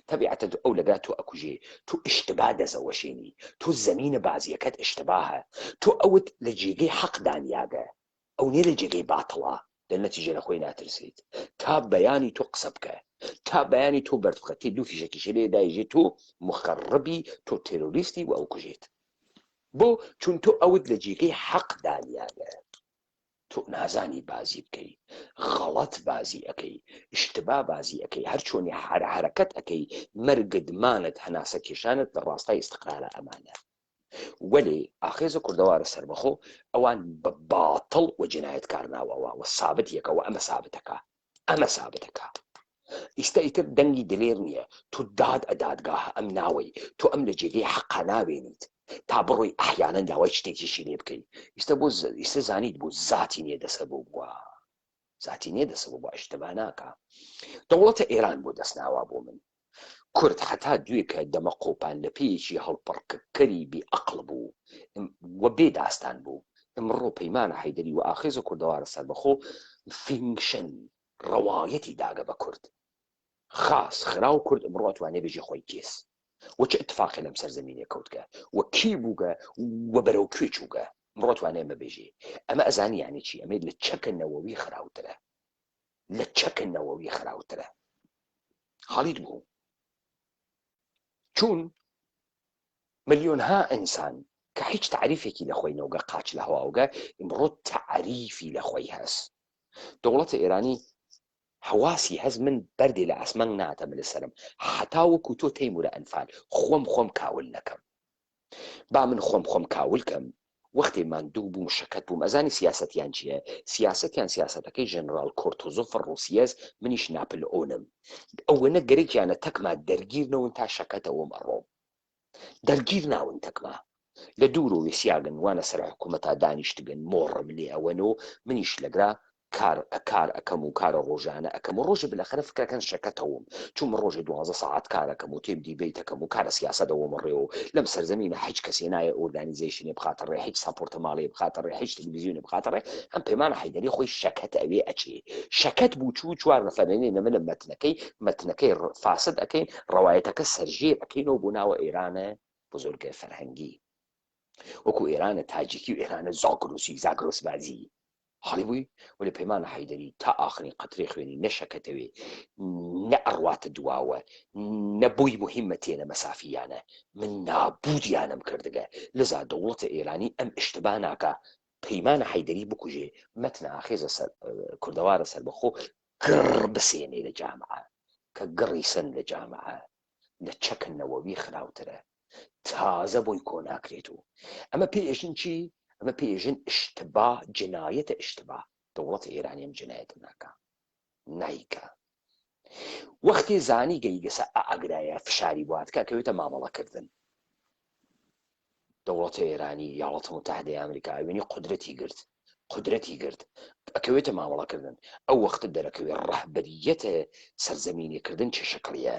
تەبیعەتەن تۆ ئەو لەگا تۆ ئەکوژێ تۆ ئیشتبا دەزەوەشێنی تۆ زەمینە بازیەکەت ئیشتباهە تۆ ئەوت لە جێگەی حەق دانیاگە ئەو نیە لە جێگەی باتڵە لە نەتیجە لە خۆی ناترسیت تا بەیانی تۆ قسە بکە تا بەیانی تۆ بەرد بخە تێ دوو فیشەکیشە لێ دایژێ تۆ مخەڕبی تۆ تێرۆریستی و ئەو کوژێت بۆ چون تۆ ئەوت لە جێگەی حەق دانیاگە تۆ نازانی بازی بکەی غەڵەت بازی ئەەکەی اشتبا بازی ئەەکەی هەر چۆنی حرە حرەکەت ئەەکەی مەرگت مانت هەناسە کێشانت لە ڕاستای ئیستقرارە ئەمانە وەلێ ئاخێزە کوردەوارە سەربەخۆ ئەوان بە باتڵ و جنایەتکار ناوەوە و سابت یەکەوە ئەمە سابتەکە ئەمە سابتەکە ئیستا ئیتر دەنگی دلێر نییە تو داد ئەدادگاه ئەم ناوەی تۆ ئەم لە جێگەی حەقا ناوێنیت تا بڕۆی ئەحیانەن داوای شتێکیشی لێ بکەی ئیستا بۆ ئیستا زانیت بۆ زاتی نییە دەسە بۆ بووە زاتی نییە دەسە بۆ ئەشتبا ناکا دەوڵەتە ئێران بۆ دەستناوا بۆ من کورد هەتا دوێکە دەمە قۆپان لە پێیەکی هەڵپەڕکەکەری بێ ئەقڵ بوو و بێ داستان بوو، ئمڕۆ پەیمانە حەیدەری و ئاخێزە کوردەوارە سەربەخۆ فینگشن ڕەوایەتی داگە بە کورد. خاس خراو کورد ئمڕۆ ئەتوانێ بێژێ خوەی کێس و چ ئتفاقێ لەم سەرزەمینێ کەوتگە و کی بووگە و بەرەو کوێ چووگە ئمڕۆ توانێ ئەمە بێژێ. ئەمە ئەزانی یانێ چی؟ ئەمێ لە چەکە نەوەوی خراوترە. لە چەکە نەوەوی خراوترە. حاڵیت بوو چون ملیۆنها ئینسان کە هیچ تعریفێکی لە خۆی نەوگە قاچ لە هەواوگە ئمڕۆ تعریفی لە خۆی هەس دەوڵەتە ئێرانی حواسی هەز من بەردێ لە ئاسمان ناتە مل سەرم حتا وەکو تۆ تەیمورە ئەنفال خۆم خۆم کاول نەکەم با من خۆم خۆم کاول کەم وەختێ ماندوو بووم شەکەت بووم ئەزانی سیاسەتیان چیە سیاسەتیان سیاسەتەکەی ژەنراڵ کۆرتۆزۆف ڕوسیەس منیش ناپلئۆنم ئەوەنە گەرەکیانە تەکما دەرگیر نەون تا شەکەتەوەم ئەڕۆم دەرگیر ناون تەکما لە دوورۆ وێسیاگن وانە سەر حکوومەتا دانیشتگن مۆڕم لێ ئەوەن و منیش لەگرا کار کار ئەکەم و کارە ڕۆژانە ئەکەم و ڕۆژێ بلەخەرە فکرەکەن شەکەتەوم چون من ڕۆژێ 12 سەعات کارەکەم و تێم debate ەکەم و کارە سیاسە دەوەمە ڕێ و لەم سەرزەمینە هیچ کەسێ نایە organization ێ بخاتە ڕێ هیچ support ە ماڵێ بخاتە ڕێ هیچ تەلەڤیزیۆنێ بخاتە ڕێ ئەم پەیمانە حەیدەری خۆی شەکەت ئەوێ ئەچێ شەکەت بوو چوو چوار نەفەر نێنە منە مەتنەکەی مەتنەکەی فاسد ئەکەین ڕەوایەتەکە سەرژێر ئەکەینەوە بۆ ناوە ئێرانە بزرگە فەرهەنگی وەکو ئێرانە تاجیکی و ئێرانە زاگرۆسی زاگرۆسبازی حاڵی بووی وەلێ پەیمانە حەیدەری تا ئاخرین قەترەی خوێنی نە شەکەتەوێ نە ئەڕواتە دواوە نە بۆی موهیمە تێنە مەسافیانە من نابودیانم کردگە لەزا دەوڵەتە ئێرانی ئەم ئشتبا ناکا پەیمانە حەیدەری بکوژێ مەتنە ئاخێزە سەر کوردەوارە سەربەخۆ گڕ بسێنێ لە جامعە کە گڕی سەن لە جامعە لە چەک نەوەوی خراوترە تازە بۆی کۆ ناکرێت و ئەمە پێ ئێژن چی؟ ئەمە پێ ئێژن اشتبا جنایەتە اشتبا دەوڵەتی ئێرانی ئەم جنایەتە ناکا نایکا وەختی زانی گەیگەسە ئاگرایە فشاری بواتکە کەوێتە مامەڵەکردن. دەوڵەتە ئێرانی، ایالات متحدەی ئامریکا ئەوێنی قودرەتی گرت، قودرەتی گرت، ئەکەوێتە مامەڵە کردن، ئەو وەختە دەرەکەوێ ڕەهبەریەتە سەرزەمینی کردن چ شکڵیە.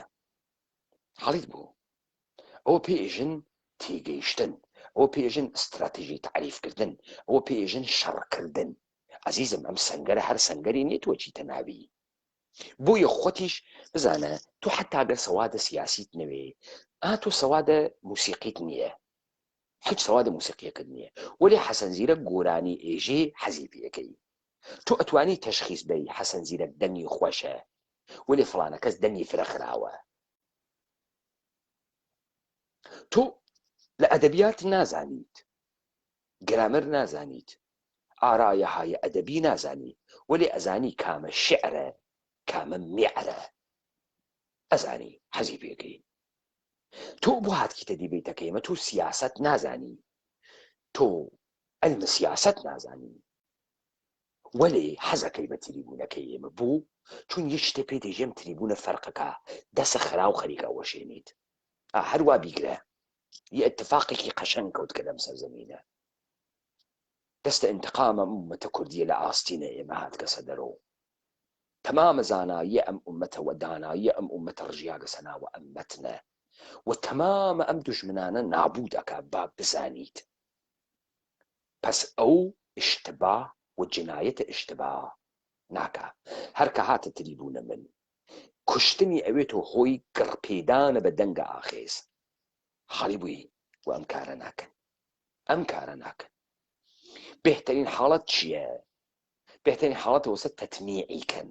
حاڵیت بوو. ئەوە پێ ئێژن تێگەیشتن، ئەوە پێ ئێژن ئستراتژی تەعریف کردن، ئەوە پێ ئێژن شەڕ کردن. عەزیزم ئەم سەنگەرە هەر سەنگەری نیە تۆ ئەچیتە ناوی. بۆیە خۆتیش بزانە تۆ حەتا گەر سەوادە سیاسیت نەوێ ئا تۆ سەوادە موسیقیت نییە هیچ سەوادە موسیقیەکەت نییە وەلێ حەسەن زیرەک گۆرانی ئێژێ حەزی پێەکەی تۆ ئەتوانی تەشخیص بەی حەسەن زیرەک دەنگی خۆشە وەلێ فڵانە کەس دەنگی فرە خراوە تۆ لە ئەدەبیات نازانیت گرامەر نازانیت ئارایەهای ئەدەبی نازانی وەلێ ئەزانی کامە شیعرە کامە میعرە ئەزانی حەزی پێکەی تۆ بۆ هاتکیتە دیبەیتەکەی مە تۆ سیاسەت نازانی تۆ علم سیاسەت نازانی وەلێ حەزەکەی بە تریبوونەکەی ئێمە بوو چون یەک شتێ پێ دێژێم تریبوونە فەرقەکە دەسە خراو خەریکە وەشێنیت هەروا بیگرە یە اتفاقێکی قەشەنگ کەوت کە لەم سەرزەمینە دەستە ئینتقام ئەم ئوممەتە کوردیە لە ئاستینە ئێمە هاتگەسە دەرۆ تەمامە زاناییە ئەم ئوممەتە وە داناییە ئەم ئوممەتە ڕژیاگەسە ناوە ئەم مەتنە وە تەمامە ئەم دوژمنانە نابوود ئەکا با بزانیت پەس ئەو ئشتبا و جنایەتە ئشتبا ناکا هەر کە هاتە تریبونە من کوشتنی ئەوێتۆ هۆی گڕپێدانە بە دەنگە ئاخێز حاڵی بووی و ئەم کارە ناکەن ئەم کارە ناکەن بهترین حاڵەت چییە؟ بهترین حاڵەت وەسە تەتمیعی کەن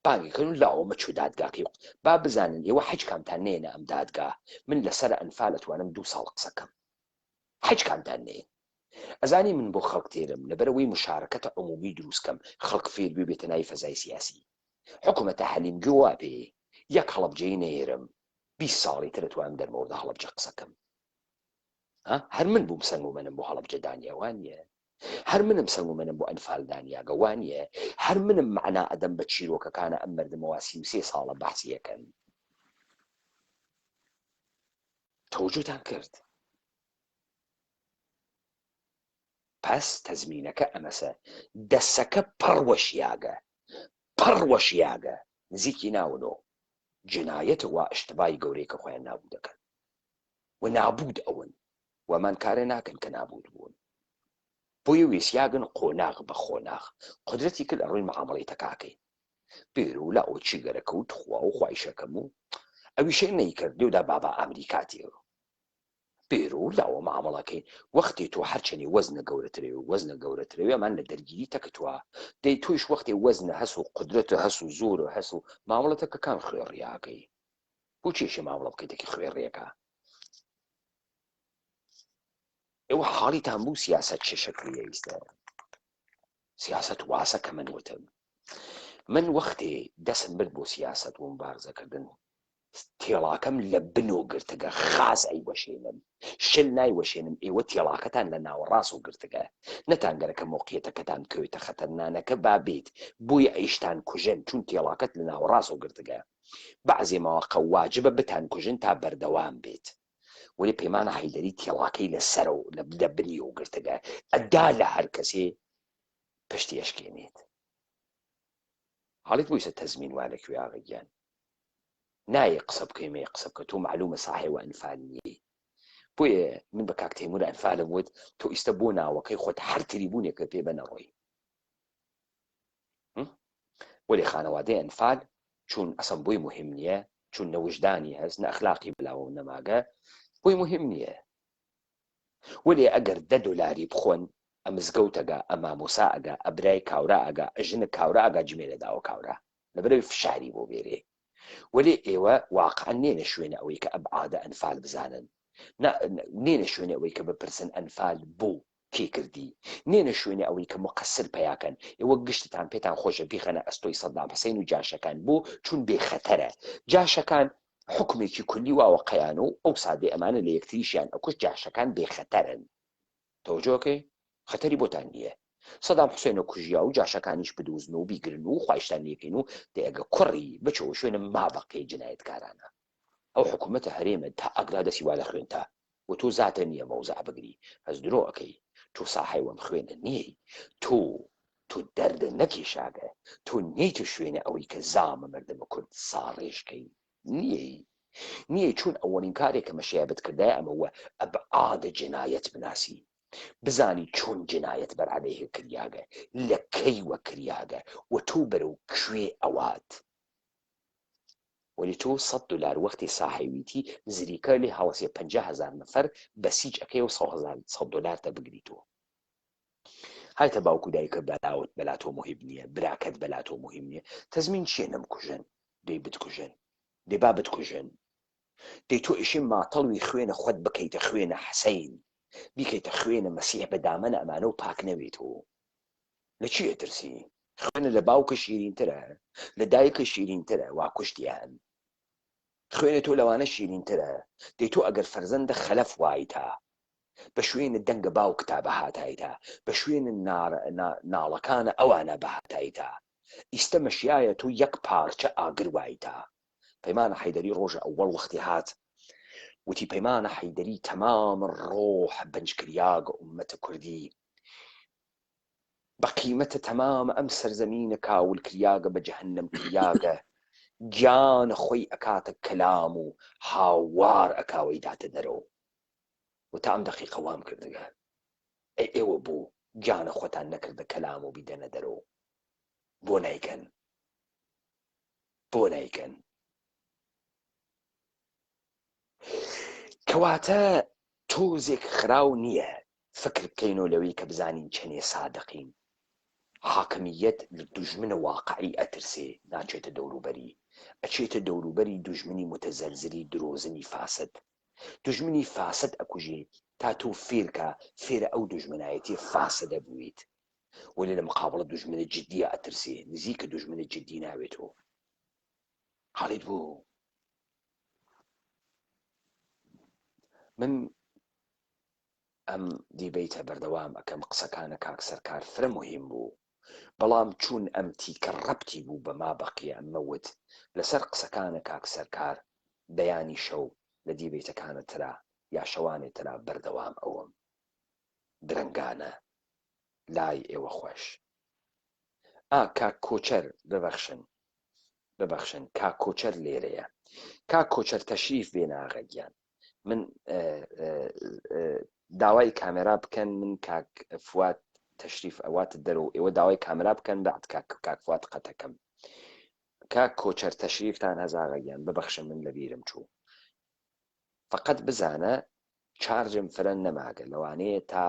بانگی کەن و لاوە مەچوو دادگاکەی با بزانن ئێوە حەج کامتان نێنە ئەم دادگا من لەسەر ئەنفال ئەتوانم دوو ساڵ قسەکەم حەج کامتان نێن ئەزانی من بۆ خەڵک تێرم لەبەرەوەی مشارەکەتە عمومی دروستکەم خەڵک فێر بێ بێتە ناوی فەزای سیاسی حکومەتە حەلیم گوێ بێ یەک هەڵەبجەی نێرم 20 ساڵی تر ئەتوانم دەرمەوردە هەڵەبجە قسەکەم هەر من بووم سەنگ و مەنم بۆ هەڵەبجە دانیا وانیە؟ هەر منم سەنگ و مەنم بۆ ئەنفال دانیاگە وانیە؟ هەر منم مەعنا ئەدەم بە چیرۆکەکانە ئەم مەردمەوە 33 ساڵە بەحسی ئەکەن. تەوجوتان کرد؟ پس تەزمینەکە ئەمەسە دەسەکە پڕ وەشیاگە پڕ وەشیاگە نزیکی ناونۆ جنایەت وا ئشتبای گەورەی کە خۆیان نابوو دەکەن و نابوود ئەون و ئەمان کارێ ناکەن کە نابوود بوون بۆیە وێسیاگن قۆناغ بە خۆناغ قودرەتی کرد ئەڕۆین معامەڵەی تەکاکەین بێرو لا ئەوە چی گەرەکە و تخوا و خوایشەکەم و ئەویشێ نەیکرد لێودا بابا ئەمریکا تێ بێرو لاوە معامەڵەکەین وەختی تۆ هەرچەنی وەزنە گەورەترێ و وەزنە گەورەترەوێ ئەمان لە دەرگیری تەکتوە دەی تۆیش وەختێ وەزنە هەس و قودرەتە هەس و زۆر و هەس و مامەڵەتەکە کام خوێڕیاکەی بۆچی ئەشێ مامەڵە بکەیت دەکی خوێڕیەکە ئێوە حاڵیتان بوو سیاسەت چه شکلیە ئیستا سیاسەت واسە کە من وتم من وەختێ دەسم برد بۆ سیاسەت و مبارزەکردن تێڵاکەم لە بنۆ گرتگە خاس ئەی وەشێنم شل نایوەشێنم ئێوە تێڵاکەتان لە ناوەڕاست و گرتگە نەتان گەرەکە مۆقیەتەکەتان بکەوێتە خەتەرنانەکە با بێت بۆیە ئەیشتان کوژن چون تێڵاکەت لە ناوەڕاست و گرتگە بەعزێ مەواقع واجبە بتانکوژن تا بەردەوام بێت وەلێ پەیمانە حەیدەری تێڵاکەی لە سەرەوە لە بنیەوە گرتگە ئەدا لە هەر کەسێ پشتی ئەشکێنێت حاڵیت بوویسە تەزمین وا لە کوێ ئاغە گیان نایە قسە بکەی مەیە قسە بکە تۆ معلومە ساحێوە ئەنفال نییە بۆیە من بە کاک تەیمور ئەنفالم وت تۆ ئیستا بۆ ناوەکەی خۆت هەر تریبوونێکە پێ بە نەڕۆی وەلێ خانەوادەی ئەنفال چون ئەسڵەن بۆی موهیم نیە چون نە وژدانی هەس نە ئەخلاقی بەلاوەو نەماگە بۆی موهیم نیە وەلێ ئەگەر دە دۆلاری بخۆن ئە مزگەوتەگە ئە مامۆسا ئەگا ئە برای کاورا ئەگا ئە ژنە کاورا ئەگا جمێ لە داوە کاورا لەبەرەوەی فشاری بۆ بێرێ وەلێ ئێوە واقعا نێنە شوێنە ئەوەی کە ئەبعادە ئەنفال بزانن نا نێنە شوێنە ئەوەی کە بپرسن ئەنفال بۆ کێ کردی؟ نێنە شوێنی ئەوەی کە موقەسر پەیا کەن. ئێوە گشتتان پێتان خۆشە بیخەنە ئەستۆی سەدام حسین و جاشەکان. بۆ؟ چون بێ خەتەرە. جاشەکان حوکمێکی کولی واوە قەیانە و ئەوسا دێ ئەمانە لە یەکتریشیان ئەکوشت جاشەکان بێ خەتەرن. تەوەجۆ ئەکەی؟ خەتەری بۆتان نییە. سەدام حوسێنە کوژیا و جاشەکانیش بدوزن و بیگرن و خوایشتان لێکەین و دەی ئەگە کوڕی بچۆوە شوێنە مابەقێ جنایەتکارانە. ئەو حکوومەتە هەرێمە تا ئەگرا دەسی وا لە خوێنتا. و تۆ زاتە نییە مەوزع بگری پەس درۆ ئەکەی تۆ ساحێوەم خوێنە نیەی تۆ تۆ دەردە نەکێشاگە تۆ نیتە شوێنە ئەوەی کە زامە مەردەمە کورد ساڕێژ کەی نیەی نیەی چون ئەوەڵین کارێک کە مەشیا بتکردایە ئەمە وە ئەبعاد جنایەت بناسی بزانی چۆن جنایەت بەر عەلەیه کریاگە لە کەیوە کریاگە و تۆ بەرەو کوێ ئەوات وەلی تۆ سەد دولار وەختی ساحێویتی زریکە لێ هەڵەسێ 50 هەزار نەفەر بەسیج ئەکەی و 100 هەزار 100 دولار تە بگری تۆ هایتە باوک و دایکە بەلاوت بەلا تۆ مهم نییە براکەت بەلا تۆ مهم نییە تەزمین چییە نەمکوژن دەی بتکوژن دەی با بتکوژن دەی تۆ ئیشێ ماتەڵوی خوێنە خۆت بکەیتە خوێنە حەسەین بیکەیتە خوێنە مەسیح بە دامەنە ئەمانە و پاک نەوێتەوە لە چی ئەترسی؟ خوێنە لە باوکە شیرینترە لە دایکە شیرینترە وا کوشتیان خوێنە تۆ لەوانە شیرینترە دەی تۆ ئەگەر فەرزەندە خەلەف وایتە بە شوێنە دەنگە باوکتا بەهاتایتە بە شوێنە ناڵەکانە ئەوانە بەهاتایتە ئیستە مەشیایە تۆ یەک پارچە ئاگر وایتە پەیمانە حەیدەری ڕۆژە ئەوەڵ وەختی هات وتی پەیمانە حەیدەری تەمام ڕۆح بەنجکریاگ ئومەت کوردی بە قیمەتە تەمام ئەم سەرزەمینە کاول کریاگە بە جەهەنەم کریاگە گیان خۆی ئەکاتە کەلام و هاوار ئەکاوەی داتە دەرەوە و تا ئەم دەقیقە وام کردگە ئەی ئێوە بۆ گیانە خۆتان نەکردە کەلام و بیدەنە دەرەوە بۆ نایکەن بۆ نایکەن کەواتە تۆزێک خراو نییە فکر بکەینەوە لەوەی کە بزانین چەنێ سادقین. حاکمییەت لە دوژمنە واقعی ئەترسێ ناچێتە دەوروبەری، ئەچێتە دەوروبەری دوژمنی متزلزلی درۆزنی فاسد. دوژمنی فاسد ئەکوژێ تا تۆ فێرکا فێرە ئەو دوژمنایەتیە فاسدە بوویت. وەلێ لە مقابڵە دوژمنە جدیە ئەترسێ، نزیکە دوژمنە جدی ناوێتەوە. حاڵیت بوو؟ من ئەم دیبەیتە بەردەوام ئەکەم قسەکانە کاک سەرکار فرە موهیم بوو بەڵام چوون ئەم تیکە ڕەبتی بوو بە ما بەقیە ئەمە وت لەسەر قسەکانە کاک سەرکار بەیانی شەو لە دیبەیتەکانە ترا یا شەوانێ ترا بەردەوام ئەوم درەنگانە لای ئێوە خۆش ئا کاک کۆچەر ببەخشن ببەخشن کاک کۆچەر لێرەیە کاک کۆچەر تەشریف بێنە ئاغا گیان من داوای کامێرا بکەن من کاک فواد تەشریف ئەواتە دەرەوە ئێوە داوای کامرا بکەن بعد کاک کاک فواد قەتەکەم کاک کۆچەر تەشریفتان هەزاغە گیان ببەخشە من لەبیرم چوو فقط بزانە چارجم فرە نەماگە لەوانەیە تا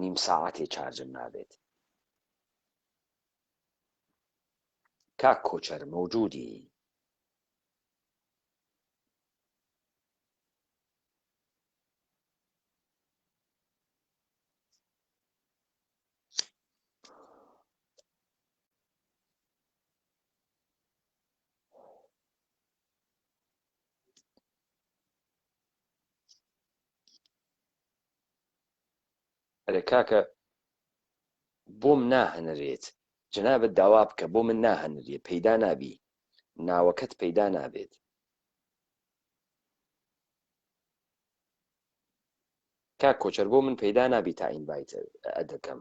نیم ساعەتێ چارجم نابێت کاک کۆچەر مەوجودی؟ ئەرێ کاکە بۆم ناهەنرێت جەنابت داوا بکە بۆ من ناهەنرێ پەیدا نابی ناوەکەت پەیدا نابێت. کاک کۆچەر بۆ من پەیدا نابی تا invite ئەدەکەم.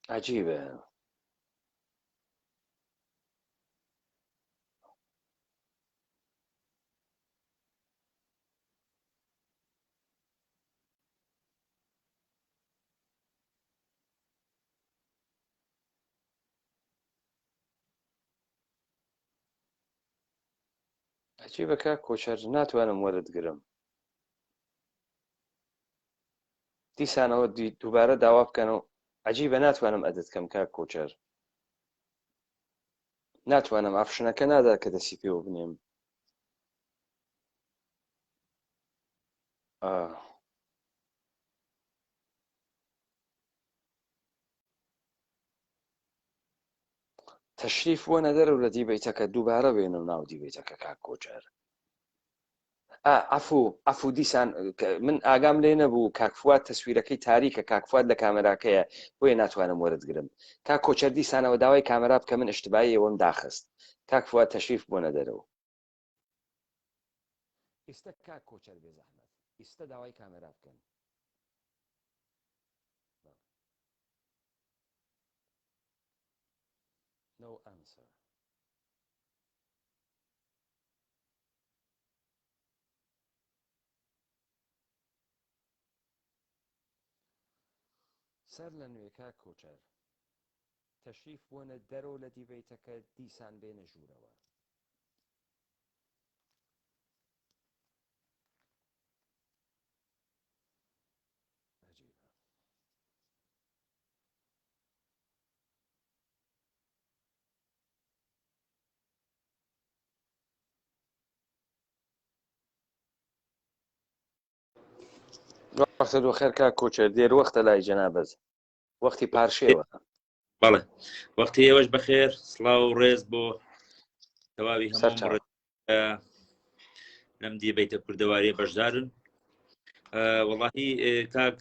عجیبە. عجیبە کاک کۆچەر ناتوانم وەرت گرم دیسانەوە دووبارە داوا بکەن و عجیبە ناتوانم ئەدت کەم کاک کۆچەر ناتوانم ئافشنەکە نادا کە دەسی پێوە بنێم. تەشریف بۆنە دەرەوە لە debate ەکە دووبارە بێنەوە ناو debate ەکە کاک کۆچەر. ئا عەفو عەفو دیسان من ئاگام لێ نەبوو کاک فواد تەسویرەکەی تاریکە کاک فواد لە کامێراکەیە بۆیە ناتوانم وەرت گرم کاک کۆچەر دیسانەوە داوای کامێرا بکە من ئشتبای ئێوەم داخست کاک فواد تەشریف بۆنە دەرەوە. ئیستە کاک کۆچەر بێزەحمەت ئیستە داوای کامێرا بکەن. No answer. سەر لە نوێ کاک کۆچەر تەشریف بۆنە دەرۆ لە دیبەیتەکە دیسان بێنە ژوورەوە. عجیبە. وەختت بەخێر کاک کۆچەر دێر وەختە لای جەنابت وەختی پارشێوە. بەڵێ وەختی ئێوەش بەخێر سڵاو و ڕێز بۆ تەواوی هەموو سەرچاو. بەڕێز لەم debate ە کوردەواریە بەشدارن وەڵاهی کاک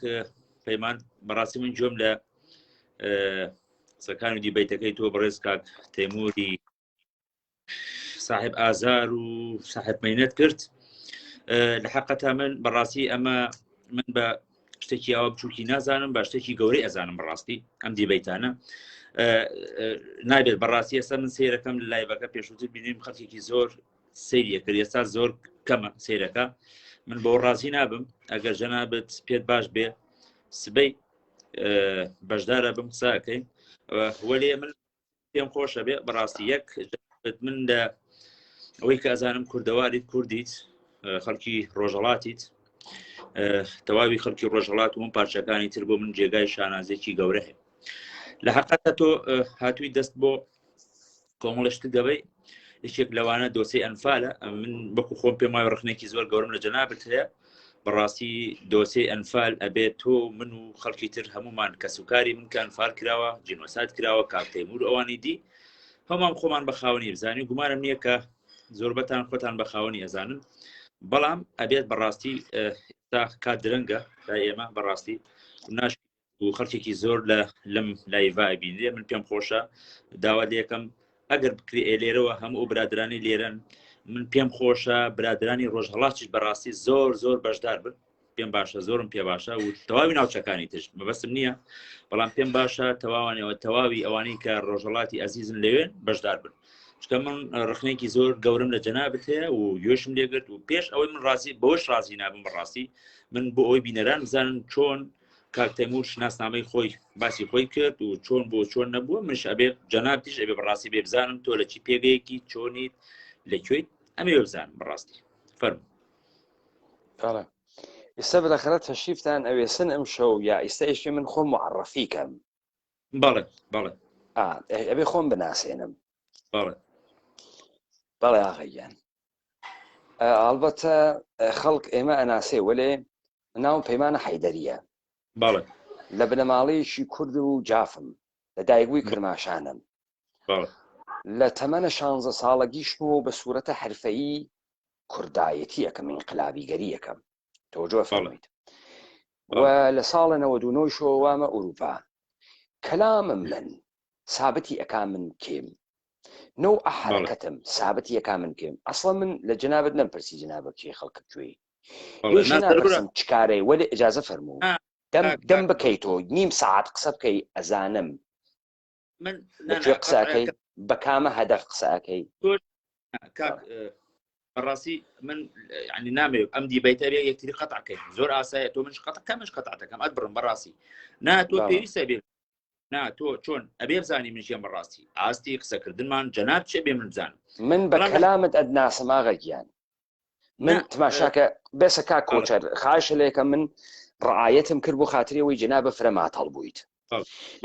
پەیمان بەڕاستی من گوێم لە قسەکان و debate ەکەی تۆ بەڕێز کاک تەیموری ساحب ئازار و ساحب مەینەت کرد لە حقەتا من بەڕاستی ئەمە من بە شتێکی ئەوە بچووکی نازانم بە شتێکی گەورەی ئەزانم بەڕاستی ئەم debate انە نابێت بەڕاستی ئێستا من سیرەکەم لە live ەکە پێشووتر بینیم خەڵکێکی زۆر سەیریە کرد ئێستا زۆر کەمە سیرەکە من بۆ ڕازی نابم ئەگەر جەنابت پێت باش بێ سبەی بەشدارە بم قساکەین وەلێ من پێم خۆشە بێ بەڕاستی یەک من لە ئەوەی کە ئەزانم کوردەواریت کوردیت خەڵکی ڕۆژەڵاتیت تەواوی خەڵکی ڕۆژهڵات و پارچەکانی تر بۆ من جێگای شانازێکی گەورە هەیە لە حقەتە تۆ هاتووی دەست بۆ کۆمەڵشت دەبەی یەکێک لەوانە دۆسی ئەنفالە من بەکو خۆم پێم وایە ڕخنێکی زۆر گەورم لە جەنابت هەیە بەڕاستی دۆسێی ئەنفال ئەبێت تۆ من و خەڵکی تر هەمومان کەسوکاری من کە ئەنفال کراوە جینۆساید کراوە کاک تەیمور ئەوانی دی هەمان خۆمان بە خاوەنی بزانین گومانم نییە کە زۆربەتان خۆتان بە خاوەنی ئەزانن بەڵام ئەبێت بەڕاستی تا کات درەنگە تا ئێمە بەڕاستی ناش و خەڵکێکی زۆر لە لەم live ا بینرێ من پێم خۆشە داوا لەکەم ئەگەر بکرێ لێرەوە هەموو ئەو برادرانی لێرەن من پێم خۆشە برادرانی ڕۆژهڵاتیش بەڕاستی زۆر زۆر بەشدار بن پێم باشە زۆرم پێ باشە و تەواوی ناوچەکانی تش مەبەستم نییە بەڵام پێم باشە تەواوانەوە تەواوی ئەوانەی کە ڕۆژهڵاتی ئەزیزن لەوێن بەشدار بن چکە من ڕخنێکی زۆر گەورم لە جەنابت هەیە و گوێشم لێگرت و پێش ئەوەی من ڕازی بەوەش ڕازی نابم بەڕاستی من بۆ ئەوی بینەران بزانن چۆن کاک تەیمور شناسنامەی خۆی باسی خۆی کرد و چۆن بۆ چۆن نەبووە منش ئەبێ جەنابتیش ئەبێ بەڕاستی بێ بزانم تۆ لە چی پێگەیەکی چۆنیت لە کوێیت ئەمێ بزانم بەڕاستی فەرموو. بەڵێ ئیستا بالاخرە تەشریفتان ئەوێسن ئەم شەو یا ئیستا ئێشێ من خۆم معرفی کەم بەڵێ بەڵێ ئەبێ خۆم بناسێنم بەڵێ بەڵێ ئاغا گیان ئەڵبەتە خەڵک ئێمە ئەناسێ وەلێ ناوم پەیمانە حەیدەریە بەڵێ لە بنەماڵەیەکی کورد و جافم لە دایکبووی کرماشانم بەڵێ لە تەمەنە شانزە ساڵەگیشمەوە بە سوورەتە حرفەیی کوردایەتی ئەکەم ئینقلابیگەری ئەکەم تەوەجۆ بەڵێ فەرموویت و لە ساڵە 99 شەوە وامە ئوروپا کەلامم من سابتی ئەکا من کێم نەوع حەرەکەتم سابتی ئەکا من کێم ئەسڵەن من لە جەنابت نەمپرسی جەنابت کێی خەڵکە کوێی لێشە ناپرسم چ کارەی وەلێ ئجازە فەرموو دەم دەم بکەی تۆ نیم سەعات قسە بکەی ئەزانم من لە کوێ قسەکەی بە کامە هەدەف قسەکەی بەڕاستی من ینی نامەوێت ئەم debate ە بێ یەکتری قەتعکەی زۆر ئاسایە تۆ منش قەتع کەمش قەتعەکەم ئەت بڕم بەڕاستی نا تۆ پێویستە بێ نا تۆ چۆن ئەبێ بزانی من ژیان بەڕاستی ئاستی قسەکردنمان جەناب چێ بێ من بزانم من بە کەلامت ئەدناسم ئاغا گیان من تماشاکە بەسە کا کۆچەر خاشە لەکە من ڕعاەتم کرد بۆ خاتری ئەوەی جەنابە فرە ماتەڵ بوویت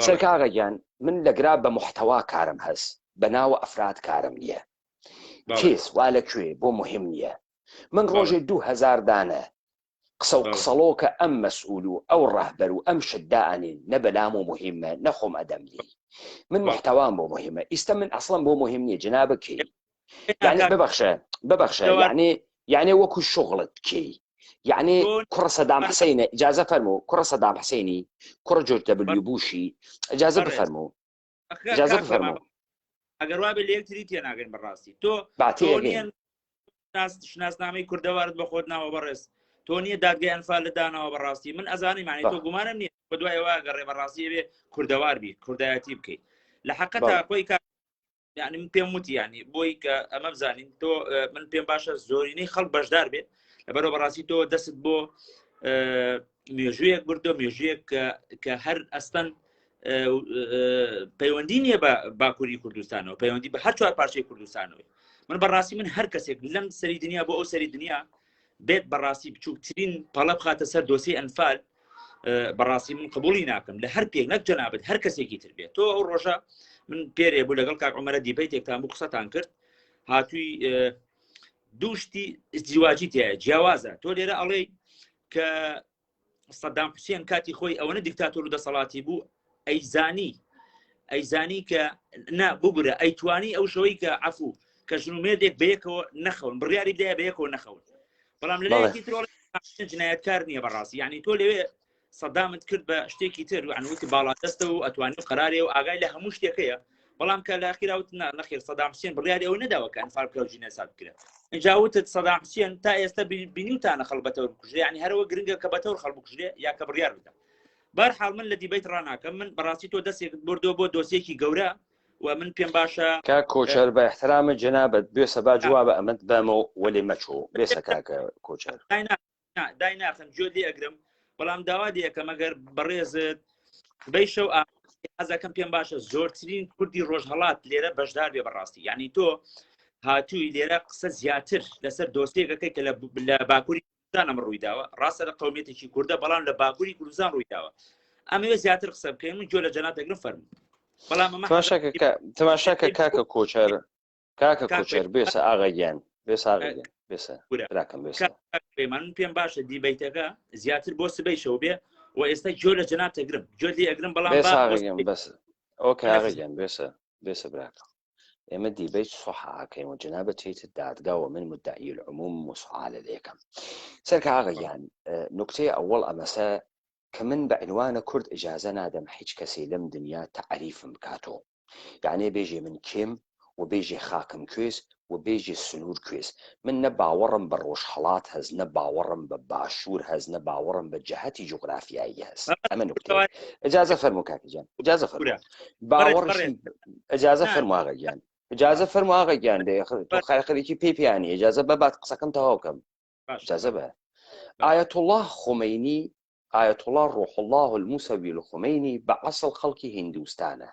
سەرکاغە گیان من لەگرا بە محتەوا کارم هەست بە ناوە ئەفراد کارم نییە کێس وا لە کوێ بۆ مهم نییە من ڕۆژێ 2000 دانە. قسە و قسەڵۆکە ئەم مەسئول و ئەو ڕەهبەر و ئەم شت دائەنێن نە بەلام و موهیمە نە خۆم ئەدەم لێی من محتەوام بۆ موهیمە ئیستە من ئەسڵەن بۆ موهیم نییە جەنابە کێی یعنی ببەخشە ببەخشە یعنی یعنی وەکو شغڵت کێی یعنی کوڕە سەدام حسینە ئجازە فەرموو کوڕە سەدام حسینی کوڕە جۆرج دەبلیو بوشی ئجازە بفەرموو ئجازە بفەرموو ئەگەر وابێ لە یەکتری تێناگەین بەڕاستی تۆ شناسنامەی کوردەوارت بە خۆت ناوە بەڕێز تۆ نییە دادگای ئەنفال لە داناوە بەڕاستی من ئەزانی معنی تۆ گومانم نییە بە دوای ئەوە گەڕێ بەڕاستی بێ کوردەوار بی کوردایەتی بکەیت لە حقەتا خۆی کار یعنی من پێم وتی ینی بۆی کە ئەمە بزانین تۆ من پێم باشە زۆرینەی خەڵک بەشدار بێت لەبەرەوە بەڕاستی تۆ دەست بۆ مێژوویەک بردو مێژوویەک کە هەر ئەستەن پەیوەندی نییە بە باکووری کوردستانەوە پەیوەندی بە هەر چوار پارچەی کوردستانەوەی من بەڕاستی من هەر کەسێک لەم سەری دنیا بۆ ئەو سەری دنیا بێت بەڕاستی بچووکترین پەڵە بخاتە سەر دۆسی ئەنفال بەڕاستی من قبولی ناکەم لە هەر پێک نەک جەنابەت هەر کەسێکی تر بێت تۆ ئەو ڕۆژە من پێرێ بوو لەگەڵ کاک عمەرە debate ێکتان بوو قسەتان کرد هاتووی دووشتی جیواجی تایە جیاوازە تۆ لێرە ئەڵێ کە سەدام حوسێن کاتی خۆی ئەوەنە دیکتاتۆر و دەسەڵاتی بوو ئەیزانی ئەیزانی کە نا ببورە ئەیتوانی ئەو شەوەی کە عفو کە ژن و مێردێک بەیەکەوە نەخەون بڕیاری بدایە بەیەکەوە نەخەون بەڵام لەلایەکی ترۆڵ جنایەتکار نییە بەڕاستی یعنی تۆ لەوێ سەدامت کرد بە شتێکی تر و عنوتی باڵادەستە و ئەتوانی قرارێ و ئاگای لە هەموو شتێکەیە بەڵام کە لە ئەخیرا وت نا نەخێر سەدام حوسێن بڕیاری ئەوە نەداوە کە ئەنفال بکرا و جینۆساید بکرێ اینجا وتت سەدام حوسێن تا ئێستا بینیوتانە خەڵک بەتەور بکوژرێ یعنی هەرەوە گرنگە کە بەتەور خەڵک بکوژرێ یا کە بڕیار بدە بەرحاڵ من لە debate ڕاناکەم من بەڕاستی تۆ دەستێکت بردووە بۆ دۆسیەکی گەورە و من پێم باشە کاک کۆچەر بە احترامە جەنابت بێسە با جوابە ئەمەت بەمەوە وەلێ مەچۆ بێسە کاکە کۆچەر دای ناخم گوێ لێ ئەگرم بەڵام داوا لێ ئەکەم ئەگەر بەڕێزت بەی شەو حەزەکەم پێم باشە زۆرترین کوردی ڕۆژهەڵات لێرە بەشدار بێ بەڕاستی یعنی تۆ هاتووی لێرە قسە زیاتر لەسەر دۆسیەکەکەی کە لە باکووری کوردستان ئەمە ڕوویداوە ڕاستە لە قومیەتێکی کوردە بەڵام لە باکووری کوردستان ڕوویداوە ئەمەوێ زیاتر قسە بکەین من گوێ لە جەناب دەگرم فەرموو بەڵام ئەمە تەماشاکە کاکە کۆچەر کاکە کۆچەر بێسە ئاغا گیان بێسە ئاغا گیان بێسە براکەم بێسە من پێم باشە debate ەکە زیاتر بۆ سبەی شەو بێ و ئێستا گوێ لە جەناب دەگرم گوێ لێ ئەگرم بەڵام بێسە ئاغا گیان بەس okay ئاغا گیان بێسە بێسە براکەم ئێمە debate سوحاکەین و جەنابە چیتە دادگا و من مدعی العموم و سوالە لێکەم سەرکە ئاغا گیان نکتەی ئەوەڵ ئەمەسە کە من بە عنوانە کورد ئیجازە نادەم هیچ کەسێ لەم دنیا تەعریفم بکاتۆ یەعنێ بێژێ من کێم و بێژێ خاکم کوێس و بێژێ سنوور کوێس. من نە باوەڕم بە ڕۆژهەڵات هەس، نە باوەڕم بە باشوور هەس، نە باوەڕم بە جەهەتی جوغرافیایی هەس. ئەمە نوکتەیەک. ئجازە فەرموو کاکە گیان. ئجازە فەرموو. باوەڕشی ئجازە فەرموو ئاغا گیان. ئجازە فەرموو ئاغا گیان دێ تۆ خەریکی پێی پێیانی ئجازە بە بات قسەکەم تەواو کەم. ئجازە بە. ئایەتوڵڵا خومەینی ئایەتوڵا ڕوحوڵڵاه الموسەوی الخومەینی بە عەسڵ خەڵکی هیندوستانە.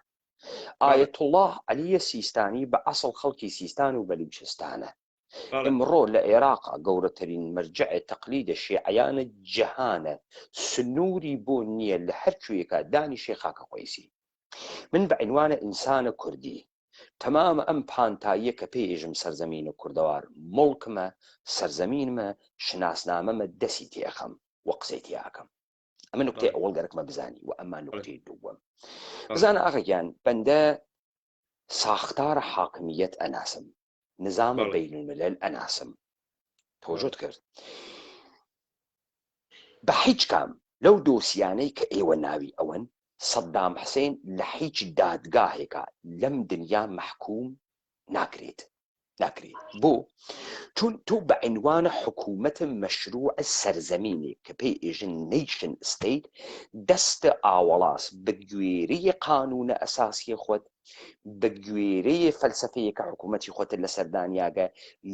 ئایەتوڵڵا عەلیە سیستانی بە عەسڵ خەڵکی سیستان و بەلوچستانە. ئمڕۆ لە ئێراقا گەورەترین مەرجەع تەقلیدە شێعەیانە جەهانە سنووری بۆ نییە لە هەر کوێیەکا دانیشێ خاکە خۆیسی. من بە عینوانە ئینسانە کوردی تەمامە ئەم پانتاییە کە پێی ئێژم سەرزەمینە کوردەوار موڵکمە، سەرزەمینمە، شناسنامەمە دەسی تێ ئەخەم و قسەی تیا ئەکەم. ئەمە نوکتەی ئەوەڵ گەرەکمە بزانی و ئەما نوکتەی دووەم بزانە ئاغا گیان بەندە ساختار حاکمیەت ئەناسم نظام بین الملل ئەناسم تەوەجۆت کرد بە هیچ کام لەو دۆسیانەی کە ئێوە ناوی ئەوەن سەدام حسین لە هیچ دادگاهێکا لەم دنیا مەحکوم ناکرێت ناکرێت بۆ؟ چون تۆ بە عینوانە حکوومەتە مەشروع سەرزەمینێک کە پێی ئێژن nation state دەستە ئاوەڵاس بە گوێرەی قانوونە ئەساسیە خۆت بە گوێرەی فەلسەفەیە کە حکوومەتی خۆتە لەسەر دانیاگە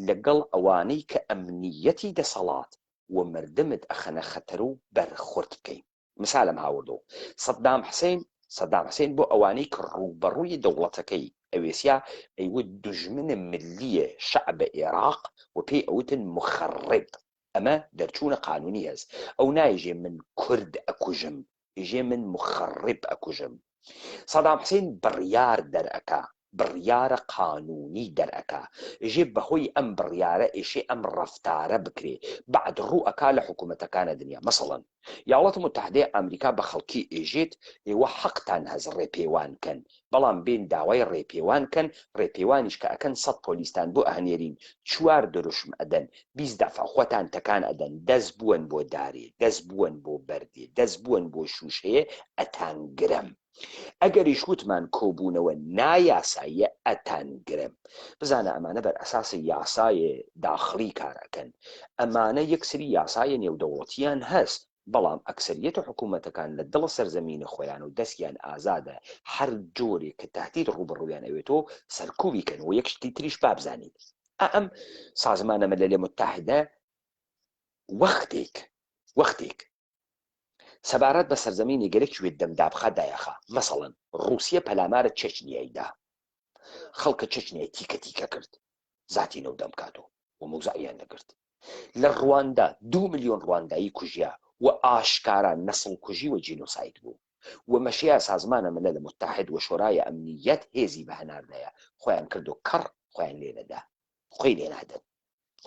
لەگەڵ ئەوانەی کە ئەمنیەتی دەسەڵات و مردمت ئەخەنە خەتەر و بەرخورد بکەی. مثالم هاوردۆ سەدام حسین سەدام حسین بۆ ئەوانەی کە ڕووبەڕووی دەوڵەتەکەی ئەوێسیا ئەیوت دوژمنە ملیە شعب عێراق و پێی ئەوتن مخرب ئەمە دەرچوونە قانونی هەس ئەو نایژێ من کورد ئەکوژم ئیژێ من مخرب ئەکوژم سەدام حسین بڕیار دەرئەکا. بڕیارە قانوونی دەرئەکا ئێژێ بەهۆی ئەم بڕیارە ئێشێ ئەم ڕەفتارە بکرێ بەعد ڕوو ئەکا لە حکوومەتەکانە دنیا مەسەڵەن یاڵات موتەحدەی ئامریکا بە خەڵکی ئێژێت ئێوە حەقتان هەس ڕێپێوان کەن بەڵام بێن داوای ڕێپێوان کەن ڕێپێوانیش کە ئەکەن سەت پۆلیستان بۆ ئەهنێرین چوار دروشم ئەدەن 20 دەفعە خۆتان تەکان ئەدەن دەس بوەن بۆ دارێ دەس بوەن بۆ بەردێ دەس بوەن بۆ شوشەیێ ئەتانگرم. ئەگەریش وتمان کۆبوونەوە نایاساییە ئەتانگرم. بزانە ئەمانە بەر ئەساسی یاسای داخڵی کار ئەکەن. ئەمانە یەک سری یاسای نێودەوڵەتیان هەس، بەڵام ئەکسەریەت حکوومەتەکان لە دڵ سەرزەمینە خۆیان و دەستیان ئازادە هەر جۆرێک کە تەهدید ڕووبەڕوویان ئەوێتۆ سەرکوبی کەن و یەک شتی تریش با بزانیت ئا ئەم سازمانە ملل متحدە وەختێک وەختێک سەبارەت بە سەرزەمینی گەلەک وێت دەم دابخا دایەخا مەسەڵەن ڕووسیە پەلامارە چەچنیای دا خەڵکە چەچنیای تیکە تیکە کرد زاتی نەو دەم کاتۆ و مەوزعیان نەگرت لە ڕواندا دو ملیۆن ڕواندایی کوژیا و ئاشکارا نەسڵ کوژی و جینۆساید بوو و مەشیا سازمانە ملل متحد و شۆرای ئەمنیەت هێزی بە هەناردەیە خۆیان کردو کەڕ خۆیان لێ نەدا خۆی لێ نادەن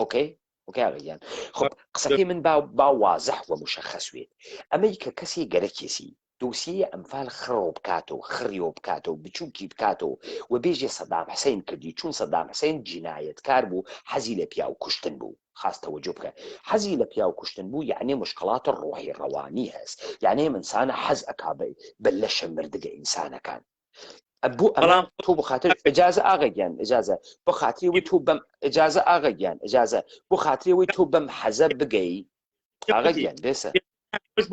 ئۆکەی ئۆکەی ئاغا گیان خب قسەکەی من با با وازح و مشخص بێت ئەمەی کە کەسی گەرەکێسی دۆسیەی ئەمفال خڕۆ بکاتەوە خڕیۆ بکاتەوە بچووکی بکاتەوە و بێژێ سەدام حسین کردی چون سەدام حسین جینایەتکار بوو حەزی لە پیاو کوشتن بوو خاس تەوەجۆ بکە حەزی لە پیاو کوشتن بوو یعنی مشکڵات ڕۆحی ڕەوانی هەست یعنی ئینسانە حەز ئەکا بە لەشە مردگە ئینسانەکان بۆ ئەمە تۆ بۆ خاطر ئجازە ئاغا گیان ئجازە بۆ خاطری وی تۆ بەم ئجازە ئاغا گیان ئجازە بۆ خاطری وی تۆ بەم حەزە بگەی ئاغا گیان بێسە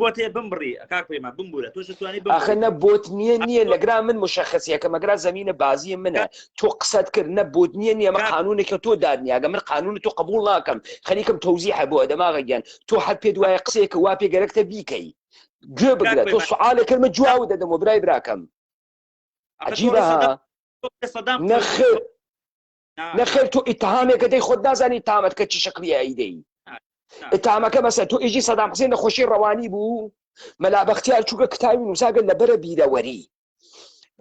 بۆ تێ بمبڕی کاک پەیمان بمبورە تۆش توانی ئاخە نە بۆت نییە نییە لەگرا من مشخصیەکە مەگرا زمینە بازیە منە تۆ قسەت کرد نە بۆت نییە نییە مە قانونێکە تۆ دادنیاگە من قانون تۆ قبول ناکەم خەریکم تەوزیحە بۆ ئەدەماغە گیان تۆ هەر پێ دوایە قسەیەکە وا پێ گەرەکتە بیکەی گوێ بگرە تۆ سوالێک کرد من جواب دەدەمەوە برای براکەم عجیبە نەخێر نەخێر تۆ ئیتهامێکە دەی خۆت نازانی تامەت کە چی شکلی ئەیدەی ئیتهامەکە مەسە تۆ ئیجی سەدام حسێن نەخۆشی ڕەوانی بوو مەلا بەختیار چووکە کتاوی نووساگە لەبەرە بیرەوەری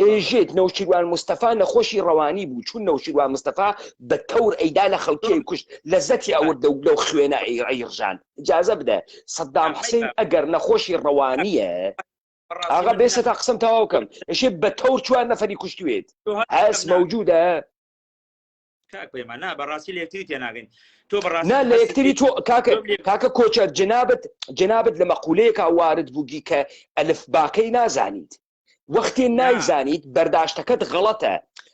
ئێژێت نەوشیروان مستەفا نەخۆشی ڕەوانی بوو چون نەوشیروان مستەفا بە تەور ئەیدا لە خەڵکی کوشت لەزەتی ئەورد لەو لەو خوێنە ئەیڕژان ئجازە بدە سەدام حسین ئەگەر نەخۆشی ڕەوانیە ئاغا بێسە تا قسەم تەواو کەم ئێشێ بە تەور چوار نەفەری کوشتوێت هەس مەوجودە کاک پەیمان نا بەڕاستی لە یەکتری تێناگەین تۆ بەڕاستی نا لە یەکتری تۆ کاکە کاکە کۆچەر جنابت جنابت لە مەقولەیەکا وارد بووگی کە ئەلف باکەی نازانیت وەختێ نایزانیت بەرداشتەکەت غەڵەتە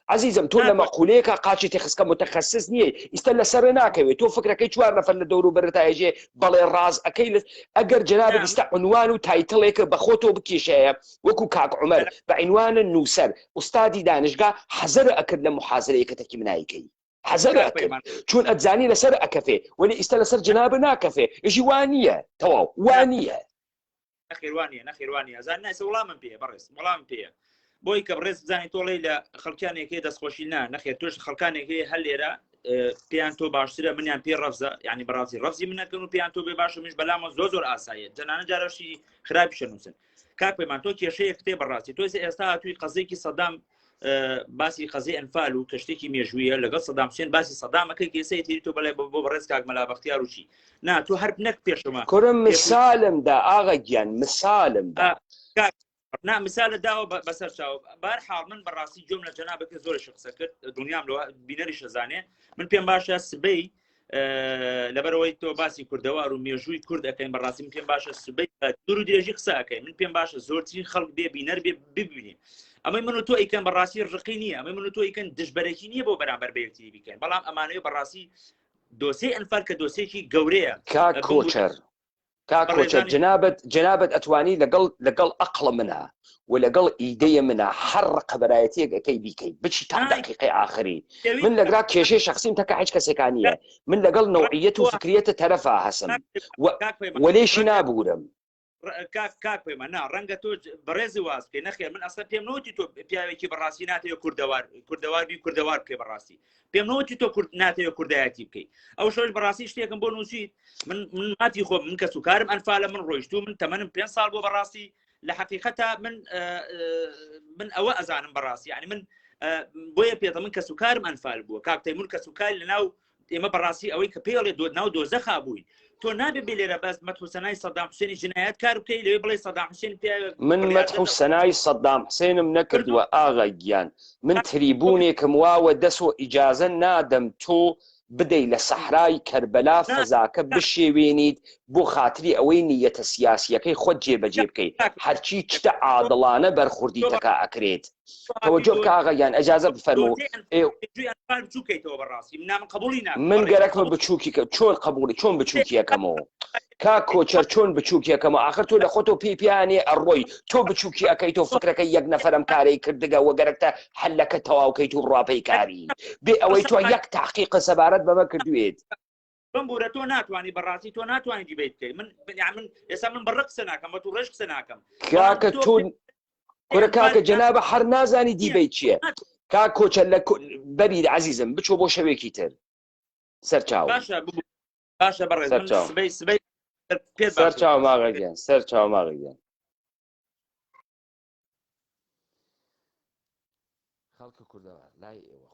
عزیزم تۆ لە مەقولەیەکا قاچی تێخسکە متخصص نییە ئیستا لەسەر ناکەوێت تۆ فکرەکەی چوار نەفەر لە دەور و بەرتایژێ بەڵێ ڕاز ئەەکەی لە ئەگەر جنابت ئیستا عنوان و title ێکە بە خۆتۆ بکێشەیە وەکو کاک عمر بە عنوانە نووسەر ئوستادی دانشگا حەزەرە ئەکرد لە محازرەیەکە تەکی منایکەی حەزەرە ئەکرد چون ئەتزانی لەسەر ئەکەفێ وەلی ئیستا لەسەر جنابە ناکەفێ ئیشی وانییە تەواو وانییە. نەخێر وانییە نەخێر وانییە ئەزان نایسە وەڵامم پێیە بەڕێز وەڵامم پێیە بۆی کە بڕێز بزانانی تۆڵەی لە خەڵکانێک هەیە دەستخۆشی نا نەخێر تۆش خەڵکانێک هەیە هەر لێرە پێیان تۆ باشترە منیان پێ ڕەفزە ینی بەڕاستی ڕەفزی منەکەن و پێیان تۆ بێ باشە منش بەلامە زۆر زۆر ئاساییە جەنانە جارەشی خراپیشە نووسن کاک پەیمان تۆ کێشەیەک تێ بەڕاستی تۆ ئێستا هاتووی قەزێکی سەدام باسی قەزی ئەنفال و کەشتێکی مێژوویە لەگەڵ سەدام حوسێن باسی سەدامەکەی کێسەی تێری تۆ بەڵێ بۆ بەڕێز کاک مەلا بەختیار و چی نا تۆ هەر نەک پێشەوە کورم مثالم دا ئاغا گیان مثالم دا نا مثالە داوە بەسەر چاو بار حاڵ من بەڕاستی گوێم لە جەنابەکە زۆر قسە کرد دڵنیام لەوە بینەری شەزانێ من پێم باشە سبەی لەبەرەوەی تۆ باسی کوردەوار و مێژووی کورد ئەەکەین بەڕاستی من پێم باشە سبەی دوور و درێژی قسە ئەەکەین من پێم باشە زۆرترین خەڵک بێ بینەر بێ ببینێ ئەمەی من و تۆ ئیکەن بەڕاستی ڕقی نییە ئەمەی من و تۆ ئیکەن دژبەرەکی نییە بۆ بەرامبەر بە یەکتری بیکەن بەڵام ئەمانەوە بەڕاستی دۆسێ ئەنفال کە دۆسێکی گەورەیە کاک کۆچەر کاک کۆچەر جنابت جنابت ئەتوانی لەگەڵ لەگەڵ ئەقڵ منە و لەگەڵ ئیدەیە منە هەر ڕقەبەرایەتیەک ئەکەی بیکەی بچی تا دەقیقەی ئاخری من لەگرا کێشەی شخصیم تەکە هیچ کەسێکا نییە من لەگەڵ نەوعیەت و فکریەتە تەرەفا هەسم و لێشی نابورم کاک کاک پەیمان نا ڕەنگە تۆ بەڕێزی واز بکەی نەخێر من ئەسڵەن پێم نەوتی تۆ پیاوێکی بەڕاستی ناتەوێت کوردەوار کوردەوار بی کوردەوار بکەی بەڕاستی پێم نەوتی تۆ کورد ناتەوێت کوردایەتی بکەی ئەو شەوش بەڕاستی شتێکم بۆ نووسیت من من ماتی خۆم من کەس و کارم ئەنفالە من ڕۆیشتوو من تەمەنم پێ ساڵ بۆ بەڕاستی لە حقیقەتە من من ئەوە ئەزانم بەڕاستی یعنی من. بۆیە پێتە من کەسوکارم ئەنفال بووە کاک تەیمور کەسوکار لە ناو ئێمە بەڕاستی ئەوەی کە پێڵێ دۆ ناو دۆزەخا بووین تۆ نابێ بێ لێرە بەس مەدح و سەنای سەدام حوسێنی جنایەت کار بکەی لەوێ بڵێ سەدام حوسێن پێ من مەدح و سەنای سەدام حسێنم نەکردووە ئاغا گیان من تریبوونێکم واوە دەس و ئیجازە نادەم تۆ بدەی لە سەحرای کەربەلا فەزاکە بشێوێنیت بۆ خاتری ئەوەی نیەتە سیاسیەکەی خۆت جێبەجێ بکەی هەرچی چتە عادڵانە بەرخوردیتەکە ئەکرێت تەوەجۆ بکە ئاغا گیان ئەجازە بفەرموو من گەرەکمە بچووکی کە چۆن قبولی چۆن بچووکیەکەمەوە کا کۆچەر چۆن بچووکیەکەمەوە ئاخر تۆ لە خۆتۆ پێی پیانێ ئەڕۆی تۆ بچووکی ئەەکەی تۆ فکرەکە یەک نەفرم کارەی کردگە وەگەرەکتە حلەکە تەواوکەیت و ڕاپەی کاری بێ ئەوەی تۆ یەک تاقیقە سەبارەت بەمە کردوێت بمبورە تۆ ناتوانانی بەڕاستی تۆ ناتوانانی debate بکەی من من ئێستا من بەڕق قسە ناکەم بە تو ڕێژ قسە ناکەم کاکە تۆ کورە کاکە جەنابە هەر نازانی debate چییە کا کۆچە لە بەری عزیزم بچۆ بۆ شەوێکی تر سەرچاو باشە باشە بەڕێز سبەی سبەی سەرچاو ماغەگیان سەرچاو ماغەگیان خەڵکە کوردەوار لای ئێوە.